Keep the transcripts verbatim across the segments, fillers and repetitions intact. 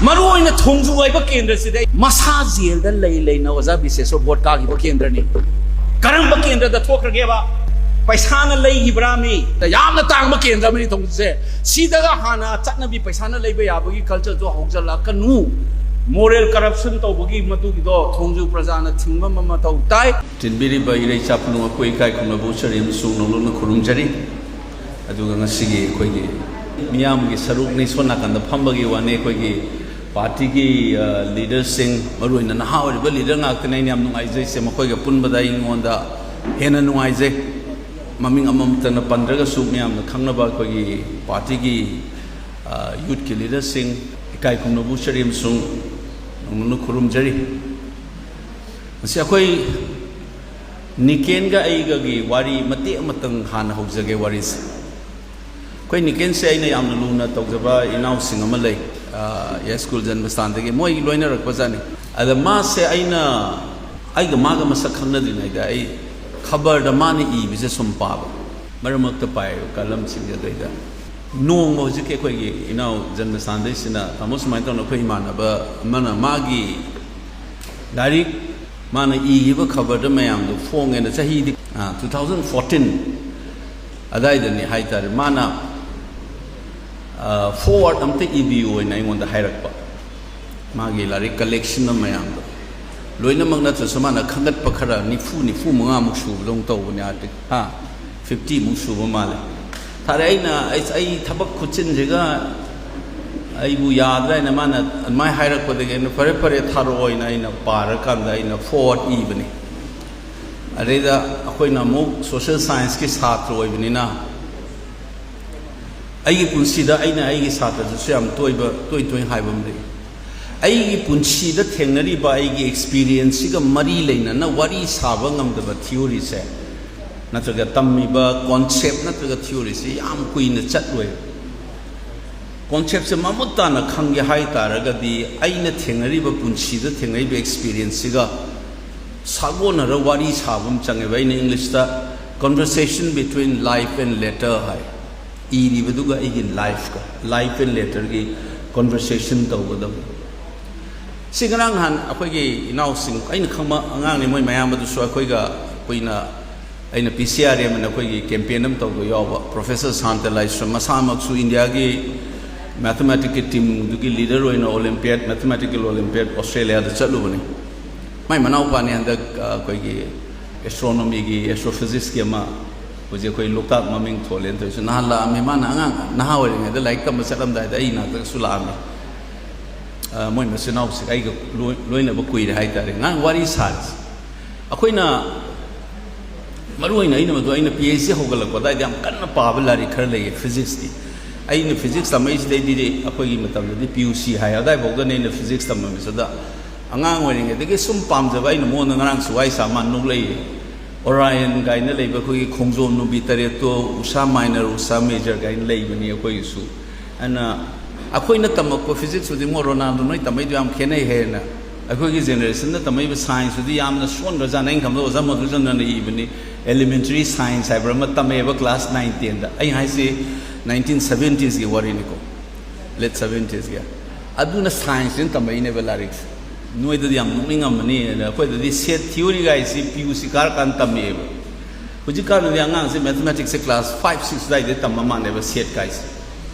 ꯃꯔꯨ ꯑꯣꯏꯅ ꯊꯣꯡꯖꯨ ꯍꯥꯏꯕ ꯀꯦꯟꯗ꯭ꯔꯁꯤꯗ ꯃꯁꯥ ꯖꯦꯜꯗ ꯂꯩ ꯂꯩꯅ ꯑꯣꯖꯥ ꯕꯤꯁꯦꯁꯣꯔ ꯚꯣꯠ ꯀꯥꯈꯤꯕ ꯀꯦꯟꯗ꯭ꯔꯅꯤ꯫ ꯀꯔꯝꯕ ꯀꯦꯟꯗ꯭ꯔꯗ ꯊꯣꯛꯈ꯭ꯔꯒꯦꯕ? ꯄꯩꯁꯥꯅ ꯂꯩꯈꯤꯕ꯭ꯔꯥ? ꯃꯤ ꯌꯥꯝꯅ ꯇꯥꯡꯕ ꯀꯦꯟꯗ꯭ꯔ ꯑꯃꯅꯤ ꯊꯣꯡꯖꯨꯁꯦ꯫ ꯁꯤꯗꯒ ꯍꯥꯟꯅ ꯆꯠꯅꯕꯤ ꯄꯩꯁꯥꯅ ꯂꯩꯕ ꯌꯥꯕꯒꯤ ꯀꯜꯆꯔꯗꯣ ꯍꯧꯖꯤꯜꯂꯛꯀꯅꯨ꯫ ꯃꯣꯔꯦꯜ ꯀꯔꯞꯁꯟ ꯇꯧꯕꯒꯤ ꯃꯗꯨꯒꯤꯗꯣ ꯊꯣꯡꯖꯨ ꯄ꯭ꯔꯖꯥꯅ ꯊꯤꯡꯕ ꯑꯃ ꯃꯊꯧ ꯇꯥꯏ꯫ ꯇꯤꯟꯕꯤꯔꯤꯕ ꯏꯔꯩꯆꯥ ꯄꯨꯝꯅꯃꯛꯄꯨ ꯏꯀꯥꯏ ꯈꯨꯝꯅꯕ ꯎꯠꯆꯔꯤ ꯑꯃꯁꯨꯡ ꯅꯧꯅꯧꯅ ꯈꯨꯔꯨꯝꯖꯔꯤ꯫ ꯑꯗꯨꯒ ꯉꯁꯤꯒꯤ ꯑꯩꯈꯣꯏꯒꯤ ꯃꯤꯌꯥꯝꯒꯤ ꯁꯔꯨꯛꯅꯤ, ꯁꯣꯝ ꯅꯥꯀꯟꯗ ꯐꯝꯕꯒꯤ ꯋꯥꯅꯤ꯫ ꯑꯩꯈꯣꯏꯒꯤ ꯄꯥꯔꯇꯤꯒꯤ, ꯑ, ꯂꯤꯗꯔꯁꯤꯡ, ꯃꯔꯨꯑꯣꯏꯅ ꯅꯍꯥ ꯑꯣꯏꯔꯤꯕ ꯂꯤꯗꯔ ꯉꯥꯛꯇꯅꯤ ꯑꯩꯅ ꯌꯥꯝ ꯅꯨꯡꯉꯥꯏꯖꯩꯁꯦ꯫ ꯃꯈꯣꯏꯒ ꯄꯨꯟꯕꯗ ꯑꯩꯉꯣꯟꯗ ꯍꯦꯟꯅ ꯅꯨꯡꯉꯥꯏꯖꯩ꯫ ꯃꯃꯤꯡ ꯑꯃꯃꯝꯇꯅ ꯄꯟꯗ꯭ꯔꯒꯁꯨ ꯃꯌꯥꯝꯅ ꯈꯪꯅꯕ ꯑꯩꯈꯣꯏꯒꯤ ꯄꯥꯔꯇꯤꯒꯤ, ꯑ, ꯌꯨꯠꯀꯤ ꯂꯤꯗꯔꯁꯤꯡ, ꯏꯀꯥꯏ ꯈꯨꯝꯅꯕ ꯎꯠꯆꯔꯤ ꯑꯃꯁꯨꯡ ꯅꯧꯅꯧꯅ ꯈꯨꯔꯨꯝꯖꯔꯤ꯫ ꯃꯁꯤ ꯑꯩꯈꯣꯏ ꯅꯤꯀꯦꯟꯒ ꯑꯩꯒꯒꯤ ꯋꯥꯔꯤ ꯃꯇꯦꯛ ꯑꯃꯇꯪ ꯍꯥꯟꯅ ꯍꯧꯖꯒꯦ ꯋꯥꯔꯤꯁꯦ꯫ ꯑꯩꯈꯣꯏ ꯅꯤꯀꯦꯟꯁꯦ ꯑꯩꯅ ꯌꯥꯝꯅ ꯂꯨꯅ ꯇꯧꯖꯕ ꯏꯅꯥꯎꯁꯤꯡ ꯑꯃ ꯂꯩ, ꯑ, ꯌꯥꯏꯁ꯭ꯀꯨꯜ ꯖꯟꯃꯁꯊꯥꯟꯗꯒꯤ꯫ ꯃꯣꯏ ꯂꯣꯏꯅꯔꯛꯄꯖꯥꯠꯅꯤ꯫ ꯑꯗ ꯃꯥꯁꯦ ꯑꯩꯅ, ꯑꯩꯒ ꯃꯥꯒ ꯃꯁꯛ ꯈꯪꯅꯗ꯭ꯔꯤꯉꯩꯗ ꯑꯩ ꯈꯕꯔꯗ ꯃꯥꯅ ꯏꯕꯁꯦ ꯁꯨꯝ ꯄꯥꯕ, ꯃꯔꯛ ꯃꯔꯛꯇ ꯄꯥꯏꯌꯦꯕ ꯀꯂꯝꯁꯤꯡꯁꯦ꯫ ꯑꯗꯩꯗ ꯅꯣꯡꯃ ꯍꯧꯖꯤꯛꯀꯤ ꯑꯩꯈꯣꯏꯒꯤ ꯏꯅꯥꯎ ꯖꯟꯃꯁꯊꯥꯟꯗꯩꯁꯤꯅ, "ꯇꯥꯃꯣ, ꯁꯨꯃꯥꯏꯅ ꯇꯧꯅ ꯑꯩꯈꯣꯏ ꯏꯃꯥꯟꯅꯕ ꯑꯃꯅ ꯃꯥꯒꯤ ꯂꯥꯏꯔꯤꯛ, ꯃꯥꯅ ꯏꯈꯤꯕ ꯈꯕꯔꯗ ꯃꯌꯥꯝꯗꯣ ꯐꯣꯡꯉꯦꯅ", ꯆꯍꯤꯗꯤ, ꯑ, two thousand fourteen ꯑꯗꯥꯏꯗꯅꯤ ꯍꯥꯏꯇꯥꯔꯦ, ꯃꯥꯅ, ꯑ, foreword ꯑꯝꯇ ꯏꯕꯤꯌꯨ ꯍꯥꯏꯅ ꯑꯩꯉꯣꯟꯗ ꯍꯥꯏꯔꯛꯄ꯫ ꯃꯥꯒꯤ ꯂꯥꯏꯔꯤꯛ ꯀꯂꯦꯛꯁꯟ ꯃꯌꯥꯝꯗꯣ ꯂꯣꯏꯅꯃꯛ ꯅꯠꯇ꯭ꯔꯁꯨ ꯃꯥꯅ ꯈꯟꯒꯠꯄ ꯈꯔ ꯅꯤꯐꯨ, ꯅꯤꯐꯨ ꯃꯉꯥꯃꯨꯛ ꯁꯨꯕꯗꯧ ꯇꯧꯕꯅꯦ, ꯑꯥꯔꯇꯤꯛ-, ꯍꯥ, ꯐꯤꯐꯇꯤꯃꯨꯛ ꯁꯨꯕ ꯃꯥꯜꯂꯦ꯫ ꯊꯥꯔꯦ꯫ ꯑꯩꯅ, "ꯑꯩ, ꯑꯩ ꯊꯕꯛ ꯈꯨꯠꯆꯤꯟꯁꯤꯒ ꯑꯩꯕꯨ ꯌꯥꯗ꯭ꯔꯥ" ꯍꯥꯏꯅ ꯃꯥꯅ ꯑꯗꯨꯃꯥꯏꯅ ꯍꯥꯏꯔꯛꯄꯗꯒꯤ ꯑꯩꯅ, "ꯐꯔꯦ, ꯐꯔꯦ, ꯊꯥꯔꯛꯑꯣ" ꯍꯥꯏꯅ ꯑꯩꯅ ꯄꯥꯔꯀꯥꯟꯗ ꯑꯩꯅ foreword ꯏꯕꯅꯤ꯫ ꯑꯗꯩꯗ ꯑꯩꯈꯣꯏꯅ ꯑꯃꯨꯛ ꯁꯣꯁꯤꯌꯦꯜ ꯁꯥꯏꯟꯁꯀꯤ ꯁꯥꯇ꯭ꯔ ꯑꯣꯏꯕꯅꯤꯅ, ꯑꯩꯒꯤ ꯄꯨꯟꯁꯤꯗ ꯑꯩꯅ ꯑꯩꯒꯤ ꯁꯥꯇ꯭ꯔꯗꯁꯨ ꯌꯥꯝ ꯇꯣꯏꯕ, ꯇꯣꯏ ꯇꯣꯏꯅ ꯍꯥꯏꯕ ꯑꯃ ꯂꯩ꯫ ꯑꯩꯒꯤ ꯄꯨꯟꯁꯤꯗ ꯊꯦꯡꯅꯔꯤꯕ ꯑꯩꯒꯤ ꯑꯦꯛꯁꯄꯤꯔꯤꯌꯦꯟꯁꯁꯤꯒ ꯃꯔꯤ ꯂꯩꯅꯅ ꯋꯥꯔꯤ ꯁꯥꯕ ꯉꯝꯗꯕ ꯊꯤꯑꯣꯔꯤꯁꯦ, ꯅꯠꯇ꯭ꯔꯒ ꯇꯝꯃꯤꯕ ꯀꯣꯟꯁꯦꯞ ꯅꯠꯇ꯭ꯔꯒ ꯊꯤꯑꯣꯔꯤꯁꯦ ꯌꯥꯝ ꯀꯨꯏꯅ ꯆꯠꯂꯣꯏ꯫ ꯀꯣꯟꯁꯦꯞꯁꯦ ꯃꯃꯨꯠ ꯇꯥꯅ ꯈꯪꯒꯦ ꯍꯥꯏ ꯇꯥꯔꯒꯗꯤ ꯑꯩꯅ ꯊꯦꯡꯅꯔꯤꯕ, ꯄꯨꯟꯁꯤꯗ ꯊꯦꯡꯅꯔꯤꯕ ꯑꯦꯛꯁꯄꯤꯔꯤꯌꯦꯟꯁꯁꯤꯒ ꯁꯥꯒꯣꯟꯅꯔ ꯋꯥꯔꯤ ꯁꯥꯕ ꯑꯃ ꯆꯪꯉꯦꯕ꯫ ꯑꯩꯅ ꯏꯪꯂꯤꯁꯇ conversation between life and letter ꯍꯥꯏ꯫ ꯏꯔꯤꯕꯗꯨꯒ ꯑꯩꯒꯤ ꯂꯥꯏꯐꯀ, life and letterꯒꯤ conversation ꯇꯧꯒꯗꯕꯅꯤ꯫ ꯁꯤ ꯉꯔꯥꯡ ꯅꯍꯥꯟ ꯑꯩꯈꯣꯏꯒꯤ ꯏꯅꯥꯎꯁꯤꯡ, ꯑꯩꯅ ꯈꯪꯕ ꯑꯉꯥꯡꯅꯤ, ꯃꯣꯏ ꯃꯌꯥꯝ ꯑꯗꯨꯁꯨ ꯑꯩꯈꯣꯏꯒ ꯀꯨꯏꯅ, ꯑꯩꯅ ꯄꯤ ꯁꯤ ꯑꯥꯔ ꯑꯦꯝ ꯑꯅ ꯑꯩꯈꯣꯏꯒꯤ campaign ꯑꯃ ꯇꯧꯕ ꯌꯥꯎꯕ ꯄ꯭ꯔꯣꯐꯦꯁꯔ ꯁꯥꯟꯇ ꯂꯥꯏꯁ꯭ꯔꯝ, ꯃꯁꯥꯃꯛꯁꯨ ꯏꯟꯗꯤꯌꯥꯒꯤ mathematics ꯀꯤ team ꯗꯨꯒꯤ leader ꯑꯣꯏꯅ Olympiad, mathematical Olympiad Australia ꯗ ꯆꯠꯂꯨꯕꯅꯤ꯫ ꯃꯥꯏ ꯃꯅꯥꯎꯄꯥꯅꯤ ꯍꯟꯗꯛ, ꯑ, ꯑꯩꯈꯣꯏꯒꯤ astronomy ꯒꯤ, astrophysics ꯀꯤ ꯑꯃ ꯍꯧꯖꯤꯛ ꯑꯩꯈꯣꯏ ꯂꯣꯛꯇꯥꯛ ꯃꯃꯤꯡ ꯊꯣꯜꯂꯦꯅ ꯇꯧꯔꯤꯁꯦ꯫ ꯅꯍꯥꯟ ꯂꯥꯛꯑꯝꯃꯤ, ꯃꯥꯅ ꯑꯉꯥꯡ ꯅꯍꯥ ꯑꯣꯏꯔꯤꯉꯩꯗ ꯂꯥꯏꯔꯤꯛ ꯇꯝꯕ ꯆꯠꯂꯝꯗꯥꯏꯗ ꯑꯩ ꯅꯥꯛꯇꯁꯨ ꯂꯥꯛꯑꯝꯃꯤ꯫ ꯑ, ꯃꯣꯏ ꯃꯆꯤꯟ ꯃꯅꯥꯎꯁꯦ ꯑꯩꯒ ꯂꯣꯏ-, ꯂꯣꯏꯅꯕ ꯀꯨꯏꯔꯦ ꯍꯥꯏꯇꯥꯔꯦ꯫ ꯉꯔꯥꯡ ꯋꯥꯔꯤ ꯁꯥꯔꯤꯁꯦ꯫ ꯑꯩꯈꯣꯏꯅ, ꯃꯔꯨ ꯑꯣꯏꯅ ꯑꯩꯅ ꯃꯗꯨ, ꯑꯩꯅ ꯄꯤ ꯑꯩꯆ ꯗꯤ ꯍꯧꯒꯠꯂꯛꯄ ꯑꯗꯨꯋꯥꯏꯗ ꯌꯥꯝ ꯀꯟꯅ ꯄꯥꯕ ꯂꯥꯏꯔꯤꯛ ꯈꯔ ꯂꯩꯌꯦ, physics ꯀꯤ꯫ ꯑꯩꯅ physics ꯇꯝꯃꯛꯏꯁꯤꯗꯩꯗꯤ ꯑꯩꯈꯣꯏꯒꯤ ꯃꯇꯝꯗꯗꯤ ꯄꯤ ꯌꯨ ꯁꯤ ꯍꯥꯏ, ꯑꯗꯨꯋꯥꯏꯐꯥꯎꯗꯅꯦ ꯑꯩꯅ physics ꯇꯝꯃꯝꯃꯤꯁꯤꯗ꯫ ꯑꯉꯥꯡ ꯑꯣꯏꯔꯤꯉꯩꯗꯒꯤ ꯁꯨꯝ ꯄꯥꯝꯖꯕ ꯑꯩꯅ ꯃꯉꯣꯟꯗ ꯉꯔꯥꯡꯁꯨ ꯋꯥꯔꯤ ꯁꯥ, ꯃꯥ ꯅꯣꯛꯂꯛꯏ꯫ Orion ꯀꯥꯏꯅ ꯂꯩꯕ ꯑꯩꯈꯣꯏꯒꯤ ꯈꯣꯡꯖꯣꯝ ꯅꯨꯕꯤ ꯇꯔꯦꯠꯇꯣ, Ursa Minor, Ursa Major ꯀꯥꯏꯅ ꯂꯩꯕꯅꯤ ꯑꯩꯈꯣꯏꯒꯤꯁꯨ꯫ ꯑꯗꯨꯅ ꯑꯩꯈꯣꯏꯅ ꯇꯝꯃꯛꯄ physics ꯇꯨꯗꯤ ꯃꯣ ꯔꯣꯅꯥꯜꯗꯣ ꯅꯣꯏ ꯇꯝꯃꯛꯏꯗꯣ ꯌꯥꯝ ꯈꯦꯠꯅꯩ ꯍꯦꯟꯅ꯫ ꯑꯩꯈꯣꯏꯒꯤ generation ꯗ ꯇꯝꯃꯛꯏꯕ science ꯇꯨꯗꯤ ꯌꯥꯝꯅ ꯁꯣꯟꯈ꯭ꯔꯖꯥꯠꯅꯤ꯫ ꯑꯩꯅ ꯈꯪꯕꯗ ꯑꯣꯖꯥ ꯃꯙꯨꯁꯨꯗꯟꯅ ꯏꯕꯅꯤ, elementary science ꯍꯥꯏꯕ꯭ꯔꯥ ꯑꯃ ꯇꯝꯃꯛꯑꯦꯕ class nine ten ꯗ꯫ ꯑꯩ ꯍꯥꯏꯁꯤ nineteen seventies ꯀꯤ ꯋꯥꯔꯤꯅꯤꯀꯣ, late seventies ꯀꯤ꯫ ꯑꯗꯨꯅ science ꯅꯦꯅ ꯇꯝꯃꯛꯏꯅꯦꯕ ꯂꯥꯏꯔꯤꯛꯁꯦ꯫ ꯅꯣꯏꯗꯗꯤ ꯌꯥꯝ ꯅꯣꯛꯅꯤꯡꯉꯝꯃꯅꯤ, ꯑꯗ ꯑꯩꯈꯣꯏꯗꯗꯤ set theory ꯒꯥꯏꯁꯤ ꯄꯤ ꯌꯨ ꯁꯤ ꯀꯥꯔꯀꯥꯟꯗ ꯇꯝꯃꯛꯑꯦꯕ꯫ ꯍꯧꯖꯤꯛꯀꯥꯟꯗꯗꯤ ꯑꯉꯥꯡꯁꯦ mathematics ꯁꯦ class five, six ꯑꯗꯨꯋꯥꯏꯗꯩ ꯇꯝꯕ ꯃꯥꯜꯂꯦꯕ set ꯒꯥꯏꯁꯦ꯫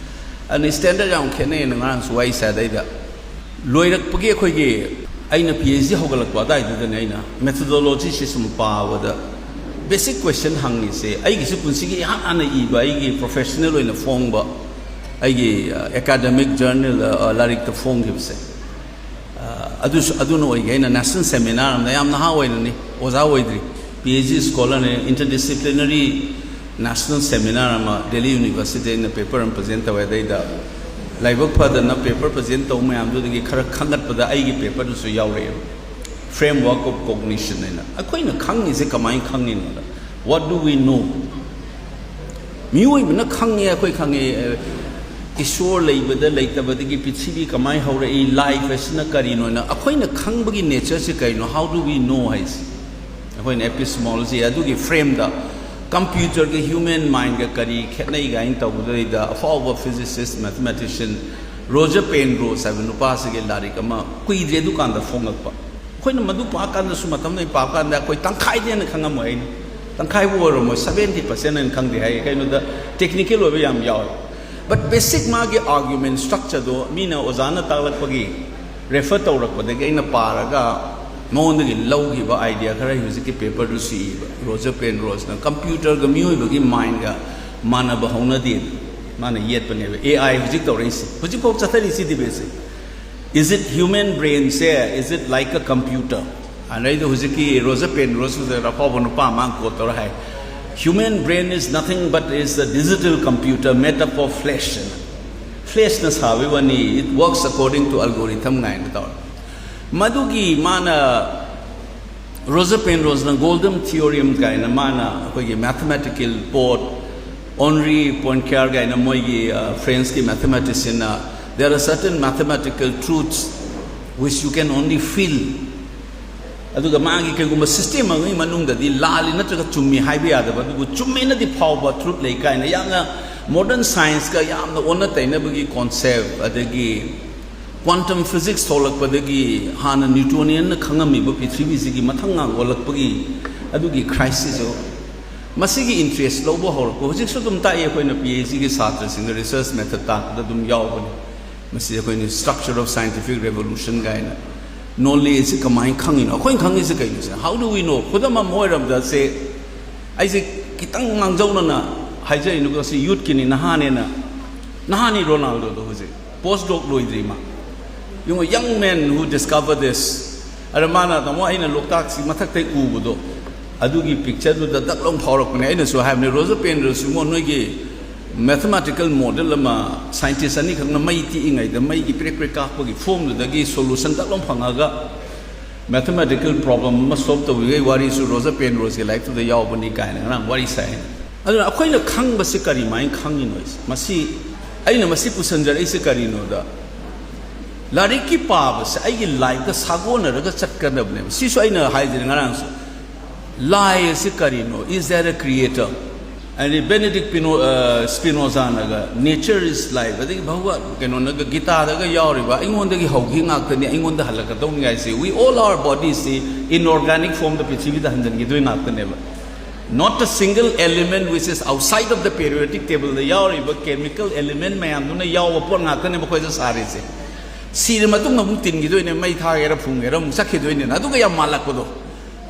ꯑꯗꯨꯅ standard ꯌꯥꯝ ꯈꯦꯠꯅꯩꯌꯦꯅ ꯉꯔꯥꯡꯁꯨ ꯋꯥꯔꯤ ꯁꯥꯗꯩꯗ꯫ ꯂꯣꯏꯔꯛꯄꯒꯤ ꯑꯩꯈꯣꯏꯒꯤ, ꯑꯩꯅ ꯄꯤ ꯑꯩꯆ ꯗꯤ ꯍꯧꯒꯠꯂꯛꯄ ꯑꯗꯨꯋꯥꯏꯗꯨꯗꯅꯦ ꯑꯩꯅ methodology ꯁꯤ ꯁꯨꯝ ꯄꯥꯕꯗ basic question ꯍꯪꯉꯤꯁꯦ꯫ ꯑꯩꯒꯤꯁꯨ ꯄꯨꯟꯁꯤꯒꯤ ꯏꯍꯥꯟ ꯍꯥꯟꯅ ꯏꯕ, ꯑꯩꯒꯤ professional ꯑꯣꯏꯅ ꯐꯣꯡꯕ, ꯑꯩꯒꯤ, ꯑ, academic journal, ꯑ, ꯑ, ꯂꯥꯏꯔꯤꯛꯇ ꯐꯣꯡꯈꯤꯕꯁꯦ꯫ ꯑ, ꯑꯗꯨꯁꯨ, ꯑꯗꯨꯅ ꯑꯣꯏꯒꯦ ꯑꯩꯅ national seminar ꯑꯃꯗ, ꯌꯥꯝ ꯅꯍꯥ ꯑꯣꯏꯅꯅꯤ, ꯑꯣꯖꯥ ꯑꯣꯏꯗ꯭ꯔꯤ, ꯄꯤ ꯑꯩꯆ ꯗꯤ scholar ꯅꯦ, interdisciplinary national seminar ꯑꯃ Delhi University ꯗ ꯑꯩꯅ paper ꯑꯃ present ꯇꯧꯋꯦ꯫ ꯑꯗꯩꯗ ꯂꯥꯏꯕꯛ ꯐꯗꯅ paper present ꯇꯧꯕ ꯃꯌꯥꯝꯗꯨꯗꯒꯤ ꯈꯔ ꯈꯪꯒꯠꯄꯗ ꯑꯩꯒꯤ paper ꯗꯨꯁꯨ ꯌꯥꯎꯔꯛꯑꯦꯕ, Framework of Cognition ꯍꯥꯏꯅ꯫ ꯑꯩꯈꯣꯏꯅ ꯈꯪꯉꯤꯁꯦ ꯀꯃꯥꯏꯅ ꯈꯪꯉꯤꯅꯣꯗ, what do we know? ꯃꯤꯑꯣꯏꯕꯅ ꯈꯪꯉꯦ, ꯑꯩꯈꯣꯏ ꯈꯪꯉꯦ, ꯑ, ꯏꯁꯣꯔ ꯂꯩꯕꯗ ꯂꯩꯇꯕꯗꯒꯤ ꯄ꯭ꯔꯤꯊꯤꯕꯤ ꯀꯃꯥꯏꯅ ꯍꯧꯔꯛꯏ, life ꯍꯥꯏꯁꯤꯅ ꯀꯔꯤꯅꯣꯅ ꯑꯩꯈꯣꯏꯅ ꯈꯪꯕꯒꯤ nature ꯁꯦ ꯀꯩꯅꯣ? How do we know ꯍꯥꯏꯁꯦ? ꯑꯩꯈꯣꯏꯅ epistemology ꯑꯗꯨꯒꯤ frame ꯗ computer ꯒ human mind ꯒ ꯀꯔꯤ ꯈꯦꯠꯅꯩ ꯀꯥꯏꯅ ꯇꯧꯕꯗꯩꯗ ꯑꯐꯥꯎꯕ physicist, mathematician ꯔꯣꯖꯔ ꯄꯦꯟꯔꯣꯁ ꯍꯥꯏꯕ ꯅꯨꯄꯥꯁꯤꯒꯤ ꯂꯥꯏꯔꯤꯛ ꯑꯃ ꯀꯨꯏꯗ꯭ꯔꯦ ꯗꯨꯀꯥꯟꯗ ꯐꯣꯡꯉꯛꯄ꯫ ꯑꯩꯈꯣꯏꯅ ꯃꯗꯨ ꯄꯥꯀꯥꯟꯗꯁꯨ ꯃꯇꯝꯗꯨꯗ ꯑꯩ ꯄꯥꯀꯥꯟꯗ ꯑꯩꯈꯣꯏ ꯇꯪꯈꯥꯏꯗꯤ ꯍꯦꯟꯅ ꯈꯪꯉꯝꯃꯣꯏ꯫ ꯑꯩꯅ ꯇꯪꯈꯥꯏꯕꯨ ꯑꯣꯏꯔꯝꯃꯣꯏ, ꯁꯕꯦꯟꯇꯤ ꯄꯥꯔꯁꯦꯟ ꯍꯦꯟꯅ ꯈꯪꯗꯦ ꯍꯥꯏ꯫ ꯀꯩꯅꯣꯗ, ꯇꯦꯛꯅꯤꯀꯦꯜ ꯑꯣꯏꯕ ꯌꯥꯝ ꯌꯥꯎꯋꯦ꯫ ꯕꯠ ꯕꯦꯁꯤꯛ ꯃꯥꯒꯤ ꯑꯥꯔꯒ꯭ꯌꯨꯃꯦꯟ ꯁ꯭ꯇ꯭ꯔꯛꯆꯔꯗꯣ ꯃꯤꯅ ꯑꯣꯖꯥꯅ ꯇꯥꯛꯂꯛꯄꯒꯤ ꯔꯦꯐꯔ ꯇꯧꯔꯛꯄꯗꯒꯤ ꯑꯩꯅ ꯄꯥꯔꯒ ꯃꯉꯣꯟꯗꯒꯤ ꯂꯧꯈꯤꯕ ꯑꯥꯏꯗꯤꯌꯥ ꯈꯔ ꯑꯩ ꯍꯧꯖꯤꯛꯀꯤ ꯄꯦꯄꯔꯗꯨꯁꯨ ꯏꯕ꯫ ꯔꯣꯖꯔ ꯄꯦꯟꯔꯣꯁꯅ ꯀꯝꯄ꯭ꯌꯨꯇꯔꯒ ꯃꯤꯑꯣꯏꯕꯒꯤ ꯃꯥꯏꯟꯒ ꯃꯥꯟꯅꯕ ꯍꯧꯅꯗꯦ꯫ ꯃꯥꯅ ꯌꯦꯠꯄꯅꯦꯕ꯫ ꯑꯦ ꯑꯥꯏ ꯍꯧꯖꯤꯛ ꯇꯧꯔꯛꯏꯁꯦ, ꯍꯧꯖꯤꯛꯐꯥꯎ ꯆꯠꯊꯔꯤꯁꯤ ꯗꯤꯕꯦꯠꯁꯦ꯫ Is it human brain say, is it like a computer? ꯑꯗꯩꯗ ꯍꯧꯖꯤꯛꯀꯤ ꯔꯣꯖꯔ ꯄꯦꯟꯔꯣꯁꯇꯨꯗ ꯑꯐꯥꯎꯕ ꯅꯨꯄꯥ ꯑꯃ ꯀꯣꯠ ꯇꯧꯔ ꯍꯥꯏ, "Human brain is nothing but is a digital computer made up of flesh" ꯍꯥꯏꯅ꯫ ꯐ꯭ꯂꯦꯁꯅ ꯁꯥꯕꯒꯤ ꯋꯥꯅꯤ, "It works according to algorithm" ꯀꯥꯏꯅ ꯇꯧꯔꯦ꯫ ꯃꯗꯨꯒꯤ ꯃꯥꯅ ꯔꯣꯖꯔ ꯄꯦꯟꯔꯣꯁꯅ ꯒꯣꯜꯗꯟ ꯊꯤꯑꯣꯔꯤꯝ ꯀꯥꯏꯅ ꯃꯥꯅ ꯑꯩꯈꯣꯏꯒꯤ ꯃꯦꯊꯃꯦꯇꯤꯀꯦꯜ ꯄꯣꯠ, ꯑꯣꯟꯔꯤ ꯄꯣꯏꯟꯀꯤꯌꯥꯔ ꯀꯥꯏꯅ ꯃꯣꯏꯒꯤ, ꯑ, ꯐ꯭ꯔꯦꯟꯁꯀꯤ ꯃꯦꯊꯃꯦꯇꯤꯁꯤꯌꯟꯅ, "There are certain mathematical truths which you can only feel." ꯑꯗꯨꯒ ꯃꯥꯒꯤ ꯀꯩꯒꯨꯝꯕ ꯁꯤꯁꯇꯦꯝ ꯑꯃꯒꯤ ꯃꯅꯨꯡꯗꯗꯤ ꯂꯥꯜꯂꯤ ꯅꯠꯇ꯭ꯔꯒ ꯆꯨꯝꯃꯤ ꯍꯥꯏꯕ ꯌꯥꯗꯕ, ꯑꯗꯨꯕꯨ ꯆꯨꯝꯃꯦꯅꯗꯤ ꯐꯥꯎꯕ ꯇ꯭ꯔꯨꯠ ꯂꯩ ꯀꯥꯏꯅ ꯌꯥꯝꯅ ꯃꯣꯗꯔꯟ ꯁꯥꯏꯟꯁꯀ ꯌꯥꯝꯅ ꯑꯣꯟꯅ ꯇꯩꯅꯕꯒꯤ ꯀꯣꯟꯁꯦꯞ, ꯑꯗꯒꯤ ꯀ꯭ꯋꯥꯟꯇꯝ ꯐꯤꯖꯤꯛꯁ ꯊꯣꯛꯂꯛꯄꯗꯒꯤ ꯍꯥꯟꯅ ꯅ꯭ꯌꯨꯇꯣꯅꯤꯌꯟꯅ ꯈꯪꯉꯝꯃꯤꯕ ꯄ꯭ꯔꯤꯊꯤꯕꯤꯁꯤꯒꯤ ꯃꯊꯪ ꯉꯥꯡ ꯑꯣꯜꯂꯛꯄꯒꯤ ꯑꯗꯨꯒꯤ ꯈ꯭ꯔꯥꯏꯁꯤꯁꯁꯨ, ꯃꯁꯤꯒꯤ ꯏꯟꯇꯔꯦꯁ ꯂꯧꯕ ꯍꯧꯔꯛꯄ꯫ ꯍꯧꯖꯤꯛꯁꯨ ꯑꯗꯨꯝ ꯇꯥꯛꯏ, ꯑꯩꯈꯣꯏꯅ ꯄꯤ ꯑꯩꯆ ꯗꯤꯒꯤ ꯁꯥꯇ꯭ꯔꯁꯤꯡꯗ ꯔꯤꯁꯔꯁ ꯃꯦꯊꯗ ꯇꯥꯛꯄꯗ ꯑꯗꯨꯝ ꯌꯥꯎꯕꯅꯤ꯫ ꯃꯁꯤ ꯑꯩꯈꯣꯏꯅ structure of scientific revolution ꯀꯥꯏꯅ꯫ ꯅꯣꯂꯦꯖꯁꯤ ꯀꯃꯥꯏꯅ ꯈꯪꯉꯤꯅꯣ? ꯑꯩꯈꯣꯏꯅ ꯈꯪꯉꯤꯁꯦ ꯀꯩꯅꯣ? ꯁꯦ, how do we know? ꯈꯨꯗꯝ ꯑꯃ ꯑꯣꯏꯔꯕꯗ, ꯁꯦ, ꯑꯩꯁꯦ ꯈꯤꯇꯪ ꯃꯥꯡꯖꯧꯅꯅ ꯍꯥꯏꯖꯔꯤꯅꯣ, ꯁꯤ ꯌꯨꯠꯀꯤꯅꯤ, ꯅꯍꯥꯅꯦꯅ꯫ ꯅꯍꯥꯅꯤ ꯔꯣꯅꯥꯜꯗꯣꯗꯣ ꯍꯧꯖꯤꯛ꯫ ꯄꯣꯁ ꯗꯣꯛ ꯂꯣꯏꯗ꯭ꯔꯤ ꯃꯥ꯫ You know, young men who discover this. ꯑꯗ ꯃꯥꯅ, "ꯇꯥꯃꯣ, ꯑꯩꯅ ꯂꯣꯛꯇꯥꯛꯁꯤ ꯃꯊꯛꯇꯩ ꯎꯕꯗꯣ, ꯑꯗꯨꯒꯤ ꯄꯤꯛꯆꯔꯗꯨꯗ ꯗꯛ ꯂꯥꯎ ꯐꯥꯎꯔꯛꯄꯅꯦ꯫" ꯑꯩꯅꯁꯨ ꯍꯥꯏꯕꯅꯦ, "ꯔꯣꯖꯔ ꯄꯦꯟꯔꯣꯁ, ꯏꯕꯨꯡꯉꯣ, ꯅꯣꯏꯒꯤ ꯃꯦꯊꯃꯦꯇꯤꯀꯦꯜ ꯃꯣꯗꯦꯜ ꯑꯃ ꯁꯥꯏꯟꯇꯤꯁ ꯑꯅꯤꯈꯛꯅ ꯃꯩ ꯇꯤꯛꯏꯉꯩꯗ ꯃꯩꯒꯤ ꯄ꯭ꯔꯦꯛ ꯄ꯭ꯔꯦꯛ ꯀꯥꯞꯄꯒꯤ ꯐꯣꯝꯗꯨꯗꯒꯤ ꯁꯣꯂꯨꯁꯟ ꯗꯛ ꯂꯥꯎ ꯐꯪꯉꯒ ꯃꯦꯊꯃꯦꯇꯤꯀꯦꯜ ꯄ꯭ꯔꯣꯕ꯭ꯂꯦꯝ ꯑꯃ ꯁꯣꯜꯕ ꯇꯧꯕꯤꯕꯒꯤ ꯋꯥꯔꯤꯁꯨ ꯔꯣꯖꯔ ꯄꯦꯟꯔꯣꯁꯀꯤ ꯂꯥꯏꯔꯤꯛꯇꯨꯗ ꯌꯥꯎꯕꯅꯤ" ꯀꯥꯏꯅ ꯉꯔꯥꯡ ꯋꯥꯔꯤ ꯁꯥꯏ꯫ ꯑꯗꯨꯅ ꯑꯩꯈꯣꯏꯅ ꯈꯪꯕꯁꯤ ꯀꯔꯤꯃꯥꯏꯅ ꯈꯪꯉꯤꯅꯣ? ꯃꯁꯤ, ꯑꯩꯅ ꯃꯁꯤ ꯄꯨꯁꯟꯖꯔꯛꯏꯁꯦ ꯀꯔꯤꯅꯣꯗ, ꯂꯥꯏꯔꯤꯛꯀꯤ ꯄꯥꯕꯁꯦ ꯑꯩꯒꯤ ꯂꯥꯏꯐꯀ ꯁꯥꯒꯣꯟꯅꯔꯒ ꯆꯠꯀꯗꯕꯅꯦꯕ꯫ ꯁꯤꯁꯨ ꯑꯩꯅ ꯍꯥꯏꯖꯔꯦ ꯉꯔꯥꯡꯁꯨ, ꯂꯥꯏ ꯑꯁꯤ ꯀꯔꯤꯅꯣ? Is there a creator? ꯍꯥꯏꯗꯤ ꯕꯦꯅꯦꯗꯤꯛ ꯄꯤꯅꯣ ꯁ꯭ꯄꯤꯅꯣꯖꯥꯅꯒ "Nature is life", ꯑꯗꯒꯤ ꯚꯒꯋꯠ ꯀꯩꯅꯣꯅꯒ ꯒꯤꯇꯥꯗꯒ ꯌꯥꯎꯔꯤꯕ "ꯑꯩꯉꯣꯟꯗꯒꯤ ꯍꯧꯈꯤ ꯉꯥꯛꯇꯅꯤ, ꯑꯩꯉꯣꯟꯗ ꯍꯜꯂꯛꯀꯗꯧꯅꯤ" ꯍꯥꯏꯁꯦ, we all our bodies ꯁꯤ ꯏꯟꯑꯣꯔꯒꯥꯅꯤꯛ ꯐꯣꯝꯗ ꯄ꯭ꯔꯤꯊꯤꯕꯤꯗ ꯍꯟꯖꯤꯟꯈꯤꯗꯣꯏ ꯉꯥꯛꯇꯅꯦꯕ꯫ Not a single element which is outside of the periodic table ꯗ ꯌꯥꯎꯔꯤꯕ ꯀꯦꯃꯤꯀꯦꯜ ꯑꯦꯂꯤꯃꯦꯟ ꯃꯌꯥꯝꯗꯨꯅ ꯌꯥꯎꯕ ꯄꯣꯠ ꯉꯥꯛꯇꯅꯦꯕ ꯑꯩꯈꯣꯏꯗ ꯁꯥꯔꯤꯁꯦ꯫ ꯁꯤꯔ ꯃꯇꯨꯡꯗ ꯑꯃꯨꯛ ꯇꯤꯟꯈꯤꯗꯣꯏꯅꯦ, ꯃꯩ ꯊꯥꯒꯦꯔꯥ ꯐꯨꯝꯒꯦꯔꯥ ꯑꯃꯨꯛ ꯆꯠꯈꯤꯗꯣꯏꯅꯦꯅ꯫ ꯑꯗꯨꯒ ꯌꯥꯝ ꯃꯥꯜꯂꯛꯄꯗꯣ,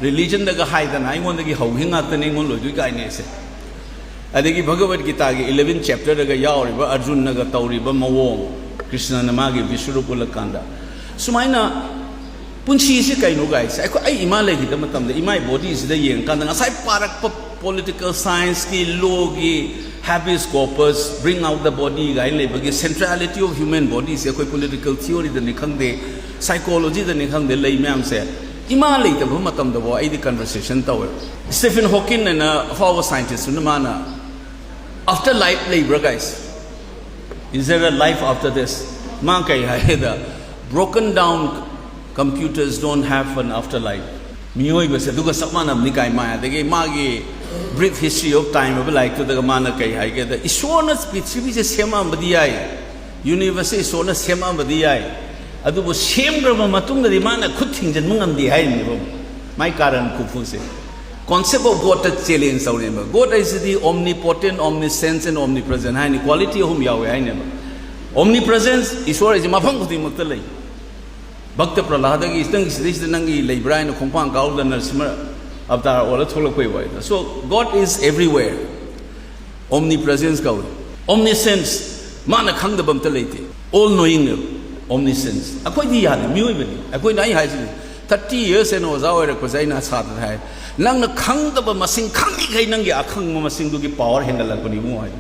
ꯔꯤꯂꯤꯖꯟꯗꯒ ꯍꯥꯏꯗꯅ "ꯑꯩꯉꯣꯟꯗꯒꯤ ꯍꯧꯈꯤ ꯉꯥꯛꯇꯅꯦ, ꯑꯩꯉꯣꯟꯗ ꯂꯣꯏꯗꯣꯏ" ꯀꯥꯏꯅꯦꯁꯦ꯫ ꯑꯗꯒꯤ ꯚꯒꯕꯠ ꯒꯤꯇꯥꯒꯤ ꯏꯂꯦꯚꯦꯟ ꯆꯦꯞꯇꯔꯗꯒ ꯌꯥꯎꯔꯤꯕ ꯑꯔꯖꯨꯟꯅꯒ ꯇꯧꯔꯤꯕ ꯃꯑꯣꯡ, ꯀ꯭ꯔꯤꯁꯅꯅ ꯃꯥꯒꯤ ꯕꯤꯁ꯭ꯋꯔꯨꯞ ꯎꯠꯂꯀꯥꯟꯗ, ꯁꯨꯃꯥꯏꯅ ꯄꯨꯟꯁꯤꯁꯦ ꯀꯩꯅꯣ ꯒꯥꯏꯁꯦ? ꯑꯩꯈꯣꯏ, ꯑꯩ ꯏꯃꯥ ꯂꯩꯈꯤꯗꯕ ꯃꯇꯝꯗ ꯏꯃꯥꯏ ꯕꯣꯗꯤꯁꯤꯗ ꯌꯦꯡꯀꯥꯟꯗ ꯉꯁꯥꯏ ꯄꯥꯔꯛꯄ ꯄꯣꯂꯤꯇꯤꯀꯦꯜ ꯁꯥꯏꯟꯁꯀꯤ ꯂꯣꯒꯤ "Habeas corpus, bring out the body" ꯒꯥꯏꯅ ꯂꯩꯕꯒꯤ ꯁꯦꯟꯇ꯭ꯔꯦꯂꯤꯇꯤ ꯑꯣꯐ ꯍ꯭ꯌꯨꯃꯦꯟ ꯕꯣꯗꯤꯁꯦ ꯑꯩꯈꯣꯏ ꯄꯣꯂꯤꯇꯤꯀꯦꯜ ꯊꯤꯑꯣꯔꯤꯗꯅꯤ ꯈꯪꯗꯦ, ꯁꯥꯏꯀꯣꯂꯣꯖꯤꯗꯅꯤ ꯈꯪꯗꯦ, ꯂꯩ ꯃꯌꯥꯝꯁꯦ ꯏꯃꯥ ꯂꯩꯇꯕ ꯃꯇꯝꯗꯐꯥꯎ ꯑꯩꯗꯤ ꯀꯟꯚꯔꯁꯦꯁꯟ ꯇꯧꯋꯦ꯫ ꯁ꯭ꯇꯤꯐꯟ ꯍꯣꯀꯤꯟ ꯍꯥꯏꯅ ꯑꯐꯥꯎꯕ ꯁꯥꯏꯟꯇꯤꯁꯇꯨꯅ ꯃꯥꯅ "After life ꯂꯩꯕ꯭ꯔꯥ ꯒꯥꯏꯁ? Is there a life after this?" ꯃꯥ ꯀꯩ ꯍꯥꯏꯒꯦꯗ, "Broken down computers don't have an afterlife." ꯃꯤꯑꯣꯏꯕꯁꯦ ꯑꯗꯨꯒ ꯆꯞ ꯃꯥꯟꯅꯕꯅꯤ ꯀꯥꯏ ꯃꯥ꯫ ꯑꯗꯒꯤ ꯃꯥꯒꯤ "Brief History of Time" ꯍꯥꯏꯕ ꯂꯥꯏꯔꯤꯛꯇꯨꯗꯒ ꯃꯥꯅ ꯀꯩ ꯍꯥꯏꯒꯦꯗ, "ꯏꯁꯣꯔꯅ ꯄ꯭ꯔꯤꯊꯤꯕꯤꯁꯦ ꯁꯦꯝꯃꯛꯑꯝꯕꯗꯤ ꯌꯥꯏ, ꯌꯨꯅꯤꯚꯔꯁꯁꯦ ꯏꯁꯣꯔꯅ ꯁꯦꯝꯃꯛꯑꯝꯕꯗꯤ ꯌꯥꯏ, ꯑꯗꯨꯕꯨ ꯁꯦꯝꯈ꯭ꯔꯕ ꯃꯇꯨꯡꯗꯗꯤ ꯃꯥꯅ ꯈꯨꯠ ꯊꯤꯡꯖꯤꯟꯕ ꯉꯝꯗꯦ" ꯍꯥꯏꯔꯤꯅꯦꯕ꯫ ꯃꯥꯏ ꯀꯥꯔꯟ ꯈꯨꯐꯨꯁꯦ꯫ "Concept of God ꯇ ꯆꯦꯂꯦꯟꯖ ꯇꯧꯔꯦꯕ꯫ God ꯍꯥꯏꯁꯤꯗꯤ omnipotent, omniscience and omnipresent ꯍꯥꯏꯅꯤ, ꯀ꯭ꯋꯥꯂꯤꯇꯤ ꯑꯍꯨꯝ ꯌꯥꯎꯋꯦ ꯍꯥꯏꯅꯦꯕ꯫ Omnipresence, ꯏꯁꯣꯔ ꯍꯥꯏꯁꯦ ꯃꯐꯝ ꯈꯨꯗꯤꯡꯃꯛꯇ ꯂꯩ꯫ ꯚꯛꯇ ꯄ꯭ꯔꯍ꯭ꯂꯥꯗꯒꯤ ꯅꯪꯒꯤ ꯁꯤꯗꯩꯁꯤꯗ ꯅꯪꯒꯤ ꯂꯩꯕ꯭ꯔꯥ ꯍꯥꯏꯅ ꯈꯣꯡꯄꯥꯡ ꯀꯥꯎꯗꯅ ꯅꯔꯁꯤꯃ ꯑꯕꯇꯥꯔ ꯑꯣꯜꯂ ꯊꯣꯛꯂꯛꯄꯩ ꯋꯥꯔꯤꯗ꯫ So God is everywhere. Omnipresence ꯀꯧꯏ꯫ Omniscience, ꯃꯥꯅ ꯈꯪꯗꯕ ꯑꯝꯇ ꯂꯩꯇꯦ꯫ All knowing, omniscience꯫ ꯑꯩꯈꯣꯏꯗꯤ ꯌꯥꯗꯦ, ꯃꯤꯑꯣꯏꯕꯅꯤ꯫ ꯑꯩꯈꯣꯏꯅ, ꯑꯩ ꯍꯥꯏꯁꯤꯅꯤ, ꯊꯥꯔꯇꯤ ꯌꯔꯁ ꯑꯩꯅ ꯑꯣꯖꯥ ꯑꯣꯏꯔꯛꯄꯁꯦ ꯑꯩꯅ ꯁꯥꯇ꯭ꯔꯗ ꯍꯥꯏ, "ꯅꯪꯅ ꯈꯪꯗꯕ ꯃꯁꯤꯡ ꯈꯪꯉꯤꯈꯩ ꯅꯪꯒꯤ ꯑꯈꯪꯕ ꯃꯁꯤꯡꯗꯨꯒꯤ ꯄꯥꯋꯔ ꯍꯦꯟꯒꯠꯂꯛꯄꯅꯤ ꯏꯕꯨꯡꯉꯣ" ꯍꯥꯏ꯫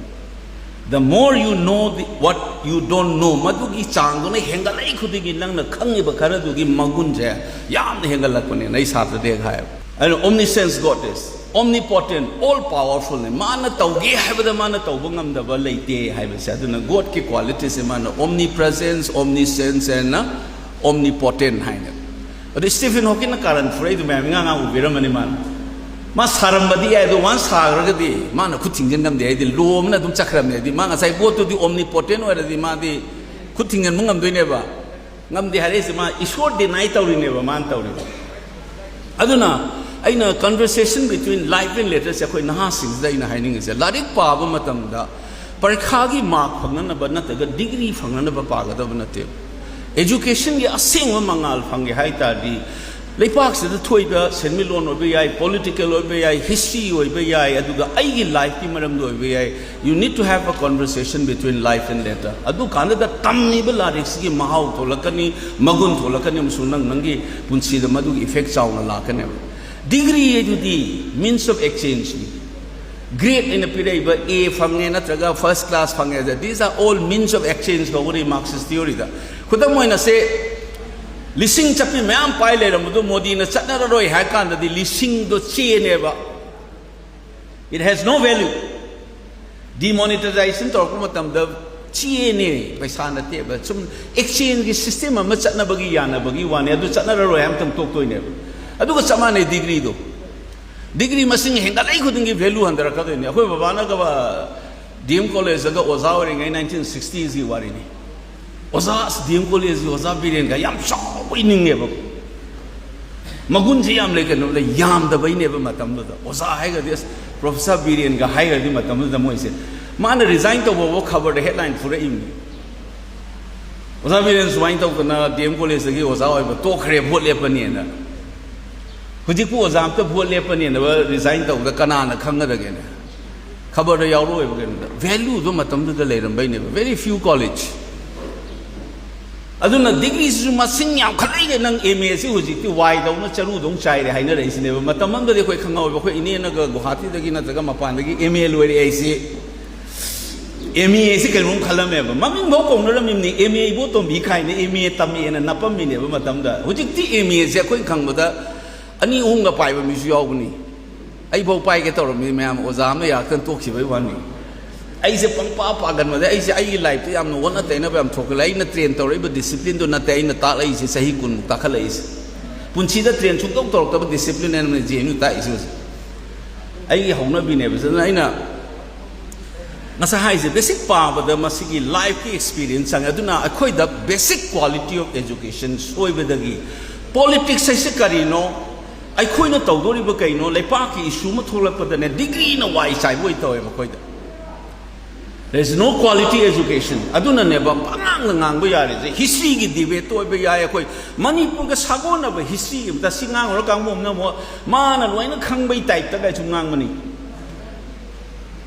"The more you know the, what you don't know", ꯃꯗꯨꯒꯤ ꯆꯥꯡꯗꯨꯅ ꯍꯦꯟꯒꯠꯂꯛꯏ ꯈꯨꯗꯤꯡꯒꯤ ꯅꯪꯅ ꯈꯪꯉꯤꯕ ꯈꯔꯗꯨꯒꯤ ꯃꯒꯨꯟꯁꯦ ꯌꯥꯝꯅ ꯍꯦꯟꯒꯠꯂꯛꯄꯅꯦꯅ ꯑꯩ ꯁꯥꯇ꯭ꯔꯗ ꯍꯦꯛ ꯍꯥꯏꯌꯦꯕ꯫ ꯑꯗꯨꯅ omniscience God is, omnipotent, all powerful ꯅꯤ꯫ ꯃꯥꯅ ꯇꯧꯒꯦ ꯍꯥꯏꯕꯗ ꯃꯥꯅ ꯇꯧꯕ ꯉꯝꯗꯕ ꯂꯩꯇꯦ ꯍꯥꯏꯕꯁꯦ꯫ ꯑꯗꯨꯅ God ꯀꯤ ꯀ꯭ꯋꯥꯂꯤꯇꯤꯁꯦ ꯃꯥꯅ omnipresence, omniscience and omnipotent ꯍꯥꯏꯅ꯫ ꯑꯗꯨ ꯁ꯭ꯇꯤꯐꯟ ꯍꯣꯀꯤꯟꯅ ꯀꯥꯔꯟ ꯐꯨꯔꯛꯏꯗꯨ ꯃꯌꯥꯝ ꯏꯉꯥꯡ ꯉꯥꯡ ꯎꯕꯤꯔꯝꯃꯅꯤ ꯃꯥꯅ꯫ ꯃꯥ ꯁꯥꯔꯝꯕꯗꯤ ꯌꯥꯏ, ꯑꯗꯣ ꯋꯥꯟ ꯁꯥꯈ꯭ꯔꯒꯗꯤ ꯃꯥꯅ ꯈꯨꯠ ꯊꯤꯡꯖꯤꯟ ꯉꯝꯗꯦ ꯍꯥꯏꯗꯤ ꯂꯣ ꯑꯃꯅ ꯑꯗꯨꯝ ꯆꯠꯈ꯭ꯔꯕꯅꯦ ꯍꯥꯏꯗꯤ ꯃꯥ ꯉꯁꯥꯏ ꯒꯣꯠꯇꯨꯗꯤ ꯑꯣꯝꯅꯤ ꯄꯣꯇꯦꯟ ꯑꯣꯏꯔꯗꯤ ꯃꯥꯗꯤ ꯈꯨꯠ ꯊꯤꯡꯖꯤꯟꯕ ꯉꯝꯗꯣꯏꯅꯦꯕ꯫ ꯉꯝꯗꯦ ꯍꯥꯏꯔꯛꯏꯁꯦ ꯃꯥ ꯏꯁꯣꯔ ꯗꯤꯅꯥꯏ ꯇꯧꯔꯤꯅꯦꯕ ꯃꯥꯅ ꯇꯧꯔꯤꯕ꯫ ꯑꯗꯨꯅ ꯑꯩꯅ conversation between life and letterꯁꯦ ꯑꯩꯈꯣꯏ ꯅꯍꯥꯁꯤꯡꯁꯤꯗ ꯑꯩꯅ ꯍꯥꯏꯅꯤꯡꯉꯤꯁꯦ, ꯂꯥꯏꯔꯤꯛ ꯄꯥꯕ ꯃꯇꯝꯗ ꯄꯔꯤꯈꯥꯒꯤ ꯃꯥꯔꯛ ꯐꯪꯅꯅꯕ ꯅꯠꯇ꯭ꯔꯒ ꯗꯤꯒ꯭ꯔꯤ ꯐꯪꯅꯅꯕ ꯄꯥꯒꯗꯕ ꯅꯠꯇꯦꯕ꯫ ꯑꯦꯖꯨꯀꯦꯁꯟꯒꯤ ꯑꯁꯦꯡꯕ ꯃꯉꯥꯜ ꯐꯪꯒꯦ ꯍꯥꯏ ꯇꯥꯔꯗꯤ ꯂꯩꯄꯥꯛꯁꯤꯗ ꯊꯣꯛꯏꯕ ꯁꯦꯟꯃꯤꯠꯂꯣꯟ ꯑꯣꯏꯕ ꯌꯥꯏ, ꯄꯣꯂꯤꯇꯤꯀꯦꯜ ꯑꯣꯏꯕ ꯌꯥꯏ, ꯍꯤꯁꯇ꯭ꯔꯤ ꯑꯣꯏꯕ ꯌꯥꯏ, ꯑꯗꯨꯒ ꯑꯩꯒꯤ ꯂꯥꯏꯐꯀꯤ ꯃꯔꯝꯗ ꯑꯣꯏꯕ ꯌꯥꯏ, you need to have a conversation between life and letter. ꯑꯗꯨ ꯀꯥꯟꯗꯨꯗ ꯇꯝꯃꯤꯕ ꯂꯥꯏꯔꯤꯛꯁꯤꯒꯤ ꯃꯍꯥꯎ ꯊꯣꯛꯂꯛꯀꯅꯤ, ꯃꯒꯨꯟ ꯊꯣꯛꯂꯛꯀꯅꯤ, ꯑꯃꯁꯨꯡ ꯅꯪ ꯅꯪꯒꯤ ꯄꯨꯟꯁꯤꯗ ꯃꯗꯨꯒꯤ ꯏꯐꯦꯛ ꯆꯥꯎꯅ ꯂꯥꯛꯀꯅꯦꯕ꯫ ꯗꯤꯒ꯭ꯔꯤ ꯍꯥꯏꯗꯨꯗꯤ means of exchangeꯅꯤ꯫ ꯒ꯭ꯔꯦꯗ ꯑꯩꯅ ꯄꯤꯔꯛꯏꯕ ꯑꯦ ꯐꯪꯉꯦ ꯅꯠꯇ꯭ꯔꯒ ꯐꯥꯔꯁ ꯀ꯭ꯂꯥꯁ ꯐꯪꯉꯦ, these are all means of exchange ꯀꯧꯒꯅꯤ ꯃꯥꯔꯛꯁꯤꯁ ꯊꯤꯑꯣꯔꯤꯗ꯫ ꯈꯨꯗꯝ ꯑꯣꯏꯅ ꯁꯦ, ꯂꯤꯁꯤꯡ ꯆꯠꯄꯤ ꯃꯌꯥꯝ ꯄꯥꯏ ꯂꯩꯔꯝꯕꯗꯣ ꯃꯣꯗꯤꯅ ꯆꯠꯅꯔꯔꯣꯏ ꯍꯥꯏ ꯀꯥꯟꯗꯗꯤ ꯂꯤꯁꯤꯡꯗꯣ ꯆꯦꯅꯦꯕ꯫ It has no value. Demonetization ꯇꯧꯔꯛꯄ ꯃꯇꯝꯗ ꯆꯦꯅꯦ, ꯄꯩꯁꯥ ꯅꯠꯇꯦꯕ꯫ ꯁꯨꯝ exchangeꯒꯤ system ꯑꯃ ꯆꯠꯅꯕꯒꯤ ꯌꯥꯅꯕꯒꯤ ꯋꯥꯅꯦ, ꯑꯗꯨ ꯆꯠꯅꯔꯔꯣꯏ ꯍꯥꯏ ꯃꯇꯝ ꯇꯣꯛꯇꯣꯏꯅꯦꯕ꯫ ꯑꯗꯨꯒ ꯆꯞ ꯃꯥꯟꯅꯩ ꯗꯤꯒ꯭ꯔꯤꯗꯣ꯫ ꯗꯤꯒ꯭ꯔꯤ ꯃꯁꯤꯡ ꯍꯦꯟꯒꯠꯂꯛꯏ ꯈꯨꯗꯤꯡꯒꯤ value ꯍꯟꯊꯔꯛꯀꯗꯣꯏꯅꯦ꯫ ꯑꯩꯈꯣꯏ ꯕꯕꯥꯅꯒ ꯗꯤ ꯑꯦꯝ ꯀꯣꯂꯦꯖꯇꯒ ꯑꯣꯖꯥ ꯑꯣꯏꯔꯤꯉꯩ ꯅꯥꯏꯟꯇꯤꯟ ꯁꯤꯛꯁꯇꯤꯁꯀꯤ ꯋꯥꯔꯤꯅꯤ꯫ ꯑꯣꯖꯥ ꯑꯁ ꯗꯤ ꯑꯦꯝ ꯀꯣꯂꯦꯖꯀꯤ ꯑꯣꯖꯥ ꯕꯤꯔꯦꯟꯒ ꯌꯥꯝ ꯆꯥꯎꯕ ꯏꯅꯤꯡꯉꯦꯕ꯫ ꯃꯒꯨꯟꯁꯦ ꯌꯥꯝ ꯂꯩ ꯀꯩꯅꯣꯗ ꯌꯥꯝꯗꯕꯩꯅꯦꯕ ꯃꯇꯝꯗꯨꯗ꯫ ꯑꯣꯖꯥ ꯍꯥꯏꯒ꯭ꯔꯗꯤ ꯑꯁ ꯄ꯭ꯔꯣꯐꯦꯁꯔ ꯕꯤꯔꯦꯟꯒ ꯍꯥꯏꯒ꯭ꯔꯗꯤ ꯃꯇꯝꯗꯨꯗ ꯃꯣꯏꯁꯦ꯫ ꯃꯥꯅ ꯔꯤꯖꯥꯏꯟ ꯇꯧꯕ ꯐꯥꯎꯕ ꯈꯕꯔꯗ ꯍꯦꯗꯂꯥꯏꯟ ꯐꯨꯔꯛꯏꯕꯅꯤ꯫ ꯑꯣꯖꯥ ꯕꯤꯔꯦꯟ ꯁꯨꯃꯥꯏꯅ ꯇꯧꯗꯅ ꯗꯤ ꯑꯦꯝ ꯀꯣꯂꯦꯖꯇꯒꯤ ꯑꯣꯖꯥ ꯑꯣꯏꯕ ꯇꯣꯛꯈ꯭ꯔꯦ, ꯚꯣꯠ ꯂꯦꯞꯄꯅꯦꯅ꯫ ꯍꯧꯖꯤꯛꯄꯨ ꯑꯣꯖꯥ ꯑꯝꯇ ꯚꯣꯠ ꯂꯦꯞꯄꯅꯦꯅ ꯔꯤꯖꯥꯏꯟ ꯇꯧꯕꯗ ꯀꯅꯥꯅ ꯈꯪꯒꯗꯒꯦꯅꯦ? ꯈꯕꯔꯗ ꯌꯥꯎꯔꯛꯑꯣꯏꯕ ꯀꯩꯅꯣꯗ꯫ ꯚꯦꯂꯨꯗꯣ ꯃꯇꯝꯗꯨꯗ ꯂꯩꯔꯝꯕꯩꯅꯦꯕ꯫ Very few college꯫ ꯑꯗꯨꯅ ꯗꯤꯒ꯭ꯔꯤꯁꯤꯁꯨ ꯃꯁꯤꯡ ꯌꯥꯝꯈꯠꯂꯛꯏꯒꯦ꯫ ꯅꯪ ꯑꯦꯝ ꯑꯦꯁꯤ ꯍꯧꯖꯤꯛꯇꯤ ꯋꯥꯏꯗꯧꯅ ꯆꯔꯨꯗꯧꯅ ꯆꯥꯏꯔꯦ ꯍꯥꯏꯅꯔꯛꯏꯁꯤꯅꯦꯕ꯫ ꯃꯇꯝ ꯑꯃꯗꯗꯤ ꯑꯩꯈꯣꯏ ꯈꯪꯍꯧꯋꯦꯕ, ꯑꯩꯈꯣꯏ ꯏꯅꯦꯅꯒ ꯒꯨꯍꯥꯇꯤꯗꯒꯤ ꯅꯠꯇ꯭ꯔꯒ ꯃꯄꯥꯟꯗꯒꯤ ꯑꯦꯝ ꯑꯦ ꯂꯣꯏꯔꯛꯑꯦ ꯑꯩꯁꯤ, ꯑꯦꯝ ꯑꯦ ꯑꯁꯤ ꯀꯩꯅꯣꯝ ꯈꯜꯂꯝꯃꯦꯕ꯫ ꯃꯃꯤꯡꯐꯥꯎ ꯀꯧꯅꯔꯝꯃꯤꯕꯅꯤ, ꯑꯦꯝ ꯑꯦ ꯏꯕꯣꯇꯣꯝꯕꯤ ꯀꯥꯏꯅ ꯑꯦꯝ ꯑꯦ ꯇꯝꯃꯦꯅ ꯅꯞꯄꯝꯃꯤꯅꯦꯕ ꯃꯇꯝꯗ꯫ ꯍꯧꯖꯤꯛꯇꯤ ꯑꯦꯝ ꯑꯦꯁꯦ ꯑꯩꯈꯣꯏꯅ ꯈꯪꯕꯗ ꯑꯅꯤ ꯑꯍꯨꯝꯒ ꯄꯥꯏꯕ ꯃꯤꯁꯨ ꯌꯥꯎꯕꯅꯤ꯫ ꯑꯩꯐꯥꯎ ꯄꯥꯏꯒꯦ ꯇꯧꯔꯝꯃꯤ ꯃꯌꯥꯝ, ꯑꯣꯖꯥ ꯑꯃꯅ ꯌꯥꯔꯛꯇꯅ ꯇꯣꯛꯈꯤꯕꯩ ꯋꯥꯅꯤ꯫ ꯑꯩꯁꯦ ꯄꯪꯄꯥ ꯄꯥꯒꯟꯕꯗ ꯑꯩꯁꯦ ꯑꯩꯒꯤ ꯂꯥꯏꯐꯇ ꯌꯥꯝꯅ ꯑꯣꯟꯅ ꯇꯩꯅꯕ ꯌꯥꯝ ꯊꯣꯛꯈ꯭ꯔꯦ꯫ ꯑꯩꯅ ꯇ꯭ꯔꯦꯟ ꯇꯧꯔꯛꯏꯕ ꯗꯤꯁꯤꯄ꯭ꯂꯤꯟꯗꯨ ꯅꯠꯇꯦ ꯑꯩꯅ ꯇꯥꯛꯂꯛꯏꯁꯦ ꯆꯍꯤ ꯀꯨꯟꯃꯨꯛ ꯇꯥꯛꯈꯠꯂꯛꯏꯁꯦ꯫ ꯄꯨꯟꯁꯤꯗ ꯇ꯭ꯔꯦꯟ ꯁꯨꯡꯇꯧ ꯇꯧꯔꯛꯇꯕ ꯗꯤꯁꯤꯄ꯭ꯂꯤꯟ ꯑꯃꯅ ꯖꯤ ꯑꯦꯟ ꯌꯨ ꯇꯥꯛꯏꯁꯦ ꯍꯧꯖꯤꯛ꯫ ꯑꯩꯒꯤ ꯍꯧꯅꯕꯤꯅꯦꯕ꯫ ꯑꯗꯨꯅ ꯑꯩꯅ ꯉꯁꯥꯏ ꯍꯥꯏꯁꯦ, ꯕꯦꯁꯤꯛ ꯄꯥꯕꯗ ꯃꯁꯤꯒꯤ ꯂꯥꯏꯐꯀꯤ ꯑꯦꯛꯁꯄꯤꯔꯤꯌꯦꯟꯁ ꯆꯪꯉꯦ꯫ ꯑꯗꯨꯅ ꯑꯩꯈꯣꯏꯗ ꯕꯦꯁꯤꯛ ꯀ꯭ꯋꯥꯂꯤꯇꯤ ꯑꯣꯐ ꯑꯦꯖꯨꯀꯦꯁꯟ ꯁꯣꯏꯕꯗꯒꯤ, ꯄꯣꯂꯤꯇꯤꯛꯁ ꯍꯥꯏꯁꯦ ꯀꯔꯤꯅꯣ, ꯑꯩꯈꯣꯏꯅ ꯇꯧꯗꯣꯔꯤꯕ ꯀꯩꯅꯣ, ꯂꯩꯄꯥꯛꯀꯤ ꯏꯁꯨ ꯑꯃ ꯊꯣꯛꯂꯛꯄꯗꯅꯦ, ꯗꯤꯒ꯭ꯔꯤꯅ ꯋꯥꯏ ꯆꯥꯏꯕ ꯑꯣꯏ ꯇꯧꯋꯦꯕ ꯑꯩꯈꯣꯏꯗ꯫ There is no quality education. ꯑꯗꯨꯅꯅꯦꯕ ꯄꯉꯥꯡꯗ ꯉꯥꯡꯕ ꯌꯥꯔꯤꯁꯦ꯫ ꯍꯤꯁꯇ꯭ꯔꯤꯒꯤ ꯗꯤꯕꯦꯠꯇ ꯑꯣꯏꯕ ꯌꯥꯏ꯫ ꯑꯩꯈꯣꯏ ꯃꯅꯤꯄꯨꯔꯒ ꯁꯥꯒꯣꯟꯅꯕ ꯍꯤꯁꯇ꯭ꯔꯤ ꯑꯃꯗ ꯁꯤ ꯉꯥꯡꯉꯨꯔ ꯀꯥꯡꯕꯨ ꯑꯃꯅ ꯑꯃꯨꯛ ꯃꯥꯅ ꯂꯣꯏꯅ ꯈꯪꯕꯩ ꯇꯥꯏꯞꯇ ꯀꯥꯏꯁꯨ ꯉꯥꯡꯕꯅꯤ꯫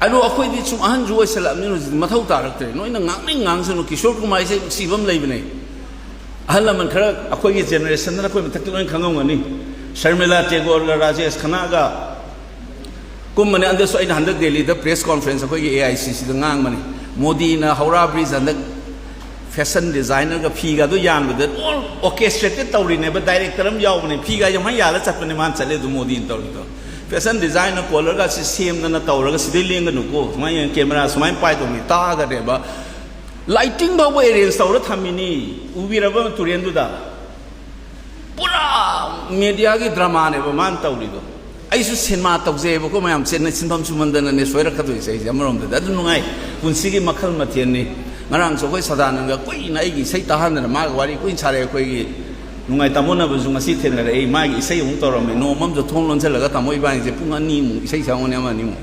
ꯑꯗꯣ ꯑꯩꯈꯣꯏꯗꯤ ꯁꯨꯝ ꯑꯍꯟꯁꯨ ꯑꯣꯏꯁꯜꯂꯛꯑꯕꯅꯤꯅ ꯍꯧꯖꯤꯛꯇꯤ ꯃꯊꯧ ꯇꯥꯔꯛꯇ꯭ꯔꯦ꯫ ꯅꯣꯏꯅ ꯉꯥꯡꯅꯤꯡ ꯉꯥꯡꯁꯅꯨ꯫ ꯀꯤꯁꯣꯔ ꯀꯨꯃꯥꯔꯁꯦ ꯅꯨꯡꯁꯤꯕ ꯑꯃ ꯂꯩꯕꯅꯦ꯫ ꯑꯍꯜ ꯂꯃꯟ ꯈꯔ ꯑꯩꯈꯣꯏꯒꯤ ꯖꯦꯅꯦꯔꯦꯁꯟꯗ ꯑꯩꯈꯣꯏ ꯃꯊꯛꯇ ꯂꯣꯏꯅ ꯈꯪꯉꯝꯒꯅꯤ꯫ ꯁꯔꯃꯤꯂꯥ ꯇꯦꯒꯣꯔꯒ ꯔꯥꯖꯦꯁ ꯈꯅꯥꯒ ꯀꯨꯝꯕꯅꯦ꯫ ꯑꯗꯨꯁꯨ ꯑꯩꯅ ꯍꯟꯗꯛ ꯗꯦꯜꯂꯤꯗ ꯄ꯭ꯔꯦꯁ ꯀꯣꯟꯐ꯭ꯔꯦꯟꯁ ꯑꯩꯈꯣꯏꯒꯤ ꯑꯦ ꯑꯥꯏ ꯁꯤ ꯁꯤꯗ ꯉꯥꯡꯕꯅꯤ꯫ ꯃꯣꯗꯤꯅ ꯍꯧꯔꯥ ꯕ꯭ꯔꯤꯖ ꯍꯟꯗꯛ ꯐꯦꯁꯟ ꯗꯤꯖꯥꯏꯅꯔꯒ ꯐꯤꯒ ꯑꯗꯨ ꯌꯥꯟꯕꯗ ꯑꯣꯜ ꯑꯣꯔꯀꯦꯁꯇ꯭ꯔꯦꯇꯦꯠ ꯇꯧꯔꯤꯅꯦꯕ꯫ ꯗꯥꯏꯔꯦꯛꯇꯔ ꯑꯃ ꯌꯥꯎꯕꯅꯦ, ꯐꯤꯒ ꯌꯥꯝ ꯌꯥꯜꯂ ꯆꯠꯄꯅꯦ ꯃꯥꯅ ꯆꯠꯂꯦ ꯑꯗꯨ ꯃꯣꯗꯤꯅ ꯇꯧꯔꯤꯗꯣ꯫ ꯐꯦꯁꯟ ꯗꯤꯖꯥꯏꯟꯅ ꯀꯣꯂꯔꯒꯁꯤ ꯁꯦꯝꯗꯅ ꯇꯧꯔꯒ ꯁꯤꯗꯩ ꯂꯦꯡꯒꯅꯨꯀꯣ, ꯁꯨꯃꯥꯏꯅ ꯀꯦꯃꯦꯔꯥ ꯁꯨꯃꯥꯏꯅ ꯄꯥꯏꯗꯧꯅꯤ ꯇꯥꯒꯅꯦꯕ꯫ ꯂꯥꯏꯇꯤꯡ ꯐꯥꯎꯕ ꯑꯦꯔꯦꯟꯖ ꯇꯧꯔ ꯊꯝꯃꯤꯅꯤ, ꯎꯕꯤꯔꯕ ꯇꯨꯔꯦꯟꯗꯨꯗ꯫ ꯄꯨꯔꯥ ꯃꯦꯗꯤꯌꯥꯒꯤ ꯗ꯭ꯔꯃꯥꯅꯦꯕ ꯃꯥꯅ ꯇꯧꯔꯤꯗꯣ꯫ ꯑꯩꯁꯨ ꯁꯤꯅꯦꯃꯥ ꯇꯧꯖꯩꯑꯕꯀꯣ, ꯃꯌꯥꯝ ꯆꯦꯟꯅ ꯁꯤꯟꯐꯝ ꯁꯨꯃꯟꯗꯅꯅꯦ ꯁꯣꯏꯔꯛꯀꯗꯣꯏꯁꯦ ꯑꯩꯁꯦ꯫ ꯑꯃꯔꯣꯝꯗꯗꯤ ꯑꯗꯨ ꯅꯨꯡꯉꯥꯏ, ꯄꯨꯟꯁꯤꯒꯤ ꯃꯈꯜ ꯃꯊꯦꯜꯅꯤ꯫ ꯉꯔꯥꯡꯁꯨ ꯑꯩꯈꯣꯏ ꯁꯗꯥꯅꯟꯗꯒ ꯀꯨꯏꯅ ꯑꯩꯒꯤ ꯏꯁꯩ ꯇꯥꯍꯟꯗꯅ ꯃꯥꯒ ꯋꯥꯔꯤ ꯀꯨꯏꯅ ꯁꯥꯔꯦ꯫ ꯑꯩꯈꯣꯏꯒꯤ ꯅꯨꯡꯉꯥꯏ ꯇꯥꯃꯣꯟꯅꯕꯁꯨ ꯉꯁꯤ ꯊꯦꯡꯅꯔꯛꯏ꯫ ꯃꯥꯒꯤ ꯏꯁꯩ ꯑꯃꯨꯛ ꯇꯧꯔꯝꯃꯤ꯫ ꯅꯣꯡꯃ ꯑꯃꯁꯨ ꯊꯣꯡ ꯂꯣꯟꯁꯤꯜꯂꯒ ꯇꯥꯃꯣ ꯏꯕꯥꯅꯤꯁꯦ ꯄꯨꯡ ꯑꯅꯤꯃꯨꯛ ꯏꯁꯩ ꯁꯛꯑꯝꯒꯅꯤ, ꯑꯃ ꯑꯅꯤꯃꯨꯛ꯫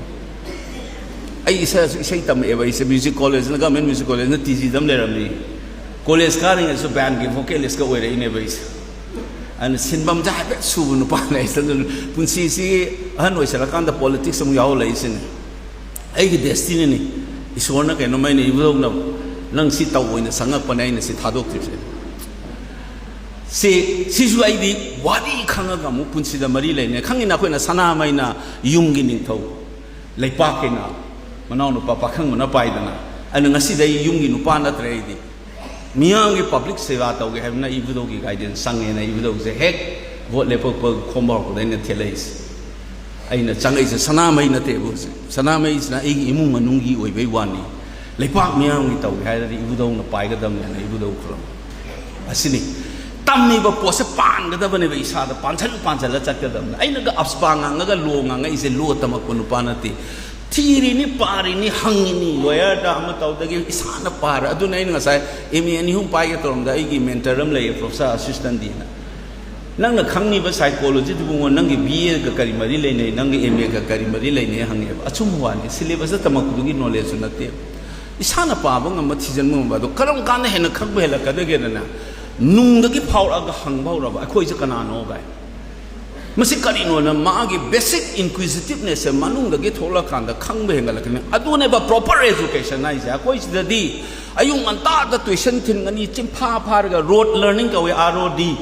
ꯑꯩ ꯏꯁꯩꯁꯨ ꯏꯁꯩ ꯇꯝꯃꯛꯑꯦꯕ ꯑꯩꯁꯦ꯫ ꯃ꯭ꯌꯨꯖꯤꯛ ꯀꯣꯂꯦꯖꯅ, ꯒꯚꯔꯟꯃꯦꯟ ꯃ꯭ꯌꯨꯖꯤꯛ ꯀꯣꯂꯦꯖꯅ ꯇꯤ ꯖꯤꯗ ꯑꯃ ꯂꯩꯔꯝꯃꯤ꯫ ꯀꯣꯂꯦꯖ ꯀꯥꯔꯤꯉꯩꯗꯁꯨ ꯕꯦꯟꯒꯤ ꯚꯣꯀꯦꯂꯤꯁꯀ ꯑꯣꯏꯔꯛꯏꯅꯦꯕ ꯑꯩꯁꯦ꯫ ꯑꯗꯨꯅ ꯁꯤꯟꯐꯝꯁꯦ ꯍꯥꯏꯐꯦꯠ ꯁꯨꯕ ꯅꯨꯄꯥꯅꯦ ꯑꯩꯁꯦ꯫ ꯑꯗꯨꯅ ꯄꯨꯟꯁꯤꯁꯤ ꯑꯍꯟ ꯑꯣꯏꯁꯜꯂꯀꯥꯟꯗ ꯄꯣꯂꯤꯇꯤꯛꯁ ꯑꯃꯨꯛ ꯌꯥꯎꯍꯜꯂꯛꯏꯁꯤꯅꯦ꯫ ꯑꯩꯒꯤ ꯗꯦꯁꯇꯤꯅꯤꯅꯤ꯫ ꯏꯁꯣꯔꯅ ꯀꯩꯅꯣꯝꯃ ꯑꯩꯅ ꯏꯕꯨꯙꯧꯅ ꯅꯪ ꯁꯤ ꯇꯧ ꯑꯣꯏꯅ ꯆꯪꯉꯛꯄꯅꯦ, ꯑꯩꯅ ꯁꯤ ꯊꯥꯗꯣꯛꯇ꯭ꯔꯤꯁꯦ꯫ ꯁꯤ, ꯁꯤꯁꯨ ꯑꯩꯗꯤ ꯋꯥꯔꯤ ꯈꯪꯉꯒ ꯑꯃꯨꯛ ꯄꯨꯟꯁꯤꯗ ꯃꯔꯤ ꯂꯩꯅꯩ꯫ ꯈꯪꯉꯤꯅ ꯑꯩꯈꯣꯏꯅ ꯁꯅꯥꯃꯍꯤꯅ ꯌꯨꯝꯒꯤ ꯅꯤꯡꯊꯧ, ꯂꯩꯄꯥꯛꯀꯤꯅ ꯃꯅꯥꯎꯅꯨꯄꯥ ꯄꯥꯈꯪꯕꯅ ꯄꯥꯏꯗꯅ꯫ ꯑꯗꯨꯅ ꯉꯁꯤꯗꯤ ꯑꯩ ꯌꯨꯝꯒꯤ ꯅꯨꯄꯥ ꯅꯠꯇ꯭ꯔꯦ꯫ ꯑꯩꯗꯤ ꯃꯤꯌꯥꯝꯒꯤ ꯄꯕ꯭ꯂꯤꯛ ꯁꯦꯕꯥ ꯇꯧꯒꯦ ꯍꯥꯏꯕꯅ ꯏꯕꯨꯙꯧꯒꯤ ꯒꯥꯏꯗꯦꯟꯁ ꯆꯪꯉꯦꯅ ꯏꯕꯨꯙꯧꯁꯦ ꯍꯦꯛ ꯚꯣꯠ ꯂꯦꯞꯄꯛꯄ ꯈꯣꯝꯕ ꯍꯧꯔꯛꯄꯗ ꯑꯩꯅ ꯊꯦꯠꯂꯛꯏꯁꯦ꯫ ꯑꯩꯅ ꯆꯪꯉꯛꯏꯁꯦ ꯁꯅꯥꯃꯍꯤ ꯅꯠꯇꯦꯕ ꯍꯧꯖꯤꯛ꯫ ꯁꯅꯥꯃꯍꯤꯁꯤꯅ ꯑꯩꯒꯤ ꯏꯃꯨꯡ ꯃꯅꯨꯡꯒꯤ ꯑꯣꯏꯕꯩ ꯋꯥꯅꯤ꯫ ꯂꯩꯄꯥꯛ ꯃꯤꯌꯥꯝꯒꯤ ꯇꯧꯒꯦ ꯍꯥꯏꯔꯗꯤ ꯏꯕꯨꯙꯧꯅ ꯄꯥꯏꯒꯗꯕꯅꯦꯅ ꯏꯕꯨꯙꯧ ꯈꯨꯔꯨꯝ꯫ ꯑꯁꯤꯅꯤ꯫ ꯇꯝꯃꯤꯕ ꯄꯣꯠꯁꯦ ꯄꯥꯟꯒꯗꯕꯅꯦꯕ, ꯏꯁꯥꯗ ꯄꯥꯟꯁꯤꯜ ꯄꯥꯟꯁꯤꯜꯂ ꯆꯠꯀꯗꯕꯅꯦ꯫ ꯑꯩꯅꯒ ꯑꯞꯁꯄꯥ ꯉꯥꯡꯉꯒ ꯂꯣ ꯉꯥꯡꯉꯛꯏꯁꯦ ꯂꯣ ꯇꯝꯃꯛꯄ ꯅꯨꯄꯥ ꯅꯠꯇꯦ꯫ ꯊꯤꯔꯤꯅꯤ, ꯄꯥꯔꯤꯅꯤ, ꯍꯪꯉꯤꯅꯤ, ꯂꯣꯌꯔꯗ ꯑꯃ ꯇꯧꯗꯒꯤ ꯏꯁꯥꯅ ꯄꯥꯔ꯫ ꯑꯗꯨꯅ ꯑꯩꯅ ꯉꯁꯥꯏ ꯑꯦꯝ ꯑꯦ ꯑꯅꯤ ꯑꯍꯨꯝ ꯄꯥꯏꯒꯦ ꯇꯧꯔꯝꯗ ꯑꯩꯒꯤ ꯃꯦꯟꯇꯔ ꯑꯃ ꯂꯩꯌꯦ, ꯄ꯭ꯔꯣꯐꯦꯁꯔ ꯑꯁꯤꯁꯇꯟꯗꯤꯅ꯫ "ꯅꯪꯅ ꯈꯪꯉꯤꯕ ꯁꯥꯏꯀꯣꯂꯣꯖꯤꯗꯨꯕꯨ ꯅꯪꯒꯤ ꯕꯤ ꯑꯦꯒ ꯀꯔꯤ ꯃꯔꯤ ꯂꯩꯅꯩ, ꯅꯪꯒꯤ ꯑꯦꯝ ꯑꯦꯒ ꯀꯔꯤ ꯃꯔꯤ ꯂꯩꯅꯩ?" ꯍꯪꯉꯦꯕ꯫ ꯑꯆꯨꯝꯕ ꯋꯥꯅꯤ, ꯁꯤꯂꯦꯕꯁꯇ ꯇꯝꯃꯛꯄꯗꯨꯒꯤ ꯅꯣꯂꯦꯖꯁꯨ ꯅꯠꯇꯦ꯫ ꯏꯁꯥꯅ ꯄꯥꯕ ꯉꯝꯕ, ꯊꯤꯖꯤꯟꯕ ꯉꯝꯕ ꯑꯗꯣ ꯀꯔꯝ ꯀꯥꯟꯗ ꯍꯦꯟꯅ ꯈꯪꯕ ꯍꯦꯜꯂꯛꯀꯗꯒꯦꯗꯅ, ꯅꯨꯡꯗꯒꯤ ꯐꯥꯎꯔꯛꯑꯒ ꯍꯪꯕ ꯍꯧꯔꯕ, "ꯑꯩꯈꯣꯏꯁꯦ ꯀꯅꯥꯅꯣ?" ꯀꯥꯏ꯫ ꯃꯁꯤ ꯀꯔꯤꯅꯣꯅ ꯃꯥꯒꯤ ꯕꯦꯁꯤꯛ ꯏꯟꯀ꯭ꯋꯤꯖꯤꯇꯤꯚꯅꯦꯁꯁꯦ ꯃꯅꯨꯡꯗꯒꯤ ꯊꯣꯛꯂꯛꯀꯥꯟꯗ ꯈꯪꯕ ꯍꯦꯟꯒꯠꯂꯛꯀꯅꯤ꯫ ꯑꯗꯨꯅꯦꯕ ꯄ꯭ꯔꯣꯄꯔ ꯑꯦꯖꯨꯀꯦꯁꯟ ꯍꯥꯏꯁꯦ꯫ ꯑꯩꯈꯣꯏ ꯁꯤꯗꯗꯤ ꯑꯌꯨꯛ ꯉꯟꯇꯥꯗ ꯇꯨꯏꯁꯟ ꯊꯤꯟꯒꯅꯤ, ꯆꯤꯟꯐꯥ ꯐꯥꯔꯒ ꯔꯣꯠ ꯂꯔꯅꯤꯡ ꯀꯧꯋꯦ, ꯑꯥꯔ ꯑꯣ ꯗꯤ꯫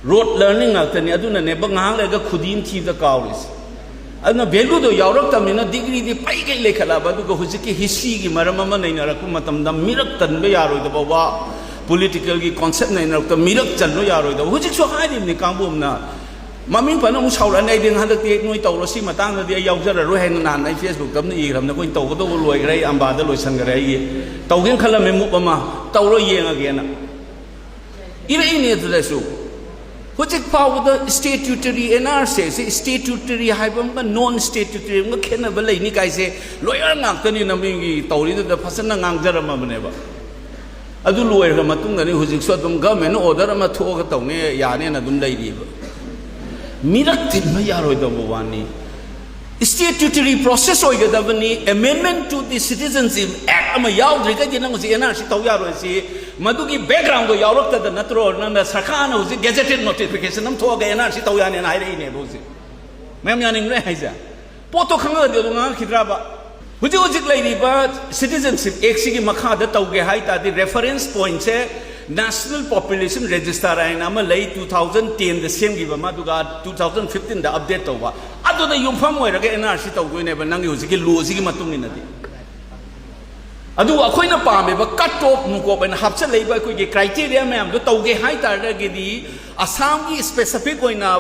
ꯔꯣꯠ ꯂꯔꯅꯤꯡ ꯉꯥꯛꯇꯅꯤ꯫ ꯑꯗꯨꯅꯅꯦꯕ ꯉꯥꯏꯍꯥꯛ ꯂꯩꯔꯒ ꯈꯨꯗꯤ ꯑꯃ ꯊꯤꯕꯗ ꯀꯥꯎꯔꯤꯁꯦ꯫ ꯑꯗꯨꯅ ꯚꯦꯂꯨꯗꯣ ꯌꯥꯎꯔꯛꯇꯕꯅꯤꯅ ꯗꯤꯒ꯭ꯔꯤꯗꯤ ꯄꯩꯈꯩ ꯂꯩꯈꯠꯂꯕ, ꯑꯗꯨꯒ ꯍꯧꯖꯤꯛꯀꯤ ꯍꯤꯁꯇ꯭ꯔꯤꯒꯤ ꯃꯔꯝ ꯑꯃ ꯅꯩꯅꯔꯛꯄ ꯃꯇꯝꯗ ꯃꯤꯔꯛ ꯇꯟꯕ ꯌꯥꯔꯣꯏꯗꯕ ꯋꯥ, ꯄꯣꯂꯤꯇꯤꯀꯦꯜꯒꯤ ꯀꯣꯟꯁꯦꯞ ꯅꯩꯅꯔꯛꯄꯗ ꯃꯤꯔꯛ ꯆꯟꯕ ꯌꯥꯔꯣꯏꯗꯕ꯫ ꯍꯧꯖꯤꯛꯁꯨ ꯍꯥꯏꯔꯤꯕꯅꯤ ꯀꯥꯡꯕꯨ ꯑꯃꯅ꯫ ꯃꯃꯤꯡ ꯐꯅ ꯑꯃꯨꯛ ꯁꯥꯎꯔꯛꯑꯅꯤ, "ꯑꯩꯗꯤ ꯍꯟꯗꯛꯇꯤ ꯅꯣꯏ ꯇꯧꯔꯣ, ꯁꯤ ꯃꯇꯥꯡꯗꯗꯤ ꯑꯩ ꯌꯥꯎꯖꯔꯔꯣꯏ" ꯍꯥꯏꯅ ꯅꯍꯥꯟ ꯑꯩ ꯐꯦꯁꯕꯨꯛꯇ ꯑꯃ ꯏꯈ꯭ꯔꯕꯅꯤ꯫ "ꯑꯩꯈꯣꯏ ꯇꯧꯒꯗꯧꯕ ꯂꯣꯏꯈ꯭ꯔꯦ, ꯑꯩ ꯑꯝꯕꯥꯗ ꯂꯣꯏꯁꯟꯈ꯭ꯔꯦ, ꯑꯩꯒꯤ ꯇꯧꯒꯦꯅ ꯈꯜꯂꯝꯃꯦ ꯃꯨꯞ ꯑꯃ, ꯇꯧꯔꯣ ꯌꯦꯡꯉꯒꯦꯅ" ꯏꯔꯛꯏꯅꯦ꯫ ꯑꯗꯨꯗꯁꯨ ꯍꯧꯖꯤꯛ ꯐꯥꯎꯕꯗ ꯁ꯭ꯇꯦꯇ꯭ꯌꯨꯇꯔꯤ, ꯑꯦꯟ ꯑꯥꯔ ꯁꯤꯁꯦ ꯁ꯭ꯇꯦꯇ꯭ꯌꯨꯇꯔꯤ ꯍꯥꯏꯕ ꯑꯃꯒ ꯅꯣꯟ ꯁ꯭ꯇꯦꯇ꯭ꯌꯨꯇꯔꯤ ꯑꯃꯒ ꯈꯦꯠꯅꯕ ꯂꯩꯅꯤ ꯀꯥꯏꯁꯦ ꯂꯣꯌꯔ ꯉꯥꯛꯇꯅꯤꯅ ꯃꯤꯒꯤ ꯇꯧꯔꯤꯗꯨꯗ ꯐꯖꯅ ꯉꯥꯡꯖꯔꯝꯃꯕꯅꯦꯕ꯫ ꯑꯗꯨ ꯂꯣꯏꯔꯕ ꯃꯇꯨꯡꯗꯅꯤ ꯍꯧꯖꯤꯛꯁꯨ ꯑꯗꯨꯝ ꯒꯚꯔꯟꯃꯦꯟꯠꯅ ꯑꯣꯔꯗꯔ ꯑꯃ ꯊꯣꯛꯑꯒ ꯇꯧꯅꯤ ꯌꯥꯅꯦꯅ ꯑꯗꯨꯝ ꯂꯩꯔꯤꯕ꯫ ꯃꯤꯔꯛ ꯇꯤꯟꯕ ꯌꯥꯔꯣꯏꯗꯧꯕ ꯋꯥꯅꯤ꯫ ꯁ꯭ꯇꯦꯇ꯭ꯌꯨꯇꯔꯤ ꯄ꯭ꯔꯣꯁꯦꯁ ꯑꯣꯏꯒꯗꯕꯅꯤ꯫ ꯑꯦꯃꯦꯟꯗꯃꯦꯟꯠ ꯇꯨ ꯗꯤ ꯁꯤꯇꯤꯖꯟꯁꯤꯞ ꯑꯦꯛ ꯑꯃ ꯌꯥꯎꯗ꯭ꯔꯤꯈꯩꯗꯤ ꯅꯪ ꯍꯧꯖꯤꯛ ꯑꯦꯟ ꯑꯥꯔ ꯁꯤ ꯇꯧ ꯌꯥꯔꯣꯏ꯫ ꯁꯤ ꯃꯗꯨꯒꯤ ꯕꯦꯛꯒ꯭ꯔꯥꯎꯟꯗꯣ ꯌꯥꯎꯔꯛꯇꯗ ꯅꯠꯇ꯭ꯔꯣ ꯅꯪꯅ ꯁꯔꯀꯥꯔꯅ ꯍꯧꯖꯤꯛ ꯒꯦꯖꯦꯇꯦꯠ ꯅꯣꯇꯤꯐꯤꯀꯦꯁꯟ ꯑꯃ ꯊꯣꯛꯑꯒ ꯑꯦꯟ ꯑꯥꯔ ꯁꯤ ꯇꯧ ꯌꯥꯅꯦꯅ ꯍꯥꯏꯔꯛꯏꯅꯦꯕ ꯍꯧꯖꯤꯛ? ꯃꯌꯥꯝ ꯌꯥꯅꯤꯡꯕ꯭ꯔꯥ ꯍꯥꯏꯁꯦ? ꯄꯣꯠꯇꯣ ꯈꯪꯉꯒꯗꯤ ꯑꯗꯨ ꯉꯥꯡꯉꯛꯈꯤꯗ꯭ꯔꯕ? ꯍꯧꯖꯤꯛ ꯍꯧꯖꯤꯛ ꯂꯩꯔꯤꯕ ꯁꯤꯇꯤꯖꯟꯁꯤꯞ ꯑꯦꯛꯁꯤꯒꯤ ꯃꯈꯥꯗ ꯇꯧꯒꯦ ꯍꯥꯏ ꯇꯥꯔꯗꯤ ꯔꯦꯐꯔꯦꯟꯁ ꯄꯣꯏꯟꯠꯁꯦ ꯅꯦꯁꯅꯦꯜ ꯄꯣꯄꯨꯂꯦꯁꯟ ꯔꯦꯖꯤꯁꯇꯥꯔ ꯍꯥꯏꯅ ꯑꯃ ꯂꯩ, ꯇꯨ ꯊꯥꯎꯖꯟ ꯇꯦꯟꯗ ꯁꯦꯝꯈꯤꯕ ꯑꯃ, ꯑꯗꯨꯒ ꯇꯨ ꯊꯥꯎꯖꯟ ꯐꯤꯐꯇꯤꯟꯗ ꯑꯞꯗꯦꯠ ꯇꯧꯕ꯫ ꯑꯗꯨꯗ ꯌꯨꯝꯐꯝ ꯑꯣꯏꯔꯒ ꯑꯦꯟ ꯑꯥꯔ ꯁꯤ ꯇꯧꯗꯣꯏꯅꯦꯕ ꯅꯪꯒꯤ ꯍꯧꯖꯤꯛꯀꯤ ꯂꯣꯁꯤꯒꯤ ꯃꯇꯨꯡ ꯏꯟꯅꯗꯤ꯫ ꯑꯗꯨꯕꯨ ꯑꯩꯈꯣꯏꯅ ꯄꯥꯝꯃꯤꯕ ꯀꯠ ꯑꯣꯐ ꯅꯨꯡꯀꯣꯞ ꯍꯥꯏꯅ ꯍꯥꯞꯆꯜꯂꯛꯏꯕ ꯑꯩꯈꯣꯏꯒꯤ ꯀ꯭ꯔꯥꯏꯇꯦꯔꯤꯌꯥ ꯃꯌꯥꯝꯗꯣ ꯇꯧꯒꯦ ꯍꯥꯏ ꯇꯥꯔꯒꯗꯤ ꯑꯁꯥꯝꯒꯤ ꯁ꯭ꯄꯦꯁꯤꯐꯤꯛ ꯑꯣꯏꯅ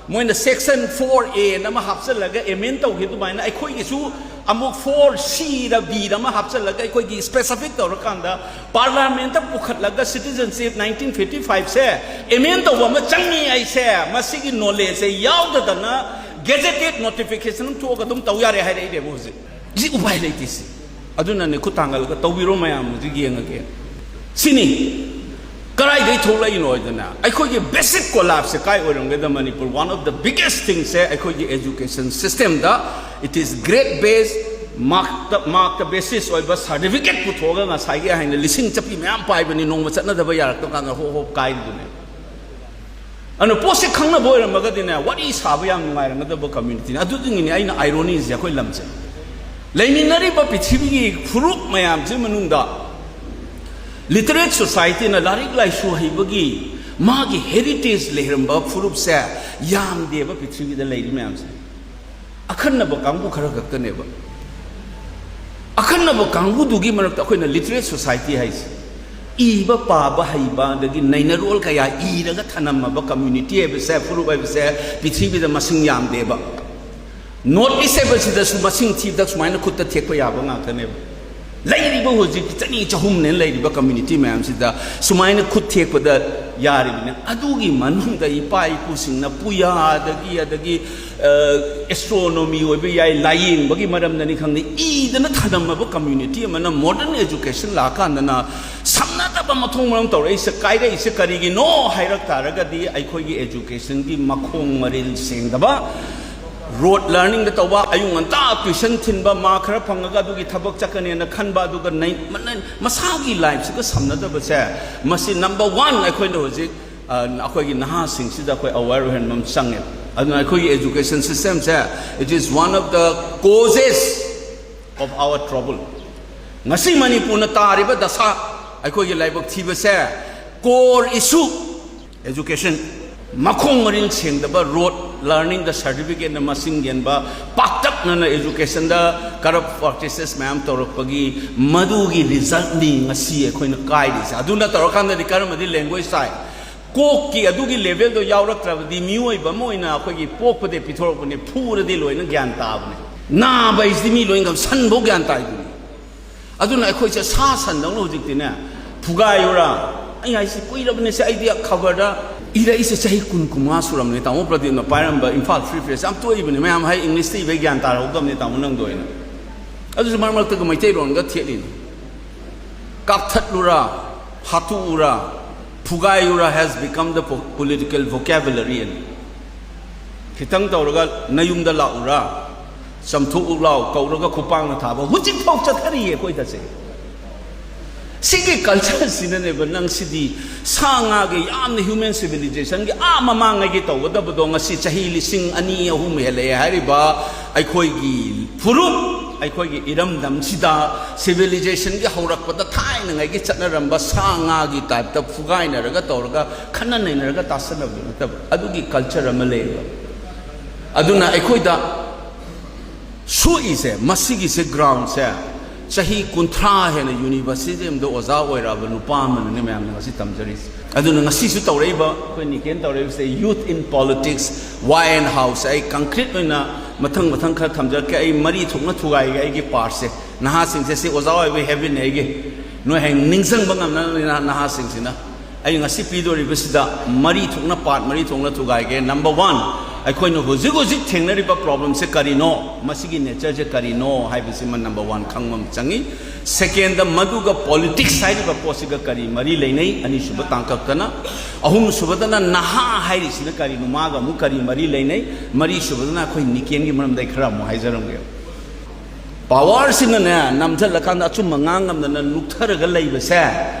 ꯃꯣꯏꯅ ꯁꯦꯛꯁꯟ ꯐꯣꯔ ꯑꯦ ꯑꯃ ꯍꯥꯞꯆꯜꯂꯒ ꯑꯦꯃꯦꯟ ꯇꯧꯈꯤ ꯑꯗꯨꯃꯥꯏꯅ ꯑꯩꯈꯣꯏꯒꯤꯁꯨ ꯑꯃꯨꯛ ꯐꯣꯔ ꯁꯤꯔ ꯕꯤꯔ ꯑꯃ ꯍꯥꯞꯆꯤꯜꯂꯒ ꯑꯩꯈꯣꯏꯒꯤ ꯁ꯭ꯄꯦꯁꯤꯐꯤꯛ ꯇꯧꯔꯀꯥꯟꯗ ꯄꯥꯔꯂꯥꯃꯦꯟꯠꯇ ꯄꯨꯈꯠꯂꯒ ꯁꯤꯇꯤꯖꯟꯁꯤꯞ ꯅꯥꯏꯟꯇꯤꯟ ꯐꯤꯐꯇꯤ ꯐꯥꯏꯚꯁꯦ ꯑꯦꯃꯦꯟ ꯇꯧꯕ ꯑꯃ ꯆꯪꯉꯤ ꯍꯥꯏꯁꯦ ꯃꯁꯤꯒꯤ ꯅꯣꯂꯦꯖꯁꯦ ꯌꯥꯎꯗꯗꯅ ꯒꯦꯖꯦꯇꯦꯠ ꯅꯣꯇꯤꯐꯤꯀꯦꯁꯟ ꯑꯃ ꯊꯣꯛꯑꯒ ꯑꯗꯨꯝ ꯇꯧ ꯌꯥꯔꯦ ꯍꯥꯏꯔꯛꯏꯅꯦꯕ ꯍꯧꯖꯤꯛ꯫ ꯁꯤ ꯎꯄꯥꯏ ꯂꯩꯇꯦ ꯁꯤ꯫ ꯑꯗꯨꯅꯅꯦ ꯈꯨꯠ ꯊꯥꯡꯒꯠꯂꯒ ꯇꯧꯕꯤꯔꯣ ꯃꯌꯥꯝ ꯍꯧꯖꯤꯛ ꯌꯦꯡꯉꯒꯦ꯫ ꯁꯤꯅꯤ꯫ ꯀꯗꯥꯏꯗꯒꯤ ꯊꯣꯛꯂꯛꯏꯅꯣ ꯍꯥꯏꯗꯅ ꯑꯩꯈꯣꯏꯒꯤ ꯕꯦꯁꯤꯛ ꯀꯣꯂꯥꯞꯁꯦ ꯀꯥꯏ ꯑꯣꯏꯔꯝꯒꯦꯗ Manipur one of the biggest thingꯁꯦ ꯑꯩꯈꯣꯏꯒꯤ education systemꯗ it is grade base markꯇ markꯇ basis ꯑꯣꯏꯕ certificate ꯄꯨꯊꯣꯛꯑꯒ ꯉꯁꯥꯏꯒꯤ ꯍꯥꯏꯅ ꯂꯤꯁꯤꯡ ꯆꯠꯄꯤ ꯃꯌꯥꯝ ꯄꯥꯏꯕꯅꯤ ꯅꯣꯡꯃ ꯆꯠꯅꯗꯕ ꯌꯥꯔꯛꯇꯕ ꯀꯥꯟꯗ ꯍꯣꯞ ꯍꯣꯞ ꯀꯥꯏꯔꯤꯗꯨꯅꯦ꯫ ꯑꯗꯨꯅ ꯄꯣꯠꯁꯦ ꯈꯪꯅꯕ ꯑꯣꯏꯔꯝꯃꯒꯗꯤꯅꯦ ꯋꯥꯔꯤ ꯁꯥꯕ ꯌꯥꯝ ꯅꯨꯡꯉꯥꯏꯔꯝꯒꯗꯕ communityꯅꯤ꯫ ꯑꯗꯨꯗꯨꯒꯤꯅꯤ ꯑꯩꯅ ironyꯁꯦ ꯑꯩꯈꯣꯏ ꯂꯝꯁꯦ ꯂꯩꯃꯤꯟꯅꯔꯤꯕ ꯄ꯭ꯔꯤꯊꯤꯕꯤꯒꯤ ꯐꯨꯔꯨꯞ ꯃꯌꯥꯝꯁꯤ ꯃꯅꯨꯡꯗ literate societyꯅ ꯂꯥꯏꯔꯤꯛ ꯂꯥꯏꯁꯨ ꯍꯩꯕꯒꯤ ꯃꯥꯒꯤ heritage ꯂꯩꯔꯝꯕ ꯐꯨꯔꯨꯞꯁꯦ ꯌꯥꯝꯗꯦꯕ ꯄ꯭ꯔꯤꯊꯤꯕꯤꯗ ꯂꯩꯔꯤ ꯃꯌꯥꯝꯁꯦ꯫ ꯑꯈꯟꯅꯕ ꯀꯥꯡꯕꯨ ꯈꯔ ꯈꯛꯇꯅꯦꯕ꯫ ꯑꯈꯟꯅꯕ ꯀꯥꯡꯕꯨꯗꯨꯒꯤ ꯃꯔꯛꯇ ꯑꯩꯈꯣꯏꯅ literate society ꯍꯥꯏꯁꯦ ꯏꯕ ꯄꯥꯕ ꯍꯩꯕ ꯑꯗꯒꯤ ꯅꯩꯅꯔꯣꯜ ꯀꯌꯥ ꯏꯔꯒ ꯊꯅꯝꯃꯕ community ꯍꯥꯏꯕꯁꯦ ꯐꯨꯔꯨꯞ ꯍꯥꯏꯕꯁꯦ ꯄ꯭ꯔꯤꯊꯤꯕꯤꯗ ꯃꯁꯤꯡ ꯌꯥꯝꯗꯦꯕ꯫ North East ꯍꯥꯏꯕꯁꯤꯗꯁꯨ ꯃꯁꯤꯡ ꯊꯤꯕꯗ ꯁꯨꯃꯥꯏꯅ ꯈꯨꯠꯇ ꯊꯦꯛꯄ ꯌꯥꯕ ꯉꯥꯛꯇꯅꯦꯕ꯫ ꯂꯩꯔꯤꯕ ꯍꯧꯖꯤꯛ ꯆꯅꯤ ꯆꯍꯨꯝꯅꯦꯅ ꯂꯩꯔꯤꯕ community ꯃꯌꯥꯝꯁꯤꯗ ꯁꯨꯃꯥꯏꯅ ꯈꯨꯠ ꯊꯦꯛꯄꯗ ꯌꯥꯔꯤꯕꯅꯤ꯫ ꯑꯗꯨꯒꯤ ꯃꯅꯨꯡꯗ ꯏꯄꯥ ꯏꯄꯨꯁꯤꯡꯅ ꯄꯨꯌꯥꯗꯒꯤ ꯑꯗꯒꯤ ꯑꯦꯁꯇ꯭ꯔꯣꯅꯣꯃꯤ ꯑꯣꯏꯕ ꯌꯥꯏ, ꯂꯥꯏꯌꯦꯡꯕꯒꯤ ꯃꯔꯝꯗꯅꯤ ꯈꯪꯗꯦ ꯏꯗꯅ ꯊꯅꯝꯃꯕ community ꯑꯃꯅ modern education ꯂꯥꯛꯑꯀꯥꯟꯗꯅ ꯁꯝꯅꯗꯕ ꯃꯊꯣꯡ ꯃꯔꯝ ꯇꯧꯔꯛꯏꯁꯦ ꯀꯥꯏꯔꯛꯏꯁꯦ ꯀꯔꯤꯒꯤꯅꯣ ꯍꯥꯏꯔꯛ ꯇꯥꯔꯒꯗꯤ ꯑꯩꯈꯣꯏꯒꯤ educationꯒꯤ ꯃꯈꯣꯡ ꯃꯔꯤꯜ ꯁꯦꯡꯗꯕ꯫ Rote learningꯗ ꯇꯧꯕ ꯑꯌꯨꯛ ꯉꯟꯇꯥ tuition ꯊꯤꯟꯕ ꯃꯥ ꯈꯔ ꯐꯪꯉꯒ ꯑꯗꯨꯒꯤ ꯊꯕꯛ ꯆꯠꯀꯅꯦꯅ ꯈꯟꯕ ꯑꯗꯨꯒ ꯅꯩ- ꯃꯅ- ꯃꯁꯥꯒꯤ lifeꯁꯤꯒ ꯁꯝꯅꯗꯕꯁꯦ ꯃꯁꯤ number one ꯑꯩꯈꯣꯏꯅ ꯍꯧꯖꯤꯛ ꯑ, ꯑꯩꯈꯣꯏꯒꯤ ꯅꯍꯥꯁꯤꯡꯁꯤꯗ ꯑꯩꯈꯣꯏ aware ꯑꯣꯏꯍꯟꯕ ꯑꯃ ꯆꯪꯉꯦ꯫ ꯑꯗꯨꯅ ꯑꯩꯈꯣꯏꯒꯤ education systemꯁꯦ it is one of the causes of our trouble꯫ ꯉꯁꯤ ꯃꯅꯤꯄꯨꯔꯅ ꯇꯥꯔꯤꯕ ꯗꯁꯥ ꯑꯩꯈꯣꯏꯒꯤ ꯂꯥꯏꯕꯛ ꯊꯤꯕꯁꯦ core issue education꯫ ꯃꯈꯣꯡ ꯃꯔꯤꯜ ꯁꯦꯡꯗꯕ rote learningꯗ certificateꯅ ꯃꯁꯤꯡ ꯍꯦꯟꯕ ꯄꯥꯛꯇꯛꯅꯅ educationꯗ corrupt practices ꯃꯌꯥꯝ ꯇꯧꯔꯛꯄꯒꯤ ꯃꯗꯨꯒꯤ resultꯅꯤ ꯉꯁꯤ ꯑꯩꯈꯣꯏꯅ ꯀꯥꯏꯔꯤꯁꯦ꯫ ꯑꯗꯨꯅ ꯇꯧꯔꯀꯥꯟꯗꯗꯤ ꯀꯔꯝꯕꯗꯤ language ꯇꯥꯏ? ꯀꯣꯛꯀꯤ ꯑꯗꯨꯒꯤ levelꯗꯣ ꯌꯥꯎꯔꯛꯇ꯭ꯔꯕꯗꯤ ꯃꯤꯑꯣꯏꯕ ꯑꯃ ꯑꯣꯏꯅ ꯑꯩꯈꯣꯏꯒꯤ ꯄꯣꯛꯄꯗꯒꯤ ꯄꯤꯊꯣꯔꯛꯄꯅꯦ ꯐꯨꯔꯗꯤ ꯂꯣꯏꯅ ꯒ꯭ꯌꯥꯟ ꯇꯥꯕꯅꯦ꯫ ꯅꯥꯕ ꯍꯥꯏꯁꯤꯗꯤ ꯃꯤ ꯂꯣꯏ ꯉꯝ, ꯁꯟꯐꯧ ꯒ꯭ꯌꯥꯟ ꯇꯥꯏꯗꯨꯅꯤ꯫ ꯑꯗꯨꯅ ꯑꯩꯈꯣꯏꯁꯦ ꯁꯥ ꯁꯟꯗꯧꯅ ꯍꯧꯖꯤꯛꯇꯤꯅꯦ, ꯐꯨꯒꯥꯏꯌꯨꯔꯥ? ꯑꯩ ꯍꯥꯏꯁꯤ ꯀꯨꯏꯔꯕꯅꯦ ꯁꯦ, ꯑꯩꯗꯤ ꯈꯕꯔꯗ ꯏꯔꯛꯏꯁꯦ ꯆꯍꯤ ꯀꯨꯟ ꯀꯨꯟꯃꯉꯥ ꯁꯨꯔꯝꯅꯦ꯫ ꯇꯥꯃꯣ ꯄ꯭ꯔꯗꯤꯞꯅ ꯄꯥꯏꯔꯝꯕ ꯏꯝꯐꯥꯜ ꯐ꯭ꯔꯤ ꯄ꯭ꯔꯦꯁ ꯌꯥꯝ ꯇꯣꯛꯏꯕꯅꯦ, ꯃꯌꯥꯝ ꯍꯥꯏ ꯏꯪꯂꯤꯁꯇ ꯏꯕꯩ ꯒ꯭ꯌꯥꯟ ꯇꯥꯔꯛꯍꯧꯗꯕꯅꯦ ꯇꯥꯃꯣ ꯅꯪꯗꯣ ꯑꯩꯅ꯫ ꯑꯗꯨꯁꯨ ꯃꯔꯛ ꯃꯔꯛꯇꯒ ꯃꯩꯇꯩꯂꯣꯟꯒ ꯊꯦꯠꯂꯤꯅꯤ꯫ ꯀꯥꯞꯊꯠꯂꯨꯔꯥ, ꯍꯥꯠꯇꯣꯛꯎꯔꯥ, ꯐꯨꯒꯥꯏꯌꯨꯔꯥ has become the po-, political vocabulary. ꯈꯤꯇꯪ ꯇꯧꯔꯒ ꯅꯌꯨꯝꯗ ꯂꯥꯛꯎꯔꯥ, ꯆꯝꯊꯣꯛꯎ ꯂꯥꯎ ꯀꯧꯔꯒ ꯈꯨꯄꯥꯛꯅ ꯊꯥꯕ ꯍꯧꯖꯤꯛꯐꯥꯎ ꯆꯠꯊꯔꯤꯌꯦ ꯑꯩꯈꯣꯏꯗꯁꯦ꯫ ꯁꯤꯒꯤ ꯀꯜꯆꯔꯁꯤꯅꯅꯦꯕ ꯅꯪ ꯁꯤꯗꯤ ꯁꯥ ꯉꯥꯒꯤ ꯌꯥꯝꯅ ꯍ꯭ꯌꯨꯃꯦꯟ ꯁꯤꯚꯤꯂꯤꯖꯦꯁꯟꯒꯤ ꯑꯥ ꯃꯃꯥꯡꯉꯩꯒꯤ ꯇꯧꯒꯗꯕꯗꯣ ꯉꯁꯤ ꯆꯍꯤ ꯂꯤꯁꯤꯡ ꯑꯅꯤ ꯑꯍꯨꯝ ꯍꯦꯜꯂꯛꯑꯦ ꯍꯥꯏꯔꯤꯕ ꯑꯩꯈꯣꯏꯒꯤ ꯐꯨꯔꯨꯞ, ꯑꯩꯈꯣꯏꯒꯤ ꯏꯔꯝꯗꯝꯁꯤꯗ ꯁꯤꯚꯤꯂꯤꯖꯦꯁꯟꯒꯤ ꯍꯧꯔꯛꯄꯗ ꯊꯥꯏꯅꯉꯩꯒꯤ ꯆꯠꯅꯔꯝꯕ ꯁꯥ ꯉꯥꯒꯤ ꯇꯥꯏꯞꯇ ꯐꯨꯒꯥꯏꯅꯔꯒ ꯇꯧꯔꯒ ꯈꯠꯅ ꯅꯩꯅꯔꯒ ꯇꯥꯁꯟꯅꯕꯗꯨ ꯅꯠꯇꯕ, ꯑꯗꯨꯒꯤ ꯀꯜꯆꯔ ꯑꯃ ꯂꯩꯌꯦꯕ꯫ ꯑꯗꯨꯅ ꯑꯩꯈꯣꯏꯗ ꯁꯣꯛꯏꯁꯦ, ꯃꯁꯤꯒꯤꯁꯦ ꯒ꯭ꯔꯥꯎꯟꯁꯦ ꯆꯍꯤ ꯀꯨꯟꯊ꯭ꯔꯥ ꯍꯦꯟꯅ ꯌꯨꯅꯤꯚꯔꯁꯤꯇꯤ ꯑꯃꯗ ꯑꯣꯖꯥ ꯑꯣꯏꯔꯛꯑꯕ ꯅꯨꯄꯥ ꯑꯃꯅꯅꯦ ꯃꯌꯥꯝꯅ ꯉꯁꯤ ꯇꯝꯖꯔꯤꯁꯦ꯫ ꯑꯗꯨꯅ ꯉꯁꯤꯁꯨ ꯇꯧꯔꯛꯏꯕ ꯑꯩꯈꯣꯏ ꯅꯤꯀꯦꯟ ꯇꯧꯔꯛꯏꯕꯁꯦ Youth in Politics, Why and How ꯁꯦ ꯑꯩ ꯀꯪꯀ꯭ꯔꯤꯠ ꯑꯣꯏꯅ ꯃꯊꯪ ꯃꯊꯪ ꯈꯔ ꯊꯝꯖꯔꯛꯀꯦ꯫ ꯑꯩ ꯃꯔꯤ ꯊꯣꯛꯅ ꯊꯨꯒꯥꯏꯒꯦ ꯑꯩꯒꯤ ꯄꯥꯔꯠꯁꯦ꯫ ꯅꯍꯥꯁꯤꯡꯁꯦ ꯁꯤ ꯑꯣꯖꯥ ꯑꯣꯏꯕꯒꯤ ꯍꯦꯕꯤꯠꯅꯦ ꯑꯩꯒꯤ꯫ ꯅꯣꯏ ꯍꯌꯦꯡ ꯅꯤꯡꯁꯤꯡꯕ ꯉꯝꯅꯕꯅꯤꯅ ꯅꯍꯥꯁꯤꯡꯁꯤꯅ꯫ ꯑꯩ ꯉꯁꯤ ꯄꯤꯗꯣꯔꯤꯕꯁꯤꯗ ꯃꯔꯤ ꯊꯣꯛꯅ, ꯄꯥꯔꯠ ꯃꯔꯤ ꯊꯣꯛꯅ ꯊꯨꯒꯥꯏꯒꯦ꯫ ꯅꯝꯕꯔ ꯋꯥꯟ, ꯑꯩꯈꯣꯏꯅ ꯍꯧꯖꯤꯛ ꯍꯧꯖꯤꯛ ꯊꯦꯡꯅꯔꯤꯕ ꯄ꯭ꯔꯣꯕ꯭ꯂꯦꯝꯁꯦ ꯀꯔꯤꯅꯣ, ꯃꯁꯤꯒꯤ ꯅꯦꯆꯔꯁꯦ ꯀꯔꯤꯅꯣ ꯍꯥꯏꯕꯁꯤꯃ ꯅꯝꯕꯔ ꯋꯥꯟ ꯈꯪꯕ ꯑꯃ ꯆꯪꯉꯤ꯫ ꯁꯦꯀꯦꯟꯗ, ꯃꯗꯨꯒ ꯄꯣꯂꯤꯇꯤꯛꯁ ꯍꯥꯏꯔꯤꯕ ꯄꯣꯠꯁꯤꯒ ꯀꯔꯤ ꯃꯔꯤ ꯂꯩꯅꯩ? ꯑꯅꯤꯁꯨꯕ ꯇꯥꯡꯀꯛꯇꯅ꯫ ꯑꯍꯨꯝꯁꯨꯕꯗꯅ ꯅꯍꯥ ꯍꯥꯏꯔꯤꯁꯤꯅ ꯀꯔꯤꯅꯣ, ꯃꯥꯒ ꯑꯃꯨꯛ ꯀꯔꯤ ꯃꯔꯤ ꯂꯩꯅꯩ? ꯃꯔꯤꯁꯨꯕꯗꯅ ꯑꯩꯈꯣꯏ ꯅꯤꯀꯦꯟꯒꯤ ꯃꯔꯝꯗ ꯑꯩ ꯈꯔ ꯑꯃꯨꯛ ꯍꯥꯏꯖꯔꯝꯒꯦ꯫ ꯄꯥꯋꯔꯁꯤꯅꯅꯦ ꯅꯝꯊꯜꯂꯀꯥꯟꯗ ꯑꯆꯨꯝꯕ ꯉꯥꯡ ꯉꯝꯗꯅ ꯅꯨꯛꯊꯔꯒ ꯂꯩꯕꯁꯦ,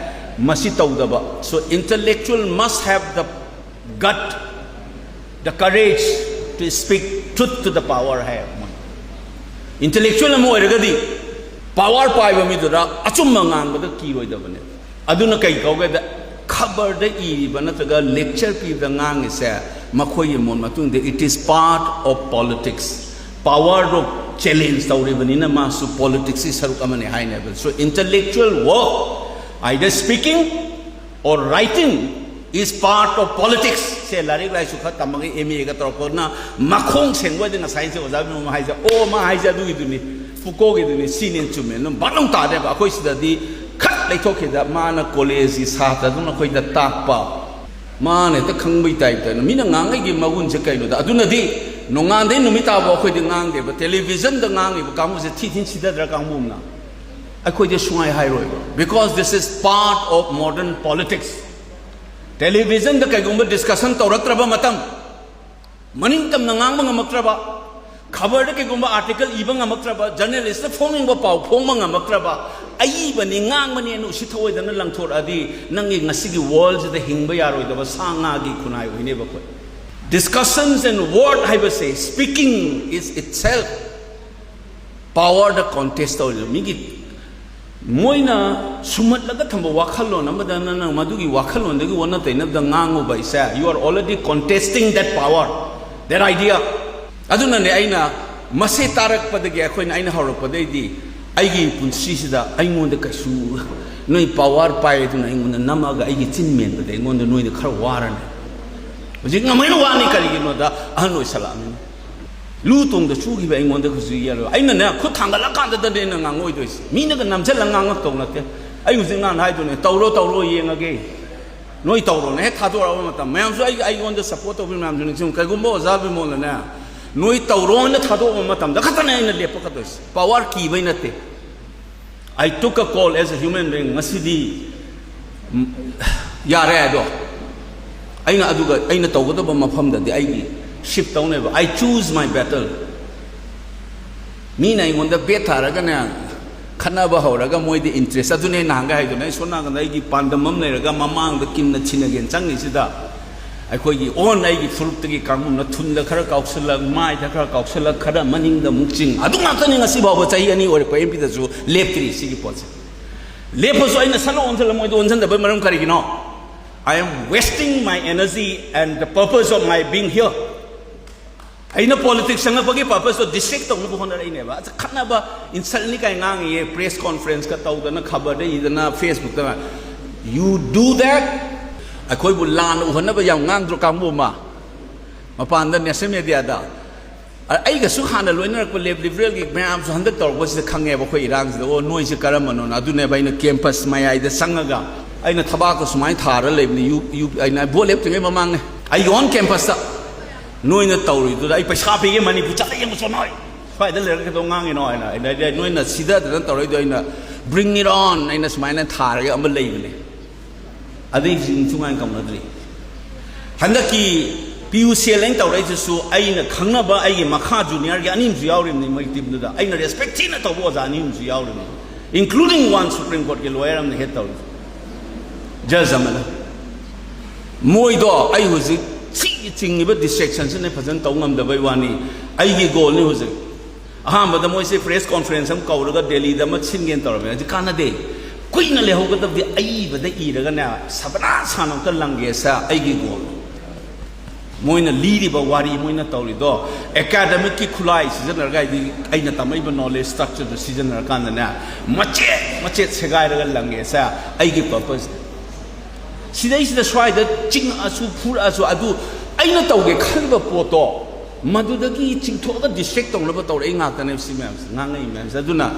ꯃꯁꯤ ꯇꯧꯗꯕ꯫ So intellectual must have the gut, the courage to speak truth to the power high. Intellectual ꯑꯃ ꯑꯣꯏꯔꯒꯗꯤ ꯄꯥꯋꯔ ꯄꯥꯏꯕ ꯃꯤꯗꯨꯗ ꯑꯆꯨꯝꯕ ꯉꯥꯡꯕꯗ ꯀꯤꯔꯣꯏꯗꯕꯅꯦ꯫ ꯑꯗꯨꯅ ꯀꯩ ꯀꯧꯒꯦꯗ, ꯈꯕꯔꯗ ꯏꯔꯤꯕ ꯅꯠꯇ꯭ꯔꯒ ꯂꯦꯛꯆꯔ ꯄꯤꯕꯗ ꯉꯥꯡꯉꯤꯁꯦ, ꯃꯈꯣꯏꯒꯤ ꯃꯣꯠ ꯃꯇꯨꯡꯗ it is part of politics꯫ ꯄꯥꯋꯔꯗꯣ ꯆꯦꯂꯦꯟꯖ ꯇꯧꯔꯤꯕꯅꯤꯅ ꯃꯥꯁꯨ ꯄꯣꯂꯤꯇꯤꯛꯁꯀꯤ ꯁꯔꯨꯛ ꯑꯃꯅꯤ ꯍꯥꯏꯅꯦꯕ꯫ So intellectual work, either speaking or writing, Is part of politics꯫ ꯁꯦ ꯂꯥꯏꯔꯤꯛ ꯂꯥꯏꯁꯨ ꯈꯔ ꯇꯝꯃꯒ ꯑꯦꯝ ꯑꯦꯒ ꯇꯧꯔꯛꯄꯅ ꯃꯈꯣꯡ ꯁꯦꯡꯕ ꯑꯣꯏꯗꯤ ꯉꯁꯥꯏꯁꯦ ꯑꯣꯖꯥ ꯕꯤꯅꯣꯃ ꯍꯥꯏꯁꯦ, ꯑꯣ, ꯃꯥ ꯍꯥꯏꯁꯦ ꯑꯗꯨꯒꯤꯗꯨꯅꯤ, ꯐꯨꯀꯣꯒꯤꯗꯨꯅꯤ, ꯁꯤꯅꯦꯅ ꯆꯨꯝꯃꯦ ꯑꯗꯨꯝ ꯕꯥꯠ ꯂꯧ ꯇꯥꯔꯦꯕ꯫ ꯑꯩꯈꯣꯏ ꯁꯤꯗꯗꯤ ꯈꯠ ꯂꯩꯊꯣꯛꯈꯤꯗ ꯃꯥꯅ ꯀꯣꯂꯦꯖꯀꯤ ꯁꯥꯇ꯭ꯔꯗꯨꯅ ꯑꯩꯈꯣꯏꯗ ꯇꯥꯛꯄ, ꯃꯥꯅ ꯍꯦꯛꯇ ꯈꯪꯕꯩ ꯇꯥꯏꯞꯇ꯫ ꯃꯤꯅ ꯉꯥꯡꯉꯩꯒꯤ ꯃꯒꯨꯟꯁꯦ ꯀꯩꯅꯣꯗ, ꯑꯗꯨꯅꯗꯤ ꯅꯣꯡꯉꯥꯟꯗꯩ ꯅꯨꯃꯤꯠ ꯇꯥꯕ ꯑꯩꯈꯣꯏꯗꯤ ꯉꯥꯡꯗꯦꯕ꯫ ꯇꯦꯂꯤꯚꯤꯖꯟꯗ ꯉꯥꯡꯉꯤꯕ ꯀꯥꯡꯕꯨꯁꯦ ꯊꯤ ꯊꯤꯅ ꯁꯤꯊꯗ꯭ꯔꯥ ꯀꯥꯡꯕꯨ ꯑꯃꯅ? ꯑꯩꯈꯣꯏꯗꯤ ꯁꯨꯡꯍꯥꯏ ꯍꯥꯏꯔꯣꯏꯕ, because this is part of modern politics꯫ ꯇꯦꯂꯤꯚꯤꯖꯟꯗ ꯀꯩꯒꯨꯝꯕ ꯗꯤꯁꯀꯁꯟ ꯇꯧꯔꯛꯇ꯭ꯔꯕ ꯃꯇꯝ, ꯃꯅꯤꯡ ꯇꯝꯅ ꯉꯥꯡꯕ ꯉꯝꯃꯛꯇ꯭ꯔꯕ, ꯈꯕꯔꯗ ꯀꯩꯒꯨꯝꯕ ꯑꯥꯔꯇꯤꯀꯜ ꯏꯕ ꯉꯝꯃꯛꯇ꯭ꯔꯕ, ꯖꯔꯅꯦꯂꯤꯁꯇ ꯐꯣꯡꯅꯤꯡꯕ ꯄꯥꯎ ꯐꯣꯡꯕ ꯉꯝꯃꯛꯇ꯭ꯔꯕ, ꯑꯏꯕꯅꯤ ꯉꯥꯡꯕꯅꯦꯅ ꯎꯁꯤꯠ ꯊꯑꯣꯏꯗꯅ ꯂꯪꯊꯣꯔꯛꯑꯗꯤ ꯅꯪꯒꯤ ꯉꯁꯤꯒꯤ ꯋꯥꯔꯜꯁꯤꯗ ꯍꯤꯡꯕ ꯌꯥꯔꯣꯏꯗꯕ ꯁꯥ ꯉꯥꯒꯤ ꯈꯨꯟꯅꯥꯏ ꯑꯣꯏꯅꯦꯕ ꯑꯩꯈꯣꯏ꯫ Discussions and word ꯍꯥꯏꯕꯁꯦ, speaking is itself powerꯗ contest ꯇꯧꯔꯤꯕ ꯃꯤꯒꯤ, ꯃꯣꯏꯅ ꯁꯨꯝꯍꯠꯂꯒ ꯊꯝꯕ ꯋꯥꯈꯜꯂꯣꯟ ꯑꯃꯗ ꯅꯪꯅ ꯃꯗꯨꯒꯤ ꯋꯥꯈꯜꯂꯣꯟꯗꯒꯤ ꯑꯣꯟꯅ ꯇꯩꯅꯕꯗ ꯉꯥꯡꯉꯨꯕ ꯏꯁꯦ, you are already contesting that power, that idea꯫ ꯑꯗꯨꯅꯅꯦ ꯑꯩꯅ ꯃꯁꯤ ꯇꯥꯔꯛꯄꯗꯒꯤ, ꯑꯩꯈꯣꯏꯅ, ꯑꯩꯅ ꯍꯧꯔꯛꯄꯗꯩꯗꯤ ꯑꯩꯒꯤ ꯄꯨꯟꯁꯤꯁꯤꯗ ꯑꯩꯉꯣꯟꯗ ꯀꯩꯁꯨ, ꯅꯣꯏ ꯄꯥꯋꯔ ꯄꯥꯏ ꯑꯗꯨꯅ ꯑꯩꯉꯣꯟꯗ ꯅꯝꯃꯒ ꯑꯩꯒꯤ ꯆꯤꯟ ꯃꯦꯟꯕꯗ ꯑꯩꯉꯣꯟꯗ ꯅꯣꯏꯗ ꯈꯔ ꯋꯥꯔꯅꯤ꯫ ꯍꯧꯖꯤꯛ ꯉꯝꯃꯩꯅ ꯋꯥꯅꯤ, ꯀꯔꯤꯒꯤꯅꯣꯗ ꯑꯍꯟ ꯑꯣꯏꯁꯜꯂꯛꯑꯃꯤꯅ꯫ ꯂꯨ ꯇꯣꯡꯗ ꯆꯨꯈꯤꯕ ꯑꯩꯉꯣꯟꯗ ꯍꯧꯖꯤꯛ ꯌꯦꯜꯂꯣ꯫ ꯑꯩꯅꯅꯦ, ꯈꯨꯠ ꯊꯥꯡꯒꯠꯂꯀꯥꯟꯗꯗꯅꯦ ꯑꯩꯅ ꯉꯥꯡꯉꯣꯏꯗꯣꯏꯁꯦ, ꯃꯤꯅꯒ ꯅꯝꯁꯤꯜꯂꯒ ꯉꯥꯡꯉꯛꯇꯧ ꯅꯠꯇꯦ꯫ ꯑꯩ ꯍꯧꯖꯤꯛ ꯅꯍꯥꯟ ꯍꯥꯏꯗꯨꯅꯦ, "ꯇꯧꯔꯣ, ꯇꯧꯔꯣ, ꯌꯦꯡꯉꯒꯦ꯫ ꯅꯣꯏ ꯇꯧꯔꯣꯅ ꯍꯦꯛ ꯊꯥꯗꯣꯔꯛꯑꯕ ꯃꯇꯝ ꯃꯌꯥꯝꯁꯨ, ꯑꯩ, ꯑꯩꯉꯣꯟꯗ ꯁꯞꯄꯣꯔꯠ ꯇꯧꯕꯤ ꯃꯌꯥꯝꯁꯨ ꯅꯤꯡꯁꯤꯡꯉꯨ꯫ ꯀꯩꯒꯨꯝꯕ ꯑꯣꯖꯥ ꯕꯤꯃꯣꯜꯅꯅꯦ, ꯅꯣꯏ ꯇꯧꯔꯣꯅ ꯊꯥꯗꯣꯛꯑꯕ ꯃꯇꯝꯗ ꯈꯛꯇꯅꯦ ꯑꯩꯅ ꯂꯦꯞꯄꯛꯀꯗꯣꯏꯁꯦ꯫ ꯄꯥꯋꯔ ꯀꯤꯕꯩ ꯅꯠꯇꯦ꯫ I took a call as a human being꯫ ꯉꯁꯤꯗꯤ, ꯎꯝ, ꯌꯥꯔꯦ ꯑꯗꯣ꯫ ꯑꯩꯅ ꯑꯗꯨꯒ ꯑꯩꯅ ꯇꯧꯒꯗꯕ ꯃꯐꯝꯗꯗꯤ ꯑꯩꯒꯤ ꯁꯤꯐ ꯇꯧꯅꯦꯕ꯫ I choose my battle꯫ ꯃꯤꯅ ꯑꯩꯉꯣꯟꯗ ꯕꯦꯠ ꯊꯥꯔꯒꯅꯦ, ꯈꯠꯅꯕ ꯍꯧꯔꯒ ꯃꯣꯏꯗꯤ ꯏꯟꯇꯔꯦꯁ꯫ ꯑꯗꯨꯅꯦ ꯑꯩ ꯅꯍꯥꯟꯒ ꯍꯥꯏꯗꯨꯅ, ꯑꯩ ꯁꯣꯝ ꯅꯥꯀꯟꯗ ꯑꯩꯒꯤ ꯄꯥꯟꯗꯝ ꯑꯃ ꯂꯩꯔꯒ ꯃꯃꯥꯡꯗ ꯀꯤꯝꯅ ꯊꯤꯅꯒꯦꯅ ꯆꯪꯉꯤꯁꯤꯗ, ꯑꯩꯈꯣꯏꯒꯤ ꯑꯣꯟ ꯑꯩꯒꯤ ꯐꯨꯔꯨꯞꯇꯒꯤ ꯀꯥꯡꯕꯨꯅ ꯊꯨꯟꯗ ꯈꯔ ꯀꯥꯎꯁꯤꯜꯂꯛ, ꯃꯥꯏꯗ ꯈꯔ ꯀꯥꯎꯁꯤꯜꯂꯛ, ꯈꯔ ꯃꯅꯤꯡꯗ ꯑꯃꯨꯛ ꯆꯤꯡ, ꯑꯗꯨ ꯉꯥꯛꯇꯅꯤ ꯉꯁꯤ ꯐꯥꯎꯕ ꯆꯍꯤ ꯑꯅꯤ ꯑꯣꯏꯔꯛꯄ ꯑꯦꯝ ꯄꯤꯗꯁꯨ ꯂꯦꯞꯇ꯭ꯔꯤ ꯁꯤꯒꯤ ꯄꯣꯠꯁꯦ꯫ ꯂꯦꯞꯄꯁꯨ ꯑꯩꯅ ꯁꯠꯂ ꯑꯣꯟꯁꯤꯜꯂ ꯃꯣꯏꯗ ꯑꯣꯟꯁꯤꯟꯗꯕꯩ ꯃꯔꯝ ꯀꯔꯤꯒꯤꯅꯣ? I am wasting my energy and the purpose of my being here꯫ ꯑꯩꯅ ꯄꯣꯂꯤꯇꯤꯛꯁ ꯆꯪꯉꯛꯄꯒꯤ ꯄꯔꯄꯁꯇꯣ ꯗꯤꯁꯇ꯭ꯔꯦꯛ ꯇꯧꯅꯕ ꯍꯣꯠꯅꯔꯛꯏꯅꯦꯕ꯫ ꯑꯁ, ꯈꯠꯅꯕ, ꯏꯟꯁꯜꯅꯤ ꯀꯥꯏ ꯉꯥꯡꯉꯤꯌꯦ, ꯄ꯭ꯔꯦꯁ ꯀꯣꯟꯐ꯭ꯔꯦꯟꯁꯀ ꯇꯧꯗꯅ, ꯈꯕꯔꯗ ꯏꯗꯅ, ꯐꯦꯁꯕꯨꯛꯇ꯫ You do that, ꯑꯩꯈꯣꯏꯕꯨ ꯂꯥꯟꯅ ꯎꯍꯟꯅꯕ ꯌꯥꯝ ꯉꯥꯡꯗ꯭ꯔꯣ ꯀꯥꯡꯕꯨ ꯑꯃ? ꯃꯄꯥꯟꯗ national media ꯗ꯫ ꯑ-, ꯑꯩꯒꯁꯨ ꯍꯥꯟꯅ ꯂꯣꯏꯅꯔꯛꯄ left liberal ꯒꯤ ꯃꯌꯥꯝꯁꯨ ꯍꯟꯗꯛ ꯇꯧꯔꯛꯄꯁꯤꯗ ꯈꯪꯉꯦꯕ ꯑꯩꯈꯣꯏ ꯏꯔꯥꯡꯁꯤꯗ꯫ ꯑꯣ, ꯅꯣꯏꯁꯦ ꯀꯔꯝꯕꯅꯣꯅ꯫ ꯑꯗꯨꯅꯦꯕ ꯑꯩꯅ campus ꯃꯌꯥꯏꯗ ꯆꯪꯉꯒ ꯑꯩꯅ ꯊꯕꯥꯛꯇ ꯁꯨꯃꯥꯏꯅ ꯊꯥꯔ ꯂꯩꯕꯅꯤ꯫ ꯌꯨ-, ꯌꯨ-, ꯑꯩꯅ vote ꯂꯦꯞꯇ꯭ꯔꯤꯉꯩ ꯃꯃꯥꯡꯅꯦ꯫ ꯑꯩꯒꯤ own campus ꯇ ꯅꯣꯏꯅ ꯇꯧꯔꯤꯗꯨꯗ ꯑꯩ ꯄꯩꯁꯥ ꯄꯤꯒꯦ, ꯃꯅꯤꯄꯨꯔ ꯆꯠꯂ ꯌꯦꯡꯉꯨ ꯆꯣ ꯅꯣꯏ꯫ ꯁ꯭ꯋꯥꯏꯗ ꯂꯩꯔꯒ ꯀꯩꯗꯧ ꯉꯥꯡꯉꯤꯅꯣ ꯍꯥꯏꯅ꯫ ꯑꯩꯅ, ꯑꯩꯅ ꯅꯣꯏꯅ ꯁꯤꯗꯗꯅ ꯇꯧꯔꯛꯏꯗꯣ ꯑꯩꯅ "Bring it on" ꯑꯩꯅ ꯁꯨꯃꯥꯏꯅ ꯊꯥꯔꯒ ꯑꯃ ꯂꯩꯕꯅꯦ꯫ ꯑꯗꯩ ꯅꯤꯡꯊꯤꯅꯨꯡꯉꯥꯏꯅ ꯀꯧꯅꯗ꯭ꯔꯤ꯫ ꯍꯟꯗꯛꯀꯤ P U C L ꯑꯩꯅ ꯇꯧꯔꯛꯏꯗꯨꯁꯨ ꯑꯩꯅ ꯈꯪꯅꯕ ꯑꯩꯒꯤ ꯃꯈꯥ junior ꯒꯤ ꯑꯅꯤ ꯑꯃꯁꯨ ꯌꯥꯎꯔꯤꯕꯅꯤ ꯃꯣꯏ team ꯗꯨꯗ꯫ ꯑꯩꯅ respect ꯊꯤꯅ ꯇꯧꯕ ꯑꯣꯖꯥ ꯑꯅꯤ ꯑꯃꯁꯨ ꯌꯥꯎꯔꯤꯕꯅꯤ, including one Supreme Court ꯀꯤ lawyer ꯑꯃꯅ head ꯇꯧꯔꯤ, judge ꯑꯃꯅ꯫ ꯃꯣꯏꯗꯣ ꯑꯩ ꯍꯧꯖꯤꯛ ꯁꯤꯒꯤ ꯆꯤꯡꯉꯤꯕ distraction ꯁꯤꯅ ꯐꯖꯅ ꯇꯧ ꯉꯝꯗꯕꯩ ꯋꯥꯅꯤ꯫ ꯑꯩꯒꯤ goal ꯅꯤ ꯍꯧꯖꯤꯛ꯫ ꯑꯍꯥꯟꯕꯗ ꯃꯣꯏꯁꯦ press conference ꯑꯃ ꯀꯧꯔꯒ ꯗꯦꯜꯂꯤꯗ ꯑꯃ ꯁꯤꯟꯒꯦꯅ ꯇꯧꯔꯝꯃꯦ꯫ ꯑꯗꯨ ꯀꯥꯟꯅꯗꯦ꯫ ꯀꯨꯏꯅ ꯂꯩꯍꯧꯒꯗꯕꯗꯤ ꯑꯏꯕꯗ ꯏꯔꯒꯅꯦ, ꯁꯕꯅꯥ ꯁꯥꯅ ꯑꯝꯇ ꯂꯪꯒꯦꯁꯦ ꯑꯩꯒꯤ goal ꯅꯤ꯫ ꯃꯣꯏꯅ ꯂꯤꯔꯤꯕ ꯋꯥꯔꯤ, ꯃꯣꯏꯅ ꯇꯧꯔꯤꯗꯣ academic ꯀꯤ ꯈꯨꯠꯂꯥꯏ ꯁꯤꯖꯤꯟꯅꯔꯒ, ꯍꯥꯏꯗꯤ ꯑꯩꯅ ꯇꯝꯃꯛꯏꯕ knowledge structure ꯗꯨ ꯁꯤꯖꯤꯟꯅꯔꯀꯥꯟꯗꯅꯦ, ꯃꯆꯦꯠ ꯃꯆꯦꯠ ꯁꯦꯒꯥꯏꯔꯒ ꯂꯪꯒꯦꯁꯦ ꯑꯩꯒꯤ purpose ꯅꯤ꯫ ꯁꯤꯗꯩꯁꯤꯗ ꯁ꯭ꯋꯥꯏꯗ ꯆꯤꯡꯉꯛꯑꯁꯨ ꯐꯨꯔꯛꯑꯁꯨ, ꯑꯗꯨ ꯑꯩꯅ ꯇꯧꯒꯦ ꯈꯜꯂꯤꯕ ꯄꯣꯠꯇꯣ ꯃꯗꯨꯗꯒꯤ ꯆꯤꯡꯊꯣꯛꯑꯒ distract ꯇꯧꯅꯕ ꯇꯧꯔꯛꯏ ꯉꯥꯛꯇꯅꯦꯕ ꯁꯤ ꯃꯌꯥꯝꯁꯦ, ꯉꯥꯡꯉꯛꯏ ꯃꯌꯥꯝꯁꯦ꯫ ꯑꯗꯨꯅ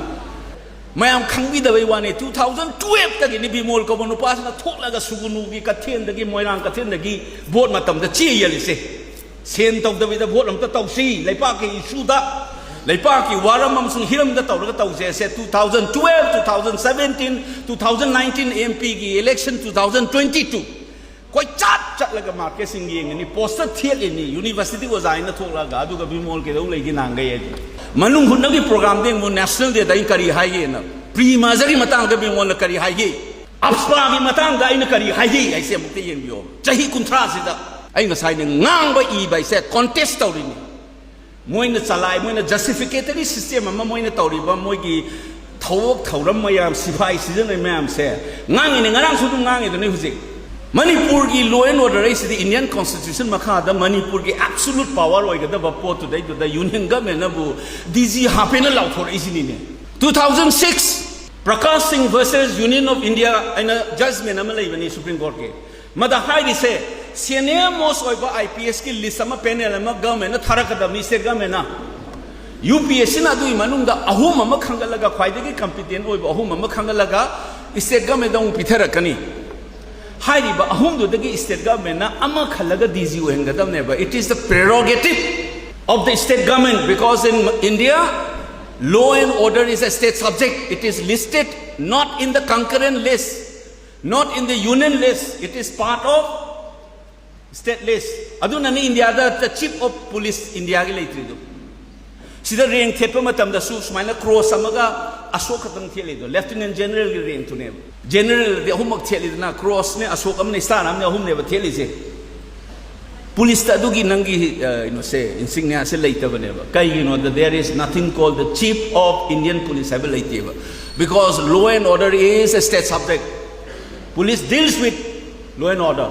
ꯃꯌꯥꯝ ꯈꯪꯕꯤꯗꯕꯩ ꯋꯥꯅꯤ, two thousand twelve ꯇꯒꯤꯅꯤ ꯕꯤꯃꯣꯜ ꯀꯧꯕ ꯅꯨꯄꯥꯁꯤꯅ ꯊꯣꯛꯂꯒ ꯁꯨꯒꯨꯅꯨꯒꯤ ꯀꯩꯊꯦꯜꯗꯒꯤ, ꯃꯣꯏꯔꯥꯡ ꯀꯩꯊꯦꯜꯗꯒꯤ vote ꯃꯇꯝꯗ ꯆꯦ ꯌꯦꯜꯂꯤꯁꯦ꯫ ꯁꯦꯟ ꯇꯧꯗꯕꯤꯗ vote ꯑꯝꯇ ꯇꯧꯁꯤ, ꯂꯩꯄꯥꯛꯀꯤ issue ꯗ, ꯂꯩꯄꯥꯛꯀꯤ ꯋꯥꯔꯝ ꯑꯃꯁꯨꯡ ꯍꯤꯔꯝꯗ ꯇꯧꯔꯒ ꯇꯧꯁꯦ꯫ ꯑꯁꯦ two thousand twelve, two thousand seventeen, two thousand nineteen M P ꯒꯤ election, two thousand twenty two꯫ ꯀꯣꯏꯆꯠ ꯆꯠꯂꯒ market ꯁꯤꯡ ꯌꯦꯡꯉꯤꯅꯤ, poster ꯊꯦꯠꯂꯤꯅꯤ, university ꯑꯣꯖꯥ ꯍꯥꯏꯅ ꯊꯣꯛꯂꯒ, ꯑꯗꯨꯒ ꯕꯤꯃꯣꯜ ꯀꯩꯗꯧ ꯂꯩꯒꯦ ꯅꯍꯥꯟꯈꯩ ꯍꯥꯏꯗꯤ? ꯃꯅꯨꯡ ꯍꯨꯠꯅꯒꯤ program ꯗ ꯌꯦꯡꯉꯨ, national day ꯗ ꯑꯩ ꯀꯔꯤ ꯍꯥꯏꯒꯦꯅ, pre merger ꯒꯤ ꯃꯇꯥꯡꯗ ꯕꯤꯃꯣꯜꯅ ꯀꯔꯤ ꯍꯥꯏꯒꯦ, AFSPA ꯒꯤ ꯃꯇꯥꯡꯗ ꯑꯩꯅ ꯀꯔꯤ ꯍꯥꯏꯒꯦ ꯍꯥꯏꯁꯦ ꯑꯃꯨꯛꯇ ꯌꯦꯡꯕꯤꯌꯣ꯫ ꯆꯍꯤ ꯀꯨꯟꯊ꯭ꯔꯥꯁꯤꯗ ꯑꯩ ꯉꯁꯥꯏꯅ ꯉꯥꯡꯕ ꯏꯕ ꯍꯥꯏꯁꯦ contest ꯇꯧꯔꯤꯅꯤ꯫ ꯃꯣꯏꯅ ꯆꯂꯥꯏ, ꯃꯣꯏꯅ justificatory system ꯑꯃ ꯃꯣꯏꯅ ꯇꯧꯔꯤꯕ, ꯃꯣꯏꯒꯤ ꯊꯕꯛ ꯊꯧꯔꯝ ꯃꯌꯥꯝ, ꯁꯤꯐꯥꯏ ꯁꯤꯖꯤꯟꯅꯩ ꯃꯌꯥꯝꯁꯦ ꯉꯥꯡꯉꯤꯅꯦ, ꯉꯔꯥꯡꯁꯨ ꯑꯗꯨꯝ ꯉꯥꯡꯉꯤꯗꯨꯅꯤ꯫ ꯍꯧꯖꯤꯛ ꯃꯅꯤꯄꯨꯔꯒꯤ law and order ꯍꯥꯏꯁꯤꯗꯤ Indian Constitution ꯃꯈꯥꯗ ꯃꯅꯤꯄꯨꯔꯒꯤ absolute power ꯑꯣꯏꯒꯗꯕ ꯄꯣꯠꯇꯨꯗꯩꯗꯨꯗ Union Government ꯅꯕꯨ D G ꯍꯥꯞꯄꯦꯅ ꯂꯥꯎꯊꯣꯔꯛꯏꯁꯤꯅꯤꯅꯦ꯫ Two thousand six Prakash Singh versus Union of India ꯍꯥꯏꯅ judgment ꯑꯃ ꯂꯩꯕꯅꯤ Supreme Court ꯀꯤ꯫ ꯃꯗ ꯍꯥꯏꯔꯤꯁꯦ, ꯁꯦꯅꯤꯌꯔ ꯃꯣꯁ ꯑꯣꯏꯕ ꯑꯥꯏ ꯄꯤ ꯑꯦꯁꯀꯤ ꯂꯤꯁ ꯑꯃ, ꯄꯦꯅꯦꯜ ꯑꯃ ꯒꯚꯔꯟꯃꯦꯟꯅ ꯊꯥꯔꯛꯀꯗꯕꯅꯤ, ꯁ꯭ꯇꯦꯠ ꯒꯚꯔꯟꯃꯦꯟꯅ꯫ ꯌꯨ ꯄꯤ ꯑꯦꯁ ꯁꯤꯅ ꯑꯗꯨꯒꯤ ꯃꯅꯨꯡꯗ ꯑꯍꯨꯝ ꯑꯃ ꯈꯟꯒꯠꯂꯒ, ꯈ꯭ꯋꯥꯏꯗꯒꯤ ꯀꯝꯄꯤꯇꯦꯟ ꯑꯣꯏꯕ ꯑꯍꯨꯝ ꯑꯃ ꯈꯟꯒꯠꯂꯒ ꯁ꯭ꯇꯦꯠ ꯒꯚꯔꯟꯃꯦꯟꯗ ꯑꯃꯨꯛ ꯄꯤꯊꯔꯛꯀꯅꯤ꯫ ꯍꯥꯏꯔꯤꯕ ꯑꯍꯨꯝꯗꯨꯗꯒꯤ ꯁ꯭ꯇꯦꯠ ꯒꯚꯔꯟꯃꯦꯟꯅ ꯑꯃ ꯈꯜꯂꯒ D G ꯑꯣꯏꯍꯟꯒꯗꯕꯅꯦꯕ꯫ It is the prerogative of the state government, because in India, law and order is a state subject. It is listed not in the concurrent list, not in the union list. It is part of state list. ꯑꯗꯨꯅꯅꯤ ꯏꯟꯗꯤꯌꯥꯗ the chief of police ꯏꯟꯗꯤꯌꯥꯒꯤ ꯂꯩꯇ꯭ꯔꯤꯗꯣ꯫ ꯁꯤꯗ rank ꯊꯦꯠꯄ ꯃꯇꯝꯗꯁꯨ ꯁꯨꯃꯥꯏꯅ cross ꯑꯃꯒ ꯑꯁꯣꯛ ꯈꯛꯇꯪ ꯊꯦꯠꯂꯤꯗꯣ, ꯂꯦꯐꯇꯤꯅꯦꯟ ꯖꯦꯅꯔꯦꯜꯒꯤ ꯔꯦꯡꯇꯨꯅꯦꯕ꯫ ꯖꯦꯅꯔꯦꯜꯗꯤ ꯑꯍꯨꯝꯃꯛ ꯊꯦꯠꯂꯤꯗꯅ, ꯀ꯭ꯔꯣꯁꯅꯦ, ꯑꯁꯣꯛ ꯑꯃꯅꯦ, star ꯑꯃꯅꯦ, ꯑꯍꯨꯝꯅꯦꯕ ꯊꯦꯠꯂꯤꯁꯦ꯫ ꯄꯨꯂꯤꯁꯇ ꯑꯗꯨꯒꯤ ꯅꯪꯒꯤ, ꯑ, ꯀꯩꯅꯣꯁꯦ, ꯏꯟꯁꯤꯒꯅꯤꯌꯥꯁꯦ ꯂꯩꯇꯕꯅꯦꯕ꯫ ꯀꯩꯒꯤꯅꯣꯗ, there is nothing called the chief of Indian police ꯍꯥꯏꯕ ꯂꯩꯇꯦꯕ꯫ Because law and order is a state subject. Police deals with law and order.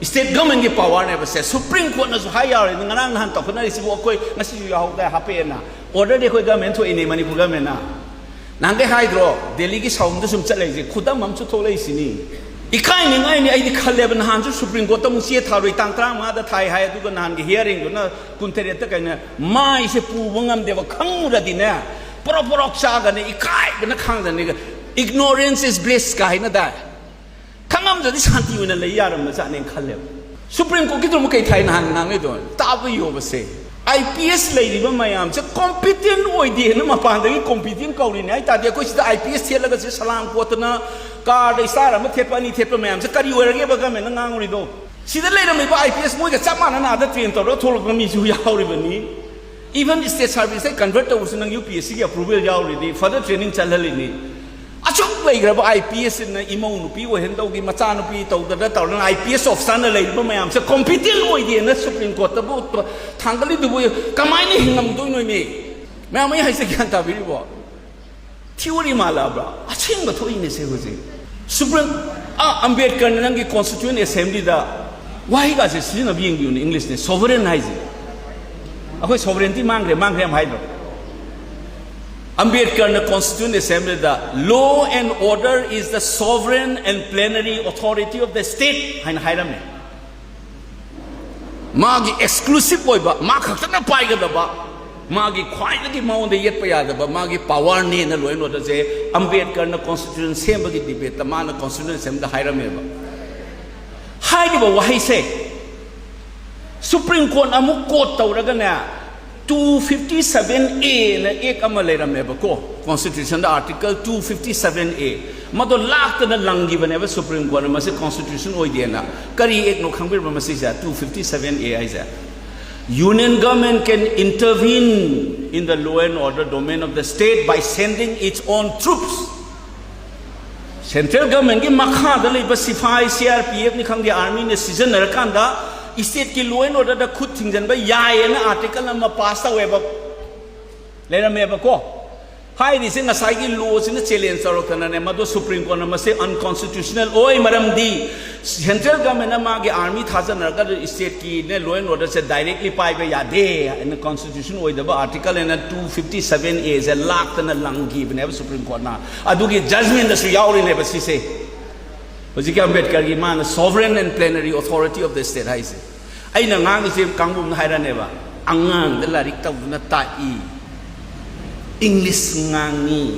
State ꯒꯚꯔꯟꯃꯦꯟꯒꯤ ꯄꯋꯥꯔꯅꯦꯕ ꯁꯦ꯫ ꯁꯨꯄ꯭ꯔꯤꯝ ꯀꯣꯔꯠꯅꯁꯨ ꯍꯥꯏ ꯌꯥꯎꯔꯦ, ꯉꯔꯥꯡ ꯅꯍꯥꯟ ꯇꯧꯈꯠꯅꯔꯤꯁꯤꯕꯨ ꯑꯩꯈꯣꯏ ꯉꯁꯤꯁꯨ ꯌꯥꯎꯍꯧꯗꯥꯏ, ꯍꯥꯞꯄꯛꯑꯦꯅ꯫ ꯑꯣꯔꯗꯔꯗꯤ ꯑꯩꯈꯣꯏ ꯒꯚꯔꯟꯃꯦꯟ ꯊꯣꯛꯏꯅꯦ, ꯃꯅꯤꯄꯨꯔ ꯒꯚꯔꯟꯃꯦꯟꯅ꯫ ꯅꯍꯥꯟꯈꯩ ꯍꯥꯏꯗ꯭ꯔꯣ, ꯗꯦꯜꯂꯤꯒꯤ ꯁꯥꯎꯟꯗ ꯁꯨꯝ ꯆꯠꯂꯛꯏꯁꯦ, ꯈꯨꯗꯝ ꯑꯃꯁꯨ ꯊꯣꯛꯂꯛꯏꯁꯤꯅꯤ꯫ ꯏꯀꯥꯏꯅꯤꯡꯉꯥꯏꯅꯤ꯫ ꯑꯩꯗꯤ ꯈꯜꯂꯦꯕ, ꯅꯍꯥꯟꯁꯨ ꯁꯨꯄ꯭ꯔꯤꯝ ꯀꯣꯔꯠꯇ ꯑꯃꯨꯛ ꯆꯦ ꯊꯥꯔꯨꯏ, ꯇꯥꯡ ꯇꯔꯥꯃꯉꯥꯗ ꯊꯥꯏ ꯍꯥꯏ, ꯑꯗꯨꯒ ꯅꯍꯥꯟꯒꯤ ꯍꯤꯌꯥꯔꯤꯡꯗꯨꯅ ꯀꯨꯟꯇꯔꯦꯠꯇ ꯀꯩꯅꯣ꯫ ꯃꯥꯏꯁꯦ ꯄꯨꯕ ꯉꯝꯗꯦꯕ, ꯈꯪꯉꯨꯔꯗꯤꯅꯦ, ꯄꯣꯔꯣꯛ ꯄꯣꯔꯣꯛ ꯆꯥꯒꯅꯤ, ꯏꯀꯥꯏꯕꯅ ꯈꯥꯡꯗꯅꯤ꯫ Ignorance is bliss ꯀꯥꯏꯅ ꯇꯥꯏ꯫ ꯈꯪꯉꯝꯗ꯭ꯔꯗꯤ ꯁꯥꯟꯇꯤ ꯑꯣꯏꯅ ꯂꯩ ꯌꯥꯔꯝꯕꯖꯥꯠꯅꯦꯅ ꯈꯜꯂꯦꯕ꯫ ꯁꯨꯄ꯭ꯔꯤꯝ ꯀꯣꯔꯠꯀꯤꯗꯨ ꯑꯃꯨꯛ ꯀꯩ ꯊꯥꯏ ꯅꯍꯥꯟ ꯉꯥꯡꯅꯩꯗꯣ? ꯇꯥꯕ ꯌꯣꯕꯁꯦ꯫ ꯑꯥꯏ ꯄꯤ ꯑꯦꯁ ꯂꯩꯔꯤꯕ ꯃꯌꯥꯝꯁꯦ ꯀꯣꯝꯄꯤꯇꯦꯟ ꯑꯣꯏꯗꯦꯅ ꯃꯄꯥꯟꯗꯒꯤ ꯀꯣꯝꯄꯤꯇꯦꯟ ꯀꯧꯔꯤꯅꯦ ꯍꯥꯏ ꯇꯥꯔꯗꯤ, ꯑꯩꯈꯣꯏ ꯁꯤꯗ ꯑꯥꯏ ꯄꯤ ꯑꯦꯁ ꯊꯦꯠꯂꯒ ꯁꯤ ꯁꯂꯥꯝ ꯀꯣꯠꯇꯅ, ꯀꯥꯔꯗ ꯁ꯭ꯇꯥꯔ ꯑꯃ ꯊꯦꯠꯄ, ꯑꯅꯤ ꯊꯦꯠꯄ ꯃꯌꯥꯝꯁꯦ ꯀꯔꯤ ꯑꯣꯏꯔꯒꯦꯕ ꯒꯃꯦꯟꯅ ꯉꯥꯡꯉꯨꯔꯤꯗꯣ? ꯁꯤꯗ ꯂꯩꯔꯝꯃꯤꯕ ꯑꯥꯏ ꯄꯤ ꯑꯦꯁ ꯃꯣꯏꯒ ꯆꯞ ꯃꯥꯟꯅꯅ ꯑꯥꯗ ꯇ꯭ꯔꯦꯟ ꯇꯧꯔꯒ ꯊꯣꯛꯂꯛꯄ ꯃꯤꯁꯨ ꯌꯥꯎꯔꯤꯕꯅꯤ꯫ Even state service ꯇ convert ꯇꯧꯕꯁꯨ ꯅꯪ ꯌꯨ ꯄꯤ ꯑꯦꯁ ꯁꯤꯒꯤ approval ꯌꯥꯎꯔꯤꯅꯤ, further training ꯆꯠꯍꯜꯂꯤꯅꯤ꯫ ꯑꯆꯨꯝ ꯂꯩꯈ꯭ꯔꯕ ꯑꯥꯏ ꯄꯤ ꯑꯦꯁ ꯁꯤꯅ ꯏꯃꯧ ꯅꯨꯄꯤ ꯑꯣꯏꯍꯟꯗꯧꯒꯤ, ꯃꯆꯥꯅꯨꯄꯤ ꯇꯧꯗꯅ ꯇꯧꯗꯅ ꯑꯥꯏ ꯄꯤ ꯑꯦꯁ ꯑꯣꯐꯤꯁꯥꯔꯅ ꯂꯩꯔꯤꯕ ꯃꯌꯥꯝꯁꯦ ꯀꯣꯝꯄꯤꯇꯦꯟ ꯑꯣꯏꯗꯦꯅ ꯁꯨꯄ꯭ꯔꯤꯝ ꯀꯣꯔꯠꯇꯕꯨ ꯊꯥꯡꯒꯠꯂꯤꯗꯨꯕꯨ ꯀꯃꯥꯏꯅ ꯍꯤꯡꯉꯝꯗꯣꯏꯅꯣꯃꯤ? ꯃꯌꯥꯝ, ꯑꯩ ꯍꯥꯏꯁꯦ ꯒ꯭ꯌꯥꯟ ꯇꯥꯕꯤꯔꯤꯕꯣ? ꯊꯤꯑꯣꯔꯤ ꯃꯥꯜꯂꯛꯑꯕ꯭ꯔꯥ? ꯑꯁꯦꯡꯕ ꯊꯣꯛꯏꯅꯦ ꯁꯦ ꯍꯧꯖꯤꯛ꯫ ꯁꯨꯄ꯭ꯔꯤꯝ, ꯑꯥ, ꯑꯝꯕꯦꯗꯀꯔꯅ ꯅꯪꯒꯤ ꯀꯣꯟꯁꯇꯤꯇ꯭ꯌꯨꯑꯦꯟ ꯑꯦꯁꯦꯝꯕ꯭ꯂꯤꯗ, ꯋꯥꯍꯩꯒꯥꯁꯦ ꯁꯤꯖꯤꯟꯅꯕ ꯌꯦꯡꯕꯤꯌꯨꯅꯦ, ꯏꯪꯂꯤꯁꯅꯦ, ꯁꯣꯚꯔꯦꯟ ꯍꯥꯏꯁꯦ꯫ ꯑꯩꯈꯣꯏ ꯁꯣꯚꯔꯦꯟꯇꯤ ꯃꯥꯡꯈ꯭ꯔꯦ, ꯃꯥꯡꯈ꯭ꯔꯦ ꯌꯥꯝ ꯍꯥꯏꯗ꯭ꯔꯣ? ꯑꯝꯕꯦꯗꯀꯔꯅ Constituent Assemblyꯗ "Law and order is the sovereign and plenary authority of the state" ꯍꯥꯏꯅ ꯍꯥꯏꯔꯝꯃꯦ꯫ ꯃꯥꯒꯤ exclusive ꯑꯣꯏꯕ, ꯃꯥ ꯈꯛꯇꯅ ꯄꯥꯏꯒꯗꯕ, ꯃꯥꯒꯤ ꯈ꯭ꯋꯥꯏꯗꯒꯤ ꯃꯉꯣꯟꯗ ꯌꯦꯠꯄ ꯌꯥꯗꯕ ꯃꯥꯒꯤ powerꯅꯦꯅ ꯂꯣ ꯑꯦꯟ ꯑꯣꯔꯗꯔꯁꯦ ꯑꯝꯕꯦꯗꯀꯔꯅ Constitution ꯁꯦꯝꯕꯒꯤ debateꯇ ꯃꯥꯅ Constituent Assemblyꯗ ꯍꯥꯏꯔꯝꯃꯦꯕ꯫ ꯍꯥꯏꯔꯤꯕ ꯋꯥꯍꯩꯁꯦ Supreme Court ꯑꯃꯨꯛ quote ꯇꯧꯔꯒꯅꯦ, two fifty seven A ꯅ act ꯑꯃ ꯂꯩꯔꯝꯃꯦꯕꯀꯣ, Constitutionꯗ Article two fifty seven A, ꯃꯗꯣ ꯂꯥꯛꯇꯅ ꯂꯪꯈꯤꯕꯅꯦꯕ Supreme Courtꯅ, ꯃꯁꯤ Constitution ꯑꯣꯏꯗꯦꯅ꯫ ꯀꯔꯤ actꯅꯣ ꯈꯪꯕꯤꯔꯕ ꯃꯁꯤꯁꯦ, two fifty seven A ꯍꯥꯏꯁꯦ? "Union government can intervene in the law and order domain of the state by sending its own troops." Central governmentꯀꯤ ꯃꯈꯥꯗ ꯂꯩꯕ ꯁꯤꯐꯥꯏ, C R P Fꯅꯤ ꯈꯪꯗꯦ, armyꯅ ꯁꯤꯖꯤꯟꯅꯔꯀꯥꯟꯗ stateꯀꯤ law and orderꯗ ꯈꯨꯠ ꯊꯤꯡꯖꯤꯟꯕ ꯌꯥꯏꯌꯦꯅ article ꯑꯃ pass ꯇꯧꯋꯦꯕ, ꯂꯩꯔꯝꯃꯦꯕꯀꯣ꯫ ꯍꯥꯏꯔꯤꯁꯦ ꯉꯁꯥꯏꯒꯤ lawꯁꯤꯅ challenge ꯇꯧꯔꯛꯇꯅꯅꯦ, ꯃꯗꯨ Supreme Courtꯅ ꯃꯁꯤ unconstitutional ꯑꯣꯏ, ꯃꯔꯝꯗꯤ Central Governmentꯅ ꯃꯥꯒꯤ army ꯊꯥꯖꯅꯔꯒ stateꯀꯤꯅꯦ law and orderꯁꯦ directly ꯄꯥꯏꯕ ꯌꯥꯗꯦ ꯍꯥꯏꯅ, constitution ꯑꯣꯏꯗꯕ article ꯍꯥꯏꯅ two fifty seven Aꯁꯦ ꯂꯥꯛꯇꯅ ꯂꯪꯈꯤꯕꯅꯦꯕ Supreme Courtꯅ꯫ ꯑꯗꯨꯒꯤ judgmentꯗꯁꯨ ꯌꯥꯎꯔꯤꯅꯦꯕ ꯁꯤꯁꯦ, ꯍꯧꯖꯤꯛꯀꯤ ꯑꯝꯕꯦꯗꯀꯔꯒꯤ ꯃꯥꯅ "sovereign and plenary authority of the state" ꯍꯥꯏꯁꯦ꯫ ꯑꯩꯅ ꯉꯥꯡꯉꯤꯁꯦ ꯀꯥꯡꯕꯨꯅ ꯍꯥꯏꯔꯅꯦꯕ, "ꯑꯉꯥꯡꯗ ꯂꯥꯏꯔꯤꯛ ꯇꯧꯗꯨꯅ ꯇꯥꯛꯏ, English ꯉꯥꯡꯉꯤ,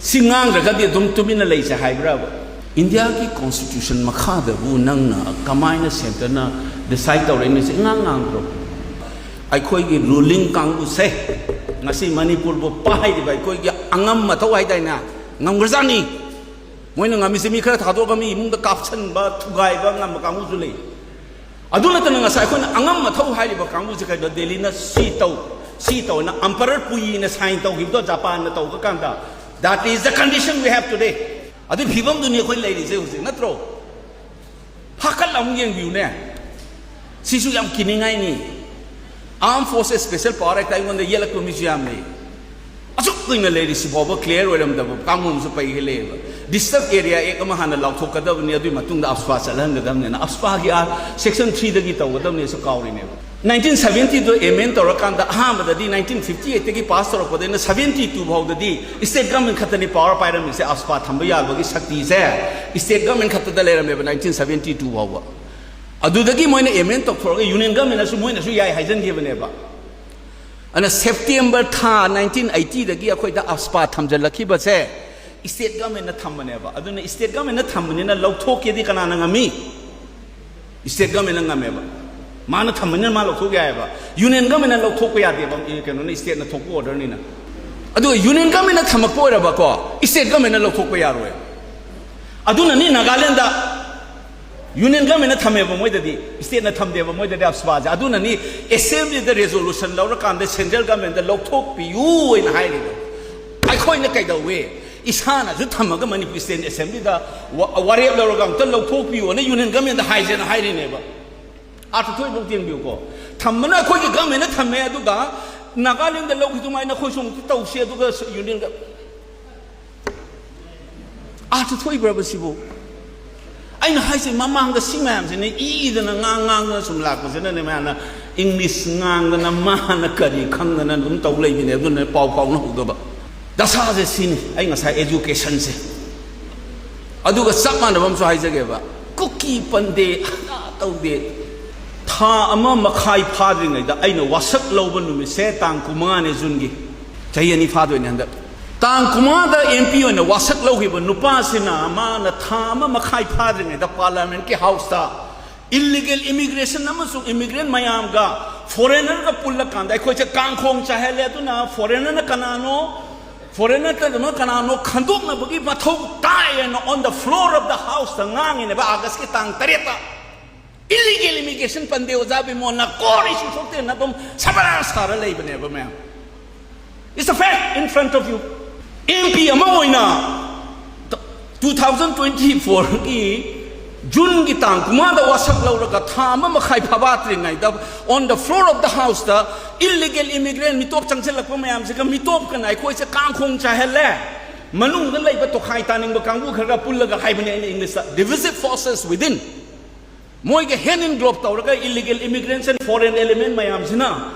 ꯁꯤ ꯉꯥꯡꯗ꯭ꯔꯒꯗꯤ ꯑꯗꯨꯝ ꯇꯨꯃꯤꯟꯅ ꯂꯩꯁꯦ" ꯍꯥꯏꯕ꯭ꯔꯕ? Indiaꯒꯤ Constitution ꯃꯈꯥꯗꯕꯨ ꯅꯪꯅ ꯀꯃꯥꯏꯅ centreꯅ decide ꯇꯧꯔꯛꯏꯅꯣ? ꯁꯤ ꯏꯉꯥꯡ ꯉꯥꯡꯗ꯭ꯔꯣ? ꯑꯩꯈꯣꯏꯒꯤ ruling ꯀꯥꯡꯕꯨꯁꯦ, ꯉꯁꯤ ꯃꯅꯤꯄꯨꯔꯕꯨ ꯄꯥꯏꯔꯤꯕ ꯑꯩꯈꯣꯏꯒꯤ ꯑꯉꯝ ꯃꯊꯧ ꯍꯥꯏꯗꯥꯏꯅꯦ, ꯉꯝꯈ꯭ꯔꯖꯥꯠꯅꯤ꯫ ꯃꯣꯏꯅ ꯉꯝꯃꯤꯁꯦ ꯃꯤ ꯈꯔ ꯊꯥꯗꯣꯛꯑꯒ ꯃꯤ ꯏꯃꯨꯡꯗ ꯀꯥꯞꯁꯟꯕ, ꯊꯨꯒꯥꯏꯕ ꯉꯝꯕ ꯀꯥꯡꯕꯨꯁꯨ ꯂꯩ꯫ ꯑꯗꯨ ꯅꯠꯇꯅ ꯉꯁꯥꯏ ꯑꯩꯈꯣꯏꯅ ꯑꯉꯝ ꯃꯊꯧ ꯍꯥꯏꯔꯤꯕ ꯀꯥꯡꯕꯨꯁꯦ ꯀꯩꯅꯣ, ꯗꯦꯜꯂꯤꯅ ꯁꯤ ꯇꯧ, ꯁꯤ ꯇꯧꯅ Emperor Puyiꯅ sign ꯇꯧꯈꯤꯕꯗꯣ ꯖꯄꯥꯟꯅ ꯇꯧꯕ ꯀꯥꯟꯗ, "That is the condition we have today." ꯑꯗꯨꯒꯤ ꯐꯤꯕꯝꯗꯨꯅꯤ ꯑꯩꯈꯣꯏ ꯂꯩꯔꯤꯁꯦ ꯍꯧꯖꯤꯛ, ꯅꯠꯇ꯭ꯔꯣ? ꯍꯥꯀꯠ ꯑꯃꯨꯛ ꯌꯦꯡꯕꯤꯌꯨꯅꯦ, ꯁꯤꯁꯨ ꯌꯥꯝ ꯀꯤꯅꯤꯡꯉꯥꯏꯅꯤ꯫ Armed Forces Special Power Act ꯑꯩꯉꯣꯟꯗ ꯌꯦꯠꯂꯛꯄ ꯃꯤꯁꯨ ꯌꯥꯝ ꯂꯩ꯫ ꯑꯁꯨꯛ ꯀꯨꯏꯅ ꯂꯩꯔꯤꯁꯤ ꯐꯥꯎꯕ clear ꯑꯣꯏꯔꯝꯗꯕ ꯀꯥꯡꯕꯨ ꯑꯃꯁꯨ ꯄꯩꯒ ꯂꯩꯌꯦꯕ꯫ Disturbed Area Act ꯑꯃ ꯍꯥꯟꯅ ꯂꯥꯎꯊꯣꯛꯀꯗꯕꯅꯤ, ꯑꯗꯨꯒꯤ ꯃꯇꯨꯡꯗ AFSPA ꯆꯠꯍꯟꯒꯗꯕꯅꯤꯅ, AFSPAꯒꯤ ꯑꯥ section threeꯗꯒꯤ ꯇꯧꯒꯗꯕꯅꯤꯁꯨ ꯀꯥꯎꯔꯤꯅꯦꯕ꯫ ꯅꯥꯏꯟꯇꯤꯟ ꯁꯕꯦꯟꯇꯤꯗꯣ ꯑꯦꯃꯦꯟ ꯇꯧꯔꯀꯥꯟꯗ ꯑꯍꯥꯟꯕꯗꯗꯤ ꯅꯥꯏꯟꯇꯤꯟ ꯐꯤꯐꯇꯤ ꯑꯩꯠꯇꯒꯤ ꯄꯥꯁ ꯇꯧꯔꯛꯄꯗꯩꯅ ꯁꯕꯦꯟꯇꯤ ꯇꯨ ꯐꯥꯎꯗꯗꯤ ꯁ꯭ꯇꯦꯠ ꯒꯃꯦꯟ ꯈꯛꯇꯅꯤ ꯄꯋꯥꯔ ꯄꯥꯏꯔꯝꯃꯤꯁꯦ, ꯑꯞꯁꯄꯥ ꯊꯝꯕ ꯌꯥꯕꯒꯤ ꯁꯛꯇꯤꯁꯦ ꯁ꯭ꯇꯦꯠ ꯒꯃꯦꯟ ꯈꯛꯇꯗ ꯂꯩꯔꯝꯃꯦꯕ ꯅꯥꯏꯟꯇꯤꯟ ꯁꯕꯦꯟꯇꯤ ꯇꯨ ꯐꯥꯎꯕ꯫ ꯑꯗꯨꯗꯒꯤ ꯃꯣꯏꯅ ꯑꯦꯃꯦꯟ ꯇꯧꯊꯣꯔꯛꯑꯒ ꯌꯨꯅꯤꯌꯟ ꯒꯃꯦꯟꯅꯁꯨ ꯃꯣꯏꯅꯁꯨ ꯌꯥꯏ ꯍꯥꯏꯖꯟꯈꯤꯕꯅꯦꯕ꯫ ꯑꯗꯨꯅ ꯁꯦꯞꯇꯦꯝꯕꯔ ꯊꯥ ꯅꯥꯏꯟꯇꯤꯟ ꯑꯩꯠꯇꯤꯗꯒꯤ ꯑꯩꯈꯣꯏꯗ ꯑꯞꯁꯄꯥ ꯊꯝꯖꯤꯜꯂꯛꯈꯤꯕꯁꯦ ꯁ꯭ꯇꯦꯠ ꯒꯃꯦꯟꯅ ꯊꯝꯕꯅꯦꯕ꯫ ꯑꯗꯨꯅ ꯁ꯭ꯇꯦꯠ ꯒꯃꯦꯟꯅ ꯊꯝꯕꯅꯤꯅ ꯂꯧꯊꯣꯛꯀꯦꯗꯤ ꯀꯅꯥꯅ ꯉꯝꯃꯤ? ꯁ꯭ꯇꯦꯠ ꯒꯃꯦꯟꯅ ꯉꯝꯃꯦꯕ꯫ ꯃꯥꯅ ꯊꯝꯕꯅꯤꯅ ꯃꯥ ꯂꯧꯊꯣꯛ ꯌꯥꯏꯑꯕ꯫ ꯌꯨꯅꯤꯌꯟ ꯒꯃꯦꯟꯅ ꯂꯧꯊꯣꯛꯄ ꯌꯥꯗꯦꯕ, ꯀꯩꯅꯣꯅ, ꯁ꯭ꯇꯦꯠꯅ ꯊꯣꯛꯄ ꯑꯣꯔꯗꯔꯅꯤꯅ꯫ ꯑꯗꯨꯒ ꯌꯨꯅꯤꯌꯟ ꯒꯃꯦꯟꯅ ꯊꯝꯃꯛꯄ ꯑꯣꯏꯔꯕꯀꯣ, ꯁ꯭ꯇꯦꯠ ꯒꯃꯦꯟꯅ ꯂꯧꯊꯣꯛꯄ ꯌꯥꯔꯣꯏ꯫ ꯑꯗꯨꯅꯅꯤ ꯅꯥꯒꯥꯂꯦꯟꯗ ꯌꯨꯅꯤꯌꯟ ꯒꯃꯦꯟꯅ ꯊꯝꯃꯦꯕ ꯃꯣꯏꯗꯗꯤ, ꯁ꯭ꯇꯦꯠꯅ ꯊꯝꯗꯦꯕ ꯃꯣꯏꯗꯗꯤ ꯑꯞꯁꯄꯥꯁꯦ꯫ ꯑꯗꯨꯅꯅꯤ ꯑꯦꯁꯦꯝꯕ꯭ꯂꯤꯗ ꯔꯦꯖꯣꯂꯨꯁꯟ ꯂꯧꯔꯀꯥꯟꯗ ꯁꯦꯟꯇ꯭ꯔꯦꯜ ꯒꯃꯦꯟꯗ ꯂꯧꯊꯣꯛꯄꯤꯌꯨ ꯍꯥꯏꯅ ꯍꯥꯏꯔꯤꯗꯣ꯫ ꯑꯩꯈꯣꯏꯅ ꯀꯩꯗꯧꯋꯦ? ꯏꯁꯥꯅꯁꯨ ꯊꯝꯃꯒ ꯃꯅꯤꯄꯨꯔ ꯁ꯭ꯇꯦꯠ ꯑꯦꯁꯦꯝꯕ꯭ꯂꯤꯗ ꯋꯥ-, ꯋꯥꯔꯦꯞ ꯂꯧꯔꯒ ꯑꯝꯇ ꯂꯧꯊꯣꯛꯄꯤꯌꯨꯅ ꯌꯨꯅꯤꯌꯟ ꯒꯃꯦꯟꯗ ꯍꯥꯏꯁꯦꯅ ꯍꯥꯏꯔꯤꯅꯦꯕ꯫ ꯑꯥꯔꯊ ꯊꯣꯛꯏꯐꯥꯎ ꯌꯦꯡꯕꯤꯌꯨꯀꯣ꯫ ꯊꯝꯕꯅ ꯑꯩꯈꯣꯏꯒꯤ ꯒꯃꯦꯟꯅ ꯊꯝꯃꯦ, ꯑꯗꯨꯒ ꯅꯥꯒꯥꯂꯦꯟꯗ ꯂꯧꯈꯤ ꯑꯗꯨꯃꯥꯏꯅ ꯑꯩꯈꯣꯏꯁꯨ ꯑꯃꯨꯛꯇ ꯇꯧꯁꯤ, ꯑꯗꯨꯒ ꯌꯨꯅꯤꯌꯟ ꯒ-, ꯑꯥꯔꯊ ꯊꯣꯛꯏꯕ꯭ꯔꯕ ꯁꯤꯕꯨ? ꯑꯩꯅ ꯍꯥꯏꯁꯦ, ꯃꯃꯥꯡꯗ ꯁꯤ ꯃꯌꯥꯝꯁꯤꯅ ꯏꯗꯅ ꯉꯥꯡ ꯉꯥꯡꯗꯅ ꯁꯨꯝ ꯂꯥꯛꯄꯁꯤꯅꯅꯦ, ꯃꯌꯥꯝꯅ ꯏꯪꯂꯤꯁ ꯉꯥꯡꯗꯅ ꯃꯥꯅ ꯀꯔꯤ ꯈꯪꯗꯅ ꯑꯗꯨꯝ ꯇꯧ ꯂꯩꯕꯤꯅꯦ, ꯑꯗꯨꯅ ꯄꯥꯎ ꯐꯥꯎꯅꯍꯧꯗꯕ꯫ ꯗꯁꯥꯁꯦ ꯁꯤꯅꯤ ꯑꯩ ꯉꯁꯥꯏ ꯑꯦꯖꯨꯀꯦꯁꯟꯁꯦ꯫ ꯑꯗꯨꯒ ꯆꯞ ꯃꯥꯟꯅꯕ ꯑꯃꯁꯨ ꯍꯥꯏꯖꯒꯦꯕ, ꯀꯨꯀꯤ ꯄꯟꯗꯦ, ꯑꯗꯥ ꯇꯧꯗꯦ꯫ ꯊꯥ ꯑꯃ ꯃꯈꯥꯏ ꯐꯥꯗ꯭ꯔꯤꯉꯩꯗ ꯑꯩꯅ ꯋꯥꯁꯛ ꯂꯧꯕ ꯅꯨꯃꯤꯠꯁꯦ ꯇꯥꯡ ꯀꯨꯟꯃꯉꯥꯅꯦ, ꯖꯨꯟꯒꯤ꯫ ꯆꯍꯤ ꯑꯅꯤ ꯐꯥꯗꯣꯏꯅꯦ ꯍꯟꯗꯛ꯫ ꯇꯥꯡ ꯀꯨꯟꯃꯉꯥꯗ ꯑꯦꯝ ꯄꯤ ꯑꯣꯏꯅ ꯋꯥꯁꯛ ꯂꯧꯈꯤꯕ ꯅꯨꯄꯥꯁꯤꯅ, ꯃꯥꯅ ꯊꯥ ꯑꯃ ꯃꯈꯥꯏ ꯐꯥꯗ꯭ꯔꯤꯉꯩꯗ ꯄꯥꯔꯂꯥꯃꯦꯟꯠꯀꯤ ꯍꯥꯎꯁꯇ ꯏꯜꯂꯤꯒꯦꯜ ꯏꯃꯤꯒ꯭ꯔꯦꯁꯟ ꯑꯃꯁꯨꯡ ꯏꯃꯤꯒ꯭ꯔꯦꯟ ꯃꯌꯥꯝꯒ, ꯐꯣꯔꯦꯅꯔꯒ ꯄꯨꯜꯂꯀꯥꯟꯗ ꯑꯩꯈꯣꯏꯁꯦ ꯀꯥꯡꯈꯣꯡ ꯆꯥꯏꯍꯜꯂꯦ꯫ ꯑꯗꯨꯅ ꯐꯣꯔꯦꯅꯔꯅ ꯀꯅꯥꯅꯣ, ꯐꯣꯔꯦꯅꯔ ꯅꯠꯇꯕ ꯀꯅꯥꯅꯣ ꯈꯟꯗꯣꯛꯅꯕꯒꯤ ꯃꯊꯧ ꯇꯥꯏ ꯍꯥꯏꯅ on the floor of the houseꯇ ꯉꯥꯡꯉꯤꯅꯦꯕ, ꯑꯥꯒꯁꯀꯤ ꯇꯥꯡ ꯇꯔꯦꯠꯇ꯫ ꯏꯜꯂꯤꯒꯦꯜ ꯏꯃꯤꯒ꯭ꯔꯦꯁꯟ ꯄꯟꯗꯦ ꯑꯣꯖꯥ ꯕꯤꯃꯣꯜꯅ, ꯀꯣꯔ ꯏꯁꯨ ꯊꯣꯛꯇꯦꯅ ꯑꯗꯨꯝ ꯁꯕꯔꯥ ꯁꯥꯔ ꯂꯩꯕꯅꯦꯕ ꯃꯌꯥꯝ꯫ It's a fact in front of you. M P ꯑꯃ ꯑꯣꯏꯅ ꯇꯨ ꯊꯥꯎꯖꯟ ꯇ꯭ꯋꯦꯟꯇꯤ ꯐꯣꯔꯒꯤ ꯖꯨꯟꯒꯤ ꯇꯥꯡ ꯀꯨꯟꯃꯉꯥꯗ ꯋꯥꯁꯛ ꯂꯧꯔꯒ ꯊꯥ ꯑꯃ ꯃꯈꯥꯏ ꯐꯥꯕꯥꯠꯇ꯭ꯔꯤꯉꯩꯗ on the floor of the houseꯇ ꯏꯜꯂꯤꯒꯦꯜ ꯏꯃꯤꯒ꯭ꯔꯦꯟ ꯃꯤꯇꯣꯞ ꯆꯪꯁꯤꯜꯂꯛꯄ ꯃꯌꯥꯝꯁꯤꯒ ꯃꯤꯇꯣꯞꯀꯅ ꯑꯩꯈꯣꯏꯁꯦ ꯀꯥꯡꯈꯣꯡ ꯆꯥꯏꯍꯜꯂꯦ꯫ ꯃꯅꯨꯡꯗ ꯂꯩꯕ ꯇꯣꯈꯥꯏ ꯇꯥꯅꯤꯡꯕ ꯀꯥꯡꯕꯨ ꯈꯔꯒ ꯄꯨꯜꯂꯒ ꯍꯥꯏꯕꯅꯦ ꯑꯩꯅ ꯏꯪꯂꯤꯁꯇ, divisive forces within꯫ ꯃꯣꯏꯒ hand in glove ꯇꯧꯔꯒ illegal immigrants and foreign element ꯃꯌꯥꯝꯁꯤꯅ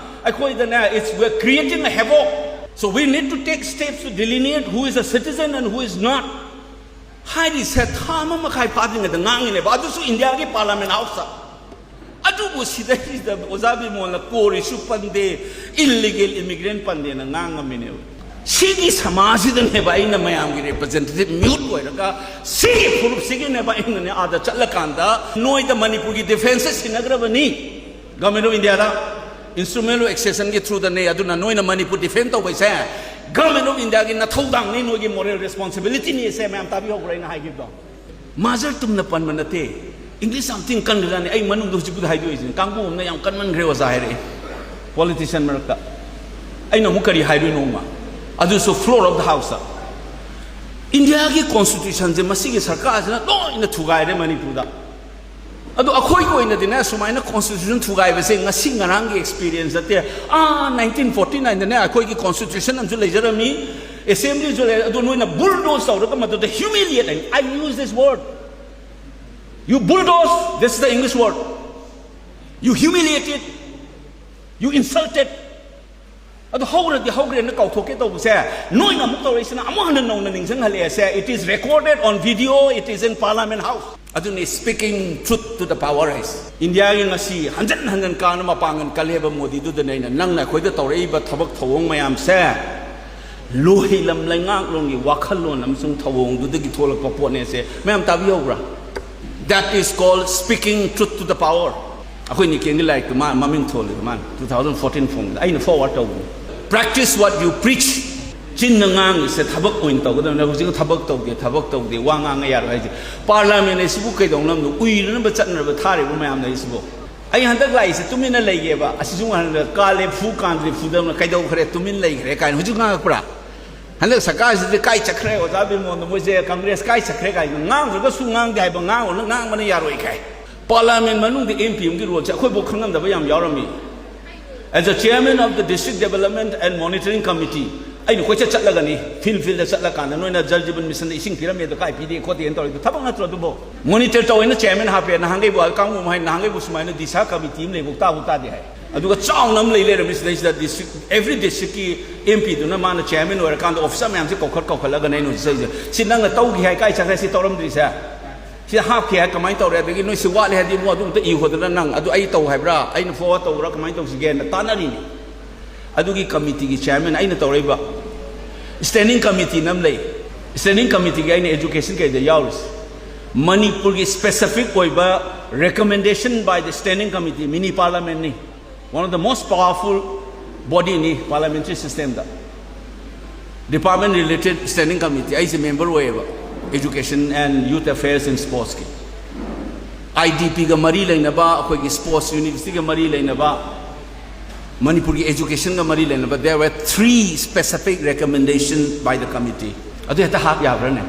ꯑꯩꯈꯣꯏꯗꯅꯦ, it's, we're creating a havoc. So we need to take steps to delineate who is a citizen and who is not. ꯍꯥꯏꯔꯤꯁꯦ ꯊꯥ ꯑꯃ ꯃꯈꯥꯏ ꯐꯥꯗ꯭ꯔꯤꯉꯩꯗ ꯉꯥꯡꯉꯤꯅꯦꯕ, ꯑꯗꯨꯁꯨ ꯏꯟꯗꯤꯌꯥꯒꯤ Parliament Houseꯇ꯫ ꯑꯗꯨꯕꯨ ꯁꯤꯗꯩꯁꯤꯗ ꯑꯣꯖꯥ ꯕꯤꯃꯣꯜꯅ ꯀꯣꯔꯤꯁꯨ ꯄꯟꯗꯦ, illegal immigrant ꯄꯟꯗꯦꯅ ꯉꯥꯡꯉꯝꯃꯤꯅꯦꯕ꯫ ꯁꯤꯒꯤ ꯁꯃꯥꯖꯁꯤꯗꯅꯦꯕ ꯑꯩꯅ ꯃꯌꯥꯝꯒꯤ representative mute ꯑꯣꯏꯔꯒ, ꯁꯤꯒꯤ ꯐꯨꯔꯨꯞꯁꯤꯒꯤꯅꯦꯕ ꯑꯩꯅꯅꯦ ꯑꯥꯗ ꯆꯠꯂꯀꯥꯟꯗ ꯅꯣꯏꯗ ꯃꯅꯤꯄꯨꯔꯒꯤ defenceꯁꯦ ꯁꯤꯟꯅꯈ꯭ꯔꯕꯅꯤ꯫ Government of Indiaꯗ instrument of accessionꯒꯤ throughꯗꯅꯦ꯫ ꯑꯗꯨꯅ ꯅꯣꯏꯅ ꯃꯅꯤꯄꯨꯔ defend ꯇꯧꯕꯩꯁꯦ Government of Indiaꯒꯤ ꯅꯊꯧꯗꯥꯡꯅꯤ, ꯅꯣꯏꯒꯤ moral responsibilityꯅꯤ꯫ ꯁꯦ ꯃꯌꯥꯝ ꯇꯥꯕꯤꯍꯧꯕ꯭ꯔꯥ ꯑꯩꯅ ꯍꯥꯏꯈꯤꯕꯗꯣ? ꯃꯥꯖꯔ ꯇꯨꯝꯅ ꯄꯟꯕ ꯅꯠꯇꯦ꯫ English ꯌꯥꯝ ꯊꯤꯅ ꯀꯟꯈ꯭ꯔꯖꯥꯠꯅꯤ꯫ ꯑꯩ ꯃꯅꯨꯡꯗ ꯍꯧꯖꯤꯛꯄꯨꯗꯤ ꯍꯥꯏꯗꯣꯛꯏꯁꯤꯅꯤ꯫ ꯀꯥꯡꯕꯨ ꯑꯃꯅ ꯌꯥꯝ ꯀꯟꯃꯟꯈ꯭ꯔꯦ ꯑꯣꯖꯥ ꯍꯥꯏꯔꯛꯑꯦ, politician ꯃꯔꯛꯇ꯫ ꯑꯩꯅ ꯑꯃꯨꯛ ꯀꯔꯤ ꯍꯥꯏꯗꯣꯏꯅꯣꯃ? ꯑꯗꯨꯁꯨ floor of the Houseꯇ꯫ ꯏꯟꯗꯤꯌꯥꯒꯤ constitutionꯁꯦ ꯃꯁꯤꯒꯤ ꯁꯔꯀꯥꯔꯁꯤꯅ ꯂꯣꯏꯅ ꯊꯨꯒꯥꯏꯔꯦ ꯃꯅꯤꯄꯨꯔꯗ꯫ ꯑꯗꯣ ꯑꯩꯈꯣꯏꯒꯤ ꯑꯣꯏꯅꯗꯤꯅꯦ, ꯁꯨꯃꯥꯏꯅ constitution ꯊꯨꯒꯥꯏꯕꯁꯦ ꯉꯁꯤ ꯉꯔꯥꯡꯒꯤ experience ꯅꯠꯇꯦ꯫ ꯑꯥ, nineteen forty nineꯗꯅꯦ ꯑꯩꯈꯣꯏꯒꯤ constitution ꯑꯃꯁꯨ ꯂꯩꯖꯔꯝꯃꯤ, assemblyꯁꯨ ꯂꯩ, ꯑꯗꯨ ꯅꯣꯏꯅ bulldoze ꯇꯧꯔꯒ ꯃꯗꯨꯗ humiliate, I use this word, you bulldoze, this is the English word, you humiliated, you insulted. ꯑꯗꯨ ꯍꯧꯈ꯭ꯔꯗꯤ ꯍꯧꯈ꯭ꯔꯦꯅ ꯀꯥꯎꯊꯣꯛꯀꯦ ꯇꯧꯕꯁꯦ, ꯅꯣꯏꯅ ꯑꯃꯨꯛ ꯇꯧꯔꯛꯏꯁꯤꯅ ꯑꯃꯨꯛ ꯍꯟꯅ ꯅꯧꯅ ꯅꯤꯡꯁꯤꯡꯍꯜꯂꯛꯑꯦꯁꯦ꯫ It is recorded on video, it is in Parliament House. ꯑꯗꯨꯅꯤ speaking truth to the power ꯍꯥꯏꯁꯦ꯫ ꯏꯟꯗꯤꯌꯥꯒꯤ ꯉꯁꯤ ꯍꯟꯖꯟ ꯍꯟꯖꯟ ꯀꯥꯅ ꯃꯄꯥꯡꯒꯜ ꯀꯜꯂꯦꯕ ꯃꯣꯗꯤꯗꯨꯗꯅꯦ ꯑꯩꯅ ꯅꯪꯅ ꯑꯩꯈꯣꯏꯗ ꯇꯧꯔꯛꯏꯕ ꯊꯕꯛ ꯊꯧꯑꯣꯡ ꯃꯌꯥꯝꯁꯦ ꯂꯣꯍꯤꯂꯝ ꯂꯩꯉꯥꯛꯂꯣꯟꯒꯤ ꯋꯥꯈꯜꯂꯣꯟ ꯑꯃꯁꯨꯡ ꯊꯧꯑꯣꯡꯗꯨꯗꯒꯤ ꯊꯣꯛꯂꯛꯄ ꯄꯣꯠꯅꯦꯁꯦ꯫ ꯃꯌꯥꯝ ꯇꯥꯕꯤꯍꯧꯕ꯭ꯔꯥ? That is called speaking truth to the power. ꯑꯩꯈꯣꯏ ꯅꯤꯀꯦꯟꯒꯤ ꯂꯥꯏꯔꯤꯛꯇꯨ ꯃꯥ ꯃꯃꯤꯡ ꯊꯣꯜꯂꯤꯗꯣ ꯃꯥꯅ two thousand fourteen ꯐꯣꯡꯕꯗ ꯑꯩꯅ forward ꯇꯧꯕꯅꯤ꯫ Practice what you preach. ꯆꯤꯟꯅ ꯉꯥꯡꯉꯤꯁꯦ ꯊꯕꯛ ꯑꯣꯏꯅ ꯇꯧꯒꯗꯕꯅꯤ꯫ ꯍꯧꯖꯤꯛ ꯊꯕꯛ ꯇꯧꯗꯦ, ꯊꯕꯛ ꯇꯧꯗꯦ, ꯋꯥ ꯉꯥꯡꯉ ꯌꯥꯔꯣꯏ ꯍꯥꯏꯁꯦ꯫ Parliament ꯑꯁꯤꯕꯨ ꯀꯩꯗꯧꯅꯕꯅꯣ? ꯎꯏꯅꯅꯕ ꯆꯠꯅꯅꯕ ꯊꯥꯔꯤꯕ ꯃꯌꯥꯝ ꯂꯩꯔꯤꯁꯤꯕꯣ? ꯑꯩ ꯍꯟꯗꯛ ꯂꯥꯛꯏꯁꯦ ꯇꯨꯃꯤꯟꯅ ꯂꯩꯒꯦꯕ, ꯑꯁꯤꯁꯨ ꯉꯥꯡꯗ ꯀꯥꯂꯦ ꯐꯨ ꯀꯥꯟꯗ꯭ꯔꯦ ꯐꯨꯗꯧꯅ ꯀꯩꯗꯧꯈ꯭ꯔꯦ, ꯇꯨꯃꯤꯟ ꯂꯩꯈ꯭ꯔꯦ ꯀꯥꯏꯅ ꯍꯧꯖꯤꯛ ꯉꯥꯡꯉꯛꯄ꯭ꯔꯥ? ꯍꯟꯗꯛ ꯁꯔꯀꯥꯔꯁꯤꯗꯤ ꯀꯥꯏ ꯆꯠꯈ꯭ꯔꯦ? ꯑꯣꯖꯥ ꯕꯤꯃꯣꯟꯗ ꯃꯣꯏꯁꯦ ꯀꯪꯒ꯭ꯔꯦꯁ ꯀꯥꯏ ꯆꯠꯈ꯭ꯔꯦ ꯀꯥꯏꯅ ꯉꯥꯡꯗ꯭ꯔꯒꯁꯨ ꯉꯥꯡꯗꯦ ꯍꯥꯏꯕ ꯉꯥꯡꯉꯨꯅ ꯉꯥꯡꯕꯅ ꯌꯥꯔꯣꯏ ꯀꯥꯏ꯫ Parliament ꯃꯅꯨꯡꯗ M P ꯑꯃꯒꯤ roleꯁꯦ ꯑꯩꯈꯣꯏꯐꯥꯎ ꯈꯪꯉꯝꯗꯕ ꯌꯥꯝ ꯌꯥꯎꯔꯝꯃꯤ꯫ As a chairman of the District Development and Monitoring Committee, ꯑꯩꯅ ꯀꯣꯏꯆꯠ ꯆꯠꯂꯒꯅꯤ, ꯐꯤꯜ ꯐꯤꯜꯗ ꯆꯠꯂꯀꯥꯟꯗ ꯅꯣꯏꯅ ꯖꯜ ꯖꯤꯕꯟ ꯃꯤꯁꯟꯗ ꯏꯁꯤꯡ ꯄꯤꯔꯝꯃꯦ ꯑꯗꯣ ꯀꯥꯏ ꯄꯤꯗꯦ ꯈꯣꯠꯇꯦꯅ ꯇꯧꯔꯤꯗꯣ ꯊꯕꯛ ꯅꯠꯇ꯭ꯔꯣ ꯑꯗꯨꯕꯣ? ꯃꯣꯅꯤꯇꯔ ꯇꯧꯋꯦꯅ ꯆꯤꯌꯔꯃꯦꯟ ꯍꯥꯞꯄꯦ, ꯅꯍꯥꯟꯈꯩꯕꯨ ꯀꯥꯡꯕꯨ ꯍꯥꯏ, ꯅꯍꯥꯟꯈꯩꯕꯨ ꯁꯨꯃꯥꯏꯅ ꯗꯤꯁꯥ ꯀꯃꯤꯇꯤ ꯑꯃ ꯂꯩꯕ ꯇꯥꯕꯨ ꯇꯥꯗꯦ ꯍꯥꯏ꯫ ꯑꯗꯨꯒ ꯆꯥꯎꯅ ꯑꯃ ꯂꯩ ꯂꯩꯔꯝꯃꯤ ꯁꯤꯗꯩꯁꯤꯗ, ꯗꯤꯁꯇ꯭ꯔꯤꯛ ꯑꯦꯚ꯭ꯔꯤ ꯗꯤꯁꯇ꯭ꯔꯤꯛꯀꯤ ꯑꯦꯝ ꯄꯤꯗꯨꯅ ꯃꯥꯅ ꯆꯤꯌꯔꯃꯦꯟ ꯑꯣꯏꯔꯀꯥꯟꯗ ꯑꯣꯐꯤꯁꯔ ꯃꯌꯥꯝꯁꯦ ꯀꯧꯈꯠ ꯀꯧꯈꯠꯂꯒꯅꯦ ꯑꯩꯅ ꯍꯧꯖꯤꯛ ꯆꯠꯂꯤꯁꯦ꯫ "ꯁꯤ ꯅꯪꯅ ꯇꯧꯈꯤ ꯍꯥꯏ, ꯀꯥꯏ ꯆꯠꯈ꯭ꯔꯦ ꯁꯤ ꯇꯧꯔꯝꯗ꯭ꯔꯤꯁꯦ? ꯁꯤ ꯍꯥꯞꯈꯤ ꯍꯥꯏ ꯀꯃꯥꯏꯅ ꯇꯧꯔꯦ? ꯑꯗꯒꯤ ꯅꯣꯏ ꯁꯤ ꯋꯥꯠꯂꯦ ꯍꯥꯏꯗꯤ ꯑꯃꯨꯛ ꯑꯗꯨ ꯑꯝꯇ ꯏꯈꯣꯗꯅ ꯅꯪ ꯑꯗꯨ ꯑꯩ ꯇꯧ ꯍꯥꯏꯕ꯭ꯔꯥ, ꯑꯩꯅ ꯐꯣꯔꯋꯥꯔꯗ ꯇꯧꯕ꯭ꯔꯥ, ꯀꯃꯥꯏꯅ ꯇꯧꯁꯤꯒꯦꯅ ꯇꯥꯟꯅꯔꯤꯅꯤ"꯫ ꯑꯗꯨꯒꯤ ꯀꯃꯤꯇꯤꯒꯤ ꯆꯤꯌꯔꯃꯦꯟ ꯑꯩꯅ ꯇꯧꯔꯛꯏꯕ ꯁ꯭ꯇꯦꯟꯗꯤꯡ ꯀꯃꯤꯇꯤꯅ ꯑꯃ ꯂꯩ꯫ ꯁ꯭ꯇꯦꯟꯗꯤꯡ ꯀꯃꯤꯇꯤꯒꯤ ꯑꯩꯅ ꯑꯦꯖꯨꯀꯦꯁꯟ ꯀꯩꯗ ꯌꯥꯎꯔꯤꯁꯦ꯫ ꯃꯅꯤꯄꯨꯔꯒꯤ ꯁ꯭ꯄꯦꯁꯤꯐꯤꯛ ꯑꯣꯏꯕ recommendation by the standing committee, ꯃꯤꯅꯤ ꯄꯥꯔꯂꯥꯃꯦꯟꯅꯤ꯫ One of the most powerful bodyꯅꯤ ꯄꯥꯔꯂꯥꯃꯦꯟꯇꯔꯤ ꯁꯤꯁꯇꯦꯝꯗ꯫ ꯗꯤꯄꯥꯔꯠꯃꯦꯟ ꯔꯤꯂꯦꯇꯦꯠ ꯁ꯭ꯇꯦꯟꯗꯤꯡ ꯀꯃꯤꯇꯤ ꯑꯩꯁꯦ ꯃꯦꯝꯕꯔ ꯑꯣꯏꯌꯦꯕ, Education and Youth Affairs and Sportsꯀꯤ꯫ ꯑꯥꯏ ꯗꯤ ꯄꯤꯒ ꯃꯔꯤ ꯂꯩꯅꯕ, ꯑꯩꯈꯣꯏꯒꯤ ꯁ꯭ꯄꯣꯔꯠꯁ ꯌꯨꯅꯤꯚꯔꯁꯤꯇꯤꯒ ꯃꯔꯤ ꯂꯩꯅꯕ, ꯃꯅꯤꯄꯨꯔꯒꯤ ꯑꯦꯖꯨꯀꯦꯁꯟꯒ ꯃꯔꯤ ꯂꯩꯅꯕ, there were three specific recommendation by the committee꯫ ꯑꯗꯨ ꯍꯦꯛꯇ ꯍꯥꯞ ꯌꯥꯕ꯭ꯔꯥꯅꯦ?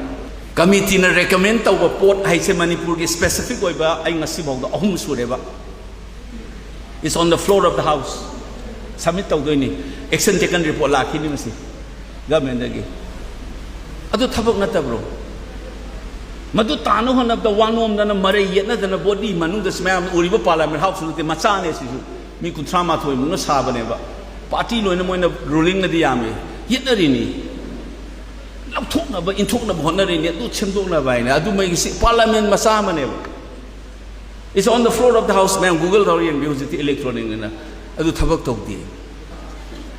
ꯀꯃꯤꯇꯤꯅ ꯔꯦꯀꯃꯦꯟ ꯇꯧꯕ ꯄꯣꯠ ꯍꯥꯏꯁꯦ ꯃꯅꯤꯄꯨꯔꯒꯤ ꯁ꯭ꯄꯦꯁꯤꯐꯤꯛ ꯑꯣꯏꯕ ꯑꯩ ꯉꯁꯤꯐꯥꯎꯗ ꯑꯍꯨꯝ ꯁꯨꯔꯦꯕ꯫ It's on the floor of the house꯫ Submit ꯇꯧꯗꯣꯏꯅꯤ꯫ ꯑꯦꯛꯁꯟ ꯇꯦꯀꯟ ꯔꯤꯄꯣꯔꯠ ꯂꯥꯛꯈꯤꯅꯤ ꯃꯁꯤ ꯒꯚꯔꯟꯃꯦꯟꯗꯒꯤ꯫ ꯑꯗꯨ ꯊꯕꯛ ꯅꯠꯇꯕ꯭ꯔꯣ? ꯃꯗꯨ ꯇꯥꯅ ꯍꯣꯠꯅꯕꯗ ꯋꯥꯅꯣꯝꯗꯅ, ꯃꯔꯩ ꯌꯦꯠꯅꯗꯅ, ꯕꯣꯗꯤ ꯃꯅꯨꯡꯗ ꯁꯤ ꯃꯌꯥꯝ ꯎꯔꯤꯕ ꯄꯥꯔꯂꯥꯃꯦꯟ ꯍꯥꯎꯁ ꯅꯠꯇꯦ, ꯃꯆꯥꯅꯦ ꯁꯤꯁꯨ꯫ ꯃꯤ ꯀꯨꯟꯊ꯭ꯔꯥ ꯃꯥꯊꯣꯏ ꯃꯨꯛꯅ ꯁꯥꯕꯅꯦꯕ꯫ ꯄꯥꯔꯇꯤ ꯂꯣꯏꯅ ꯃꯣꯏꯅ ꯔꯨꯂꯤꯡꯅꯗꯤ ꯌꯥꯝꯃꯤ꯫ ꯌꯦꯠꯅꯔꯤꯅꯤ꯫ ꯂꯧꯊꯣꯛꯅꯕ, ꯏꯟꯊꯣꯛꯅꯕ ꯍꯣꯠꯅꯔꯤꯅꯤ꯫ ꯑꯗꯨ ꯁꯦꯝꯗꯣꯛꯅꯕ ꯍꯥꯏꯅ꯫ ꯑꯗꯨ ꯃꯩꯒꯤ ꯁꯤ ꯄꯥꯔꯂꯥꯃꯦꯟ ꯃꯆꯥ ꯑꯃꯅꯦꯕ꯫ It's on the floor of the house꯫ ꯃꯌꯥꯝ Google ꯇꯧꯔ ꯌꯦꯡꯕꯤꯌꯨ, ꯍꯧꯖꯤꯛꯇꯤ ꯏꯂꯦꯛꯇ꯭ꯔꯣꯅꯤꯛꯅꯤꯅ꯫ ꯑꯗꯨ ꯊꯕꯛ ꯇꯧꯗꯦ꯫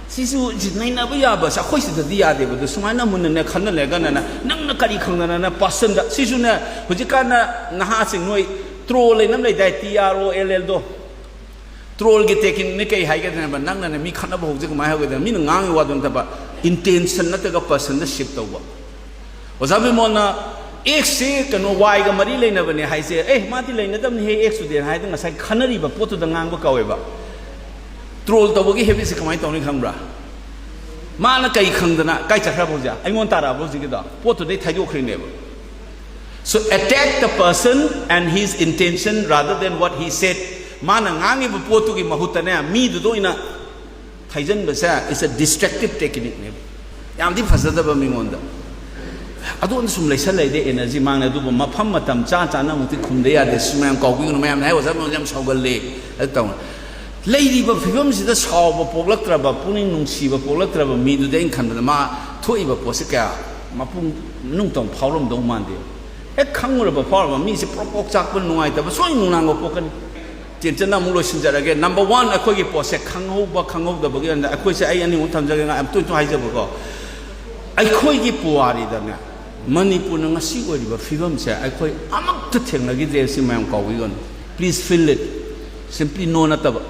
ꯁꯤꯁꯨ ꯁꯤ ꯅꯩꯅꯕ ꯌꯥꯕ, ꯁꯤ ꯑꯩꯈꯣꯏ ꯁꯤꯗꯗꯤ ꯌꯥꯗꯦꯕ꯫ ꯑꯗꯨ ꯁꯨꯃꯥꯏꯅ ꯃꯨꯟꯅꯅꯦ ꯈꯟꯅ ꯂꯩꯔꯒꯅꯅꯦ, ꯅꯪꯅ ꯀꯔꯤ ꯈꯪꯗꯅꯅ ꯄꯥꯁꯟꯗ, ꯁꯤꯁꯨꯅꯦ ꯍꯧꯖꯤꯛꯀꯥꯟꯅ ꯅꯍꯥꯁꯤꯡ ꯅꯣꯏ ꯇ꯭ꯔꯣꯜ ꯍꯥꯏꯅ ꯑꯃ ꯂꯩꯗꯥꯏ, ꯇꯤ ꯑꯥꯔ ꯑꯣ ꯑꯦꯜ ꯑꯦꯜꯗꯣ꯫ ꯇ꯭ꯔꯣꯜꯒꯤ ꯇꯦꯛꯅꯤꯛꯅꯤ꯫ ꯀꯩ ꯍꯥꯏꯒꯗꯅꯦꯕ, ꯅꯪꯅꯅꯦ ꯃꯤ ꯈꯠꯅꯕ ꯍꯧꯖꯤꯛ ꯀꯃꯥꯏꯅ ꯍꯧꯒꯗꯅ, ꯃꯤꯅ ꯉꯥꯡꯉꯤ ꯋꯥꯗꯨ ꯅꯠꯇꯕ, ꯏꯟꯇꯦꯟꯁꯟ ꯅꯠꯇ꯭ꯔꯒ ꯄꯔꯁꯟꯗ ꯁꯤꯞ ꯇꯧꯕ꯫ ꯑꯣꯖꯥ ꯕꯤꯃꯣꯜꯅ ꯑꯦꯛꯁꯁꯤ ꯀꯩꯅꯣ ꯋꯥꯏꯒ ꯃꯔꯤ ꯂꯩꯅꯕꯅꯦ ꯍꯥꯏꯁꯦ, "ꯑꯦ, ꯃꯥꯗꯤ ꯂꯩꯅꯗꯕꯅꯤꯍꯦ ꯑꯦꯛꯁꯇꯨꯗꯤ" ꯍꯥꯏꯗꯅ ꯉꯁꯥꯏ ꯈꯟꯅꯔꯤꯕ ꯄꯣꯠꯇꯨꯗ ꯉꯥꯡꯕ ꯀꯧꯋꯦꯕ꯫ ꯇ꯭ꯔꯣꯜ ꯇꯧꯕꯒꯤ ꯍꯦꯕꯤꯠꯁꯦ ꯀꯃꯥꯏꯅ ꯇꯧꯅꯤ ꯈꯪꯕ꯭ꯔꯥ? ꯃꯥꯅ ꯀꯩ ꯈꯪꯗꯅ ꯀꯥꯏ ꯆꯠꯈ꯭ꯔꯕ ꯍꯧꯖꯤꯛ? ꯑꯩꯉꯣꯟꯗ ꯇꯥꯔꯛꯑꯕ ꯍꯧꯖꯤꯛꯀꯤꯗꯣ? ꯄꯣꯠꯇꯨꯗꯩ ꯊꯩꯗꯣꯛꯈ꯭ꯔꯤꯅꯦꯕ꯫ So attack the person and his intention rather than what he said. ꯃꯥꯅ ꯉꯥꯡꯉꯤꯕ ꯄꯣꯠꯇꯨꯒꯤ ꯃꯍꯨꯠꯇꯅꯦ, ꯃꯤꯗꯨꯗ ꯑꯣꯏꯅ ꯊꯩꯖꯤꯟꯕꯁꯦ is a destructive technique ꯅꯦꯕ꯫ ꯌꯥꯝꯗꯤ ꯐꯖꯗꯕ ꯃꯤꯉꯣꯟꯗ꯫ ꯑꯗꯨꯅ ꯁꯨꯝ ꯂꯩꯁꯜꯂꯛꯏꯗꯤ ꯑꯦꯅꯔꯖꯤ ꯃꯥꯡꯅ꯫ ꯑꯗꯨꯕꯨ ꯃꯐꯝ ꯃꯇꯝ ꯆꯥ ꯆꯥꯅ ꯑꯃꯨꯛꯇꯤ ꯈꯨꯝꯗ ꯌꯥꯗꯦ꯫ ꯁꯤ ꯃꯌꯥꯝ ꯀꯥꯎꯕꯤꯒꯅꯨ꯫ ꯃꯌꯥꯝꯅ ꯍꯥꯏ, "ꯑꯣꯖꯥ ꯃꯌꯥꯝꯁꯦ ꯌꯥꯝ ꯁꯥꯎꯒꯜꯂꯦ", ꯑꯗꯨ ꯇꯧꯅ꯫ ꯂꯩꯔꯤꯕ ꯐꯤꯕꯝꯁꯤꯗ ꯁꯥꯎꯕ ꯄꯣꯛꯂꯛꯇ꯭ꯔꯕ, ꯄꯨꯛꯅꯤꯡ ꯅꯨꯡꯁꯤꯕ ꯄꯣꯛꯂꯛꯇ꯭ꯔꯕ ꯃꯤꯗꯨꯗꯤ ꯑꯩꯅ ꯈꯟꯕꯗ ꯃꯥ ꯊꯣꯛꯏꯕ ꯄꯣꯠꯁꯦ ꯀꯌꯥ ꯃꯄꯨꯡ ꯃꯅꯨꯡ ꯇꯧꯅ ꯐꯥꯎꯔꯝꯗꯧ ꯃꯥꯟꯗꯦ꯫ ꯍꯦꯛ ꯈꯪꯉꯨꯔꯕ ꯐꯥꯎꯔꯕ ꯃꯤꯁꯦ ꯄ꯭ꯔꯣꯛ ꯄ꯭ꯔꯣꯛ ꯆꯥꯛꯄ, ꯅꯨꯡꯉꯥꯏꯇꯕ, ꯁꯣꯏ ꯅꯨꯡꯅꯥꯡꯕ ꯄꯣꯛꯀꯅꯤ꯫ ꯇꯦꯟꯆꯟꯅ ꯑꯃꯨꯛ ꯂꯣꯏꯁꯤꯟꯖꯔꯒꯦ꯫ ꯅꯝꯕꯔ ꯋꯥꯟ, ꯑꯩꯈꯣꯏꯒꯤ ꯄꯣꯠꯁꯦ ꯈꯪꯍꯧꯕ ꯈꯪꯍꯧꯗꯕꯒꯤ ꯑꯣꯏꯅ ꯑꯩꯈꯣꯏꯁꯦ, ꯑꯩ ꯑꯅꯤꯃꯨꯛ ꯊꯝꯖꯒꯦ, ꯌꯥꯝ ꯇꯣꯏ ꯇꯣꯏ ꯍꯥꯏꯖꯕꯀꯣ꯫ ꯑꯩꯈꯣꯏꯒꯤ ꯄꯨꯋꯥꯔꯤꯗꯅꯦ, ꯃꯅꯤꯄꯨꯔꯅ ꯉꯁꯤ ꯑꯣꯏꯔꯤꯕ ꯐꯤꯕꯝꯁꯦ ꯑꯩꯈꯣꯏ ꯑꯃꯠꯇ ꯊꯦꯡꯅꯈꯤꯗ꯭ꯔꯦ꯫ ꯁꯤ ꯃꯌꯥꯝ ꯀꯥꯎꯕꯤꯒꯅꯨ꯫ Please feel it. Simply no ꯅꯠꯇꯕ꯫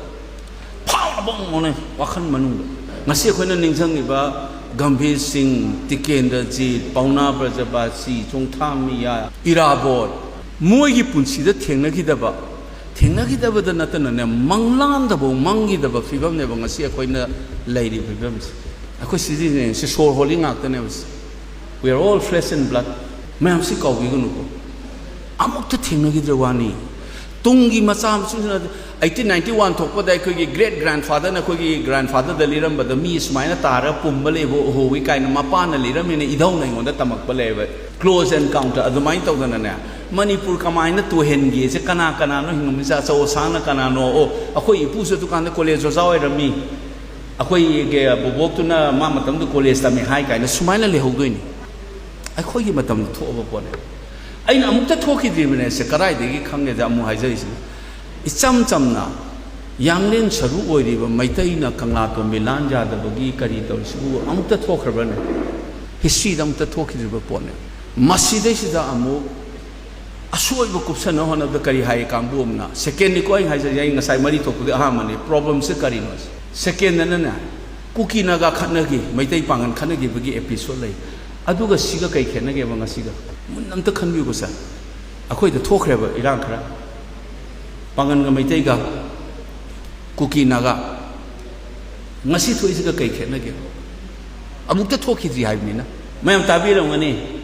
ꯐꯥꯎꯔꯕ ꯉꯝꯃꯣꯅꯦ ꯋꯥꯈꯜ ꯃꯅꯨꯡꯗ꯫ ꯉꯁꯤ ꯑꯩꯈꯣꯏꯅ ꯅꯤꯡꯁꯤꯡꯉꯤꯕ ꯒꯝꯚꯤꯔ ꯁꯤꯡ, ꯇꯤꯀꯦꯟꯗ꯭ꯔꯖꯤꯠ, ꯄꯥꯎꯅꯥ ꯕ꯭ꯔꯖꯕꯥꯁꯤ, ꯆꯣꯡꯊꯥꯝ ꯃꯤꯌꯥ, ꯏꯔꯥꯕꯣꯠ, ꯃꯣꯏꯒꯤ ꯄꯨꯟꯁꯤꯗ ꯊꯦꯡꯅꯈꯤꯗꯕ, ꯊꯦꯡꯅꯈꯤꯗꯕꯗ ꯅꯠꯇꯅꯅꯦ, ꯃꯪꯂꯥꯟꯗꯐꯥꯎ ꯃꯪꯈꯤꯗꯕ ꯐꯤꯕꯝꯅꯦꯕ ꯉꯁꯤ ꯑꯩꯈꯣꯏꯅ ꯂꯩꯔꯤꯕ ꯐꯤꯕꯝꯁꯦ꯫ ꯑꯩꯈꯣꯏ ꯁꯤꯖꯤꯟꯅꯔꯤꯁꯦ ꯁꯣꯔ ꯍꯣꯜꯂꯤ ꯉꯥꯛꯇꯅꯦꯕ꯫ We are all flesh and blood. ꯃꯌꯥꯝꯁꯤ ꯀꯥꯎꯕꯤꯒꯅꯨꯀꯣ꯫ ꯑꯃꯨꯛꯇ ꯊꯦꯡꯅꯈꯤꯗ꯭ꯔ ꯋꯥꯅꯤ꯫ ꯇꯨꯡꯒꯤ ꯃꯆꯥ ꯃꯁꯨꯁꯤꯡꯅ ꯑꯩꯠꯇꯤꯟ ꯅꯥꯏꯟꯇꯤ ꯋꯥꯟ ꯊꯣꯛꯄꯗ ꯑꯩꯈꯣꯏꯒꯤ great grandfatherꯅ ꯑꯩꯈꯣꯏꯒꯤ grandfatherꯗ ꯂꯤꯔꯝꯕꯗ ꯃꯤ ꯁꯨꯃꯥꯏꯅ ꯇꯥꯔꯒ ꯄꯨꯝꯕ ꯂꯩꯕ ꯎꯍꯧꯋꯤ ꯀꯥꯏꯅ ꯃꯄꯥꯅ ꯂꯤꯔꯝꯃꯦꯅ ꯏꯙꯧꯅ ꯑꯩꯉꯣꯟꯗ ꯇꯝꯃꯛꯄ ꯂꯩꯌꯦꯕ꯫ Close encounter ꯑꯗꯨꯃꯥꯏꯅ ꯇꯧꯗꯅꯅꯦ, ꯃꯅꯤꯄꯨꯔ ꯀꯃꯥꯏꯅ ꯇꯣꯏꯍꯟꯒꯦꯁꯦ ꯀꯅꯥ ꯀꯅꯥꯅꯣ ꯍꯤꯡꯉꯝꯃꯤꯁꯦ? ꯑꯆꯧ ꯑꯁꯥꯡꯅ ꯀꯅꯥꯅꯣ? ꯑꯣ, ꯑꯩꯈꯣꯏ ꯏꯄꯨꯁꯨ ꯑꯗꯨꯀꯥꯟꯗ ꯀꯣꯂꯦꯖ ꯑꯣꯖꯥ ꯑꯣꯏꯔꯝꯃꯤ꯫ ꯑꯩꯈꯣꯏꯒꯤ ꯕꯣꯕꯣꯛꯇꯨꯅ ꯃꯥ ꯃꯇꯝꯗꯨ ꯀꯣꯂꯦꯖ ꯇꯝꯃꯤ ꯍꯥꯏ ꯀꯥꯏꯅ ꯁꯨꯃꯥꯏꯅ ꯂꯩꯍꯧꯗꯣꯏꯅꯤ꯫ ꯑꯩꯈꯣꯏꯒꯤ ꯃꯇꯝꯗ ꯊꯣꯛꯑꯕ ꯄꯣꯠꯅꯦ꯫ ꯑꯩꯅ ꯑꯃꯨꯛꯇ ꯊꯣꯛꯈꯤꯗ꯭ꯔꯤꯕꯅꯦ꯫ ꯁꯦ ꯀꯗꯥꯏꯗꯒꯤ ꯈꯪꯒꯦꯗ? ꯑꯃꯨꯛ ꯍꯥꯏꯖꯔꯤꯁꯤꯅꯤ, ꯏꯆꯝ ꯆꯝꯅ ꯌꯥꯡꯂꯦꯟ ꯁꯔꯨ ꯑꯣꯏꯔꯤꯕ ꯃꯩꯇꯩꯅ ꯀꯪꯂꯥꯇꯣꯝꯕꯤ ꯂꯥꯟ ꯌꯥꯗꯕꯒꯤ ꯀꯔꯤ ꯇꯧꯔꯤꯁꯤꯕꯨ ꯑꯃꯨꯛꯇ ꯊꯣꯛꯈ꯭ꯔꯕ꯭ꯔꯅꯦ? ꯍꯤꯁꯇ꯭ꯔꯤꯗ ꯑꯃꯨꯛꯇ ꯊꯣꯛꯈꯤꯗ꯭ꯔꯤꯕ ꯄꯣꯠꯅꯦ꯫ ꯃꯁꯤꯗꯩꯁꯤꯗ ꯑꯃꯨꯛ ꯑꯁꯣꯏꯕ ꯀꯨꯞꯁꯟꯅ ꯍꯣꯠꯅꯕꯗ ꯀꯔꯤ ꯍꯥꯏ ꯀꯥꯡꯕꯨ ꯑꯃꯅ? ꯁꯦꯀꯦꯟꯅꯤꯀꯣ ꯑꯩꯅ ꯍꯥꯏꯖꯔꯤꯁꯦ, ꯑꯩ ꯉꯁꯥꯏ ꯃꯔꯤ ꯊꯣꯛꯄꯗꯤ ꯑꯍꯥꯟꯕꯅꯤ꯫ ꯄ꯭ꯔꯣꯕ꯭ꯂꯦꯝꯁꯦ ꯀꯔꯤꯅꯣ? ꯁꯦꯀꯦꯟꯗꯅꯅꯦ, ꯀꯨꯀꯤ ꯅꯥꯒꯥ ꯈꯠꯅꯈꯤ, ꯃꯩꯇꯩ ꯄꯥꯡꯒꯜ ꯈꯠꯅꯈꯤꯕꯒꯤ ꯑꯦꯄꯤꯁꯣꯗ ꯂꯩ꯫ ꯑꯗꯨꯒ ꯁꯤꯒ ꯀꯩ ꯈꯦꯠꯅꯒꯦꯕ ꯉꯁꯤꯒ? ꯃꯨꯟꯅ ꯑꯝꯇ ꯈꯟꯕꯤꯌꯨꯀꯣ ꯁꯥꯔ꯫ ꯑꯩꯈꯣꯏꯗ ꯊꯣꯛꯈ꯭ꯔꯦꯕ ꯏꯔꯥꯡ ꯈꯔ, ꯄꯥꯡꯒꯜꯒ ꯃꯩꯇꯩꯒ, ꯀꯨꯀꯤ ꯅꯥꯒꯥ꯫ ꯉꯁꯤ ꯊꯣꯛꯏꯁꯤꯒ ꯀꯩ ꯈꯦꯠꯅꯒꯦ? ꯑꯃꯨꯛꯇ ꯊꯣꯛꯈꯤꯗ꯭ꯔꯤ ꯍꯥꯏꯕꯅꯤꯅ꯫ ꯃꯌꯥꯝ ꯇꯥꯕꯤꯔꯝꯒꯅꯤ,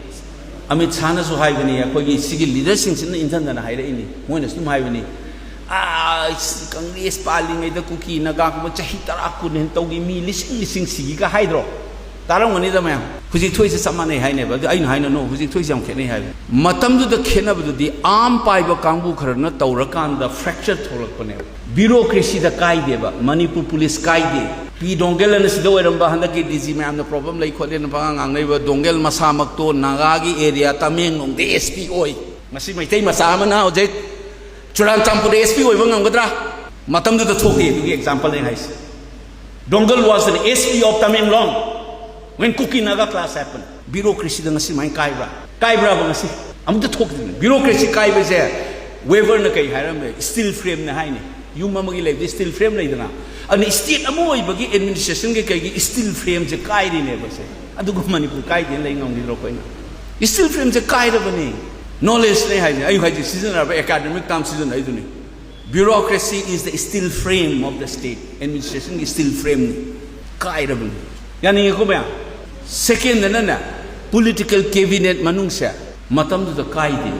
ꯑꯃꯤꯠ ꯁꯥꯍꯅꯁꯨ ꯍꯥꯏꯕꯅꯤ, ꯑꯩꯈꯣꯏꯒꯤ ꯁꯤꯒꯤ ꯂꯤꯗꯔꯁꯤꯡꯁꯤꯅ ꯏꯟꯊꯟꯗꯅ ꯍꯥꯏꯔꯛꯏꯅꯤ꯫ ꯃꯣꯏꯅꯁꯨ ꯑꯗꯨꯝ ꯍꯥꯏꯕꯅꯤ, "ꯑꯥ, ꯀꯪꯒ꯭ꯔꯦꯁ ꯄꯥꯜꯂꯤꯉꯩꯗ ꯀꯨꯀꯤ ꯅꯥꯒꯥꯒꯨꯝꯕ ꯆꯍꯤ ꯇꯔꯥ ꯀꯨꯟ ꯍꯦꯟꯅ ꯇꯧꯈꯤ, ꯃꯤ ꯂꯤꯁꯤꯡ ꯂꯤꯁꯤꯡ ꯁꯤꯈꯤꯒ" ꯍꯥꯏꯗ꯭ꯔꯣ? ꯇꯥꯔꯝꯒꯅꯤꯗ ꯃꯌꯥꯝ꯫ ꯍꯧꯖꯤꯛ ꯊꯣꯛꯏꯁꯦ ꯆꯞ ꯃꯥꯟꯅꯩ ꯍꯥꯏꯅꯦꯕ꯫ ꯑꯗꯨ ꯑꯩꯅ ꯍꯥꯏꯅ, "No, ꯍꯧꯖꯤꯛ ꯊꯣꯛꯏꯁꯦ ꯌꯥꯝ ꯈꯦꯠꯅꯩ" ꯍꯥꯏꯕ꯫ ꯃꯇꯝꯗꯨꯗ ꯈꯦꯠꯅꯕꯗꯨꯗꯤ ꯑꯥꯔꯝ ꯄꯥꯏꯕ ꯀꯥꯡꯕꯨ ꯈꯔꯅ ꯇꯧꯔꯀꯥꯟꯗ ꯐ꯭ꯔꯦꯛꯆꯔ ꯊꯣꯛꯂꯛꯄꯅꯦꯕ꯫ ꯕ꯭ꯌꯨꯔꯣꯀ꯭ꯔꯦꯁꯤꯗ ꯀꯥꯏꯗꯦꯕ, ꯃꯅꯤꯄꯨꯔ ꯄꯨꯂꯤꯁ ꯀꯥꯏꯗꯦ꯫ ꯄꯤ ꯗꯣꯡꯒꯦꯜ ꯑꯅ ꯁꯤꯗ ꯑꯣꯏꯔꯝꯕ, ꯍꯟꯗꯛꯀꯤ ꯗꯤ ꯖꯤ ꯃꯌꯥꯝꯅ ꯄ꯭ꯔꯣꯕ꯭ꯂꯦꯝ ꯂꯩ ꯈꯣꯠꯂꯦꯅ ꯄꯉꯥꯡ ꯉꯥꯡꯅꯔꯤꯕ ꯗꯣꯡꯒꯦꯜ ꯃꯁꯥꯃꯛꯇꯣ ꯅꯥꯒꯥꯒꯤ ꯑꯦꯔꯤꯌꯥ ꯇꯃꯦꯡꯂꯣꯡꯗ ꯑꯦꯁ ꯄꯤ ꯑꯣꯏ꯫ ꯉꯁꯤ ꯃꯩꯇꯩ ꯃꯆꯥ ꯑꯃꯅ ꯍꯧꯖꯤꯛ ꯆꯨꯔꯥꯆꯥꯟꯄꯨꯔꯗ ꯑꯦꯁ ꯄꯤ ꯑꯣꯏꯕ ꯉꯝꯒꯗ꯭ꯔꯥ? ꯃꯇꯝꯗꯨꯗ ꯊꯣꯛꯇꯦ꯫ ꯑꯗꯨꯒꯤ ꯑꯦꯛꯖꯥꯝꯄꯜꯅꯦ ꯍꯥꯏꯁꯦ꯫ Dongal was an S P of Tamenglong when Kuki Naga clash happened. ꯕ꯭ꯌꯨꯔꯣꯀ꯭ꯔꯦꯁꯤꯗ ꯉꯁꯤ ꯃꯥꯏꯅ ꯀꯥꯏꯕ꯭ꯔꯥ? ꯀꯥꯏꯕ꯭ꯔꯥꯕ ꯉꯁꯤ? ꯑꯃꯨꯛꯇ ꯊꯣꯛꯇ꯭ꯔꯤꯅꯤ꯫ ꯕ꯭ꯌꯨꯔꯣꯀ꯭ꯔꯦꯁꯤ ꯀꯥꯏꯕꯁꯦ ꯋꯦꯕꯔꯅ ꯀꯩ ꯍꯥꯏꯔꯝꯃꯦ? ꯁ꯭ꯇꯤꯜ ꯐ꯭ꯔꯦꯝꯅ ꯍꯥꯏꯅꯤ꯫ ꯌꯨꯝ ꯑꯃꯒꯤ ꯂꯩꯕꯗꯤ ꯁ꯭ꯇꯤꯜ ꯐ꯭ꯔꯦꯝ ꯂꯩꯗꯅ, ꯑꯗꯨꯅ ꯁ꯭ꯇꯦꯠ ꯑꯃ ꯑꯣꯏꯕꯒꯤ ꯑꯦꯗꯃꯤꯅꯤꯁꯇ꯭ꯔꯦꯁꯟꯒꯤ ꯀꯩꯒꯤ ꯁ꯭ꯇꯤꯜ ꯐ꯭ꯔꯦꯝꯁꯦ ꯀꯥꯏꯔꯤꯅꯦꯕ ꯁꯦ꯫ ꯑꯗꯨꯒ ꯃꯅꯤꯄꯨꯔ ꯀꯥꯏꯗꯦꯅ ꯂꯩ ꯉꯝꯈꯤꯗ꯭ꯔꯣ ꯑꯩꯈꯣꯏꯅ? ꯁ꯭ꯇꯤꯜ ꯐ꯭ꯔꯦꯝꯁꯦ ꯀꯥꯏꯔꯕꯅꯤ꯫ ꯅꯣꯂꯦꯖꯅꯦ ꯍꯥꯏꯁꯦ꯫ ꯑꯩ ꯍꯥꯏꯁꯦ ꯁꯤꯖꯤꯟꯅꯔꯕ ꯑꯦꯀꯥꯗꯃꯤꯛ ꯇꯥꯝ ꯁꯤꯖꯤꯟꯅꯩꯗꯨꯅꯤ꯫ Bureaucracy is the steel frame of the state. ꯑꯦꯗꯃꯤꯅꯤꯁꯇ꯭ꯔꯦꯁꯟꯒꯤ ꯁ꯭ꯇꯤꯜ ꯐ꯭ꯔꯦꯝꯅꯤ꯫ ꯀꯥꯏꯔꯕꯅꯤ꯫ ꯌꯥꯅꯤꯡꯉꯦꯀꯣ ꯃꯌꯥꯝ? ꯁꯦꯀꯦꯟꯗꯅꯅꯦ, ꯄꯣꯂꯤꯇꯤꯀꯦꯜ ꯀꯦꯕꯤꯅꯦꯠ ꯃꯅꯨꯡꯁꯦ ꯃꯇꯝꯗꯨꯗ ꯀꯥꯏꯗꯦ꯫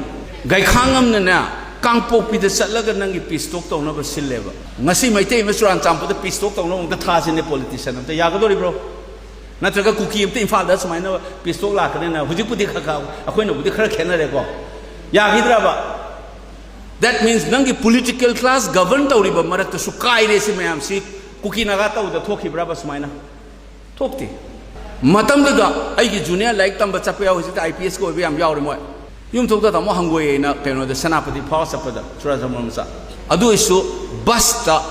ꯒꯥꯏꯈꯥꯡꯉꯝꯅꯅꯦ ꯀꯥꯡꯄꯣꯛꯄꯤꯗ ꯆꯠꯂꯒ ꯅꯪꯒꯤ ꯄꯤꯁ ꯇꯣꯛ ꯇꯧꯅꯕ ꯁꯤꯜꯂꯦꯕ꯫ ꯉꯁꯤ ꯃꯩꯇꯩ ꯑꯃ ꯆꯨꯔꯥꯟꯆꯥꯟꯄꯨꯔꯗ ꯄꯤꯁ ꯇꯣꯛ ꯇꯧꯅꯕ ꯑꯝꯇ ꯊꯥꯁꯤꯅꯦ ꯄꯣꯂꯤꯇꯤꯁꯤꯌꯥꯟ ꯑꯝꯇ꯫ ꯌꯥꯒꯗꯧꯔꯤꯕ꯭ꯔꯣ? ꯅꯠꯇ꯭ꯔꯒ ꯀꯨꯀꯤ ꯑꯝꯇ ꯏꯝꯐꯥꯜꯗ ꯁꯨꯃꯥꯏꯅ ꯄꯤꯁ ꯇꯣꯛ ꯂꯥꯛꯀꯅꯤꯅ? ꯍꯧꯖꯤꯛꯄꯨꯗꯤ ꯈꯔ ꯈꯔ ꯑꯩꯈꯣꯏꯅꯕꯨꯗꯤ ꯈꯔ ꯈꯦꯠꯅꯔꯦꯀꯣ꯫ ꯌꯥꯈꯤꯗ꯭ꯔꯕ? That means ꯅꯪꯒꯤ ꯄꯣꯂꯤꯇꯤꯀꯦꯜ ꯀ꯭ꯂꯥꯁ ꯒꯕꯔꯟ ꯇꯧꯔꯤꯕ ꯃꯔꯛꯇꯁꯨ ꯀꯥꯏꯔꯦ꯫ ꯁꯤ ꯃꯌꯥꯝꯁꯤ ꯀꯨꯀꯤ ꯅꯥꯒꯥ ꯇꯧꯗ ꯊꯣꯛꯈꯤꯕ꯭ꯔꯕ ꯁꯨꯃꯥꯏꯅ? ꯊꯣꯛꯇꯦ꯫ ꯃꯇꯝꯗꯨꯗ ꯑꯩꯒꯤ ꯖꯨꯅꯤꯌꯔ ꯂꯥꯏꯔꯤꯛ ꯇꯝꯕ ꯆꯠꯄ ꯌꯥꯎ, ꯍꯧꯖꯤꯛꯇꯤ ꯑꯥꯏ ꯄꯤ ꯑꯦꯁꯀ ꯑꯣꯏꯕ ꯌꯥꯝ ꯌꯥꯎꯔꯦ ꯃꯣꯏ꯫ ꯌꯨꯝꯊꯣꯛꯇ ꯇꯥꯃꯣ ꯍꯪꯒꯣꯏꯌꯦꯅ ꯀꯩꯅꯣꯗ ꯁꯦꯅꯥꯄꯇꯤ ꯐꯥꯎꯔ ꯆꯠꯄꯗ ꯆꯨꯔꯥꯆꯥꯟꯄꯨꯔ ꯃꯆꯥ꯫ ꯑꯗꯨ ꯑꯣꯏꯁꯨ ꯕꯁꯇ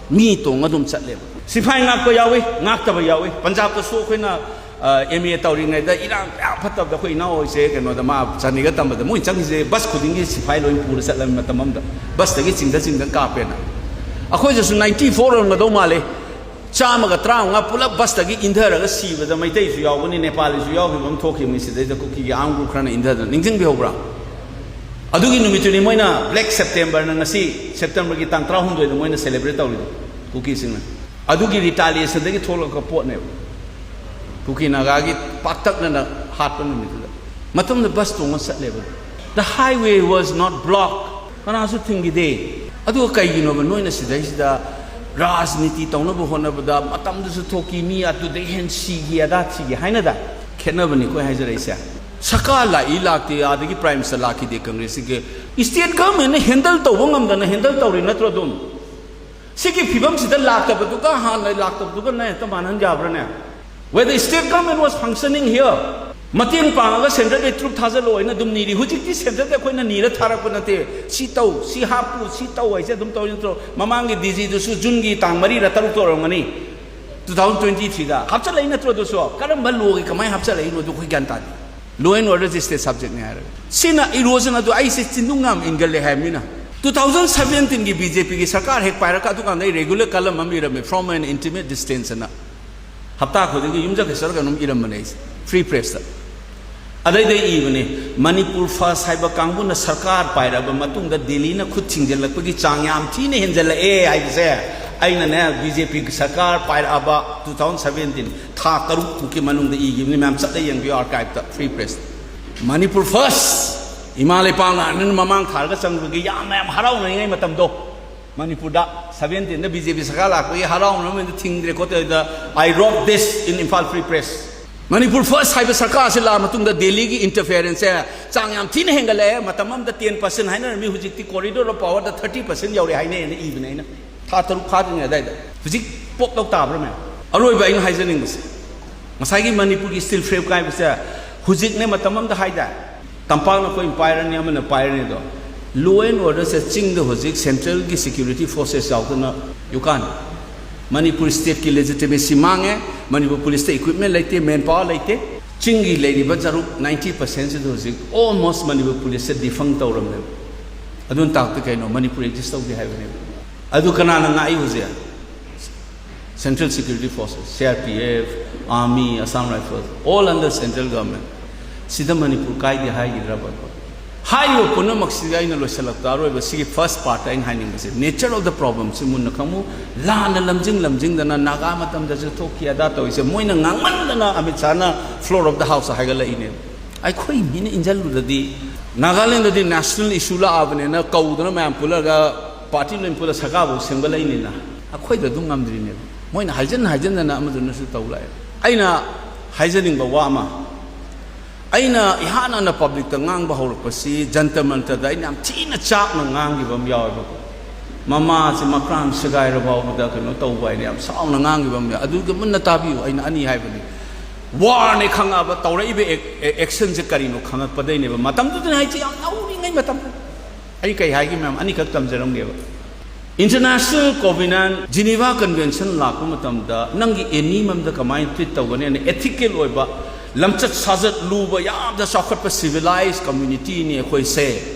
ꯃꯤ ꯇꯣꯡꯉ ꯑꯗꯨꯝ ꯆꯠꯂꯦꯕ꯫ ꯁꯤꯐꯥꯏ ꯉꯥꯛꯄ ꯌꯥꯎꯏ, ꯉꯥꯛꯇꯕ ꯌꯥꯎꯏ꯫ ꯄꯟꯖꯥꯕꯇꯁꯨ ꯑꯩꯈꯣꯏꯅ ꯑꯦꯝ ꯑꯦ ꯇꯧꯔꯤꯉꯩꯗ ꯏꯔꯥꯡ ꯃꯌꯥꯝ ꯐꯠꯇꯕꯗ ꯑꯩꯈꯣꯏ ꯏꯅꯥꯎ ꯍꯣꯏꯁꯦ ꯀꯩꯅꯣꯗ ꯃꯥ ꯆꯥꯟꯗꯤꯒꯔ ꯇꯝꯕꯗ ꯃꯣꯏ ꯆꯪꯉꯤꯁꯦ ꯕꯁ ꯈꯨꯗꯤꯡꯒꯤ ꯁꯤꯐꯥꯏ ꯂꯣꯏ ꯄꯨꯔ ꯆꯠꯂꯕ ꯃꯇꯝ ꯑꯃꯗ ꯕꯁꯇꯒꯤ ꯆꯤꯡꯊ ꯆꯤꯡꯊ ꯀꯥꯞꯄꯦꯅ꯫ ꯑꯩꯈꯣꯏꯗꯁꯨ ꯅꯥꯏꯟꯇꯤ ꯐꯣꯔ ꯑꯣꯏꯔꯝꯒꯗꯧ ꯃꯥꯜꯂꯦ꯫ ꯆꯥꯝꯃꯒ ꯇꯔꯥꯃꯉꯥ ꯄꯨꯂꯞ ꯕꯁꯇꯒꯤ ꯏꯟꯊꯔꯒ ꯁꯤꯕꯗ ꯃꯩꯇꯩꯁꯨ ꯌꯥꯎꯕꯅꯤ, ꯅꯦꯄꯥꯂꯤꯁꯨ ꯌꯥꯎꯈꯤꯕ ꯑꯃ ꯊꯣꯛꯈꯤꯕꯅꯤ ꯁꯤꯗꯩꯗ ꯀꯨꯀꯤꯒꯤ ꯑꯥꯔꯝ ꯒ꯭ꯔꯨꯞ ꯈꯔꯅ ꯏꯟꯊꯗꯅ꯫ ꯅꯤꯡꯁꯤꯡꯕꯤꯍꯧꯕ꯭ꯔꯥ? ꯑꯗꯨꯒꯤ ꯅꯨꯃꯤꯠꯇꯨꯅꯤ ꯃꯣꯏꯅ ꯕ꯭ꯂꯦꯛ ꯁꯦꯞꯇꯦꯝꯕꯔꯅ ꯉꯁꯤ ꯁꯦꯞꯇꯦꯝꯕꯔꯒꯤ ꯇꯥꯡ ꯇꯔꯥꯍꯨꯝꯗꯣꯏꯗ ꯃꯣꯏꯅ ꯁꯦꯂꯦꯕ꯭ꯔꯦꯠ ꯇꯧꯔꯤꯗꯣ, ꯀꯨꯀꯤꯁꯤꯡꯅ꯫ ꯑꯗꯨꯒꯤ ꯔꯤꯇꯥꯂꯤꯌꯦꯁꯟꯗꯒꯤ ꯊꯣꯛꯂꯛꯄ ꯄꯣꯠꯅꯦꯕ꯫ ꯀꯨꯀꯤ ꯅꯥꯒꯥꯒꯤ ꯄꯥꯛꯇꯛꯅꯅ ꯍꯥꯠꯄ ꯅꯨꯃꯤꯠꯇꯨꯗ꯫ ꯃꯇꯝꯗ ꯕꯁ ꯇꯣꯡꯉ ꯆꯠꯂꯦꯕ꯫ The highway was not blocked. ꯀꯅꯥꯁꯨ ꯊꯤꯡꯈꯤꯗꯦ꯫ ꯑꯗꯨꯒ ꯀꯩꯒꯤꯅꯣꯕ ꯅꯣꯏꯅ ꯁꯤꯗꯩꯁꯤꯗ ꯔꯥꯖꯅꯤꯇꯤ ꯇꯧꯅꯕ ꯍꯣꯠꯅꯕꯗ ꯃꯇꯝꯗꯨꯁꯨ ꯊꯣꯛꯈꯤ, ꯃꯤ ꯑꯗꯨꯗꯩ ꯍꯦꯟ ꯁꯤꯈꯤ, ꯑꯗꯥ ꯊꯤꯈꯤ ꯍꯥꯏꯅꯗ꯫ ꯈꯦꯠꯅꯕꯅꯤꯀꯣ ꯑꯩ ꯍꯥꯏꯖꯔꯛꯏꯁꯦ꯫ ꯁꯔꯀꯥꯔ ꯂꯥꯛꯏ ꯂꯥꯛꯇꯦ, ꯑꯗꯒꯤ Prime Minister ꯂꯥꯛꯈꯤꯗꯦ ꯀꯪꯒ꯭ꯔꯦꯁꯁꯤꯒꯤ꯫ State government ꯅ handle ꯇꯧꯕ ꯉꯝꯗꯅ handle ꯇꯧꯔꯤ ꯅꯠꯇ꯭ꯔꯣ ꯑꯗꯨꯝ? ꯁꯤꯒꯤ ꯐꯤꯕꯝꯁꯤꯗ ꯂꯥꯛꯇꯕꯗꯨꯒ ꯍꯥꯟꯅ ꯂꯥꯛꯇꯕꯗꯨꯒ ꯅꯪ ꯍꯦꯛꯇ ꯃꯥꯟꯅꯍꯟ ꯌꯥꯕ꯭ꯔꯥꯅꯦ? Whether state government was functioning here, ꯃꯇꯦꯡ ꯄꯥꯡꯉꯒ centre ꯗꯩ troop ꯊꯥꯖꯜꯂꯣ ꯍꯥꯏꯅ ꯑꯗꯨꯝ ꯅꯤꯔꯤ꯫ ꯍꯧꯖꯤꯛꯇꯤ centre ꯗ ꯑꯩꯈꯣꯏꯅ ꯅꯤꯔ ꯊꯥꯔꯛꯄ ꯅꯠꯇꯦ꯫ ꯁꯤ ꯇꯧ, ꯁꯤ ꯍꯥꯞꯄꯨ, ꯁꯤ ꯇꯧ ꯍꯥꯏꯁꯦ ꯑꯗꯨꯝ ꯇꯧꯔꯤ ꯅꯠꯇ꯭ꯔꯣ? ꯃꯃꯥꯡꯒꯤ D G ꯗꯨꯁꯨ June ꯒꯤ ꯇꯥꯡ ꯃꯔꯤꯔ ꯇꯔꯨꯛꯇ ꯑꯣꯏꯔꯝꯒꯅꯤ, two thousand twenty three ꯗ ꯍꯥꯞꯆꯜꯂꯛꯏ ꯅꯠꯇ꯭ꯔꯣ? ꯑꯗꯨꯁꯨ ꯀꯔꯝꯕ law ꯒꯤ ꯀꯃꯥꯏꯅ ꯍꯥꯞꯆꯜꯂꯛꯏꯅꯣ ꯑꯗꯨ ꯑꯩꯈꯣꯏ ꯒ꯭ꯌꯥꯟ ꯇꯥꯗꯦ꯫ Law and order ꯁꯤ state subject ꯅꯤ ꯍꯥꯏꯔꯒ꯫ ꯁꯤꯅ erosion ꯑꯗꯨ ꯑꯩꯁꯦ ꯆꯤꯟꯗꯨꯡ ꯌꯥꯝ ꯏꯟꯒꯜꯂꯦ ꯍꯥꯏꯕꯅꯤꯅ꯫ Two thousand seventeen ꯒꯤ B J P ꯒꯤ ꯁꯔꯀꯥꯔ ꯍꯦꯛ ꯄꯥꯏꯔꯒ ꯑꯗꯨꯀꯥꯟꯗ ꯑꯩ regular column ꯑꯃ ꯏꯔꯝꯃꯤ, From an Intimate Distance ꯑꯅ꯫ ꯍꯞꯇꯥ ꯈꯨꯗꯤꯡꯒꯤ ꯌꯨꯝꯖꯀꯩꯁ ꯆꯠꯂꯒ ꯑꯗꯨꯝ ꯏꯔꯝꯕꯅꯦ ꯑꯩꯁꯦ, Free Press ꯇ꯫ ꯑꯗꯩꯗ ꯏꯕꯅꯦ, "Manipur First ꯍꯥꯏꯕ ꯀꯥꯡꯕꯨꯅ ꯁꯔꯀꯥꯔ ꯄꯥꯏꯔꯛꯑꯕ ꯃꯇꯨꯡꯗ ꯗꯦꯜꯂꯤꯅ ꯈꯨꯠ ꯊꯤꯡꯖꯤꯜꯂꯛꯄꯒꯤ ꯆꯥꯡ ꯌꯥꯝ ꯊꯤꯅ ꯍꯦꯟꯖꯜꯂꯛꯑꯦ" ꯍꯥꯏꯕꯁꯦ ꯑꯩꯅꯅꯦ, B J P ꯒꯤ ꯁꯔꯀꯥꯔ ꯄꯥꯏꯔꯛꯑꯕ two thousand seventeen ꯊꯥ ꯇꯔꯨꯛ ꯃꯨꯛꯀꯤ ꯃꯅꯨꯡꯗ ꯏꯈꯤꯕꯅꯤ꯫ ꯃꯌꯥꯝ ꯆꯠꯂ ꯌꯦꯡꯕꯤꯌꯨ archive ꯇ, Free Press ꯇ꯫ "Manipur First, ꯏꯃꯥ ꯂꯩꯄꯥꯛꯅ ꯑꯗꯨꯅ ꯃꯃꯥꯡ ꯊꯥꯔꯒ ꯆꯪꯕꯒꯤ ꯌꯥꯝ ꯃꯌꯥꯝ ꯍꯔꯥꯎꯅꯔꯤꯉꯩ ꯃꯇꯝꯗꯣ, ꯃꯅꯤꯄꯨꯔꯗ seventeen ꯗ B J P ꯁꯔꯀꯥꯔ ꯂꯥꯛꯄꯒꯤ ꯍꯔꯥꯎꯅꯕ ꯊꯤꯡꯗ꯭ꯔꯦ ꯈꯣꯠꯇ꯭ꯔꯦ꯫ ꯑꯗꯨꯗ I wrote this in Imphal Free Press꯫ "Manipur First ꯍꯥꯏꯕ ꯁꯔꯀꯥꯔꯁꯤ ꯂꯥꯛꯑ ꯃꯇꯨꯡꯗ ꯗꯦꯜꯂꯤꯒꯤ interference ꯁꯦ ꯆꯥꯡ ꯌꯥꯝ ꯊꯤꯅ ꯍꯦꯟꯒꯠꯂꯛꯑꯦ꯫ ꯃꯇꯝ ꯑꯃꯗ ten percent ꯍꯥꯏꯅꯔꯝꯃꯤ, ꯍꯧꯖꯤꯛꯇꯤ corridor of power the thirty percent ꯌꯧꯔꯦ ꯍꯥꯏꯅꯩ" ꯍꯥꯏꯅ ꯏꯕꯅꯦ ꯑꯩꯅ꯫ ꯊꯥ ꯇꯔꯨꯛ ꯐꯥꯗ꯭ꯔꯤꯉꯩ ꯑꯗꯥꯏꯗ꯫ ꯍꯧꯖꯤꯛ ꯄꯣꯞ ꯂꯧ ꯇꯥꯕ꯭ꯔꯥ ꯃꯌꯥꯝ? ꯑꯔꯣꯏꯕ ꯑꯩꯅ ꯍꯥꯏꯖꯅꯤꯡꯕꯁꯦ, ꯉꯁꯥꯏꯒꯤ ꯃꯅꯤꯄꯨꯔꯒꯤ steel frame ꯀꯥꯏꯕꯁꯦ ꯍꯧꯖꯤꯛꯅꯦ, ꯃꯇꯝ ꯑꯃꯗ ꯍꯥꯏꯗꯥꯏ, ꯇꯝꯄꯥꯛꯅ ꯑꯩꯈꯣꯏꯅ ꯄꯥꯏꯔꯅꯤ, ꯑꯃꯅ ꯄꯥꯏꯔꯅꯤ ꯑꯗꯣ꯫ Law and order ꯁꯦ ꯆꯤꯡꯗ ꯍꯧꯖꯤꯛ central ꯒꯤ security forces ꯌꯥꯎꯗꯅ you can't꯫ ꯃꯅꯤꯄꯨꯔ state ꯀꯤ legitimacy ꯃꯥꯡꯉꯦ, ꯃꯅꯤꯄꯨꯔ police ꯇ equipment ꯂꯩꯇꯦ, manpower ꯂꯩꯇꯦ꯫ ꯆꯤꯡꯒꯤ ꯂꯩꯔꯤꯕ ꯁꯔꯨꯛ ninety percent ꯁꯤꯗ ꯍꯧꯖꯤꯛ almost ꯃꯅꯤꯄꯨꯔ police ꯁꯦ defunct ꯇꯧꯔꯝꯅꯦꯕ꯫ ꯑꯗꯨꯅ ꯇꯥꯛꯄꯗꯤ ꯀꯩꯅꯣ? ꯃꯅꯤꯄꯨꯔ exist ꯇꯧꯗꯦ ꯍꯥꯏꯕꯅꯦꯕ꯫ ꯑꯗꯨ ꯀꯅꯥꯅ ꯉꯥꯛꯏ ꯍꯧꯖꯤꯛ? Central Security Forces, C R P F, Army, Assam Rifles, all under central government꯫ ꯁꯤꯗ ꯃꯅꯤꯄꯨꯔ ꯀꯥꯏꯗꯦ ꯍꯥꯏꯈꯤꯗ꯭ꯔꯕ? ꯍꯥꯏꯔꯤꯕ ꯄꯨꯝꯅꯃꯛꯁꯤꯒ ꯑꯩꯅ ꯂꯣꯏꯁꯤꯜꯂꯛꯇ ꯑꯔꯣꯏꯕ ꯁꯤꯒꯤ first part ꯑꯩꯅ ꯍꯥꯏꯅꯤꯡꯕꯁꯦ, nature of the problem ꯁꯤ ꯃꯨꯟꯅ ꯈꯪꯉꯨ꯫ ꯂꯥꯟꯅ ꯂꯝꯖꯤꯡ ꯂꯝꯖꯤꯡꯗꯅ ꯅꯥꯒꯥ ꯃꯇꯝꯗꯁꯨ ꯊꯣꯛꯈꯤ, ꯑꯗꯥ ꯇꯧꯔꯤꯁꯦ ꯃꯣꯏꯅ ꯉꯥꯡꯃꯟꯗꯅ Amit ꯁꯥꯍꯅ floor of the house ꯍꯥꯏꯒꯠꯂꯛꯏꯅꯦ꯫ ꯑꯩꯈꯣꯏ ꯃꯤꯅ ꯏꯟꯖꯜꯂꯨꯔꯗꯤ, ꯅꯥꯒꯥꯂꯦꯟꯗꯗꯤ national issue ꯂꯥꯛꯑꯕꯅꯤꯅ ꯀꯧꯗꯅ ꯃꯌꯥꯝ ꯄꯨꯜꯂꯒ party ꯂꯣꯏ ꯄꯨꯜꯂ ꯁꯔꯀꯥꯔꯐꯥꯎ ꯁꯦꯝꯒꯠꯂꯛꯏꯅꯤꯅ꯫ ꯑꯩꯈꯣꯏꯗ ꯑꯗꯨꯝ ꯉꯝꯗ꯭ꯔꯤꯅꯦꯕ꯫ ꯃꯣꯏꯅ ꯍꯥꯏꯖꯟ ꯍꯥꯏꯖꯟꯗꯅ ꯑꯃꯗꯨꯅꯁꯨ ꯇꯧ ꯂꯥꯛꯑꯦ꯫ ꯑꯩꯅ ꯍꯥꯏꯖꯅꯤꯡꯕ ꯋꯥ ꯑꯃ, ꯑꯩꯅ ꯏꯍꯥꯟ ꯍꯥꯟꯅ ꯄꯕ꯭ꯂꯤꯛꯇ ꯉꯥꯡꯕ ꯍꯧꯔꯛꯄꯁꯤ ꯖꯟꯇꯔ ꯃꯟꯇꯔꯗ ꯑꯩꯅ ꯌꯥꯝ ꯊꯤꯅ ꯆꯥꯛꯅ ꯉꯥꯡꯈꯤꯕ ꯑꯃ ꯌꯥꯎꯋꯦꯕꯀꯣ꯫ ꯃꯃꯥꯁꯦ ꯃꯈ꯭ꯔꯥꯝ ꯁꯦꯒꯥꯏꯔ ꯐꯥꯎꯕꯗ ꯀꯩꯅꯣ ꯇꯧꯕ ꯍꯥꯏꯅ ꯌꯥꯝ ꯁꯥꯎꯅ ꯉꯥꯡꯈꯤꯕ ꯑꯃ ꯌꯥꯎꯋꯦ꯫ ꯑꯗꯨꯒ ꯃꯨꯟꯅ ꯇꯥꯕꯤꯌꯨ, ꯑꯩꯅ ꯑꯅꯤ ꯍꯥꯏꯕꯅꯤ꯫ ꯋꯥꯔꯅꯦ ꯈꯪꯉꯛꯑꯕ, ꯇꯧꯔꯛꯏꯕ ꯑꯦꯛ-, ꯑꯦ-, ꯑꯦꯛꯁꯟꯁꯦ ꯀꯔꯤꯅꯣ ꯈꯪꯉꯛꯄꯗꯩꯅꯦꯕ꯫ ꯃꯇꯝꯗꯨꯗꯅꯦ ꯍꯥꯏꯁꯦ ꯌꯥꯝ ꯅꯧꯔꯤꯉꯩ ꯃꯇꯝ꯫ ꯑꯩ ꯀꯩ ꯍꯥꯏꯒꯦ ꯃꯌꯥꯝ ꯑꯅꯤꯈꯛ ꯇꯝꯖꯔꯝꯒꯦꯕ꯫ International Covenant, Geneva Convention ꯂꯥꯛꯄ ꯃꯇꯝꯗ ꯅꯪꯒꯤ ꯑꯦꯅꯤ ꯑꯃꯗ ꯀꯃꯥꯏꯅ ꯇ꯭ꯔꯤꯠ ꯇꯧꯒꯅꯤ ꯍꯥꯏꯅ ꯑꯦꯊꯤꯀꯦꯜ ꯑꯣꯏꯕ, ꯂꯝꯆꯠ ꯁꯥꯖꯠ ꯂꯨꯕ, ꯌꯥꯝꯅ ꯆꯥꯎꯈꯠꯄ ꯁꯤꯚꯤꯂꯥꯏꯁ ꯀꯝꯃ꯭ꯌꯨꯅꯤꯇꯤꯅꯤ ꯑꯩꯈꯣꯏꯁꯦ꯫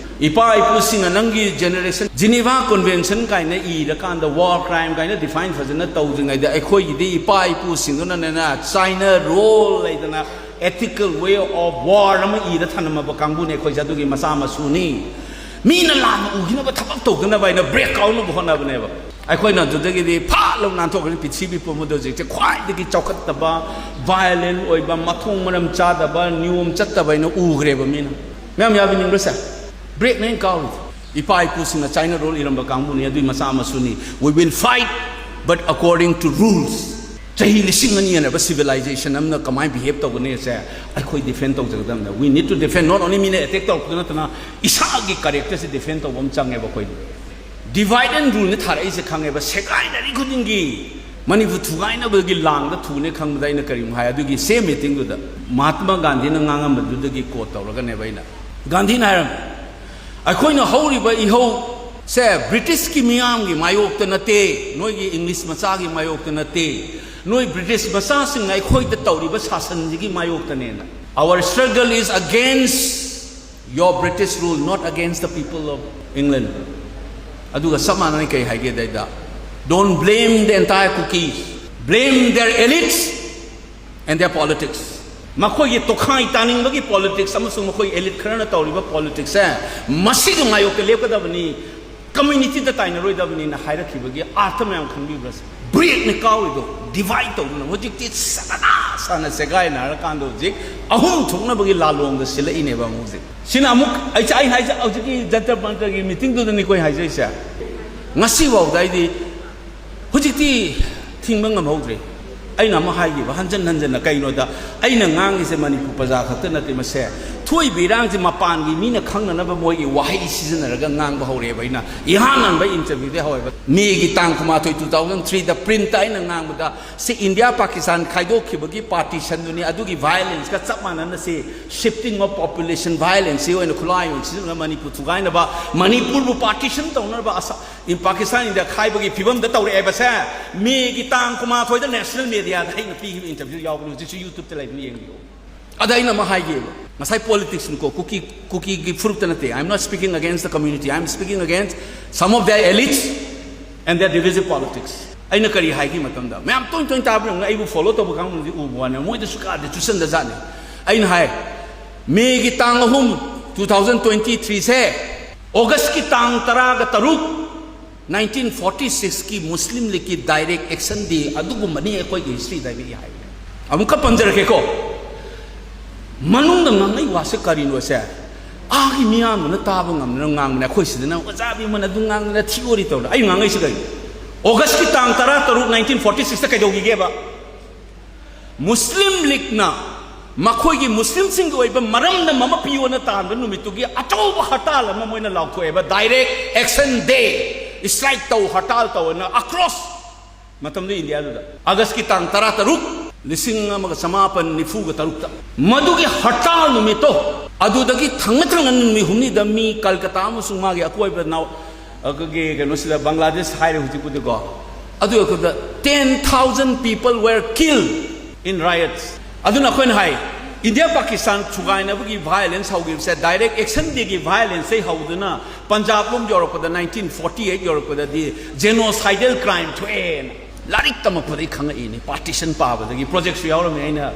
ꯏꯄꯥ ꯏꯄꯨꯁꯤꯡꯅ ꯅꯪꯒꯤ ꯖꯦꯅꯦꯔꯦꯁꯟ ꯖꯤꯅꯤꯚꯥ ꯀꯣꯟꯚꯦꯟꯁꯟ ꯀꯥꯏꯅ ꯏꯔꯀꯥꯟꯗ ꯋꯥꯔ ꯀ꯭ꯔꯥꯏꯝ ꯀꯥꯏꯅ ꯗꯤꯐꯥꯏꯟ ꯐꯖꯅ ꯇꯧꯗ꯭ꯔꯤꯉꯩꯗ ꯑꯩꯈꯣꯏꯒꯤꯗꯤ ꯏꯄꯥ ꯏꯄꯨꯁꯤꯡꯗꯨꯅꯅꯦ ꯆꯥꯏꯅ ꯔꯣꯜ ꯂꯩꯗꯅ ethical way of war ꯑꯃ ꯏꯔ ꯊꯅꯝꯃꯕ ꯀꯥꯡꯕꯨꯅꯦ ꯑꯩꯈꯣꯏꯁꯦ꯫ ꯑꯗꯨꯒꯤ ꯃꯆꯥ ꯃꯁꯨꯅꯤ꯫ ꯃꯤꯅ ꯂꯥꯟꯅ ꯎꯈꯤꯅꯕ ꯊꯕꯛ ꯇꯧꯗꯅꯕ ꯍꯥꯏꯅ ꯕ꯭ꯔꯦꯛ ꯀꯥꯎꯅꯕ ꯍꯣꯠꯅꯕꯅꯦꯕ꯫ ꯑꯩꯈꯣꯏꯅ ꯑꯗꯨꯗꯒꯤꯗꯤ ꯐꯥꯠ ꯂꯧ ꯅꯥꯟꯊꯣꯛꯈ꯭ꯔꯅꯤ꯫ ꯄ꯭ꯔꯤꯊꯤꯕꯤ ꯄꯨꯝꯕꯗ ꯍꯧꯖꯤꯛꯁꯦ ꯈ꯭ꯋꯥꯏꯗꯒꯤ ꯆꯥꯎꯈꯠꯇꯕ, ꯚꯥꯏꯑꯣꯂꯦꯟ ꯑꯣꯏꯕ, ꯃꯊꯣꯡ ꯃꯔꯝ ꯆꯥꯗꯕ, ꯅꯤꯌꯣꯝ ꯆꯠꯇꯕ ꯍꯥꯏꯅ ꯎꯈ꯭ꯔꯦꯕ ꯃꯤꯅ꯫ ꯃꯌꯥꯝ ꯌꯥꯕꯤꯅꯤꯡꯕ꯭ꯔꯥ ꯁꯦ? ꯕ꯭ꯔꯦꯛꯅ ꯍꯦꯟꯅ ꯀꯥꯎꯔꯤꯁꯦ꯫ ꯏꯄꯥ ꯏꯄꯨꯁꯤꯡꯅ ꯆꯥꯏꯅ ꯔꯣꯜ ꯏꯔꯝꯕ ꯀꯥꯡꯕꯨꯅꯤ, ꯑꯗꯨꯒꯤ ꯃꯆꯥ ꯃꯁꯨꯅꯤ꯫ We will fight, but according to rules. ꯆꯍꯤ ꯂꯤꯁꯤꯡ ꯑꯅꯤ ꯍꯦꯟꯅꯕ ꯁꯤꯚꯤꯂꯥꯏꯖꯦꯁꯟ ꯑꯃꯅ ꯀꯃꯥꯏꯅ ꯕꯤꯍꯦꯞ ꯇꯧꯒꯅꯤ ꯁꯦ ꯑꯩꯈꯣꯏ ꯗꯤꯐꯦꯟ ꯇꯧꯖꯒꯗꯕꯅꯦ꯫ We need to defend, not only ꯃꯤꯅ ꯑꯦꯇꯦꯛ ꯇꯧꯔꯛꯄꯗꯨ ꯅꯠꯇꯅ ꯏꯁꯥꯒꯤ ꯀꯦꯔꯦꯛꯇꯔꯁꯦ ꯗꯤꯐꯦꯟ ꯇꯧꯕ ꯑꯃ ꯆꯪꯉꯦꯕ ꯑꯩꯈꯣꯏꯗꯤ꯫ ꯗꯤꯚꯥꯏꯠ ꯑꯦꯟ ꯔꯨꯜꯅ ꯊꯥꯔꯛꯏꯁꯦ ꯈꯪꯉꯦꯕ꯫ ꯁꯦꯒꯥꯏꯅꯔꯤ ꯈꯨꯗꯤꯡꯒꯤ ꯃꯅꯤꯄꯨꯔ ꯊꯨꯒꯥꯏꯅꯕꯒꯤ ꯂꯥꯡꯗ ꯊꯨꯅꯦ ꯈꯪꯕꯗ ꯑꯩꯅ ꯀꯔꯤꯒꯨꯝꯕ ꯍꯥꯏ, ꯑꯗꯨꯒꯤ ꯁꯦꯝ ꯃꯤꯇꯤꯡꯗꯨꯗ ꯃꯍꯥꯠꯃ ꯒꯥꯟꯙꯤꯅ ꯉꯥꯡꯉꯝꯕꯗꯨꯗꯒꯤ ꯀꯣꯠ ꯇꯧꯔꯒꯅꯦꯕ ꯑꯩꯅ꯫ ꯒꯥꯟꯙꯤꯅ ꯍꯥꯏꯔꯝꯃꯤ, ꯑꯩꯈꯣꯏꯅ ꯍꯧꯔꯤꯕ ꯏꯍꯧꯁꯦ ꯕ꯭ꯔꯤꯇꯤꯁꯀꯤ ꯃꯤꯌꯥꯝꯒꯤ ꯃꯥꯌꯣꯛꯇ ꯅꯠꯇꯦ, ꯅꯣꯏꯒꯤ ꯏꯪꯂꯤꯁ ꯃꯆꯥꯒꯤ ꯃꯥꯌꯣꯛꯇ ꯅꯠꯇꯦ, ꯅꯣꯏ ꯕ꯭ꯔꯤꯇꯤꯁ ꯃꯆꯥꯁꯤꯡꯅ ꯑꯩꯈꯣꯏꯗ ꯇꯧꯔꯤꯕ ꯁꯥꯁꯟꯁꯤꯒꯤ ꯃꯥꯌꯣꯛꯇꯅꯦꯅ꯫ Our struggle is against your British rule, not against the people of England. ꯑꯗꯨꯒ ꯆꯞ ꯃꯥꯟꯅꯅ ꯀꯩ ꯍꯥꯏꯒꯦꯗ, don't blame the entire Kukis, blame their elites and their politics. ꯃꯈꯣꯏꯒꯤ ꯇꯣꯈꯥꯏ ꯇꯥꯅꯤꯡꯕꯒꯤ ꯄꯣꯂꯤꯇꯤꯛꯁ ꯑꯃꯁꯨꯡ ꯃꯈꯣꯏ ꯑꯦꯂꯤꯠ ꯈꯔꯅ ꯇꯧꯔꯤꯕ ꯄꯣꯂꯤꯇꯤꯛꯁꯁꯦ ꯃꯁꯤꯒꯤ ꯃꯥꯌꯣꯛꯇ ꯂꯦꯞꯀꯗꯕꯅꯤ, ꯀꯝꯃ꯭ꯌꯨꯅꯤꯇꯤꯗ ꯇꯥꯏꯅꯔꯣꯏꯗꯕꯅꯤꯅ ꯍꯥꯏꯔꯛꯈꯤꯕꯒꯤ ꯑꯥꯔꯊ ꯃꯌꯥꯝ ꯈꯪꯕꯤꯕ꯭ꯔꯥ? ꯕ꯭ꯔꯦꯛꯅ ꯀꯥꯎꯔꯤꯗꯣ, ꯗꯤꯚꯥꯏꯠ ꯇꯧꯗꯅ ꯍꯧꯖꯤꯛꯇꯤ ꯁꯅꯥ ꯁꯥꯅ ꯁꯦꯒꯥꯏꯅꯔꯀꯥꯟꯗ ꯍꯧꯖꯤꯛ ꯑꯍꯨꯝ ꯊꯣꯛꯅꯕꯒꯤ ꯂꯥꯂꯣꯡꯗ ꯁꯤꯜꯂꯛꯏꯅꯦꯕ ꯑꯃꯨꯛ ꯍꯧꯖꯤꯛ꯫ ꯁꯤꯅ ꯑꯃꯨꯛ ꯑꯩ, ꯑꯩ ꯍꯥꯏꯁꯦ ꯍꯧꯖꯤꯛꯀꯤ ꯖꯟꯇꯔ ꯃꯟꯇꯔꯒꯤ ꯃꯤꯇꯤꯡꯗꯨꯗꯅꯤꯀꯣ ꯑꯩ ꯍꯥꯏꯖꯩꯁꯦ꯫ ꯉꯁꯤ ꯐꯥꯎꯗ ꯑꯩꯗꯤ ꯍꯧꯖꯤꯛꯇꯤ ꯊꯤꯡꯕ ꯉꯝꯍꯧꯗ꯭ꯔꯦ꯫ ꯑꯩꯅ ꯑꯃ ꯍꯥꯏꯈꯤꯕ ꯍꯟꯖꯟ ꯍꯟꯖꯟꯅ, ꯀꯩꯅꯣꯗ ꯑꯩꯅ ꯉꯥꯡꯉꯤꯁꯦ ꯃꯅꯤꯄꯨꯔ ꯄ꯭ꯔꯖꯥ ꯈꯛꯇ ꯅꯠꯇꯦ꯫ ꯃꯁꯦ ꯊꯣꯛꯏꯕ ꯏꯔꯥꯡꯁꯦ ꯃꯄꯥꯟꯒꯤ ꯃꯤꯅ ꯈꯪꯅꯅꯕ ꯃꯣꯏꯒꯤ ꯋꯥꯍꯩ ꯁꯤꯖꯤꯟꯅꯔꯒ ꯉꯥꯡꯕ ꯍꯧꯔꯛꯑꯦꯕ꯫ ꯑꯩꯅ ꯏꯍꯥꯟ ꯍꯥꯟꯕ interviewꯗꯩ ꯍꯧꯋꯦꯕ꯫ ꯃꯦꯒꯤ ꯇꯥꯡ ꯀꯨꯟꯃꯥꯊꯣꯏ, two thousand threeꯗ printꯇ ꯑꯩꯅ ꯉꯥꯡꯕꯗ, ꯁꯤ ꯏꯟꯗꯤꯌꯥ ꯄꯥꯀꯤꯁꯇꯥꯟ ꯈꯥꯏꯗꯣꯛꯈꯤꯕꯒꯤ partitionꯗꯨꯅꯤ, ꯑꯗꯨꯒꯤ violenceꯀ ꯆꯞ ꯃꯥꯟꯅꯅ ꯁꯤ shifting of population violenceꯁꯤ ꯑꯣꯏꯅ ꯈꯨꯠꯂꯥꯏ ꯑꯣꯏꯅ ꯁꯤꯖꯤꯟꯅꯔꯒ ꯃꯅꯤꯄꯨꯔ ꯊꯨꯒꯥꯏꯅꯕ, ꯃꯅꯤꯄꯨꯔꯕꯨ partition ꯇꯧꯅꯕ ꯑꯁ-, ꯏꯟ-, ꯄꯥꯀꯤꯁꯇꯥꯟ ꯏꯟꯗꯤꯌꯥ ꯈꯥꯏꯕꯒꯤ ꯐꯤꯕꯝꯗ ꯇꯧꯔꯛꯑꯦꯕꯁꯦ꯫ ꯃꯦꯒꯤ ꯇꯥꯡ ꯀꯨꯟꯃꯥꯊꯣꯏꯗ national mediaꯗ ꯑꯩꯅ ꯄꯤꯈꯤꯕ interview ꯌꯥꯎꯕꯅꯤ, ꯍꯧꯖꯤꯛꯁꯨ YouTubeꯇ ꯂꯩꯕꯅꯤ, ꯌꯦꯡꯕꯤꯌꯨ꯫ ꯑꯗ ꯑꯩꯅ ꯑꯃ ꯍꯥꯏꯒꯦꯕ, ꯉꯁꯥꯏ politicsꯅꯤꯀꯣ, ꯀꯨꯀꯤ, ꯀꯨꯀꯤꯒꯤ ꯐꯨꯔꯨꯞꯇ ꯅꯠꯇꯦ, I am not speaking against the community, I am speaking against some of their elites and their divisive politics. ꯑꯩꯅ ꯀꯔꯤ ꯍꯥꯏꯒꯤ ꯃꯇꯝꯗ, ꯃꯌꯥꯝ ꯇꯣꯏ ꯇꯣꯏ ꯇꯥꯕ ꯌꯦꯡꯉꯨ, ꯑꯩꯕꯨ follow ꯇꯧꯕ ꯀꯥꯡꯕꯨꯗꯤ ꯎꯕ ꯋꯥꯅꯤ, ꯃꯣꯏꯗꯁꯨ ꯀꯥꯗꯤ ꯆꯨꯁꯟꯗꯖꯥꯠꯅꯤ꯫ ꯑꯩꯅ ꯍꯥꯏ, ꯃꯦꯒꯤ ꯇꯥꯡ ꯑꯍꯨꯝ, two thousand twenty threeꯁꯦ, Augustꯀꯤ ꯇꯥꯡ ꯇꯔꯥꯒ ꯇꯔꯨꯛ, nineteen forty sixꯀꯤ Muslim Leagueꯀꯤ direct action day ꯑꯗꯨꯒꯨꯝꯕꯅꯤ ꯑꯩꯈꯣꯏꯒꯤ historyꯗ ꯍꯥꯏꯕ ꯍꯥꯏꯕꯅꯦ꯫ ꯑꯃꯨꯛꯀ ꯄꯟꯖꯔꯛꯀꯦꯀꯣ꯫ ꯃꯅꯨꯡꯗ ꯉꯥꯡꯅꯩ ꯋꯥꯁꯦ ꯀꯔꯤꯅꯣꯁꯦ, ꯑꯥꯒꯤ ꯃꯤꯌꯥꯝꯗꯨꯅ ꯇꯥꯕ ꯉꯝꯗꯅ ꯉꯥꯡꯕꯅꯦ, ꯑꯩꯈꯣꯏ ꯁꯤꯗꯅ ꯑꯣꯖꯥ ꯕꯤꯃꯟ ꯑꯗꯨ ꯉꯥꯡꯗꯅ theory ꯇꯧꯗꯅ꯫ ꯑꯩ ꯉꯥꯡꯉꯛꯏꯁꯦ ꯀꯩꯅꯣ? Augustꯀꯤ ꯇꯥꯡ ꯇꯔꯥ ꯇꯔꯨꯛ, nineteen forty sixꯇ ꯀꯩꯗꯧꯈꯤꯒꯦꯕ? Muslim Leagueꯅ ꯃꯈꯣꯏꯒꯤ ꯃꯨꯁꯂꯤꯝꯁꯤꯡꯒꯤ ꯑꯣꯏꯕ ꯃꯔꯝꯗꯝ ꯑꯃ ꯄꯤꯌꯣꯅ ꯇꯥꯟꯕ ꯅꯨꯃꯤꯠꯇꯨꯒꯤ ꯑꯆꯧꯕ ꯍꯔꯇꯥꯜ ꯑꯃ ꯃꯣꯏꯅ ꯂꯥꯎꯊꯣꯛꯑꯦꯕ, direct action day, strike ꯇꯧ, ꯍꯔꯇꯥꯜ ꯇꯧꯅ across꯫ ꯃꯇꯝꯗꯨ ꯏꯟꯗꯤꯌꯥꯗꯨꯗ Augustꯀꯤ ꯇꯥꯡ ꯇꯔꯥ ꯇꯔꯨꯛ, ꯂꯤꯁꯤꯡ ꯑꯃꯒ ꯆꯃꯥꯄꯟ ꯅꯤꯐꯨꯒ ꯇꯔꯨꯛꯇ ꯃꯗꯨꯒꯤ ꯍꯔꯇꯥꯜ ꯅꯨꯃꯤꯠꯇꯣ, ꯑꯗꯨꯗꯒꯤ ꯊꯪꯅ ꯊꯪꯅ ꯅꯨꯃꯤꯠ ꯍꯨꯝꯅꯤꯗ ꯃꯤ ꯀꯜꯀꯇꯥ ꯑꯃꯁꯨꯡ ꯃꯥꯒꯤ ꯑꯀꯣꯏꯕ ꯅꯥꯎ-, ꯑꯩꯈꯣꯏꯒꯤ ꯀꯩꯅꯣꯁꯤꯗ, ꯕꯪꯒ꯭ꯂꯥꯗꯦꯁ ꯍꯥꯏꯔꯦ ꯍꯧꯖꯤꯛꯄꯨꯗꯤꯀꯣ, ꯑꯗꯨ ꯑꯩꯈꯣꯏꯗ ten thousand people were killed in riots꯫ ꯑꯗꯨꯅ ꯑꯩꯈꯣꯏꯅ ꯍꯥꯏ, ꯏꯟꯗꯤꯌꯥ ꯄꯥꯀꯤꯁꯇꯥꯟ ꯊꯨꯒꯥꯏꯅꯕꯒꯤ violence ꯍꯧꯈꯤꯕꯁꯦ, direct action dayꯒꯤ violenceꯇꯩ ꯍꯧꯗꯨꯅ ꯄꯟꯖꯥꯕ ꯂꯣꯝ ꯌꯧꯔꯛꯄꯗ, nineteen forty eight ꯌꯧꯔꯛꯄꯗꯗꯤ genocideal crime ꯊꯣꯛꯑꯦꯅ ꯂꯥꯏꯔꯤꯛ ꯇꯝꯃꯛꯄꯗꯒꯤ ꯈꯪꯉꯛꯏꯅꯤ, partition ꯄꯥꯕꯗꯒꯤ꯫ Projectꯁꯨ ꯌꯥꯎꯔꯝꯃꯤ ꯑꯩꯅ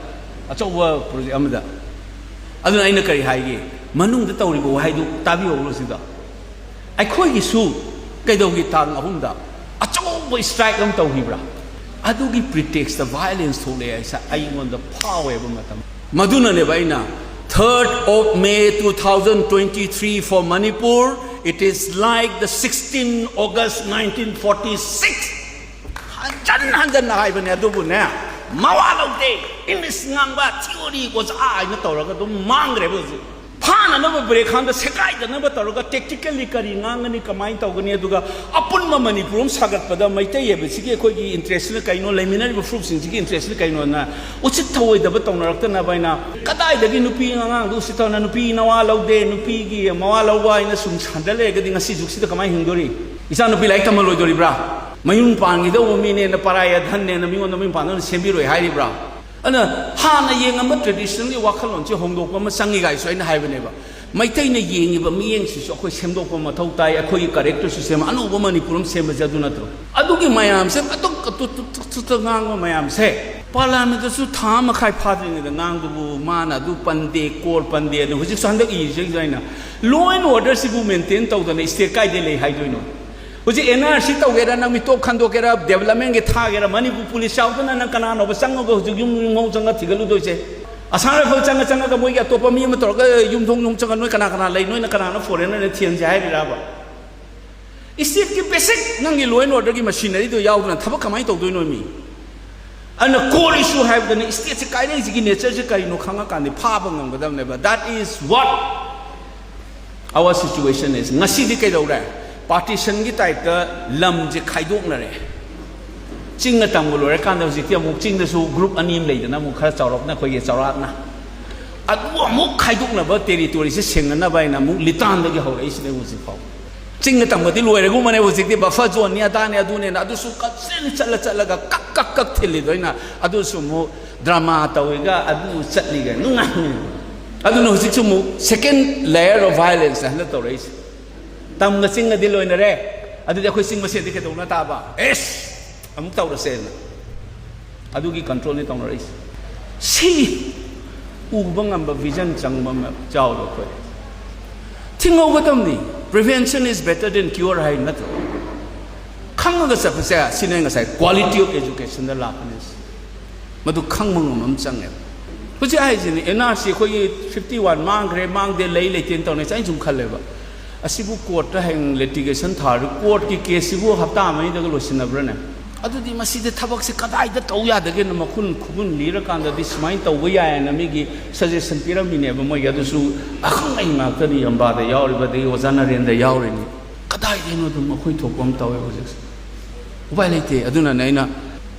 ꯑꯆꯧꯕ project ꯑꯃꯗ꯫ ꯑꯗꯨꯅ ꯑꯩꯅ ꯀꯔꯤ ꯍꯥꯏꯒꯦ, ꯃꯅꯨꯡꯗ ꯇꯧꯔꯤꯕ ꯋꯥꯍꯩꯗꯨ ꯇꯥꯕꯤꯍꯧꯔꯣ ꯁꯤꯗ꯫ ꯑꯩꯈꯣꯏꯒꯤꯁꯨ ꯀꯩꯗꯧꯒꯤ ꯇꯥꯡ ꯑꯍꯨꯝꯗ ꯑꯆꯧꯕ strike ꯑꯃ ꯇꯧꯈꯤꯕ꯭ꯔꯥ? ꯑꯗꯨꯒꯤ pretextꯇ violence ꯊꯣꯛꯂꯛꯑꯦ ꯍꯥꯏꯁꯦ ꯑꯩꯉꯣꯟꯗ ꯐꯥꯎꯋꯦꯕ ꯃꯇꯝ꯫ ꯃꯗꯨꯅꯅꯦꯕ ꯑꯩꯅ, "Third of May two thousand twenty-three for Manipur, it is like the sixteen August nineteen forty-six." ꯍꯟꯖꯟ ꯍꯟꯖꯟꯅ ꯍꯥꯏꯕꯅꯦ, ꯑꯗꯨꯕꯨꯅꯦ, ꯃꯋꯥ ꯂꯧꯗꯦ꯫ ꯏꯪꯂꯤꯁ ꯉꯥꯡꯕ, ꯊꯤꯑꯣꯔꯤ ꯑꯣꯖꯥ ꯍꯥꯏꯅ ꯇꯧꯔꯒ ꯑꯗꯨꯝ ꯃꯥꯡꯈ꯭ꯔꯦꯕ ꯍꯧꯖꯤꯛ꯫ ꯐꯥꯅꯅꯕ ꯕ꯭ꯔꯦꯛ ꯈꯥꯟꯗ ꯁꯦꯒꯥꯏꯗꯅꯕ ꯇꯧꯔꯒ ꯇꯦꯛꯇꯤꯀꯦꯜꯂꯤ ꯀꯔꯤ ꯉꯥꯡꯒꯅꯤ, ꯀꯃꯥꯏꯅ ꯇꯧꯒꯅꯤ, ꯑꯗꯨꯒ ꯑꯄꯨꯟꯕ ꯃꯅꯤꯄꯨꯔ ꯑꯃ ꯁꯥꯒꯠꯄꯗ ꯃꯩꯇꯩ ꯍꯥꯏꯕꯁꯤꯒꯤ ꯑꯩꯈꯣꯏꯒꯤ ꯏꯟꯇꯔꯦꯁꯁꯤꯅ ꯀꯩꯅꯣ, ꯂꯩꯃꯤꯟꯅꯔꯤꯕ ꯐꯨꯔꯨꯞꯁꯤꯡꯁꯤꯒꯤ ꯏꯟꯇꯔꯦꯁꯁꯤꯅ ꯀꯩꯅꯣꯅ ꯎꯆꯤꯠ ꯊꯑꯣꯏꯗꯕ ꯇꯧꯅꯔꯛꯇꯅꯕ ꯍꯥꯏꯅ, ꯀꯗꯥꯏꯗꯒꯤ ꯅꯨꯄꯤ ꯑꯉꯥꯡꯗꯨ ꯎꯆꯤꯠ ꯊꯑꯣꯏꯅ, ꯅꯨꯄꯤ ꯅꯋꯥ ꯂꯧꯗꯦ, ꯅꯨꯄꯤꯒꯤ ꯃꯋꯥ ꯂꯧꯕ ꯍꯥꯏꯅ ꯁꯨꯝ ꯁꯥꯟꯗ ꯂꯩꯔꯒꯗꯤ ꯉꯁꯤ ꯖꯨꯛꯁꯤꯗ ꯀꯃꯥꯏꯅ ꯍꯤꯡꯗꯣꯔꯤ? ꯏꯆꯥ ꯅꯨꯄꯤ ꯂꯥꯏꯔꯤꯛ ꯇꯝꯍꯜꯂꯣꯏꯗꯣꯔꯤꯕ꯭ꯔꯥ? ꯃꯌꯨꯝ ꯄꯥꯟꯈꯤꯗꯧꯕ ꯃꯤꯅꯦꯅ, ꯄꯔꯥꯌ ꯙꯟꯅꯦꯅ ꯃꯤꯉꯣꯟꯗ ꯃꯌꯨꯝ ꯄꯥꯟꯗꯧꯅ ꯁꯦꯝꯕꯤꯔꯣꯏ ꯍꯥꯏꯔꯤꯕ꯭ꯔꯥ? ꯑꯗꯨꯅ ꯍꯥꯟꯅ ꯌꯦꯡꯉꯝꯕ ꯇ꯭ꯔꯦꯗꯤꯁꯅꯦꯜꯒꯤ ꯋꯥꯈꯜꯂꯣꯟꯁꯦ ꯍꯣꯡꯗꯣꯛꯄ ꯑꯃ ꯆꯪꯉꯤ ꯀꯥꯏꯁꯨ ꯑꯩꯅ ꯍꯥꯏꯕꯅꯦꯕ꯫ ꯃꯩꯇꯩꯅ ꯌꯦꯡꯉꯤꯕ ꯃꯤꯠꯌꯦꯡꯁꯤꯁꯨ ꯑꯩꯈꯣꯏ ꯁꯦꯝꯗꯣꯛꯄ ꯃꯊꯧ ꯇꯥꯏ꯫ ꯑꯩꯈꯣꯏꯒꯤ ꯀꯔꯦꯛꯇꯔꯁꯨ ꯁꯦꯝꯕ, ꯑꯅꯧꯕ ꯃꯅꯤꯄꯨꯔ ꯑꯃ ꯁꯦꯝꯕꯁꯦ ꯑꯗꯨ ꯅꯠꯇ꯭ꯔꯣ? ꯑꯗꯨꯒꯤ ꯃꯌꯥꯝꯁꯦ ꯑꯗꯨꯝ ꯀꯇꯨ ꯇꯨ ꯇꯨ ꯇꯨ ꯇꯨ ꯉꯥꯡꯕ ꯃꯌꯥꯝꯁꯦ, ꯄꯥꯔꯂꯥꯃꯦꯟꯗꯁꯨ ꯊꯥ ꯃꯈꯥꯏ ꯐꯥꯗ꯭ꯔꯤꯉꯩꯗ ꯉꯥꯡꯗꯨꯕꯨ ꯃꯥꯅ ꯑꯗꯨ ꯄꯟꯗꯦ, ꯀꯣꯔ ꯄꯟꯗꯦ, ꯑꯗꯨ ꯍꯧꯖꯤꯛꯁꯨ ꯍꯟꯗꯛ ꯏꯔꯤꯁꯦ ꯑꯩꯅ law and order ꯁꯤꯕꯨ maintain ꯇꯧꯗꯅ state ꯀꯥꯏꯗꯩ ꯂꯩ ꯍꯥꯏꯗꯣꯏꯅꯣ? ꯍꯧꯖꯤꯛ ꯑꯦꯟ ꯑꯥꯔ ꯁꯤ ꯇꯧꯒꯦꯔꯥ, ꯅꯪ ꯃꯤꯇꯣꯞ ꯈꯟꯗꯣꯛꯀꯦꯔꯥ, ꯗꯦꯕꯂꯞꯃꯦꯟꯒꯤ ꯊꯥꯒꯦꯔꯥ, ꯃꯅꯤꯄꯨꯔ ꯄꯨꯂꯤꯁ ꯌꯥꯎꯗꯅ ꯅꯪ ꯀꯅꯥꯅꯣꯕ ꯆꯪꯉꯒ ꯍꯧꯖꯤꯛ ꯌꯨꯝ ꯌꯨꯝꯍꯧ ꯆꯪꯉ ꯊꯤꯒꯠꯂꯨꯗꯣꯏꯁꯦ? ꯑꯁꯥꯝ ꯔꯥꯏꯐꯜ ꯆꯪꯉ ꯆꯪꯉꯒ ꯃꯣꯏꯒꯤ ꯑꯇꯣꯞꯄ ꯃꯤ ꯑꯃ ꯇꯧꯔꯒ ꯌꯨꯝꯊꯣꯡ ꯌꯨꯝꯊꯣꯡ ꯆꯪꯉ ꯅꯣꯏ ꯀꯅꯥ ꯀꯅꯥ ꯂꯩ, ꯅꯣꯏꯅ ꯀꯅꯥꯅꯣ ꯐꯣꯔꯦꯟꯅꯔꯅ ꯊꯤꯍꯟꯁꯦ ꯍꯥꯏꯔꯤꯔꯕ? ꯁ꯭ꯇꯦꯠꯀꯤ ꯕꯦꯁꯤꯛ ꯅꯪꯒꯤ law and order ꯒꯤ ꯃꯁꯤꯅꯔꯤꯗꯣ ꯌꯥꯎꯗꯅ ꯊꯕꯛ ꯀꯃꯥꯏꯅ ꯇꯧꯗꯣꯏꯅꯣ ꯃꯤ? ꯑꯗꯨꯅ core issue ꯍꯥꯏꯕꯗꯅ ꯁ꯭ꯇꯦꯠꯁꯦ ꯀꯥꯏꯔꯛꯏꯁꯤꯒꯤ ꯅꯦꯆꯔꯁꯦ ꯀꯔꯤꯅꯣ ꯈꯪꯉꯀꯥꯟꯗ ꯐꯥꯕ ꯉꯝꯒꯗꯕꯅꯦꯕ꯫ That is what our situation is. ꯉꯁꯤꯗꯤ ꯀꯩꯗꯧꯔꯦ? ꯄꯥꯔꯇꯤꯁꯟꯒꯤ ꯇꯥꯏꯞꯇ ꯂꯝꯁꯦ ꯈꯥꯏꯗꯣꯛꯅꯔꯦ꯫ ꯆꯤꯡꯅ ꯇꯝꯕ ꯂꯣꯏꯔꯀꯥꯟꯗ ꯍꯧꯖꯤꯛꯇꯤ ꯑꯃꯨꯛ ꯆꯤꯡꯗꯁꯨ ꯒ꯭ꯔꯨꯞ ꯑꯅꯤ ꯑꯃ ꯂꯩꯗꯅ, ꯑꯃꯨꯛ ꯈꯔ ꯆꯥꯎꯔꯞꯅ ꯑꯩꯈꯣꯏꯒꯤ ꯆꯥꯎꯔꯥꯛꯅ, ꯑꯗꯨ ꯑꯃꯨꯛ ꯈꯥꯏꯗꯣꯛꯅꯕ, ꯇꯦꯔꯤꯇꯣꯔꯤꯁꯦ ꯁꯦꯡꯅꯅꯕ ꯍꯥꯏꯅ ꯑꯃꯨꯛ ꯂꯤꯇꯥꯟꯗꯒꯤ ꯍꯧꯔꯛꯏꯁꯤꯅꯦ ꯍꯧꯖꯤꯛ ꯐꯥꯎ꯫ ꯆꯤꯡꯅ ꯇꯝꯕꯗꯤ ꯂꯣꯏꯔꯒꯨꯝꯕꯅꯦ ꯍꯧꯖꯤꯛꯇꯤ, ꯕꯐꯔ ꯖꯣꯟꯅꯤ ꯑꯗꯥꯅꯦ ꯑꯗꯨꯅꯦꯅ ꯑꯗꯨꯁꯨ ꯀꯛꯆꯦꯜ ꯆꯠꯂ ꯆꯠꯂꯒ ꯀꯛ ꯀꯛ ꯀꯛ ꯊꯤꯜꯂꯤꯗꯣ ꯑꯩꯅ꯫ ꯑꯗꯨꯁꯨ ꯑꯃꯨꯛ ꯗ꯭ꯔꯃꯥ ꯇꯧꯏꯒ ꯑꯗꯨ ꯆꯠꯂꯤꯒ ꯅꯨꯡꯉꯥꯏ꯫ ꯑꯗꯨꯅ ꯍꯧꯖꯤꯛꯁꯨ ꯑꯃꯨꯛ second layer of violence ꯍꯟꯗꯛ ꯇꯧꯔꯛꯏꯁꯦ꯫ ꯇꯝꯒ ꯆꯤꯡꯒꯗꯤ ꯂꯣꯏꯅꯔꯦ, ꯑꯗꯨꯗꯤ ꯑꯩꯈꯣꯏ ꯆꯤꯡ ꯃꯁꯦꯟꯗꯤ ꯀꯩꯗꯧꯅ ꯇꯥꯕ? ꯑꯦꯁ, ꯑꯃꯨꯛ ꯇꯧꯔꯁꯦꯅ꯫ ꯑꯗꯨꯒꯤ control ꯅꯤ ꯇꯧꯅꯔꯛꯏꯁꯦ꯫ ꯁꯤ ꯎꯕ ꯉꯝꯕ vision ꯆꯪꯕ ꯑꯃ ꯆꯥꯎꯔꯦ ꯑꯩꯈꯣꯏ꯫ ꯊꯤꯡꯍꯧꯒꯗꯕꯅꯤ꯫ Prevention is better than cure ꯍꯥꯏ ꯅꯠꯇ꯭ꯔꯣ? ꯈꯪꯉꯒ ꯆꯠꯄꯁꯦ ꯁꯤꯅ ꯉꯁꯥꯏ quality of education ꯗ ꯂꯥꯛꯄꯅꯦ꯫ ꯃꯗꯨ ꯈꯪꯕ ꯉꯝꯕ ꯑꯃ ꯆꯪꯉꯦꯕ꯫ ꯍꯧꯖꯤꯛ ꯍꯥꯏꯁꯤꯅꯤ, ꯑꯦꯟ ꯑꯥꯔ ꯁꯤ ꯑꯩꯈꯣꯏꯒꯤ fifty one ꯃꯥꯡꯈ꯭ꯔꯦ, ꯃꯥꯡꯗꯦ, ꯂꯩ ꯂꯩꯇꯦꯅ ꯇꯧꯅꯩꯁꯦ꯫ ꯑꯩꯅ ꯁꯨꯝ ꯈꯜꯂꯦꯕ, ꯑꯁꯤꯕꯨ ꯀꯣꯔꯠꯇ ꯍꯌꯦꯡ litigation ꯊꯥꯔꯗꯤ ꯀꯣꯔꯠꯀꯤ ꯀꯦꯁꯁꯤꯕꯨ ꯍꯞꯇꯥ ꯑꯃ ꯑꯅꯤꯗꯒ ꯂꯣꯏꯁꯤꯟꯅꯕ꯭ꯔꯅꯦ? ꯑꯗꯨꯗꯤ ꯃꯁꯤꯗ ꯊꯕꯛꯁꯦ ꯀꯗꯥꯏꯗ ꯇꯧ ꯌꯥꯗꯒꯦꯅ ꯃꯈꯨꯟ ꯈꯨꯕꯨꯟ ꯂꯤꯔꯀꯥꯟꯗꯗꯤ ꯁꯨꯃꯥꯏꯅ ꯇꯧꯕ ꯌꯥꯏꯌꯦꯅ ꯃꯤꯒꯤ ꯁꯖꯦꯁꯟ ꯄꯤꯔꯝꯃꯤꯅꯦꯕ ꯃꯣꯏꯒꯤ꯫ ꯑꯗꯨꯁꯨ ꯑꯈꯪ ꯑꯍꯩ ꯉꯥꯛꯇꯅꯤ, ꯑꯝꯕꯥꯗ ꯌꯥꯎꯔꯤꯕ, ꯑꯗꯒꯤ ꯑꯣꯖꯥ ꯅꯔꯦꯟꯗ ꯌꯥꯎꯔꯤꯅꯤ꯫ ꯀꯗꯥꯏꯗꯩꯅꯣ ꯑꯗꯨꯝ ꯑꯩꯈꯣꯏ ꯊꯣꯛꯄ ꯑꯃ ꯇꯧꯋꯦ ꯍꯧꯖꯤꯛꯁꯦ꯫ ꯎꯄꯥꯏ ꯂꯩꯇꯦ꯫ ꯑꯗꯨꯅꯅꯦ ꯑꯩꯅ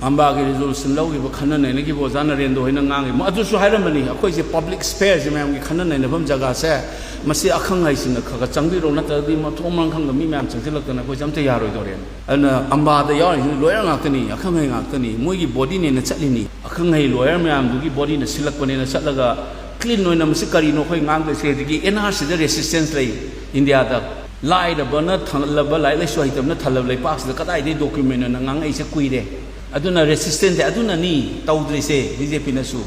ꯑꯝꯕꯥꯒꯤ ꯔꯤꯖꯣꯂꯨꯁꯟ ꯂꯧꯈꯤꯕ, ꯈꯟꯅ ꯅꯩꯅꯈꯤꯕ ꯑꯣꯖꯥ ꯅꯔꯦꯟꯗ꯭ꯔ ꯍꯣꯏꯅ ꯉꯥꯡꯉꯤ꯫ ꯑꯗꯨꯁꯨ ꯍꯥꯏꯔꯝꯕꯅꯤ, ꯑꯩꯈꯣꯏꯁꯦ ꯄꯕ꯭ꯂꯤꯛ ꯁ꯭ꯄꯦꯌꯔꯁꯦ, ꯃꯌꯥꯝꯒꯤ ꯈꯟꯅ ꯅꯩꯅꯐꯝ ꯖꯒꯥꯁꯦ, ꯃꯁꯤ ꯑꯈꯪ ꯑꯍꯩꯁꯤꯡꯅ ꯈꯔ ꯈꯔ ꯆꯪꯕꯤꯔꯣ, ꯅꯠꯇ꯭ꯔꯒꯗꯤ ꯃꯊꯣꯡ ꯃꯔꯝ ꯈꯪꯗꯕ ꯃꯤ ꯃꯌꯥꯝ ꯆꯪꯁꯤꯜꯂꯛꯇꯅ ꯑꯩꯈꯣꯏꯁꯦ ꯑꯝꯇ ꯌꯥꯔꯣꯏꯗꯧꯔꯦꯅ꯫ ꯑꯗꯨꯅ ꯑꯝꯕꯥꯗ ꯌꯥꯎꯔꯤꯁꯤꯡꯁꯤ ꯂꯣꯌꯔ ꯉꯥꯛꯇꯅꯤ, ꯑꯈꯪ ꯑꯍꯩ ꯉꯥꯛꯇꯅꯤ, ꯃꯣꯏꯒꯤ ꯕꯣꯗꯤꯅꯦꯅ ꯆꯠꯂꯤꯅꯤ꯫ ꯑꯈꯪ ꯑꯍꯩ ꯂꯣꯌꯔ ꯃꯌꯥꯝꯗꯨꯒꯤ ꯕꯣꯗꯤꯅ ꯁꯤꯜꯂꯛꯄꯅꯦꯅ ꯆꯠꯂꯒ ꯀ꯭ꯂꯤꯟ ꯑꯣꯏꯅ ꯃꯁꯤ ꯀꯔꯤꯅꯣ ꯑꯩꯈꯣꯏ ꯉꯥꯡꯗꯣꯏꯁꯦ? ꯑꯗꯒꯤ ꯑꯦꯟ ꯑꯥꯔ ꯁꯤꯗ ꯔꯦꯁꯤꯁꯇꯦꯟꯁ ꯂꯩ ꯏꯟꯗꯤꯌꯥꯗ꯫ ꯂꯥꯏꯔꯕꯅ ꯊꯜꯂꯕ, ꯂꯥꯏꯔꯤꯛ ꯂꯥꯏꯁꯨ ꯍꯩꯇꯕꯅ ꯊꯜꯂꯕ ꯂꯩꯄꯥꯛꯁꯤꯗ ꯀꯗꯥꯏꯗꯒꯤ ꯗꯣꯀ꯭ꯌꯨꯃꯦꯟ ꯑꯣꯏꯅ ꯉꯥꯡꯉꯛꯏꯁꯦ? ꯀꯨꯏꯔꯦ꯫ ꯑꯗꯨꯅ ꯔꯦꯁꯤꯁꯇꯦꯟꯁꯁꯦ ꯑꯗꯨꯅꯅꯤ ꯇꯧꯗ꯭ꯔꯤꯁꯦ꯫ ꯕꯤ ꯖꯦ ꯄꯤꯅꯁꯨ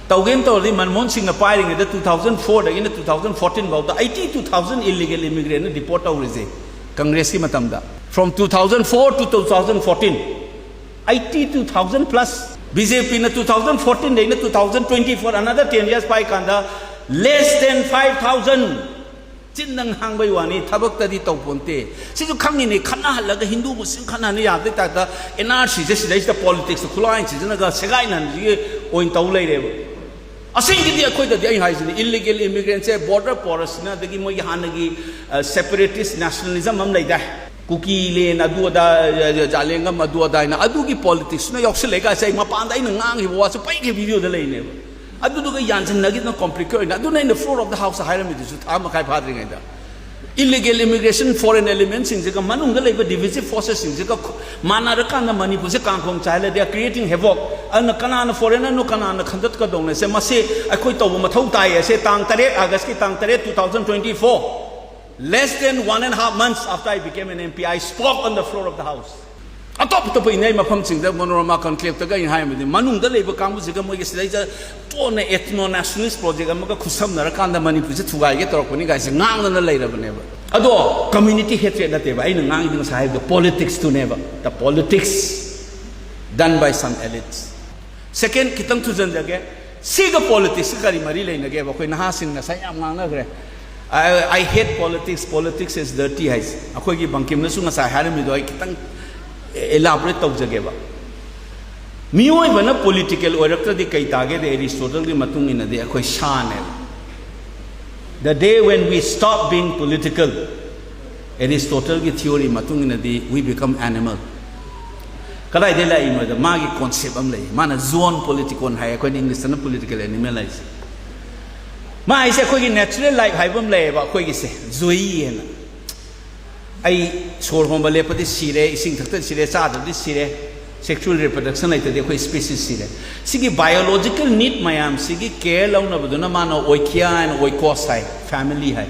ꯇꯧꯒꯦꯅ ꯇꯧꯔꯗꯤ ꯃꯟꯃꯣꯍꯟ ꯁꯤꯡꯅ ꯄꯥꯏꯔꯤꯉꯩꯗ two thousand fourꯗꯒꯤꯅ two thousand fourteen ꯐꯥꯎꯗ eighty two thousand illegal immigrantꯅ deport ꯇꯧꯔꯤꯁꯦ ꯀꯪꯒ꯭ꯔꯦꯁꯀꯤ ꯃꯇꯝꯗ꯫ From two thousand four to two thousand fourteen, eighty two thousand plus. B J ꯄꯤꯅ two thousand fourteenꯗꯩꯅ two thousand twenty four, another ten years ꯄꯥꯏꯀꯥꯟꯗ less than five thousand꯫ ꯆꯤꯟꯗꯪ ꯍꯥꯡꯕꯩ ꯋꯥꯅꯤ, ꯊꯕꯛꯇꯗꯤ ꯇꯧꯄꯣꯟꯇꯦ꯫ ꯁꯤꯁꯨ ꯈꯪꯉꯤꯅꯦ, ꯈꯠꯅꯍꯜꯂꯒ ꯍꯤꯟꯗꯨ ꯃꯨꯁꯂꯤꯝ ꯈꯠꯅꯍꯟꯕ ꯌꯥꯕꯩ ꯇꯥꯏꯞꯇ ꯑꯦꯟ ꯑꯥꯔ ꯁꯤꯁꯦ ꯁꯤꯗꯩꯁꯤꯗ ꯄꯣꯂꯤꯇꯤꯛꯁꯇ ꯈꯨꯠꯂꯥꯏ ꯁꯤꯖꯤꯟꯅꯒ ꯁꯦꯒꯥꯏꯅꯍꯟꯕꯒꯤ ꯑꯣꯏꯅ ꯇꯧ ꯂꯩꯔꯦꯕ꯫ ꯑꯁꯦꯡꯒꯤꯗꯤ ꯑꯩꯈꯣꯏꯗꯗꯤ ꯑꯩ ꯍꯥꯏꯁꯤꯅꯤ, ꯏꯜꯂꯤꯒꯦꯜ ꯏꯃꯤꯒ꯭ꯔꯦꯟꯁꯦ ꯕꯣꯔꯗꯔ ꯄꯣꯔꯁꯤꯅ, ꯑꯗꯒꯤ ꯃꯣꯏꯒꯤ ꯍꯥꯟꯅꯒꯤ ꯁꯦꯄꯔꯦꯇꯤꯁ ꯅꯦꯁꯅꯦꯂꯤꯖꯝ ꯑꯃ ꯂꯩꯗꯥꯏ, ꯀꯨꯀꯤ ꯂꯦꯟ ꯑꯗꯨ ꯑꯗꯥ, ꯖꯥꯂꯦꯡꯒꯝ ꯑꯗꯨ ꯑꯗꯥ ꯍꯥꯏꯅ, ꯑꯗꯨꯒꯤ ꯄꯣꯂꯤꯇꯤꯛꯁꯅ ꯌꯥꯎꯁꯤꯜꯂꯛꯑꯦ ꯀꯥꯏꯁꯦ ꯑꯩ ꯃꯄꯥꯟꯗ ꯑꯩꯅ ꯉꯥꯡꯈꯤꯕ ꯋꯥꯁꯨ ꯄꯩꯒꯦ ꯚꯤꯗꯤꯑꯣꯗ ꯂꯩꯅꯦꯕ꯫ ꯑꯗꯨꯗꯨꯒ ꯌꯥꯟꯁꯤꯟꯅꯈꯤꯗꯅ ꯀꯣꯝꯄ꯭ꯂꯤꯛꯀꯤ ꯑꯣꯏꯅ, ꯑꯗꯨꯅ ꯑꯩꯅ ꯐ꯭ꯂꯣꯔ ꯑꯣꯐ ꯗ ꯍꯥꯎꯁ ꯍꯥꯏꯔꯝꯃꯤꯗꯨꯁꯨ ꯊꯥ ꯃꯈꯥꯏ ꯐꯥꯗ꯭ꯔꯤꯉꯩꯗ꯫ ꯏꯜꯂꯤꯒꯦꯜ ꯏꯃꯤꯒ꯭ꯔꯦꯁꯟ, ꯐꯣꯔꯦꯟ ꯑꯦꯂꯤꯃꯦꯟꯁꯤꯡꯁꯤꯒ ꯃꯅꯨꯡꯗ ꯂꯩꯕ ꯗꯤꯚꯤꯖꯤꯞ ꯐꯣꯔꯁꯦꯁꯁꯤꯡꯁꯤꯒ ꯈꯨ-, ꯃꯥꯟꯅꯔꯀꯥꯟꯗ ꯃꯅꯤꯄꯨꯔꯁꯦ ꯀꯥꯡꯈꯣꯡ ꯆꯥꯏꯍꯜꯂꯗꯤ, they are creating havoc꯫ ꯑꯗꯨꯅ ꯀꯅꯥꯅ ꯐꯣꯔꯦꯟꯅꯔꯅꯣ, ꯀꯅꯥꯅ ꯈꯟꯗꯠꯀꯗꯧꯅꯣꯁꯦ, ꯃꯁꯤ ꯑꯩꯈꯣꯏ ꯇꯧꯕ ꯃꯊꯧ ꯇꯥꯏ꯫ ꯑꯁꯦ ꯇꯥꯡ ꯇꯔꯦꯠ, ꯑꯥꯒꯁꯀꯤ ꯇꯥꯡ ꯇꯔꯦꯠ, two thousand twenty four, less than one and a half months after I became an M P, I spoke on the floor of the house. ꯑꯇꯣꯞ ꯑꯇꯣꯞꯄ ꯏꯅꯩ ꯃꯐꯝꯁꯤꯡꯗ, ꯃꯣꯅꯣꯔꯃꯥ ꯀꯟꯀ꯭ꯂꯦꯞꯇꯒ ꯑꯩꯅ ꯍꯥꯏꯕꯗꯤ, ꯃꯅꯨꯡꯗ ꯂꯩꯕ ꯀꯥꯡꯕꯨꯁꯤꯒ ꯃꯣꯏꯒꯤ ꯁꯤꯗꯩꯗ ꯇꯣꯟꯅ ethno nationalist project ꯑꯃꯒ ꯈꯨꯠꯁꯝꯅꯔꯀꯥꯟꯗ ꯃꯅꯤꯄꯨꯔꯁꯦ ꯊꯨꯒꯥꯏꯒꯦ ꯇꯧꯔꯛꯄꯅꯤ ꯀꯥꯏꯁꯦ ꯉꯥꯡꯗꯅ ꯂꯩꯔꯕꯅꯦꯕ꯫ ꯑꯗꯣ community hatred ꯅꯠꯇꯦꯕ ꯑꯩꯅ ꯉꯥꯡꯉꯤꯗꯣ, ꯉꯁꯥꯏ ꯍꯥꯏꯕꯗꯣ politics ꯇꯨꯅꯦꯕ, the politics done by some elites꯫ Second, ꯈꯤꯇꯪ ꯊꯨꯖꯟꯖꯒꯦ, ꯁꯤꯒ ꯄꯣꯂꯤꯇꯤꯛꯁꯀ ꯀꯔꯤ ꯃꯔꯤ ꯂꯩꯅꯒꯦꯕ? ꯑꯩꯈꯣꯏ ꯅꯍꯥꯁꯤꯡ ꯉꯁꯥꯏ ꯌꯥꯝ ꯉꯥꯡꯅꯈ꯭ꯔꯦ꯫ "I, I hate politics, politics is dirty" ꯍꯥꯏꯁꯦ꯫ ꯑꯩꯈꯣꯏꯒꯤ ꯕꯪꯀꯤꯝꯅꯁꯨ ꯉꯁꯥꯏ ꯍꯥꯏꯔꯝꯃꯤꯗꯣ ꯑꯩ ꯈꯤꯇꯪ Elaborate ꯇꯧꯖꯒꯦꯕ꯫ ꯃꯤꯑꯣꯏꯕꯅ ꯄꯣꯂꯤꯇꯤꯀꯦꯜ ꯑꯣꯏꯔꯛꯇ꯭ꯔꯗꯤ ꯀꯩ ꯇꯥꯒꯦꯗꯤ, ꯑꯦꯔꯤꯁꯇꯣꯇꯜꯒꯤ ꯃꯇꯨꯡ ꯏꯟꯅꯗꯤ ꯑꯩꯈꯣꯏ ꯁꯥꯅꯦꯕ꯫ The day when we stop being political, ꯑꯦꯔꯤꯁꯇꯣꯇꯜꯒꯤ ꯊꯤꯑꯣꯔꯤ ꯃꯇꯨꯡ ꯏꯟꯅꯗꯤ we become animal꯫ ꯀꯗꯥꯏꯗꯒꯤ ꯂꯥꯛꯏꯅꯣꯗ ꯃꯥꯒꯤ ꯀꯣꯟꯁꯦꯞ ꯑꯃ ꯂꯩ꯫ ꯃꯥꯅ ꯖꯨꯑꯣꯟ ꯄꯣꯂꯤꯇꯤꯀꯣꯟ ꯍꯥꯏ, ꯑꯩꯈꯣꯏꯅ ꯏꯪꯂꯤꯁꯇꯅ ꯄꯣꯂꯤꯇꯤꯀꯦꯜ ꯑꯦꯅꯤꯃꯦꯜ ꯍꯥꯏꯁꯦ꯫ ꯃꯥ ꯍꯥꯏꯁꯦ ꯑꯩꯈꯣꯏꯒꯤ ꯅꯦꯆꯔꯦꯜ ꯂꯥꯏꯐ ꯍꯥꯏꯕ ꯑꯃ ꯂꯩꯌꯦꯕ ꯑꯩꯈꯣꯏꯒꯤꯁꯦ, ꯖꯨꯏ ꯍꯥꯏꯅ꯫ ꯑꯩ ꯁꯣꯔ ꯍꯣꯟꯕ ꯂꯦꯞꯄꯗꯤ ꯁꯤꯔꯦ, ꯏꯁꯤꯡ ꯊꯛꯇꯗꯤ ꯁꯤꯔꯦ, ꯆꯥꯗ꯭ꯔꯗꯤ ꯁꯤꯔꯦ, ꯁꯦꯛꯁꯨꯋꯦꯜ ꯔꯤꯄ꯭ꯔꯗꯛꯁꯟ ꯂꯩꯇ꯭ꯔꯗꯤ ꯑꯩꯈꯣꯏ ꯁ꯭ꯄꯤꯁꯤꯁ ꯁꯤꯔꯦ꯫ ꯁꯤꯒꯤ ꯕꯥꯏꯑꯣꯂꯣꯖꯤꯀꯦꯜ ꯅꯤꯗ ꯃꯌꯥꯝꯁꯤꯒꯤ ꯀꯦꯌꯔ ꯂꯧꯅꯕꯗꯨꯅ ꯃꯥꯅ ꯑꯣꯏꯈꯤꯌꯥ ꯍꯥꯏꯅ, ꯑꯣꯏꯀꯣꯁ ꯍꯥꯏ, ꯐꯦꯃꯤꯂꯤ ꯍꯥꯏ꯫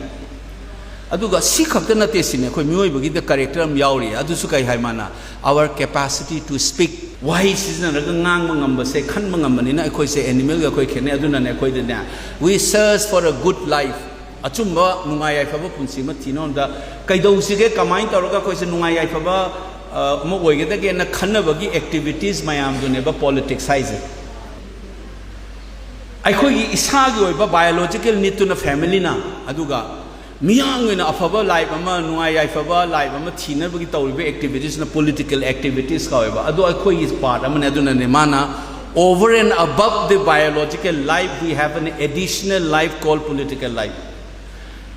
ꯑꯗꯨꯒ ꯁꯤ ꯈꯛꯇ ꯅꯠꯇꯦ ꯁꯤꯅꯤ, ꯑꯩꯈꯣꯏ ꯃꯤꯑꯣꯏꯕꯒꯤꯗ ꯀꯦꯔꯦꯛꯇꯔ ꯑꯃ ꯌꯥꯎꯔꯤ꯫ ꯑꯗꯨꯁꯨ ꯀꯩ ꯍꯥꯏ ꯃꯥꯅ? Our capacity to speak꯫ ꯋꯥꯍꯩ ꯁꯤꯖꯤꯟꯅꯔꯒ ꯉꯥꯡꯕ ꯉꯝꯕꯁꯦ, ꯈꯟꯕ ꯉꯝꯕꯅꯤꯅ ꯑꯩꯈꯣꯏꯁꯦ ꯑꯦꯅꯤꯃꯦꯜꯒ ꯑꯩꯈꯣꯏ ꯈꯦꯠꯅꯩ꯫ ꯑꯗꯨꯅꯅꯦ ꯑꯩꯈꯣꯏꯗꯅꯦ, we search for a good life, ꯑꯆꯨꯝꯕ ꯅꯨꯡꯉꯥꯏ ꯌꯥꯏꯐꯕ ꯄꯨꯟꯁꯤ ꯑꯃ ꯊꯤꯅꯕꯗ ꯀꯩꯗꯧꯁꯤꯒꯦ, ꯀꯃꯥꯏꯅ ꯇꯧꯔꯒ ꯑꯩꯈꯣꯏꯁꯦ ꯅꯨꯡꯉꯥꯏ ꯌꯥꯏꯐꯕ, ꯑ, ꯑꯃ ꯑꯣꯏꯒꯗꯒꯦꯅ ꯈꯟꯅꯕꯒꯤ ꯑꯦꯛꯇꯤꯚꯤꯇꯤꯁ ꯃꯌꯥꯝꯗꯨꯅꯦꯕ ꯄꯣꯂꯤꯇꯤꯛꯁ ꯍꯥꯏꯁꯦ꯫ ꯑꯩꯈꯣꯏꯒꯤ ꯏꯁꯥꯒꯤ ꯑꯣꯏꯕ ꯕꯥꯏꯑꯣꯂꯣꯖꯤꯀꯦꯜ ꯅꯤꯗꯇꯨꯅ ꯐꯦꯃꯤꯂꯤꯅ, ꯑꯗꯨꯒ ꯃꯤꯌꯥꯝꯒꯤ ꯑꯣꯏꯅ ꯑꯐꯕ ꯂꯥꯏꯐ ꯑꯃ, ꯅꯨꯡꯉꯥꯏ ꯌꯥꯏꯐꯕ ꯂꯥꯏꯐ ꯑꯃ ꯊꯤꯅꯕꯒꯤ ꯇꯧꯔꯤꯕ ꯑꯦꯛꯇꯤꯚꯤꯇꯤꯁꯅ ꯄꯣꯂꯤꯇꯤꯀꯦꯜ ꯑꯦꯛꯇꯤꯚꯤꯇꯤꯁ ꯀꯧꯋꯦꯕ꯫ ꯑꯗꯣ ꯑꯩꯈꯣꯏꯒꯤ ꯄꯥꯔꯠ ꯑꯃꯅꯦ꯫ ꯑꯗꯨꯅꯅꯦ ꯃꯥꯅ over and above the biological life, we have an additional life called political life꯫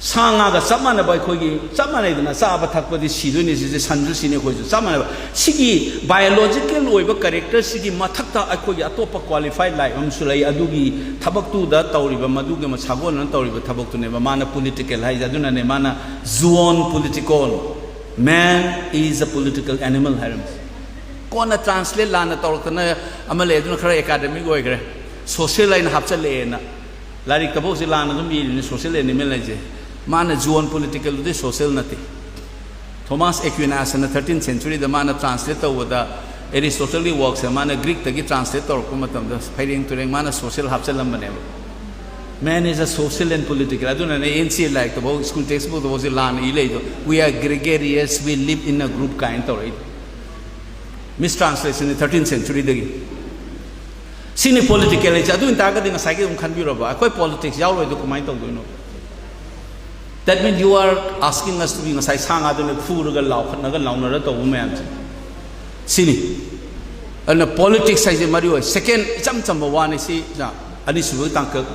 ꯁꯥ ꯉꯥꯒ ꯆꯞ ꯃꯥꯟꯅꯕ ꯑꯩꯈꯣꯏꯒꯤ, ꯆꯞ ꯃꯥꯟꯅꯩꯗꯅ, ꯆꯥꯕ ꯊꯛꯄꯗꯤ ꯁꯤꯗꯣꯏꯅꯤ, ꯁꯤꯁꯦ ꯁꯟꯁꯨ ꯁꯤꯅꯤ, ꯑꯩꯈꯣꯏꯁꯨ ꯆꯞ ꯃꯥꯟꯅꯕ꯫ ꯁꯤꯒꯤ ꯕꯥꯏꯑꯣꯂꯣꯖꯤꯀꯦꯜ ꯑꯣꯏꯕ ꯀꯦꯔꯦꯛꯇꯔꯁꯤꯒꯤ ꯃꯊꯛꯇ ꯑꯩꯈꯣꯏꯒꯤ ꯑꯇꯣꯞꯄ ꯀ꯭ꯋꯥꯂꯤꯐꯥꯏꯠ ꯂꯥꯏꯐ ꯑꯃꯁꯨ ꯂꯩ꯫ ꯑꯗꯨꯒꯤ ꯊꯕꯛꯇꯨꯗ ꯇꯧꯔꯤꯕ, ꯃꯗꯨꯒꯤ ꯑꯃ ꯁꯥꯒꯣꯟꯅꯅ ꯇꯧꯔꯤꯕ ꯊꯕꯛꯇꯨꯅꯦꯕ ꯃꯥꯅ ꯄꯣꯂꯤꯇꯤꯀꯦꯜ ꯍꯥꯏꯁꯦ꯫ ꯑꯗꯨꯅꯅꯦ ꯃꯥꯅ ꯖꯨꯑꯣꯟ ꯄꯣꯂꯤꯇꯤꯀꯣꯟ, man is a political animal ꯍꯥꯏꯔꯝꯃꯤꯁꯦ꯫ ꯀꯣꯟꯅ ꯇ꯭ꯔꯥꯟꯁꯂꯦꯠ ꯂꯥꯟꯅ ꯇꯧꯔꯛꯇꯅ ꯑꯃ ꯂꯩ, ꯑꯗꯨꯅ ꯈꯔ ꯑꯦꯀꯥꯗꯃꯤꯛ ꯑꯣꯏꯈ꯭ꯔꯦ꯫ ꯁꯣꯁꯤꯌꯦꯜ ꯍꯥꯏꯅ ꯍꯥꯞꯆꯜꯂꯛꯑꯦꯅ꯫ ꯂꯥꯏꯔꯤꯛꯇꯐꯥꯎꯁꯤ ꯂꯥꯟꯅ ꯑꯗꯨꯝ ꯏꯔꯤꯅꯤ, ꯁꯣꯁꯤꯌꯦꯜ ꯑꯦꯅꯤꯃꯦꯜ ꯍꯥꯏꯁꯦ꯫ ꯃꯥꯅ ꯖꯨꯑꯣꯟ ꯄꯣꯂꯤꯇꯤꯀꯦꯜꯗꯨꯗꯤ ꯁꯣꯁꯤꯌꯦꯜ ꯅꯠꯇꯦ꯫ ꯊꯣꯃꯥꯁ ꯑꯦꯀ꯭ꯋꯤꯅꯥꯁꯅ ꯊꯥꯔꯇꯤꯟ ꯁꯦꯟꯆꯨꯔꯤꯗ ꯃꯥꯅ ꯇ꯭ꯔꯥꯟꯁꯂꯦꯠ ꯇꯧꯕꯗ, ꯑꯦꯔꯤꯁꯇꯣꯇꯜꯒꯤ ꯋꯥꯔꯛꯁꯦ ꯃꯥꯅ ꯒ꯭ꯔꯤꯛꯇꯒꯤ ꯇ꯭ꯔꯥꯟꯁꯂꯦꯠ ꯇꯧꯔꯛꯄ ꯃꯇꯝꯗ ꯐꯩꯔꯦꯡ ꯇꯨꯔꯦꯡ ꯃꯥꯅ ꯁꯣꯁꯤꯌꯦꯜ ꯍꯥꯞꯆꯜꯂꯝꯕꯅꯦꯕ꯫ Man is a social and political꯫ ꯑꯗꯨꯅꯅꯦ ꯑꯦꯟ ꯁꯤ ꯂꯥꯏꯔꯤꯛꯇꯐꯥꯎ, ꯁ꯭ꯀꯨꯜ ꯇꯦꯛꯁ ꯕꯨꯛꯇꯐꯥꯎꯁꯦ ꯂꯥꯟꯅ ꯏ ꯂꯩꯗꯣ, "We are gregarious, we live in a group" ꯀꯥꯏꯅ ꯇꯧꯔꯛꯏꯗꯣ꯫ ꯃꯤꯁ ꯇ꯭ꯔꯥꯟꯁꯂꯦꯁꯟꯅꯤ ꯊꯥꯔꯇꯤꯟ ꯁꯦꯟꯆꯨꯔꯤꯗꯒꯤ꯫ ꯁꯤꯅꯤ ꯄꯣꯂꯤꯇꯤꯀꯦꯜ ꯍꯥꯏꯁꯦ꯫ ꯑꯗꯨ ꯑꯣꯏꯇꯥꯔꯒꯗꯤ ꯉꯁꯥꯏꯒꯤ ꯑꯗꯨꯝ ꯈꯟꯕꯤꯔꯕ, ꯑꯩꯈꯣꯏ ꯄꯣꯂꯤꯇꯤꯛꯁ ꯌꯥꯎꯔꯣꯏꯗꯣ ꯀꯃꯥꯏꯅ ꯇꯧꯗꯣꯏꯅꯣ? That means you are asking us to be, ꯉꯁꯥꯏ ꯁꯥ ꯉꯥꯗꯨꯅ ꯐꯨꯔꯒ ꯂꯥꯎꯈꯠꯅꯒ ꯂꯥꯎꯅꯔ ꯇꯧꯕ ꯃꯌꯥꯝꯁꯦ꯫ ꯁꯤꯅꯤ꯫ ꯑꯗꯨꯅ ꯄꯣꯂꯤꯇꯤꯛꯁ ꯍꯥꯏꯁꯦ ꯃꯔꯨ ꯑꯣꯏ꯫ ꯁꯦꯀꯦꯟ, ꯏꯆꯝ ꯆꯝꯕ ꯋꯥꯅꯤ ꯁꯤ, ꯁꯤꯅ ꯑꯅꯤꯁꯨꯕꯒꯤ ꯇꯥꯡꯀꯛ꯫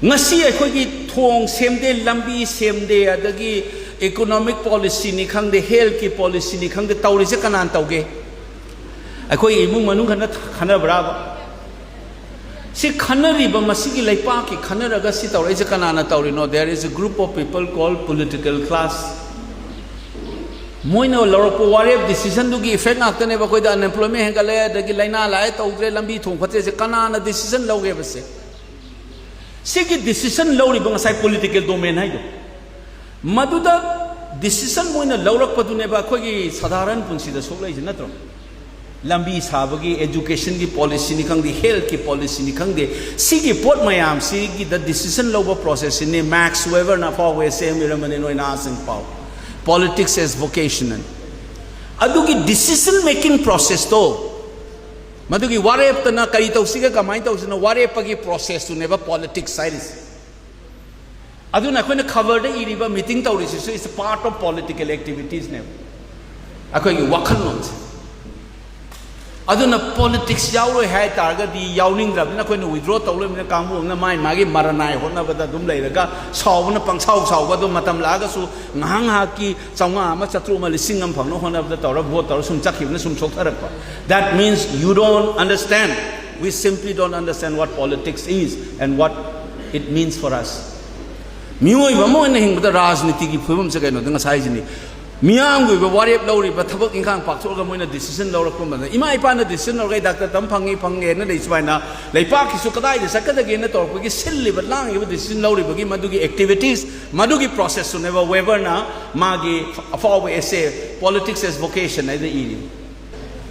ꯉꯁꯤ ꯑꯩꯈꯣꯏꯒꯤ ꯊꯣꯡ ꯁꯦꯝꯗꯦ, ꯂꯝꯕꯤ ꯁꯦꯝꯗꯦ, ꯑꯗꯒꯤ ꯏꯀꯣꯅꯣꯃꯤꯛ ꯄꯣꯂꯤꯁꯤꯅꯤ ꯈꯪꯗꯦ, ꯍꯦꯜꯊꯀꯤ ꯄꯣꯂꯤꯁꯤꯅꯤ ꯈꯪꯗꯦ, ꯇꯧꯔꯤꯁꯦ ꯀꯅꯥꯅ ꯇꯧꯒꯦ? ꯑꯩꯈꯣꯏ ꯏꯃꯨꯡ ꯃꯅꯨꯡ ꯈꯟꯅ ꯈꯟꯅꯕ꯭ꯔꯥꯕ? ꯁꯤ ꯈꯟꯅꯔꯤꯕ, ꯃꯁꯤꯒꯤ ꯂꯩꯄꯥꯛꯀꯤ ꯈꯟꯅꯔꯒ ꯁꯤ ꯇꯧꯔꯛꯏꯁꯦ ꯀꯅꯥꯅ ꯇꯧꯔꯤꯅꯣ? There is a group of people called political class. ꯃꯣꯏꯅ ꯂꯧꯔꯛꯄ ꯋꯥꯔꯦꯞ ꯗꯤꯁꯤꯖꯟꯗꯨꯒꯤ ꯏꯐꯦꯛ ꯉꯥꯛꯇꯅꯦꯕ꯫ ꯑꯩꯈꯣꯏꯗ ꯑꯟꯑꯦꯝꯄ꯭ꯂꯣꯏꯃꯦꯟ ꯍꯦꯟꯒꯠꯂꯦ, ꯑꯗꯒꯤ ꯂꯥꯏꯅꯥ ꯂꯥꯛꯑꯦ, ꯇꯧꯗ꯭ꯔꯦ, ꯂꯝꯕꯤ ꯊꯣꯡ ꯐꯠꯇ꯭ꯔꯦꯁꯦ ꯀꯅꯥꯅ ꯗꯤꯁꯤꯖꯟ ꯂꯧꯒꯦꯕꯁꯦ? ꯁꯤꯒꯤ ꯗꯤꯁꯤꯖꯟ ꯂꯧꯔꯤꯕ ꯉꯁꯥꯏ ꯄꯣꯂꯤꯇꯤꯀꯦꯜ ꯗꯣꯃꯦꯟ ꯍꯥꯏꯗꯣ, ꯃꯗꯨꯗ ꯗꯤꯁꯤꯖꯟ ꯃꯣꯏꯅ ꯂꯧꯔꯛꯄꯗꯨꯅꯦꯕ ꯑꯩꯈꯣꯏꯒꯤ ꯁꯥꯙꯥꯔꯟ ꯄꯨꯟꯁꯤꯗ ꯁꯣꯛꯂꯛꯏꯁꯦ, ꯅꯠꯇ꯭ꯔꯣ? ꯂꯝꯕꯤ ꯁꯥꯕꯒꯤ, ꯑꯦꯖꯨꯀꯦꯁꯟꯒꯤ ꯄꯣꯂꯤꯁꯤꯅꯤ ꯈꯪꯗꯦ, ꯍꯦꯜꯊꯀꯤ ꯄꯣꯂꯤꯁꯤꯅꯤ ꯈꯪꯗꯦ, ꯁꯤꯒꯤ ꯄꯣꯠ ꯃꯌꯥꯝꯁꯤꯒꯤꯗ ꯗꯤꯁꯤꯖꯟ ꯂꯧꯕ ꯄ꯭ꯔꯣꯁꯦꯁꯁꯤꯅꯤ꯫ ꯃꯦꯛꯁ ꯋꯦꯕꯔꯅ ꯑꯐꯥꯎꯕ ꯑꯦꯁꯦ ꯑꯃ ꯏꯔꯝꯕꯅꯤ, ꯅꯣꯏ ꯅꯍꯥꯁꯤꯡ ꯄꯥꯎ, "Politics as vocation" ꯑꯅ꯫ ꯑꯗꯨꯒꯤ ꯗꯤꯁꯤꯖꯟ ꯃꯦꯀꯤꯡ ꯄ꯭ꯔꯣꯁꯦꯁꯇꯣ, ꯃꯗꯨꯒꯤ ꯋꯥꯔꯦꯞꯇꯅ ꯀꯔꯤ ꯇꯧꯁꯤꯒꯦ, ꯀꯃꯥꯏꯅ ꯇꯧꯁꯤꯅꯣ, ꯋꯥꯔꯦꯞꯄꯒꯤ ꯄ꯭ꯔꯣꯁꯦꯁꯇꯨꯅꯦꯕ ꯄꯣꯂꯤꯇꯤꯛꯁ ꯍꯥꯏꯔꯤꯁꯦ꯫ ꯑꯗꯨꯅ ꯑꯩꯈꯣꯏꯅ ꯈꯕꯔꯗ ꯏꯔꯤꯕ, ꯃꯤꯇꯤꯡ ꯇꯧꯔꯤꯁꯤꯁꯨ is part of political activitiesꯅꯦꯕ, ꯑꯩꯈꯣꯏꯒꯤ ꯋꯥꯈꯜꯂꯣꯟꯁꯦ꯫ ꯑꯗꯨꯅ ꯄꯣꯂꯤꯇꯤꯛꯁ ꯌꯥꯎꯔꯣꯏ ꯍꯥꯏ ꯇꯥꯔꯒꯗꯤ, ꯌꯥꯎꯅꯤꯡꯗ꯭ꯔꯕꯅꯤꯅ ꯑꯩꯈꯣꯏꯅ ꯋꯤꯗ꯭ꯔꯣ ꯇꯧ ꯂꯩꯕꯅꯤꯅ, ꯀꯥꯡꯕꯨ ꯑꯃꯅ ꯃꯥꯏ ꯃꯥꯒꯤ ꯃꯔꯅꯥꯏ ꯍꯣꯠꯅꯕꯗ ꯑꯗꯨꯝ ꯂꯩꯔꯒ, ꯁꯥꯎꯕꯅ ꯄꯪꯁꯥꯎ ꯁꯥꯎꯕ, ꯑꯗꯨ ꯃꯇꯝ ꯂꯥꯛꯑꯒꯁꯨ ꯉꯥꯏꯍꯥꯛ ꯉꯥꯏꯍꯥꯛꯀꯤ ꯆꯥꯝꯃꯉꯥ ꯑꯃ, ꯆꯥꯇ꯭ꯔꯨꯛ ꯑꯃ, ꯂꯤꯁꯤꯡ ꯑꯃ ꯐꯪꯅꯕ ꯍꯣꯠꯅꯕꯗ ꯇꯧꯔ ꯚꯣꯠ ꯇꯧꯔ ꯁꯨꯝ ꯆꯠꯈꯤꯕꯅ ꯁꯨꯝ ꯁꯣꯛꯊꯔꯛꯄ꯫ That means you don't understand. We simply don't understand what politics is and what it means for us. ꯃꯤꯑꯣꯏꯕ ꯑꯃ ꯑꯣꯏꯅ ꯍꯤꯡꯕꯗ ꯔꯥꯖꯅꯤꯇꯤꯒꯤ ꯐꯤꯕꯝꯁꯦ ꯀꯩꯅꯣꯗ ꯉꯁꯥꯏꯁꯤꯅꯤ꯫ ꯃꯤꯌꯥꯝꯒꯤ ꯑꯣꯏꯕ ꯋꯥꯔꯦꯞ ꯂꯧꯔꯤꯕ, ꯊꯕꯛ ꯏꯪꯈꯥꯡ ꯄꯥꯡꯊꯣꯛꯑꯒ ꯃꯣꯏꯅ ꯗꯤꯁꯤꯖꯟ ꯂꯧꯔꯛꯄ ꯃꯇꯝꯗ, ꯏꯃꯥ ꯏꯄꯥꯅ ꯗꯤꯁꯤꯖꯟ ꯂꯧꯔꯒ "ꯑꯩ ꯗꯥꯛꯇꯔ ꯇꯝ ꯐꯪꯉꯤ, ꯐꯪꯉꯦꯅ" ꯂꯩ ꯁꯨꯃꯥꯏꯅ, ꯂꯩꯄꯥꯛꯀꯤꯁꯨ ꯀꯗꯥꯏꯗ ꯆꯠꯀꯗꯒꯦꯅ ꯇꯧꯔꯛꯄꯒꯤ ꯁꯤꯜꯂꯤꯕ ꯂꯥꯡꯉꯤꯕ ꯗꯤꯁꯤꯖꯟ ꯂꯧꯔꯤꯕꯒꯤ ꯃꯗꯨꯒꯤ ꯑꯦꯛꯇꯤꯚꯤꯇꯤꯁ, ꯃꯗꯨꯒꯤ ꯄ꯭ꯔꯣꯁꯦꯁꯇꯨꯅꯦꯕ ꯋꯦꯕꯔꯅ ꯃꯥꯒꯤ ꯑꯐꯥꯎꯕ ꯑꯦꯁꯦ "Politics as Vocation" ꯍꯥꯏꯅ ꯏꯔꯤ꯫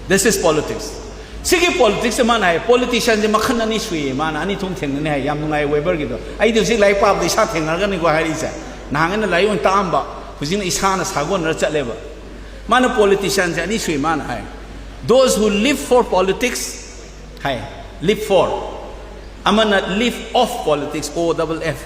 This is politics. ꯁꯤꯒꯤ ꯄꯣꯂꯤꯇꯤꯛꯁꯁꯦ ꯃꯥꯅ ꯍꯥꯏ, ꯄꯣꯂꯤꯇꯤꯁꯤꯌꯥꯟꯁꯦ ꯃꯈꯜ ꯑꯅꯤ ꯁꯨꯏꯌꯦ, ꯃꯥꯅ ꯑꯅꯤ ꯊꯣꯛꯅ ꯊꯦꯡꯅꯅꯤ ꯍꯥꯏ꯫ ꯌꯥꯝ ꯅꯨꯡꯉꯥꯏ ꯋꯦꯕꯔꯒꯤꯗꯣ꯫ ꯑꯩꯗꯤ ꯍꯧꯖꯤꯛ ꯂꯥꯏꯔꯤꯛ ꯄꯥꯕꯗ ꯏꯁꯥ ꯊꯦꯡꯅꯔꯒꯅꯤꯀꯣ ꯍꯥꯏꯔꯤꯁꯦ꯫ ꯅꯍꯥꯟꯒꯩꯅ ꯂꯥꯏꯔꯤꯛ ꯑꯣꯏꯅ ꯇꯥꯛꯑꯝꯕ, ꯍꯧꯖꯤꯛꯅ ꯏꯁꯥꯅ ꯁꯥꯒꯣꯟꯅꯔ ꯆꯠꯂꯦꯕ꯫ ꯃꯥꯅ ꯄꯣꯂꯤꯇꯤꯁꯤꯌꯥꯟꯁꯦ ꯑꯅꯤ ꯁꯨꯏ ꯃꯥꯅ ꯍꯥꯏ꯫ Those who live for politics high, live for, ꯑꯃꯅ live of politics, O double F꯫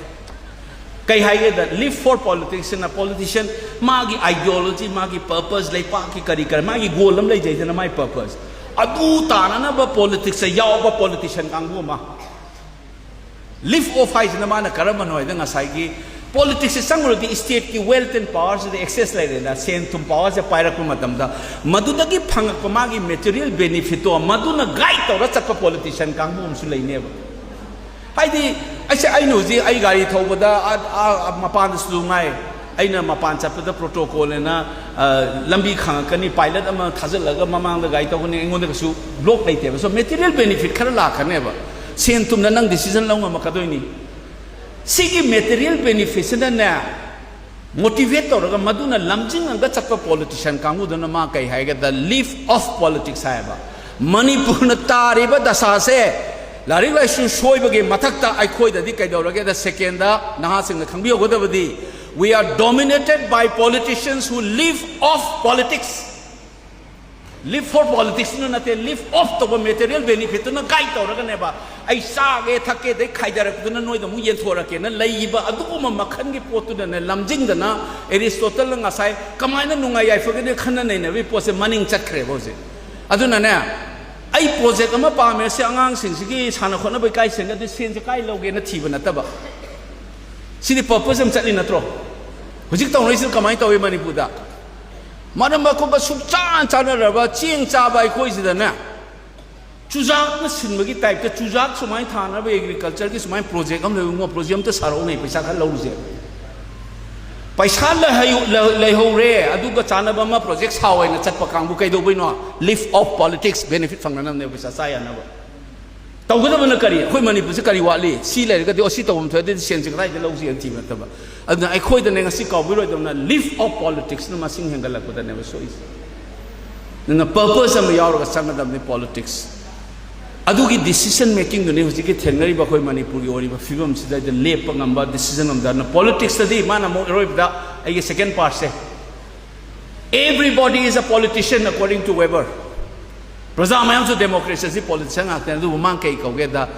ꯀꯩ ꯍꯥꯏꯒꯦꯗ, live for politics ꯁꯤꯅ politician ꯃꯥꯒꯤ ideology, ꯃꯥꯒꯤ purpose, ꯂꯩꯄꯥꯛꯀꯤ ꯀꯔꯤ ꯀꯔꯤ, ꯃꯥꯒꯤ goal ꯑꯃ ꯂꯩꯖꯩꯗꯅ, ꯃꯥꯒꯤ purpose, ꯑꯗꯨ ꯇꯥꯅꯅꯕ politics ꯌꯥꯎꯕ politician ꯀꯥꯡꯕꯨ ꯑꯃ꯫ Live off ꯍꯥꯏꯁꯤꯅ ꯃꯥꯅ ꯀꯔꯝꯕꯅꯣ ꯍꯥꯏꯗ, ꯉꯁꯥꯏꯒꯤ politics ꯁꯦ ꯆꯪꯉꯨꯔꯗꯤ state ꯀꯤ wealth and power ꯁꯤꯗ access ꯂꯩꯔꯦꯅ, ꯁꯦꯟ ꯊꯨꯝ power ꯁꯦ ꯄꯥꯏꯔꯛꯄ ꯃꯇꯝꯗ ꯃꯗꯨꯗꯒꯤ ꯐꯪꯉꯛꯄ ꯃꯥꯒꯤ material benefit ꯇꯣ ꯃꯗꯨꯅ guide ꯇꯧꯔ ꯆꯠꯄ politician ꯀꯥꯡꯕꯨ ꯑꯃꯁꯨ ꯂꯩꯅꯦꯕ꯫ ꯍꯥꯏꯗꯤ, ꯑꯩꯁꯦ, ꯑꯩꯅ ꯍꯧꯖꯤꯛ ꯑꯩ ꯒꯥꯔꯤ ꯊꯧꯕꯗ ꯑꯥ, ꯑꯥ, ꯃꯄꯥꯟꯗꯁꯨ ꯉꯥꯏ, ꯑꯩꯅ ꯃꯄꯥꯟ ꯆꯠꯄꯗ protocol ꯍꯥꯏꯅ, ꯑ, ꯂꯝꯕꯤ ꯈꯪꯉꯛꯀꯅꯤ, pilot ꯑꯃ ꯊꯥꯖꯤꯜꯂꯒ ꯃꯃꯥꯡꯗ ꯒꯥꯔꯤ ꯇꯧꯒꯅꯤ, ꯑꯩꯉꯣꯟꯗ ꯀꯩꯁꯨ block ꯂꯩꯇꯦꯕ꯫ So material benefit ꯈꯔ ꯂꯥꯛꯀꯅꯦꯕ, ꯁꯦꯟ ꯊꯨꯝꯅ ꯅꯪ decision ꯂꯧ ꯉꯝꯃꯛꯀꯗꯣꯏꯅꯤ꯫ ꯁꯤꯒꯤ material benefit ꯁꯤꯅꯅꯦ, motivate ꯇꯧꯔꯒ ꯃꯗꯨꯅ ꯂꯝꯖꯤꯡꯉꯒ ꯆꯠꯄ politician ꯀꯥꯡꯕꯨꯗꯨꯅ ꯃꯥ ꯀꯩ ꯍꯥꯏꯒꯦꯗ, live off politics ꯍꯥꯏꯌꯦꯕ꯫ ꯃꯅꯤꯄꯨꯔꯅ ꯇꯥꯔꯤꯕ ꯗꯁꯥꯁꯦ, ꯂꯥꯏꯔꯤꯛ ꯂꯥꯏꯁꯨ ꯁꯣꯏꯕꯒꯤ ꯃꯊꯛꯇ ꯑꯩꯈꯣꯏꯗꯗꯤ ꯀꯩꯗꯧꯔꯒꯦꯗ, second ꯗ ꯅꯍꯥꯁꯤꯡꯅ ꯈꯪꯕꯤꯍꯧꯒꯗꯕꯗꯤ, we are dominated by politicians who live off politics. Live for politics ꯅ ꯅꯠꯇꯦ, live off ꯇꯧꯕ material benefit ꯇꯨꯅ guide ꯇꯧꯔꯒꯅꯦꯕ, ꯑꯩ ꯆꯥꯒꯦ ꯊꯛꯀꯦ ꯑꯗꯩ ꯈꯥꯏꯗꯔꯛꯄꯗꯨꯅ ꯅꯣꯏꯗ ꯑꯃꯨꯛ ꯌꯦꯟꯊꯣꯔꯛꯀꯦꯅ ꯂꯩꯈꯤꯕ ꯑꯗꯨꯒꯨꯝꯕ ꯃꯈꯜꯒꯤ ꯄꯣꯠꯇꯨꯗꯅꯦ ꯂꯝꯖꯤꯡꯗꯅ, Aristotle ꯅ ꯉꯁꯥꯏ ꯀꯃꯥꯏꯅ ꯅꯨꯡꯉꯥꯏ ꯌꯥꯏꯐꯒꯅꯤ ꯈꯟꯅ ꯅꯩꯅꯕꯒꯤ ꯄꯣꯠꯁꯦ ꯃꯅꯤꯡ ꯆꯠꯈ꯭ꯔꯦꯕ ꯍꯧꯖꯤꯛ꯫ ꯑꯗꯨꯅꯅꯦ, ꯑꯩ project ꯑꯃ ꯄꯥꯝꯃꯦ, ꯁꯤ ꯑꯉꯥꯡꯁꯤꯡꯁꯤꯒꯤ ꯁꯥꯟꯅ ꯈꯣꯠꯅꯕ ꯏꯀꯥꯏ ꯁꯦꯟꯒꯗꯤ ꯁꯦꯟꯁꯦ ꯀꯥꯏ ꯂꯧꯒꯦꯅ ꯊꯤꯕ ꯅꯠꯇꯕ, ꯁꯤꯗꯤ purpose ꯑꯃ ꯆꯠꯂꯤ ꯅꯠꯇ꯭ꯔꯣ? ꯍꯧꯖꯤꯛ ꯇꯧꯅꯔꯤꯁꯤꯅ ꯀꯃꯥꯏꯅ ꯇꯧꯏ ꯃꯅꯤꯄꯨꯔꯗ? ꯃꯔꯝ ꯑꯩꯈꯣꯏꯒ ꯁꯨꯡꯆꯥꯟ ꯆꯥꯟꯅꯔꯕ ꯆꯦꯡ ꯆꯥꯕ ꯑꯩꯈꯣꯏꯁꯤꯗꯅꯦ, ꯆꯨꯖꯥꯛꯅ ꯁꯤꯟꯕꯒꯤ type ꯇ ꯆꯨꯖꯥꯛ ꯁꯨꯃꯥꯏꯅ ꯊꯥꯅꯕ agriculture ꯒꯤ ꯁꯨꯃꯥꯏꯅ project ꯑꯃ ꯂꯩꯕ, project ꯑꯝꯇ ꯁꯥꯔꯛꯎꯅꯦ, ꯄꯩꯁꯥ ꯈꯔ ꯂꯧꯔꯨꯁꯦ꯫ ꯄꯩꯁꯥ ꯂꯩꯍꯧ-, ꯂꯩ-, ꯂꯩꯍꯧꯔꯦ, ꯑꯗꯨꯒ ꯆꯥꯟꯅꯕ ꯑꯃ project ꯁꯥꯎ ꯍꯥꯏꯅ ꯆꯠꯄ ꯀꯥꯡꯕꯨ ꯀꯩꯗꯧꯕꯩꯅꯣ? Live off politics, benefit ꯐꯪꯅꯅꯕꯅꯦ, ꯄꯩꯁꯥ ꯆꯥ ꯌꯥꯅꯕ꯫ ꯇꯧꯒꯗꯕꯅ ꯀꯔꯤ? ꯑꯩꯈꯣꯏ ꯃꯅꯤꯄꯨꯔꯁꯤ ꯀꯔꯤ ꯋꯥꯠꯂꯤ? ꯁꯤ ꯂꯩꯔꯒꯗꯤ, ꯑꯣ, ꯁꯤ ꯇꯧꯐꯝ ꯊꯣꯛꯑꯗꯤ ꯁꯦꯟꯁꯤ ꯀꯗꯥꯏꯗ ꯂꯧꯁꯤꯒꯦꯅ ꯊꯤꯕ ꯅꯠꯇꯕ꯫ ꯑꯗꯨꯅ ꯑꯩꯈꯣꯏꯗꯅꯦ ꯉꯁꯤ ꯀꯥꯎꯕꯤꯔꯣꯏꯗꯕꯅ, live off politics ꯅ ꯃꯁꯤꯡ ꯍꯦꯟꯒꯠꯂꯛꯄꯗꯅꯦꯕ ꯁꯣꯛꯏꯁꯦ꯫ ꯑꯗꯨꯅ purpose ꯑꯃ ꯌꯥꯎꯔꯒ ꯆꯪꯒꯗꯕꯅꯤ politics꯫ ꯑꯗꯨꯒꯤ decision making ꯗꯨꯅꯤ ꯍꯧꯖꯤꯛꯀꯤ ꯊꯦꯡꯅꯔꯤꯕ ꯑꯩꯈꯣꯏ ꯃꯅꯤꯄꯨꯔꯒꯤ ꯑꯣꯏꯔꯤꯕ ꯐꯤꯕꯝꯁꯤꯗ ꯂꯦꯞꯄ ꯉꯝꯕ, decision ꯉꯝꯗꯕꯅ꯫ Politics ꯇꯗꯤ ꯃꯥꯅ ꯑꯃꯨꯛ ꯑꯔꯣꯏꯕꯗ ꯑꯩꯒꯤ second part say, everybody is a politician according to Weber꯫ ꯄ꯭ꯔꯖꯥ ꯃꯌꯥꯝꯁꯨ democracy ꯑꯁꯤ politician ꯉꯥꯛꯇꯅꯤ꯫ ꯑꯗꯨꯕꯨ ꯃꯥꯅ ꯀꯩ ꯀꯧꯒꯦꯗ,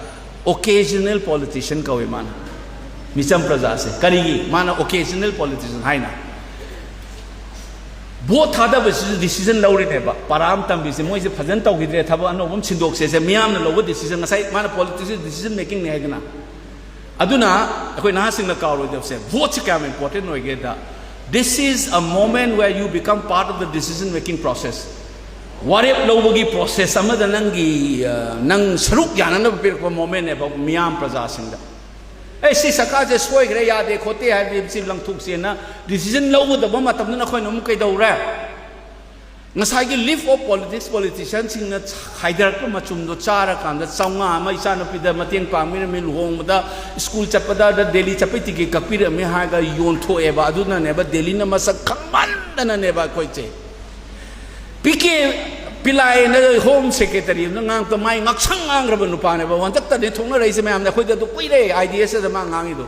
occasional politician ꯀꯧꯏ ꯃꯥꯅ꯫ ꯃꯤꯆꯝ ꯄ꯭ꯔꯖꯥꯁꯦ ꯀꯔꯤꯒꯤ ꯃꯥꯅ occasional politician ꯍꯥꯏꯅ? ꯚꯣꯠ ꯊꯥꯗꯕꯁꯤꯁꯨ decision ꯂꯧꯔꯤꯅꯦꯕ꯫ ꯄꯔꯥ ꯑꯃ ꯇꯝꯕꯤꯁꯦ, ꯃꯣꯏꯁꯦ ꯐꯖꯅ ꯇꯧꯈꯤꯗ꯭ꯔꯦ, ꯊꯕꯛ ꯑꯅꯧꯕ ꯑꯃ ꯁꯤꯟꯗꯣꯛꯁꯦꯁꯦ ꯃꯤꯌꯥꯝꯅ ꯂꯧꯕ decision꯫ ꯉꯁꯥꯏ ꯃꯥꯅ politics decision makingꯅꯦ ꯍꯥꯏꯗꯅ꯫ ꯑꯗꯨꯅ ꯑꯩꯈꯣꯏ ꯅꯍꯥꯁꯤꯡꯅ ꯀꯥꯎꯔꯣꯏꯗꯕꯁꯦ, ꯚꯣꯠꯁꯦ ꯀꯌꯥꯝ important ꯑꯣꯏꯒꯦꯗ, this is a moment where you become part of the decision making process꯫ ꯋꯥꯔꯦꯞ ꯂꯧꯕꯒꯤ process ꯑꯃꯗ ꯅꯪꯒꯤ, ꯑ, ꯅꯪ ꯁꯔꯨꯛ ꯌꯥꯅꯅꯕ ꯄꯤꯔꯛꯄ momentꯅꯦꯕ ꯃꯤꯌꯥꯝ ꯄ꯭ꯔꯖꯥꯁꯤꯡꯗ꯫ ꯑꯩ ꯁꯤ ꯁꯔꯀꯥꯔꯁꯦ ꯁꯣꯏꯈ꯭ꯔꯦ, ꯌꯥꯗꯦ ꯈꯣꯠꯇꯦ ꯍꯥꯏꯕꯗꯤ ꯁꯤ ꯂꯪꯊꯣꯛꯁꯦꯅ decision ꯂꯧꯒꯗꯕ ꯃꯇꯝꯗꯅ ꯑꯩꯈꯣꯏꯅ ꯑꯃꯨꯛ ꯀꯩꯗꯧꯔꯦ? ꯉꯁꯥꯏꯒꯤ leave of politics, politicianꯁꯤꯡꯅ ꯈꯥꯏꯗꯔꯛꯄ ꯃꯆꯨꯝꯗꯣ ꯆꯥꯔꯀꯥꯟꯗ ꯆꯥꯝꯃꯉꯥ ꯑꯃ ꯏꯆꯥꯅꯨꯄꯤꯗ ꯃꯇꯦꯡ ꯄꯥꯡꯕꯤꯔꯝꯃꯤ, ꯂꯨꯍꯣꯡꯕꯗ ꯁ꯭ꯀꯨꯜ ꯆꯠꯄꯗ ꯗꯦꯜꯂꯤ ꯆꯠꯄꯩ ꯇꯤꯀꯦꯠ ꯀꯛꯄꯤꯔꯝꯃꯤ ꯍꯥꯏꯔꯒ ꯌꯣꯟꯊꯣꯛꯑꯦꯕ꯫ ꯑꯗꯨꯅꯅꯦꯕ ꯗꯦꯜꯂꯤꯅ ꯃꯁꯛ ꯈꯪꯃꯟꯗꯅꯅꯦꯕ ꯑꯩꯈꯣꯏꯁꯦ꯫ ꯄꯤ ꯀꯦ ꯄꯤꯂꯥꯏꯅ home secretary ꯑꯃꯅ ꯉꯥꯡꯕ, ꯃꯥꯏ ꯉꯥꯛꯁꯪ ꯉꯥꯡꯈ꯭ꯔꯕ ꯅꯨꯄꯥꯅꯦꯕ꯫ ꯍꯟꯗꯛꯇꯅꯦ ꯊꯣꯛꯅꯔꯛꯏꯁꯦ ꯃꯌꯥꯝꯅ, ꯑꯩꯈꯣꯏꯗ ꯑꯗꯨ ꯀꯨꯏꯔꯦ, I D S ꯗ ꯃꯥ ꯉꯥꯡꯉꯤꯗꯣ꯫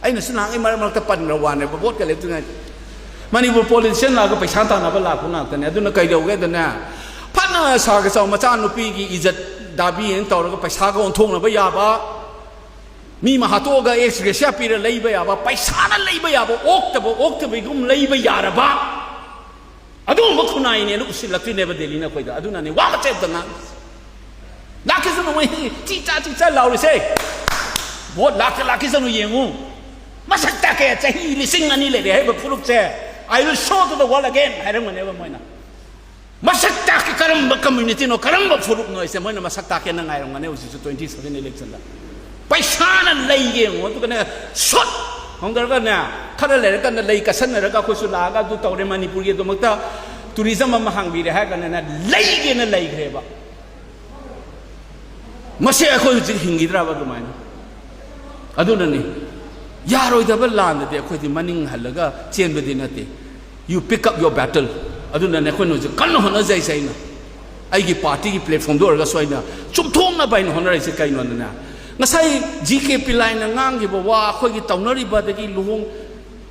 ꯑꯩꯅꯁꯨ ꯅꯍꯥꯟꯒꯩ ꯃꯔꯛ ꯃꯔꯛꯇ ꯄꯟꯈ꯭ꯔ ꯋꯥꯅꯦꯕ, ꯚꯣꯠꯀ ꯂꯦꯞꯇ꯭ꯔꯤꯉꯩꯗ꯫ ꯃꯅꯤꯄꯨꯔ politician ꯂꯥꯛꯑꯒ ꯄꯩꯁꯥ ꯇꯥꯟꯅꯕ ꯂꯥꯛꯄ ꯉꯥꯛꯇꯅꯦ꯫ ꯑꯗꯨꯅ ꯀꯩꯗꯧꯒꯦꯗꯅꯦ, ꯐꯅ ꯁꯥꯒ ꯆꯥꯎ ꯃꯆꯥꯅꯨꯄꯤꯒꯤ ꯏꯖꯠ ꯗꯥꯕꯤ ꯑꯅ ꯇꯧꯔꯒ ꯄꯩꯁꯥꯒ ꯑꯣꯟꯊꯣꯛꯅꯕ ꯌꯥꯕ, ꯃꯤ ꯑꯃ ꯍꯥꯠꯇꯣꯛꯑꯒ ex gratia ꯄꯤꯔ ꯂꯩꯕ ꯌꯥꯕ, ꯄꯩꯁꯥꯅ ꯂꯩꯕ ꯌꯥꯕ, ꯑꯣꯛꯇꯕ ꯑꯣꯛꯇꯕꯒꯨꯝ ꯂꯩꯕ ꯌꯥꯔꯕ, ꯑꯗꯨꯒꯨꯝꯕ ꯈꯨꯟꯅꯥꯏꯅꯦꯅ ꯎꯁꯤꯜꯂꯛꯇꯣꯏꯅꯦꯕ ꯗꯦꯜꯂꯤꯅ ꯑꯩꯈꯣꯏꯗ꯫ ꯑꯗꯨꯅꯅꯦ ꯋꯥ ꯃꯆꯦꯠ ꯑꯝꯇ ꯉꯥꯡ-, ꯂꯥꯛꯈꯤꯁꯅꯨ, ꯃꯣꯏ ꯆꯤ ꯆꯥ ꯆꯤ ꯆꯥ ꯂꯥꯎꯔꯤꯁꯦ꯫ ꯚꯣꯠ ꯂꯥꯛꯇ ꯂꯥꯛꯈꯤꯁꯅꯨ ꯌꯦꯡꯉꯨ꯫ ꯃꯁꯛ ꯇꯥꯛꯀꯦ, ꯆꯍꯤ ꯂꯤꯁꯤꯡ ꯑꯅꯤ ꯂꯩꯔꯦ ꯍꯥꯏꯕ ꯐꯨꯔꯨꯞꯁꯦ, "I will show to the world again" ꯍꯥꯏꯔꯝꯒꯅꯦꯕ ꯃꯣꯏꯅ꯫ ꯃꯁꯛ ꯇꯥꯛꯀꯦ, ꯀꯔꯝꯕ communityꯅꯣ, ꯀꯔꯝꯕ ꯐꯨꯔꯨꯞꯅꯣ ꯍꯥꯏꯁꯦ ꯃꯣꯏꯅ ꯃꯁꯛ ꯇꯥꯛꯀꯦꯅ ꯉꯥꯏꯔꯝꯒꯅꯤ ꯍꯧꯖꯤꯛꯁꯨ twenty seven electionꯗ꯫ ꯄꯩꯁꯥꯅ ꯂꯩ ꯌꯦꯡꯉꯨ, ꯑꯗꯨꯒꯅꯦ ꯁꯨꯠ ꯍꯣꯡꯗꯔꯒꯅꯦ, ꯈꯔ ꯂꯩꯔꯀꯥꯟꯗ ꯂꯩ ꯀꯠꯁꯟꯅꯔꯒ ꯑꯩꯈꯣꯏꯁꯨ ꯂꯥꯛꯑꯒ ꯑꯗꯨ ꯇꯧꯔꯦ, ꯃꯅꯤꯄꯨꯔꯒꯤꯗꯃꯛꯇ tourism ꯑꯃ ꯍꯥꯡꯕꯤꯔꯦ ꯍꯥꯏꯔꯒꯅꯦ ꯂꯩꯒꯦꯅ ꯂꯩꯈ꯭ꯔꯦꯕ꯫ ꯃꯁꯤ ꯑꯩꯈꯣꯏ ꯍꯧꯖꯤꯛ ꯍꯤꯡꯈꯤꯗ꯭ꯔꯕ ꯑꯗꯨꯃꯥꯏꯅ? ꯑꯗꯨꯅꯅꯤ, ꯌꯥꯔꯣꯏꯗꯕ ꯂꯥꯟꯗꯗꯤ ꯑꯩꯈꯣꯏꯗꯤ ꯃꯅꯤꯡ ꯍꯜꯂꯒ ꯆꯦꯟꯕꯗꯤ ꯅꯠꯇꯦ꯫ You pick up your battle꯫ ꯑꯗꯨꯅꯅꯦ ꯑꯩꯈꯣꯏꯅ ꯍꯧꯖꯤꯛ ꯀꯟꯅ ꯍꯣꯠꯅꯖꯩꯁꯦ꯫ ꯑꯩꯅ ꯑꯩꯒꯤ partyꯒꯤ platformꯗ ꯑꯣꯏꯔꯒꯁꯨ ꯑꯩꯅ ꯆꯨꯝꯊꯣꯛꯅꯕ ꯑꯩꯅ ꯍꯣꯠꯅꯔꯛꯏꯁꯦ꯫ ꯀꯩꯅꯣꯗꯅꯦ, ꯉꯁꯥꯏ ꯖꯤ ꯀꯦ ꯄꯤꯂꯥꯏꯅ ꯉꯥꯡꯈꯤꯕ ꯋꯥ, ꯑꯩꯈꯣꯏꯒꯤ ꯇꯧꯅꯔꯤꯕ, ꯑꯗꯒꯤ ꯂꯨꯍꯣꯡ-,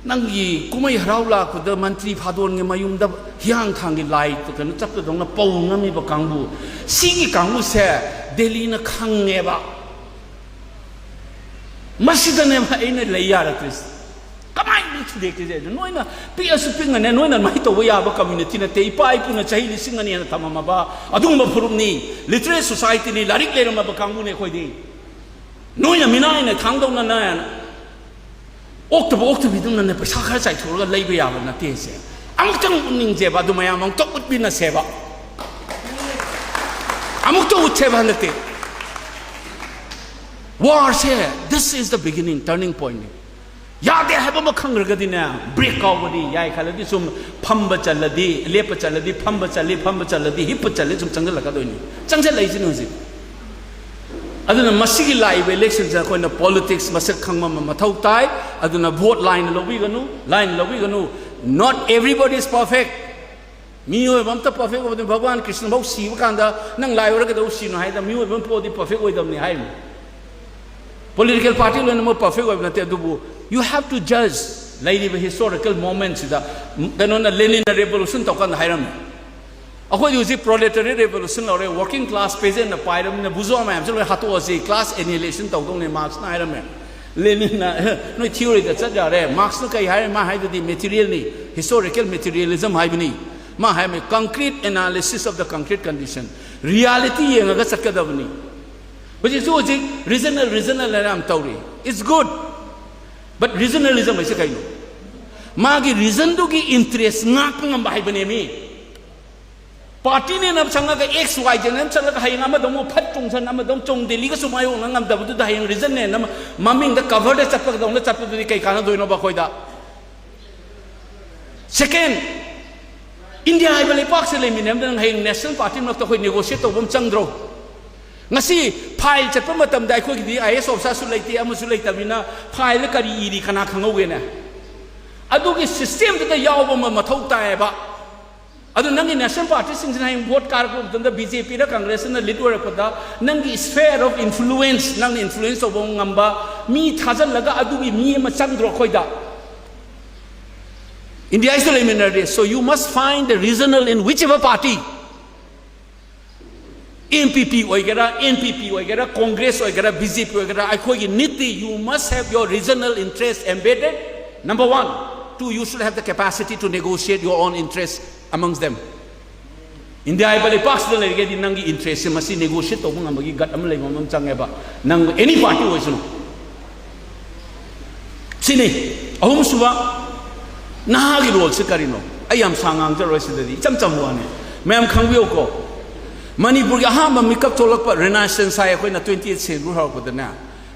ꯅꯪꯒꯤ ꯀꯨꯝꯍꯩ ꯍꯔꯥꯎ ꯂꯥꯛꯄꯗ ꯃꯟꯇ꯭ꯔꯤ ꯐꯥꯗꯣꯟꯒꯤ ꯃꯌꯨꯝꯗ ꯍꯤꯌꯥꯡꯊꯥꯡꯒꯤ ꯂꯥꯏ ꯀꯩꯅꯣ ꯆꯠꯄꯗꯧꯅ ꯄꯧ ꯉꯝꯃꯤꯕ ꯀꯥꯡꯕꯨ, ꯁꯤꯒꯤ ꯀꯥꯡꯕꯨꯁꯦ ꯗꯦꯜꯂꯤꯅ ꯈꯪꯉꯦꯕ꯫ ꯃꯁꯤꯗꯅꯦꯕ ꯑꯩꯅ ꯂꯩ ꯌꯥꯔꯛꯇ꯭ꯔꯤꯁꯦ꯫ ꯀꯃꯥꯏꯅ ꯊꯨꯗꯦꯛꯇ꯭ꯔꯤꯁꯦ? ꯑꯗꯨ ꯅꯣꯏꯅ ꯄꯤꯛꯑꯁꯨ ꯄꯤꯛꯅꯅꯦ, ꯅꯣꯏꯅ ꯑꯗꯨꯃꯥꯏꯅ ꯇꯧꯕ ꯌꯥꯕ ꯀꯝꯃ꯭ꯌꯨꯅꯤꯇꯤ ꯅꯠꯇꯦ꯫ ꯏꯄꯥ ꯏꯄꯨꯅ ꯆꯍꯤ ꯂꯤꯁꯤꯡ ꯑꯅꯤ ꯍꯦꯟꯅ ꯊꯝꯃꯝꯃꯕ ꯑꯗꯨꯒꯨꯝꯕ ꯐꯨꯔꯨꯞꯅꯤ, ꯂꯤꯇꯔꯦꯠ ꯁꯣꯁꯥꯏꯇꯤꯅꯤ, ꯂꯥꯏꯔꯤꯛ ꯂꯩꯔꯝꯃꯕ ꯀꯥꯡꯕꯨꯅꯤ ꯑꯩꯈꯣꯏꯗꯤ꯫ ꯅꯣꯏꯅ ꯃꯤꯅꯥꯏꯅ ꯊꯥꯡꯗꯧꯅꯅꯦ, ꯑꯣꯛꯇꯕ ꯑꯣꯛꯇꯕꯤꯗꯧꯅꯅꯦ ꯄꯩꯁꯥ ꯈꯔ ꯆꯥꯏꯊꯣꯛꯑꯒ ꯂꯩꯕ ꯌꯥꯕ ꯅꯠꯇꯦ꯫ ꯁꯦ ꯑꯃꯨꯛꯇꯪ ꯎꯠꯅꯤꯡꯁꯦꯕ, ꯑꯗꯨ ꯃꯌꯥꯝ ꯑꯃꯨꯛꯇ ꯎꯠꯃꯤꯟꯅꯁꯦꯕ, ꯑꯃꯨꯛꯇ ꯎꯠꯁꯦꯕ ꯍꯟꯗꯛꯇꯤ꯫ ꯋꯥꯔꯁꯦ, this is the beginning, turning point ꯅꯤ꯫ ꯌꯥꯗꯦ ꯍꯥꯏꯕ ꯑꯃ ꯈꯪꯈ꯭ꯔꯒꯗꯤꯅꯦ, ꯕ꯭ꯔꯦꯛ ꯀꯥꯎꯕꯗꯤ ꯌꯥꯏ ꯈꯜꯂꯗꯤ ꯁꯨꯝ ꯐꯝꯕ ꯆꯜꯂꯗꯤ, ꯂꯦꯞꯄ ꯆꯜꯂꯗꯤ, ꯐꯝꯕ ꯆꯜꯂꯤ, ꯐꯝꯕ ꯆꯜꯂꯗꯤ, ꯍꯤꯞꯄ ꯆꯜꯂꯤ, ꯁꯨꯝ ꯆꯪꯁꯤꯜꯂꯛꯀꯗꯣꯏꯅꯤ꯫ ꯆꯪꯁꯤꯜꯂꯛꯏꯁꯤꯅꯤ ꯍꯧꯖꯤꯛ꯫ ꯑꯗꯨꯅ ꯃꯁꯤꯒꯤ ꯂꯥꯛꯏꯕ ꯏꯂꯦꯛꯁꯟꯁꯦ ꯑꯩꯈꯣꯏꯅ ꯄꯣꯂꯤꯇꯤꯛꯁ ꯃꯁꯛ ꯈꯪꯕ ꯑꯃ ꯃꯊꯧ ꯇꯥꯏ꯫ ꯑꯗꯨꯅ ꯚꯣꯠ ꯂꯥꯏꯅ ꯂꯧꯕꯤꯒꯅꯨ, ꯂꯥꯏꯅ ꯂꯧꯕꯤꯒꯅꯨ꯫ Not everybody is perfect. ꯃꯤꯑꯣꯏꯕ ꯑꯝꯇ ꯄꯔꯐꯦꯛ ꯑꯣꯏꯕꯗꯤ, ꯚꯒꯋꯥꯟ ꯀ꯭ꯔꯤꯁꯅ ꯐꯥꯎ ꯁꯤꯕ ꯀꯥꯟꯗ ꯅꯪ ꯂꯥꯏ ꯑꯣꯏꯔꯒꯗꯧ ꯁꯤꯅꯣ ꯍꯥꯏꯗ, ꯃꯤꯑꯣꯏꯕ ꯑꯃ ꯄꯣꯛꯑꯗꯤ ꯄꯔꯐꯦꯛ ꯑꯣꯏꯗꯕꯅꯤ ꯍꯥꯏꯔꯤꯅꯤ꯫ ꯄꯣꯂꯤꯇꯤꯀꯦꯜ ꯄꯥꯔꯇꯤ ꯂꯣꯏꯅꯃꯛ ꯄꯔꯐꯦꯛ ꯑꯣꯏꯕ ꯅꯠꯇꯦ, ꯑꯗꯨꯕꯨ you have to judge ꯂꯩꯔꯤꯕ ꯍꯤꯁꯇꯣꯔꯤꯀꯦꯜ ꯃꯣꯃꯦꯟꯁꯤꯗ꯫ ꯀꯩꯅꯣꯅ, ꯂꯦꯅꯤꯟꯅ ꯔꯦꯚꯣꯂꯨꯁꯟ ꯇꯧꯀꯥꯟꯗ ꯍꯥꯏꯔꯝꯃꯤ, ꯑꯩꯈꯣꯏꯗꯤ ꯍꯧꯖꯤꯛ ꯄ꯭ꯔꯣꯂꯦꯇꯔꯤ ꯔꯦꯚꯣꯂꯨꯁꯟ ꯂꯧꯔꯦ, ꯋꯥꯔꯀꯤꯡ ꯀ꯭ꯂꯥꯁ ꯄꯦꯖꯦꯟꯅ ꯄꯥꯏꯔꯕꯅꯤꯅ ꯕꯨꯖꯣ ꯃꯌꯥꯝꯁꯦ ꯂꯣꯏ ꯍꯥꯠꯇꯣꯛꯑꯁꯤ, ꯀ꯭ꯂꯥꯁ ꯑꯦꯅꯤꯍꯤꯂꯦꯁꯟ ꯇꯧꯗꯧꯅꯦ ꯃꯥꯔꯛꯁꯅ ꯍꯥꯏꯔꯝꯃꯦ꯫ ꯂꯦꯅꯤꯟꯅ ꯅꯣꯏ ꯊꯤꯑꯣꯔꯤꯗ ꯆꯠ ꯌꯥꯔꯦ꯫ ꯃꯥꯔꯛꯁꯅ ꯀꯩ ꯍꯥꯏꯔꯦ? ꯃꯥ ꯍꯥꯏꯗꯨꯗꯤ ꯃꯦꯇꯤꯔꯤꯌꯦꯜꯅꯤ, ꯍꯤꯁꯇꯣꯔꯤꯀꯦꯜ ꯃꯦꯇꯤꯔꯤꯌꯦꯂꯤꯖꯝ ꯍꯥꯏꯕꯅꯤ꯫ ꯃꯥ ꯍꯥꯏꯔꯝꯃꯤ, concrete analysis of the concrete condition, ꯔꯤꯌꯥꯂꯤꯇꯤ ꯌꯦꯡꯉꯒ ꯆꯠꯀꯗꯕꯅꯤ꯫ ꯍꯧꯖꯤꯛꯁꯨ ꯍꯧꯖꯤꯛ ꯔꯤꯖꯅꯦꯜ ꯔꯤꯖꯅꯦꯜ ꯍꯥꯏꯅ ꯌꯥꯝ ꯇꯧꯔꯤ꯫ It's good, but regionalism ꯍꯥꯏꯁꯦ ꯀꯩꯅꯣ? ꯃꯥꯒꯤ ꯔꯤꯖꯟꯗꯨꯒꯤ ꯏꯟꯇꯔꯦꯁ ꯉꯥꯛꯄ ꯉꯝꯕ ꯍꯥꯏꯕꯅꯦ ꯃꯤ꯫ ꯄꯥꯔꯇꯤꯅꯦꯅ ꯆꯪꯉꯒ ꯑꯦꯛꯁ ꯋꯥꯏ ꯖꯦꯅ ꯆꯠꯂꯒ ꯍꯌꯦꯡ ꯑꯃꯗ ꯑꯃꯨꯛ ꯐꯠ ꯆꯣꯡꯁꯟ, ꯑꯃꯗ ꯑꯃꯨꯛ ꯆꯣꯡ, ꯗꯦꯜꯂꯤꯒꯁꯨ ꯃꯥꯌꯣꯛꯅ ꯉꯝꯗꯕꯗꯨꯗ ꯍꯌꯦꯡ ꯔꯤꯖꯟꯅꯦꯅ ꯃꯃꯤꯡꯗ ꯀꯚꯔꯗ ꯆꯠꯄꯗꯧꯅ ꯆꯠꯄꯗꯨꯗꯤ ꯀꯩ ꯀꯥꯟꯅꯗꯣꯏꯅꯣꯕ ꯑꯩꯈꯣꯏꯗ? ꯁꯦꯀꯦꯟ, ꯏꯟꯗꯤꯌꯥ ꯍꯥꯏꯕ ꯂꯩꯄꯥꯛꯁꯦ ꯂꯩꯃꯤꯟꯅꯕꯗ ꯅꯪ ꯍꯌꯦꯡ ꯅꯦꯁꯅꯦꯜ ꯄꯥꯔꯇꯤ ꯃꯔꯛꯇ ꯑꯩꯈꯣꯏ ꯅꯦꯒꯣꯁꯤꯌꯦꯠ ꯇꯧꯕ ꯑꯃ ꯆꯪꯗ꯭ꯔꯣ? ꯉꯁꯤ ꯐꯥꯏꯜ ꯆꯠꯄ ꯃꯇꯝꯗ ꯑꯩꯈꯣꯏꯒꯤꯗꯤ ꯑꯥꯏ ꯑꯦꯁ ꯑꯣꯐꯤꯁꯥꯔꯁꯨ ꯂꯩꯇꯦ, ꯑꯃꯁꯨ ꯂꯩꯇꯕꯅꯤꯅ ꯐꯥꯏꯜꯗ ꯀꯔꯤ ꯏꯔꯤ ꯀꯅꯥ ꯈꯪꯍꯧꯒꯦꯅꯦ? ꯑꯗꯨꯒꯤ ꯁꯤꯁꯇꯦꯝꯗꯨꯗ ꯌꯥꯎꯕ ꯑꯃ ꯃꯊꯧ ꯇꯥꯏꯌꯦꯕ꯫ ꯑꯗꯨ ꯅꯪꯒꯤ ꯅꯦꯁꯅꯦꯜ ꯄꯥꯔꯇꯤꯁꯤꯡꯁꯤꯅ ꯍꯌꯦꯡ ꯚꯣꯠ ꯀꯥꯔꯛꯄ ꯃꯇꯝꯗ ꯕꯤ ꯖꯦ ꯄꯤꯔ ꯀꯪꯒ꯭ꯔꯦꯁꯅ ꯂꯤꯗ ꯑꯣꯏꯔꯛꯄꯗ ꯅꯪꯒꯤ sphere of influence, ꯅꯪꯅ ꯏꯟꯐ꯭ꯂꯨꯌꯦꯟꯁ ꯇꯧꯕ ꯉꯝꯕ ꯃꯤ ꯊꯥꯖꯤꯜꯂꯒ ꯑꯗꯨꯒꯤ ꯃꯤ ꯑꯃ ꯆꯪꯗ꯭ꯔꯣ ꯑꯩꯈꯣꯏꯗ? ꯏꯟꯗꯤꯌꯥꯁꯤꯗ ꯂꯩꯃꯤꯟꯅꯔꯗꯤ, so you must find the regional in whichever party. N P P ꯑꯣꯏꯒꯦꯔꯥ, ꯑꯦꯟ ꯄꯤ ꯄꯤ ꯑꯣꯏꯒꯦꯔꯥ, ꯀꯣꯡꯒ꯭ꯔꯦꯁ ꯑꯣꯏꯒꯦꯔꯥ, ꯕꯤ ꯖꯦ ꯄꯤ ꯑꯣꯏꯒꯦꯔꯥ, ꯑꯩꯈꯣꯏꯒꯤ ꯅꯤꯇꯤ, you must have your regional interest embedded, number one. Two, you should have the capacity to negotiate your own interest amongst them. India ꯍꯥꯏꯕ ꯂꯩꯄꯥꯛꯁꯤꯗ ꯂꯩꯔꯒꯗꯤ ꯅꯪꯒꯤ ꯏꯟꯇꯔꯦꯁꯁꯦ ꯃꯁꯤ ꯅꯦꯒꯣꯁꯤꯌꯦꯠ ꯇꯧꯕ ꯉꯝꯕꯒꯤ ꯒꯠ ꯑꯃ ꯂꯩꯕ ꯑꯃ ꯆꯪꯉꯦꯕ, ꯅꯪ ꯑꯦꯅꯤ ꯄꯥꯔꯇꯤ ꯑꯣꯏꯁꯅꯨ꯫ ꯁꯤꯅꯤ꯫ ꯑꯍꯨꯝꯁꯨꯕ, ꯅꯍꯥꯒꯤ ꯔꯣꯜꯁꯤ ꯀꯔꯤꯅꯣ? ꯑꯩ ꯌꯥꯝ ꯁꯥꯡ ꯉꯥꯡꯖꯔꯣꯏ, ꯁꯤꯗꯗꯤ ꯏꯆꯝ ꯆꯝꯕ ꯋꯥꯅꯤ, ꯃꯌꯥꯝ ꯈꯪꯕꯤꯌꯨꯀꯣ꯫ ꯃꯅꯤꯄꯨꯔꯒꯤ ꯑꯍꯥꯟꯕ ꯃꯤꯀꯞ ꯊꯣꯛꯂꯛꯄ ꯔꯤꯅꯥꯏꯁꯦꯟꯁ ꯍꯥꯏ ꯑꯩꯈꯣꯏꯅ ꯇ꯭ꯋꯦꯟꯇꯤ ꯑꯩꯠ ꯁꯦꯟꯆꯨꯔꯤ ꯍꯧꯔꯛꯄꯗꯅꯦ,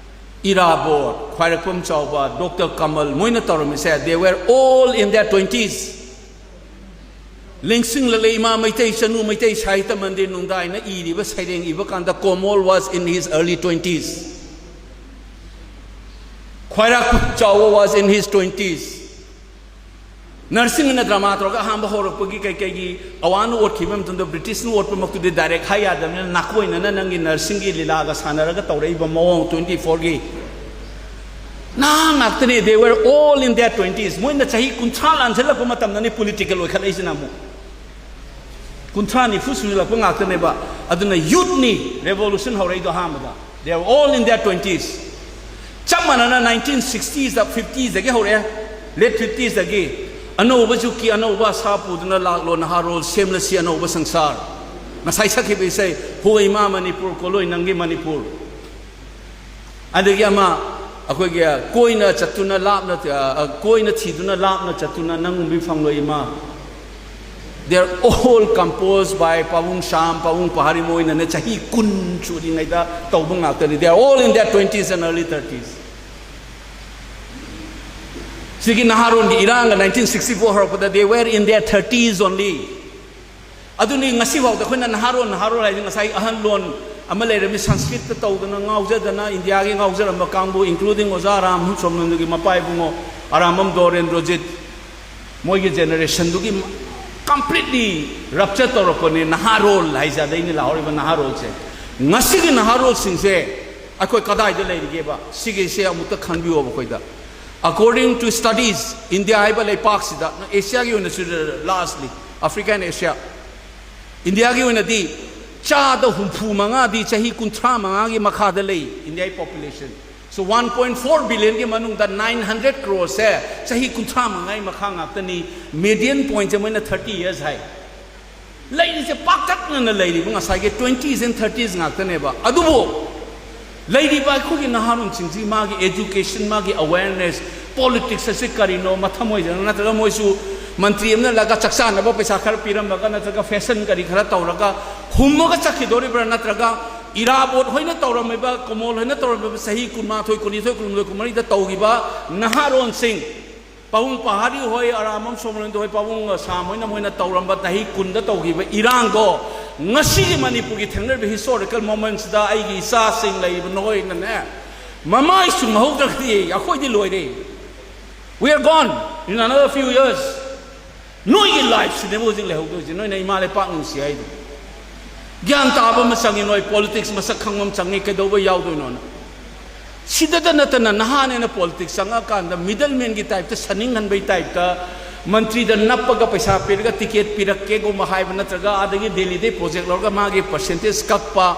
ꯏꯔꯥꯕꯣꯠ, ꯈ꯭ꯋꯥꯏꯔꯥꯛꯄꯝ ꯆꯥꯎꯕ, ꯗꯣꯛꯇꯔ ꯀꯃꯜ, ꯃꯣꯏꯅ ꯇꯧꯔꯝꯃꯤꯁꯦ, they were all in their twenties. ꯂꯦꯡꯁꯤꯡꯂꯛꯂꯦ ꯏꯃꯥ ꯃꯩꯇꯩ ꯆꯅꯨ, ꯃꯩꯇꯩ ꯁꯥꯍꯤꯇ꯭ꯌ ꯃꯟꯗꯤꯔ ꯅꯨꯡꯗꯥꯏꯅ ꯏꯔꯤꯕ ꯁꯩꯔꯦꯡ ꯏꯕ ꯀꯥꯟꯗ ꯀꯣꯃꯣꯜ was in his early twenties. ꯈ꯭ꯋꯥꯏꯔꯥꯛꯄꯝ ꯆꯥꯎꯕ was in his twenties. ꯅꯔꯁꯤꯡꯅ ꯗ꯭ꯔꯃꯥ ꯇꯧꯔꯒ ꯑꯍꯥꯟꯕ ꯍꯧꯔꯛꯄꯒꯤ ꯀꯩꯀꯩꯒꯤ ꯑꯋꯥꯅ ꯑꯣꯠꯈꯤꯕ ꯃꯇꯝꯗ ꯕ꯭ꯔꯤꯇꯤꯁꯅ ꯑꯣꯠꯄꯃꯛꯇꯨꯗꯤ ꯗꯥꯏꯔꯦꯛ ꯍꯥꯏ ꯌꯥꯗꯕꯅꯤꯅ, ꯅꯥꯀꯣꯏꯅꯅ ꯅꯪꯒꯤ ꯅꯔꯁꯤꯡꯒꯤ ꯂꯤꯂꯥꯒ ꯁꯥꯟꯅꯔꯒ ꯇꯧꯔꯛꯏꯕ ꯃꯑꯣꯡ ꯇ꯭ꯋꯦꯟꯇꯤ ꯐꯣꯔꯒꯤ ꯅꯍꯥ ꯉꯥꯛꯇꯅꯤ, they were all in their twenties. ꯃꯣꯏꯅ ꯆꯍꯤ ꯀꯨꯟꯊ꯭ꯔꯥ ꯂꯥꯟꯁꯤꯜꯂꯛꯄ ꯃꯇꯝꯗꯅꯤ ꯄꯣꯂꯤꯇꯤꯀꯦꯜ ꯑꯣꯏꯈꯠꯂꯛꯏꯁꯤꯅ ꯑꯃꯨꯛ꯫ ꯀꯨꯟꯊ꯭ꯔꯥ ꯅꯤꯐꯨ ꯁꯨꯖꯤꯜꯂꯛꯄ ꯉꯥꯛꯇꯅꯦꯕ꯫ ꯑꯗꯨꯅ ꯌꯨꯠꯅꯤ ꯔꯦꯚꯣꯂꯨꯁꯟ ꯍꯧꯔꯛꯏꯗꯣ ꯑꯍꯥꯟꯕꯗ, they are all in their twenties. ꯆꯞ ꯃꯥꯟꯅꯅ ꯅꯥꯏꯟꯇꯤꯟ ꯁꯤꯛꯁꯇꯤꯁꯇ, ꯐꯤꯐꯇꯤꯁꯇꯒꯤ ꯍꯧꯔꯛꯑꯦ, ꯂꯦꯠ ꯐꯤꯐꯇꯤꯁꯇꯒꯤ ꯑꯅꯧꯕ ꯖꯨꯛꯀꯤ ꯑꯅꯧꯕ ꯑꯁꯥ ꯄꯨꯗꯨꯅ ꯂꯥꯛꯂꯣ ꯅꯍꯥꯔꯣꯜ, ꯁꯦꯝꯂꯁꯤ ꯑꯅꯧꯕ ꯁꯪꯁꯥꯔ꯫ ꯉꯁꯥꯏ ꯁꯛꯈꯤꯕ ꯏꯁꯩ, ꯍꯣ ꯏꯃꯥ ꯃꯅꯤꯄꯨꯔ, ꯀꯣꯂꯣꯏ ꯅꯪꯒꯤ ꯃꯅꯤꯄꯨꯔ꯫ ꯑꯗꯒꯤ ꯑꯃ, ꯑꯩꯈꯣꯏꯒꯤ ꯀꯣꯏꯅ ꯆꯠꯇꯨꯅ ꯂꯥꯞꯅ, ꯑ, ꯀꯣꯏꯅ ꯊꯤꯗꯨꯅ ꯂꯥꯞꯅ ꯆꯠꯇꯨꯅ ꯅꯪ ꯎꯕꯤ ꯐꯪꯂꯣꯏ ꯏꯃꯥ꯫ They are all composed by ꯄꯥꯕꯨꯡ ꯁ꯭ꯌꯥꯝ, ꯄꯥꯕꯨꯡ ꯄꯍꯥꯔꯤ, ꯃꯣꯏꯅꯅꯦ ꯆꯍꯤ ꯀꯨꯟ ꯁꯨꯔꯤꯉꯩꯗ ꯇꯧꯕ ꯉꯥꯛꯇꯅꯤ, they are all in their twenties and early thirties. ꯁꯤꯒꯤ ꯅꯍꯥꯔꯣꯟꯒꯤ ꯏꯔꯥꯡꯒ ꯅꯥꯏꯟꯇꯤꯟ ꯁꯤꯛꯁꯇꯤ ꯐꯣꯔ ꯍꯧꯔꯛꯄꯗ, they were in their thirties only. ꯑꯗꯨꯅꯤ ꯉꯁꯤꯐꯥꯎꯗ ꯑꯩꯈꯣꯏꯅ ꯅꯍꯥꯔꯣꯟ, ꯅꯍꯥꯔꯣꯟ ꯍꯥꯏꯁꯦ ꯉꯁꯥꯏ ꯑꯍꯜ ꯂꯣꯟ ꯑꯃ ꯂꯩꯔꯝꯃꯤ, ꯁꯪꯁꯀ꯭ꯔꯤꯠꯇ ꯇꯧꯗꯅ ꯉꯥꯎꯖꯗꯅ ꯏꯟꯗꯤꯌꯥꯒꯤ ꯉꯥꯎꯖꯔꯝꯕ ꯀꯥꯡꯕꯨ, including ꯑꯣꯖꯥ ꯑꯔꯥꯝ ꯁꯣꯝꯅꯟꯗꯒꯤ ꯃꯄꯥ ꯏꯕꯨꯡꯉꯣ ꯑꯔꯥꯝꯕꯝ ꯗꯣꯔꯦꯟꯗ꯭ꯔꯣꯖꯤꯠ, ꯃꯣꯏꯒꯤ ꯖꯦꯅꯦꯔꯦꯁꯟꯗꯨꯒꯤ completely rupture ꯇꯧꯔꯛꯄꯅꯦ ꯅꯍꯥꯔꯣꯜ ꯍꯥꯏꯁꯦ꯫ ꯑꯗꯩꯅꯤ ꯂꯥꯍꯧꯔꯤꯕ ꯅꯍꯥꯔꯣꯜꯁꯦ꯫ ꯉꯁꯤꯒꯤ ꯅꯍꯥꯔꯣꯜꯁꯤꯡꯁꯦ ꯑꯩꯈꯣꯏ ꯀꯗꯥꯏꯗ ꯂꯩꯔꯤꯒꯦꯕ? ꯁꯤꯒꯤꯁꯦ ꯑꯃꯨꯛꯇ ꯈꯟꯕꯤꯌꯣꯕ ꯑꯩꯈꯣꯏꯗ꯫ According to studies, ꯏꯟꯗꯤꯌꯥ ꯍꯥꯏꯕ ꯂꯩꯄꯥꯛꯁꯤꯗ, ꯑꯦꯁꯤꯌꯥꯒꯤ ꯑꯣꯏꯅꯁꯨ, largely Africa and Asia, ꯏꯟꯗꯤꯌꯥꯒꯤ ꯑꯣꯏꯅꯗꯤ ꯆꯥꯗ ꯍꯨꯝꯐꯨ ꯃꯉꯥꯗꯤ ꯆꯍꯤ ꯀꯨꯟꯊ꯭ꯔꯥ ꯃꯉꯥꯒꯤ ꯃꯈꯥꯗ ꯂꯩ, India population꯫ So one point four billion ꯒꯤ ꯃꯅꯨꯡꯗ nine hundred crore ꯁꯦ ꯆꯍꯤ ꯀꯨꯟꯊ꯭ꯔꯥ ꯃꯉꯥꯒꯤ ꯃꯈꯥ ꯉꯥꯛꯇꯅꯤ꯫ Median point ꯁꯦ ꯃꯣꯏꯅ thirty years ꯍꯥꯏ꯫ ꯂꯩꯔꯤꯁꯦ ꯄꯥꯛꯇꯛꯅꯅ ꯂꯩꯔꯤꯕ ꯉꯁꯥꯏꯒꯤ twenties and thirties ꯉꯥꯛꯇꯅꯦꯕ꯫ ꯑꯗꯨꯕꯨ ꯂꯩꯔꯤꯕ ꯑꯩꯈꯣꯏꯒꯤ ꯅꯍꯥꯔꯣꯟꯁꯤꯡꯁꯤ ꯃꯥꯒꯤ education, ꯃꯥꯒꯤ awareness, politics ꯑꯁꯤ ꯀꯔꯤꯅꯣ, ꯃꯊꯃꯣꯏꯗꯅ ꯅꯠꯇ꯭ꯔꯒ ꯃꯣꯏꯁꯨ ꯃꯟꯇ꯭ꯔꯤ ꯑꯃꯅ ꯂꯥꯛꯑꯒ ꯆꯥꯛ ꯆꯥꯅꯕ ꯄꯩꯁꯥ ꯈꯔ ꯄꯤꯔꯝꯃꯒ ꯅꯠꯇ꯭ꯔꯒ fashion ꯀꯔꯤ ꯈꯔ ꯇꯧꯔꯒ ꯍꯨꯝꯃꯒ ꯆꯠꯈꯤꯗꯣꯔꯤꯕ꯭ꯔꯥ, ꯅꯠꯇ꯭ꯔꯒ ꯏꯔꯥꯕꯣꯠ ꯍꯣꯏꯅ ꯇꯧꯔꯝꯃꯤꯕ, ꯀꯣꯃꯣꯜ ꯍꯣꯏꯅ ꯇꯧꯔꯝꯃꯤꯕ ꯆꯍꯤ ꯀꯨꯟꯃꯥꯊꯣꯏ, ꯀꯨꯟꯅꯤꯊꯣꯏ, ꯀꯨꯟꯍꯨꯝꯗꯣꯏ, ꯀꯨꯟꯃꯔꯤꯗ ꯇꯧꯈꯤꯕ ꯅꯍꯥꯔꯣꯟꯁꯤꯡ, ꯄꯥꯕꯨꯡ ꯄꯍꯥꯔꯤ ꯍꯣꯏ, ꯑꯔꯥꯃꯝ ꯁꯣꯃꯣꯔꯦꯟꯗ꯭ꯔꯣ ꯍꯣꯏ, ꯄꯥꯕꯨꯡ ꯁꯥꯝ ꯍꯣꯏꯅ ꯃꯣꯏꯅ ꯇꯧꯔꯝꯕ ꯆꯍꯤ ꯀꯨꯟꯗ ꯇꯧꯈꯤꯕ ꯏꯔꯥꯡꯗꯣ ꯉꯁꯤꯒꯤ ꯃꯅꯤꯄꯨꯔꯒꯤ ꯊꯦꯡꯅꯔꯤꯕ historical momentꯁꯤꯗ ꯑꯩꯒꯤ ꯏꯆꯥꯁꯤꯡ ꯂꯩꯔꯤꯕ ꯅꯈꯣꯏꯅꯅꯦ, ꯃꯃꯥꯏ ꯆꯨꯝꯍꯧꯗ꯭ꯔꯒꯗꯤ ꯑꯩꯈꯣꯏꯗꯤ ꯂꯣꯏꯔꯦ꯫ We are gone in another few years. ꯅꯣꯏꯒꯤ lifeꯁꯤꯅꯦꯕ ꯍꯧꯖꯤꯛ ꯂꯩꯍꯧꯗꯣꯏꯁꯦ, ꯅꯣꯏꯅ ꯏꯃꯥ ꯂꯩꯄꯥꯛ ꯅꯨꯡꯁꯤ ꯍꯥꯏꯗꯣ꯫ ꯒ꯭ꯌꯥꯟ ꯇꯥꯕ ꯑꯃ ꯆꯪꯉꯤ, ꯅꯣꯏ politics ꯃꯁꯛ ꯈꯪꯕ ꯑꯃ ꯆꯪꯉꯤ, ꯀꯩꯗꯧꯕ ꯌꯥꯎꯗꯣꯏꯅꯣꯅ꯫ ꯁꯤꯗꯇ ꯅꯠꯇꯅ ꯅꯍꯥꯅꯦꯅ politics ꯆꯪꯉꯛꯑꯀꯥꯟꯗ middlemanꯒꯤ typeꯇ, ꯁꯟꯅꯤꯡꯍꯟꯕꯩ typeꯇ, ꯃꯟꯇ꯭ꯔꯤꯗ ꯅꯞꯄꯒ ꯄꯩꯁꯥ ꯄꯤꯔꯒ ticket ꯄꯤꯔꯛꯀꯦꯒꯨꯝꯕ ꯍꯥꯏꯕ, ꯅꯠꯇ꯭ꯔꯒ ꯑꯥꯗꯒꯤ ꯗꯦꯜꯂꯤꯗꯒꯤ project ꯂꯧꯔꯒ ꯃꯥꯒꯤ percentage ꯀꯛꯄ,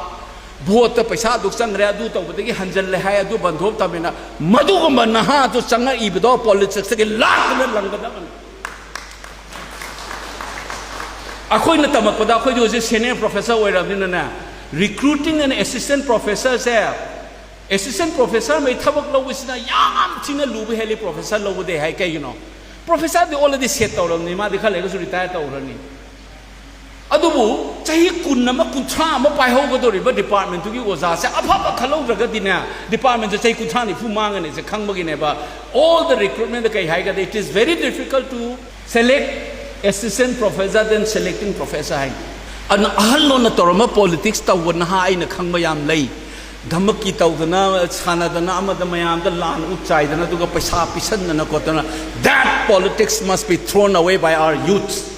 voteꯇ ꯄꯩꯁꯥ ꯑꯗꯨꯛ ꯆꯪꯈ꯭ꯔꯦ, ꯑꯗꯨ ꯇꯧꯕꯗꯒꯤ ꯍꯟꯖꯜꯂꯦ ꯍꯥꯏ, ꯑꯗꯨ ꯕꯟꯗꯣꯞ ꯇꯝꯃꯦꯅ, ꯃꯗꯨꯒꯨꯝꯕ ꯅꯍꯥꯗꯨ ꯆꯪꯉꯛꯏꯕꯗꯣ politicsꯇꯒꯤ ꯂꯥꯛꯇꯅ ꯂꯪꯒꯗꯕꯅꯤ꯫ ꯑꯩꯈꯣꯏꯅ ꯇꯝꯃꯛꯄꯗ ꯑꯩꯈꯣꯏꯗꯤ ꯍꯧꯖꯤꯛ senior professor ꯑꯣꯏꯔꯕꯅꯤꯅꯅꯦ, recruiting an assistant professorꯁꯦ, assistant professor ꯃꯩ ꯊꯕꯛ ꯂꯧꯕꯁꯤꯅ ꯌꯥꯝ ꯊꯤꯅ ꯂꯨꯕ ꯍꯦꯜꯂꯤ professor ꯂꯧꯕꯗꯩ ꯍꯥꯏ꯫ ꯀꯩꯒꯤꯅꯣ? Professorꯗꯤ already set ꯇꯧꯔꯕꯅꯤ, ꯃꯥꯗꯤ ꯈꯔ ꯂꯩꯔꯒꯁꯨ retire ꯇꯧꯈ꯭ꯔꯅꯤ꯫ ꯑꯗꯨꯕꯨ ꯆꯍꯤ ꯀꯨꯟ ꯑꯃ, ꯀꯨꯟꯊ꯭ꯔꯥ ꯑꯃ ꯄꯥꯏꯍꯧꯒꯗꯧꯔꯤꯕ departmentꯇꯨꯒꯤ ꯑꯣꯖꯥꯁꯦ ꯑꯐꯕ ꯈꯜꯍꯧꯗ꯭ꯔꯒꯗꯤꯅꯦ, departmentꯁꯦ ꯆꯍꯤ ꯀꯨꯟꯊ꯭ꯔꯥ ꯅꯤꯐꯨ ꯃꯥꯡꯒꯅꯤꯁꯦ ꯈꯪꯕꯒꯤꯅꯦꯕ꯫ All the recruitmentꯗ ꯀꯩ ꯍꯥꯏꯒꯗꯤ, it is very difficult to select assistant professor than selecting professor ꯍꯥꯏꯅ꯫ ꯑꯗꯨꯅ ꯑꯍꯜ ꯂꯣꯟꯅ ꯇꯧꯔꯝꯕ politics ꯇꯧꯕ ꯅꯍꯥ ꯑꯩꯅ ꯈꯪꯕ ꯌꯥꯝ ꯂꯩ꯫ ꯙꯃꯛꯀꯤ ꯇꯧꯗꯅ, ꯁꯥꯟꯅꯗꯅ, ꯑꯃꯗ ꯃꯌꯥꯝꯗ ꯂꯥꯟ ꯎꯠ ꯆꯥꯏꯗꯅ, ꯑꯗꯨꯒ ꯄꯩꯁꯥ ꯄꯤꯁꯟꯗꯅ ꯈꯣꯠꯇꯅ, that politics must be thrown away by our youth.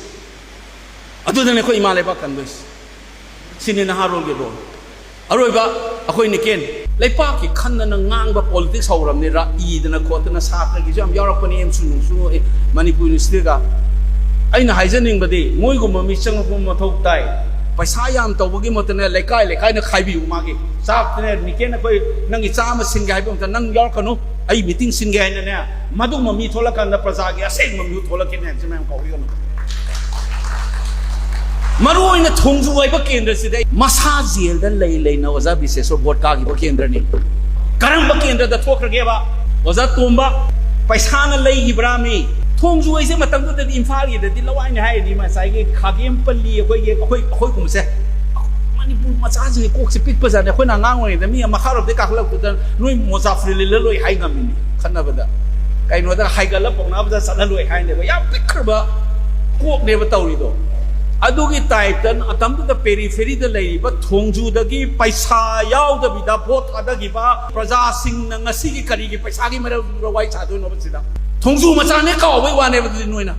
ꯑꯗꯨꯗꯅꯦ ꯑꯩꯈꯣꯏ ꯏꯃꯥ ꯂꯩꯕꯥꯛ ꯀꯟꯗꯣꯏꯁꯦ꯫ ꯁꯤꯅꯤ ꯅꯍꯥꯔꯣꯜꯒꯤ role꯫ ꯑꯔꯣꯏꯕ ꯑꯩꯈꯣꯏ ꯅꯤꯀꯦꯟ, ꯂꯩꯄꯥꯛꯀꯤ ꯈꯟꯗꯅ ꯉꯥꯡꯕ politics ꯍꯧꯔꯕꯅꯤ, ꯔꯥ ꯏꯗꯅ ꯈꯣꯠꯇꯅ, ꯁꯥꯇ꯭ꯔꯒꯤꯁꯨ ꯌꯥꯝ ꯌꯥꯎꯔꯛꯄꯅꯤ, ꯑꯦꯝꯁꯨ ꯅꯨꯡꯁꯨ, ꯑꯦ, ꯃꯅꯤꯄꯨꯔ ꯌꯨꯅꯤꯚꯔꯁꯤꯇꯤꯒ꯫ ꯑꯩꯅ ꯍꯥꯏꯖꯅꯤꯡꯕꯗꯤ ꯃꯣꯏꯒꯨꯝꯕ ꯃꯤ ꯆꯪꯉꯛꯄ ꯃꯊꯧ ꯇꯥꯏ꯫ ꯄꯩꯁꯥ ꯌꯥꯝ ꯇꯧꯕꯒꯤ ꯃꯍꯨꯠꯇꯅꯦ, ꯂꯩꯀꯥꯏ ꯂꯩꯀꯥꯏꯅ ꯈꯥꯏꯕꯤꯌꯨ꯫ ꯃꯥꯒꯤ ꯆꯥꯛꯇꯅꯦ, ꯅꯤꯀꯦꯟ, ꯑꯩꯈꯣꯏ ꯅꯪꯒꯤ ꯆꯥꯝꯃ ꯁꯤꯟꯒꯦ ꯍꯥꯏꯕ ꯃꯇꯝꯗ ꯅꯪ ꯌꯥꯎꯔꯛꯀꯅꯨ, ꯑꯩ ꯃꯤꯇꯤꯡ ꯁꯤꯟꯒꯦ ꯍꯥꯏꯅꯅꯦ, ꯃꯗꯨꯒꯨꯝꯕ ꯃꯤ ꯊꯣꯛꯂꯛꯀꯥꯟꯗ ꯄ꯭ꯔꯖꯥꯒꯤ ꯑꯁꯦꯡꯕ ꯃꯤꯍꯨꯠ ꯊꯣꯛꯂꯛꯀꯅꯤ ꯍꯥꯏꯕꯁꯤ ꯃꯌꯥꯝ ꯀꯥꯎꯕꯤꯒꯅꯨ꯫ ꯃꯔꯨ ꯑꯣꯏꯅ ꯊꯣꯡꯖꯨ ꯍꯥꯏꯕ ꯀꯦꯟꯗ꯭ꯔꯁꯤꯗ ꯃꯁꯥ ꯖꯦꯜꯗ ꯂꯩ ꯂꯩꯅ ꯑꯣꯖꯥ ꯕꯤꯁꯦꯁꯣꯔ ꯚꯣꯠ ꯀꯥꯈꯤꯕ ꯀꯦꯟꯗ꯭ꯔꯅꯤ꯫ ꯀꯔꯝꯕ ꯀꯦꯟꯗ꯭ꯔꯗ ꯊꯣꯛꯈ꯭ꯔꯒꯦꯕ? ꯑꯣꯖꯥ ꯇꯣꯝꯕ, ꯄꯩꯁꯥꯅ ꯂꯩꯈꯤꯕ꯭ꯔꯥ ꯃꯤ? ꯊꯣꯡꯖꯨ ꯍꯥꯏꯁꯦ ꯃꯇꯝꯗꯨꯗꯗꯤ ꯏꯝꯐꯥꯜꯒꯤꯗꯗꯤ ꯂꯋꯥꯏꯅꯦ ꯍꯥꯏꯔꯤꯅꯤ, ꯉꯁꯥꯏꯒꯤ ꯈꯥꯒꯦꯝꯄꯜꯂꯤ, ꯑꯩꯈꯣꯏꯒꯤ, ꯑꯩꯈꯣꯏ, ꯑꯩꯈꯣꯏꯒꯨꯝꯕꯁꯦ꯫ ꯃꯅꯤꯄꯨꯔ ꯃꯆꯥꯁꯤꯡꯒꯤ ꯀꯣꯛꯁꯦ ꯄꯤꯛꯄꯖꯥꯠꯅꯤ꯫ ꯑꯩꯈꯣꯏꯅ ꯑꯉꯥꯡ ꯑꯣꯏꯔꯤꯉꯩꯗ ꯃꯤ ꯃꯈꯥꯔꯣꯝꯗꯩ ꯀꯥꯈꯠꯂꯛꯄꯗ ꯅꯣꯏ ꯃꯣꯖꯥ ꯐꯨꯔꯤꯠ ꯂꯤꯠꯂ ꯂꯣꯏ ꯍꯥꯏ ꯉꯝꯃꯤꯅꯤ ꯈꯠꯅꯕꯗ꯫ ꯀꯩꯅꯣꯗ ꯍꯥꯏꯒꯠꯂ ꯄꯥꯎꯅꯕꯗ ꯆꯠꯂ ꯂꯣꯏ ꯍꯥꯏꯅꯦꯕ꯫ ꯌꯥꯝ ꯄꯤꯛꯈ꯭ꯔꯕ ꯀꯣꯛꯅꯦꯕ ꯇꯧꯔꯤꯗꯣ꯫ ꯑꯗꯨꯒꯤ ꯇꯥꯏꯞꯇ ꯃꯇꯝꯗꯨꯗ ꯄꯦꯔꯤꯐꯦꯔꯤꯗ ꯂꯩꯔꯤꯕ ꯊꯣꯡꯖꯨꯗꯒꯤ ꯄꯩꯁꯥ ꯌꯥꯎꯗꯕꯤꯗ ꯚꯣꯠ ꯊꯥꯗꯈꯤꯕ ꯄ꯭ꯔꯖꯥꯁꯤꯡꯅ ꯉꯁꯤꯒꯤ ꯀꯔꯤꯒꯤ ꯄꯩꯁꯥꯒꯤ ꯃꯔꯝꯗ ꯋꯥꯔꯤ ꯁꯥꯗꯣꯏꯅꯣꯕ ꯁꯤꯗ? ꯊꯣꯡꯖꯨ ꯃꯆꯥꯅꯦ ꯀꯥꯎꯕꯩ ꯋꯥꯅꯦꯕ ꯑꯗꯨꯗꯤ ꯅꯣꯏꯅ꯫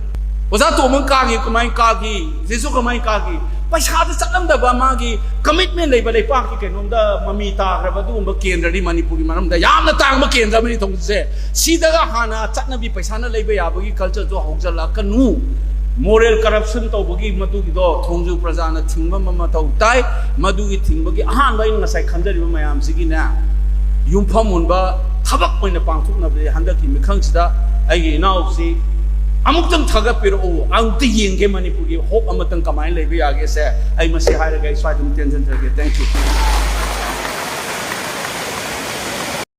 ꯑꯣꯖꯥ ꯇꯣꯝꯕ ꯀꯥꯈꯤ, ꯀꯃꯥꯏꯅ ꯀꯥꯈꯤ? ꯁꯤꯁꯨ ꯀꯃꯥꯏꯅ ꯀꯥꯈꯤ? ꯄꯩꯁꯥꯗ ꯆꯠꯂꯝꯗꯕ, ꯃꯥꯒꯤ ꯀꯃꯤꯠꯃꯦꯟ ꯂꯩꯕ ꯂꯩꯄꯥꯛꯀꯤ ꯀꯩꯅꯣꯝꯗ ꯃꯃꯤ ꯇꯥꯈ꯭ꯔꯕ ꯑꯗꯨꯒꯨꯝꯕ ꯀꯦꯟꯗ꯭ꯔꯅꯤ ꯃꯅꯤꯄꯨꯔꯒꯤ ꯃꯔꯝꯗ꯫ ꯌꯥꯝꯅ ꯇꯥꯡꯕ ꯀꯦꯟꯗ꯭ꯔ ꯑꯃꯅꯤ ꯊꯣꯡꯖꯨꯁꯦ꯫ ꯁꯤꯗꯒ ꯍꯥꯟꯅ ꯆꯠꯅꯕꯤ ꯄꯩꯁꯥꯅ ꯂꯩꯕ ꯌꯥꯕꯒꯤ ꯀꯜꯆꯔꯗꯣ ꯍꯧꯖꯤꯜꯂꯛꯀꯅꯨ꯫ ꯃꯣꯔꯦꯜ ꯀꯔꯞꯁꯟ ꯇꯧꯕꯒꯤ ꯃꯗꯨꯒꯤꯗꯣ ꯊꯣꯡꯖꯨ ꯄ꯭ꯔꯖꯥꯅ ꯊꯤꯡꯕ ꯑꯃ ꯃꯊꯧ ꯇꯥꯏ꯫ ꯃꯗꯨꯒꯤ ꯊꯤꯡꯕꯒꯤ ꯑꯍꯥꯟꯕ ꯑꯩꯅ ꯉꯁꯥꯏ ꯈꯟꯖꯔꯤꯕ ꯃꯌꯥꯝꯁꯤꯒꯤꯅꯦ, ꯌꯨꯝꯐꯝ ꯑꯣꯟꯕ ꯊꯕꯛ ꯑꯣꯏꯅ ꯄꯥꯡꯊꯣꯛꯅꯕꯗꯤ ꯍꯟꯗꯛꯀꯤ ꯃꯤꯈꯜꯁꯤꯗ ꯑꯩꯒꯤ ꯏꯅꯥꯎꯁꯤ ꯑꯃꯨꯛꯇꯪ ꯊꯥꯒꯠꯄꯤꯔꯛꯎ, ꯑꯃꯨꯛꯇ ꯌꯦꯡꯒꯦ ꯃꯅꯤꯄꯨꯔꯒꯤ ꯍꯣꯞ ꯑꯃꯇꯪ ꯀꯃꯥꯏꯅ ꯂꯩꯕ ꯌꯥꯒꯦꯁꯦ꯫ ꯑꯩ ꯃꯁꯤ ꯍꯥꯏꯔꯒ ꯑꯩ ꯁ꯭ꯋꯥꯏꯗ ꯑꯗꯨꯝ ꯇꯦꯟꯁꯤꯟꯖꯔꯒꯦ꯫ Thank you꯫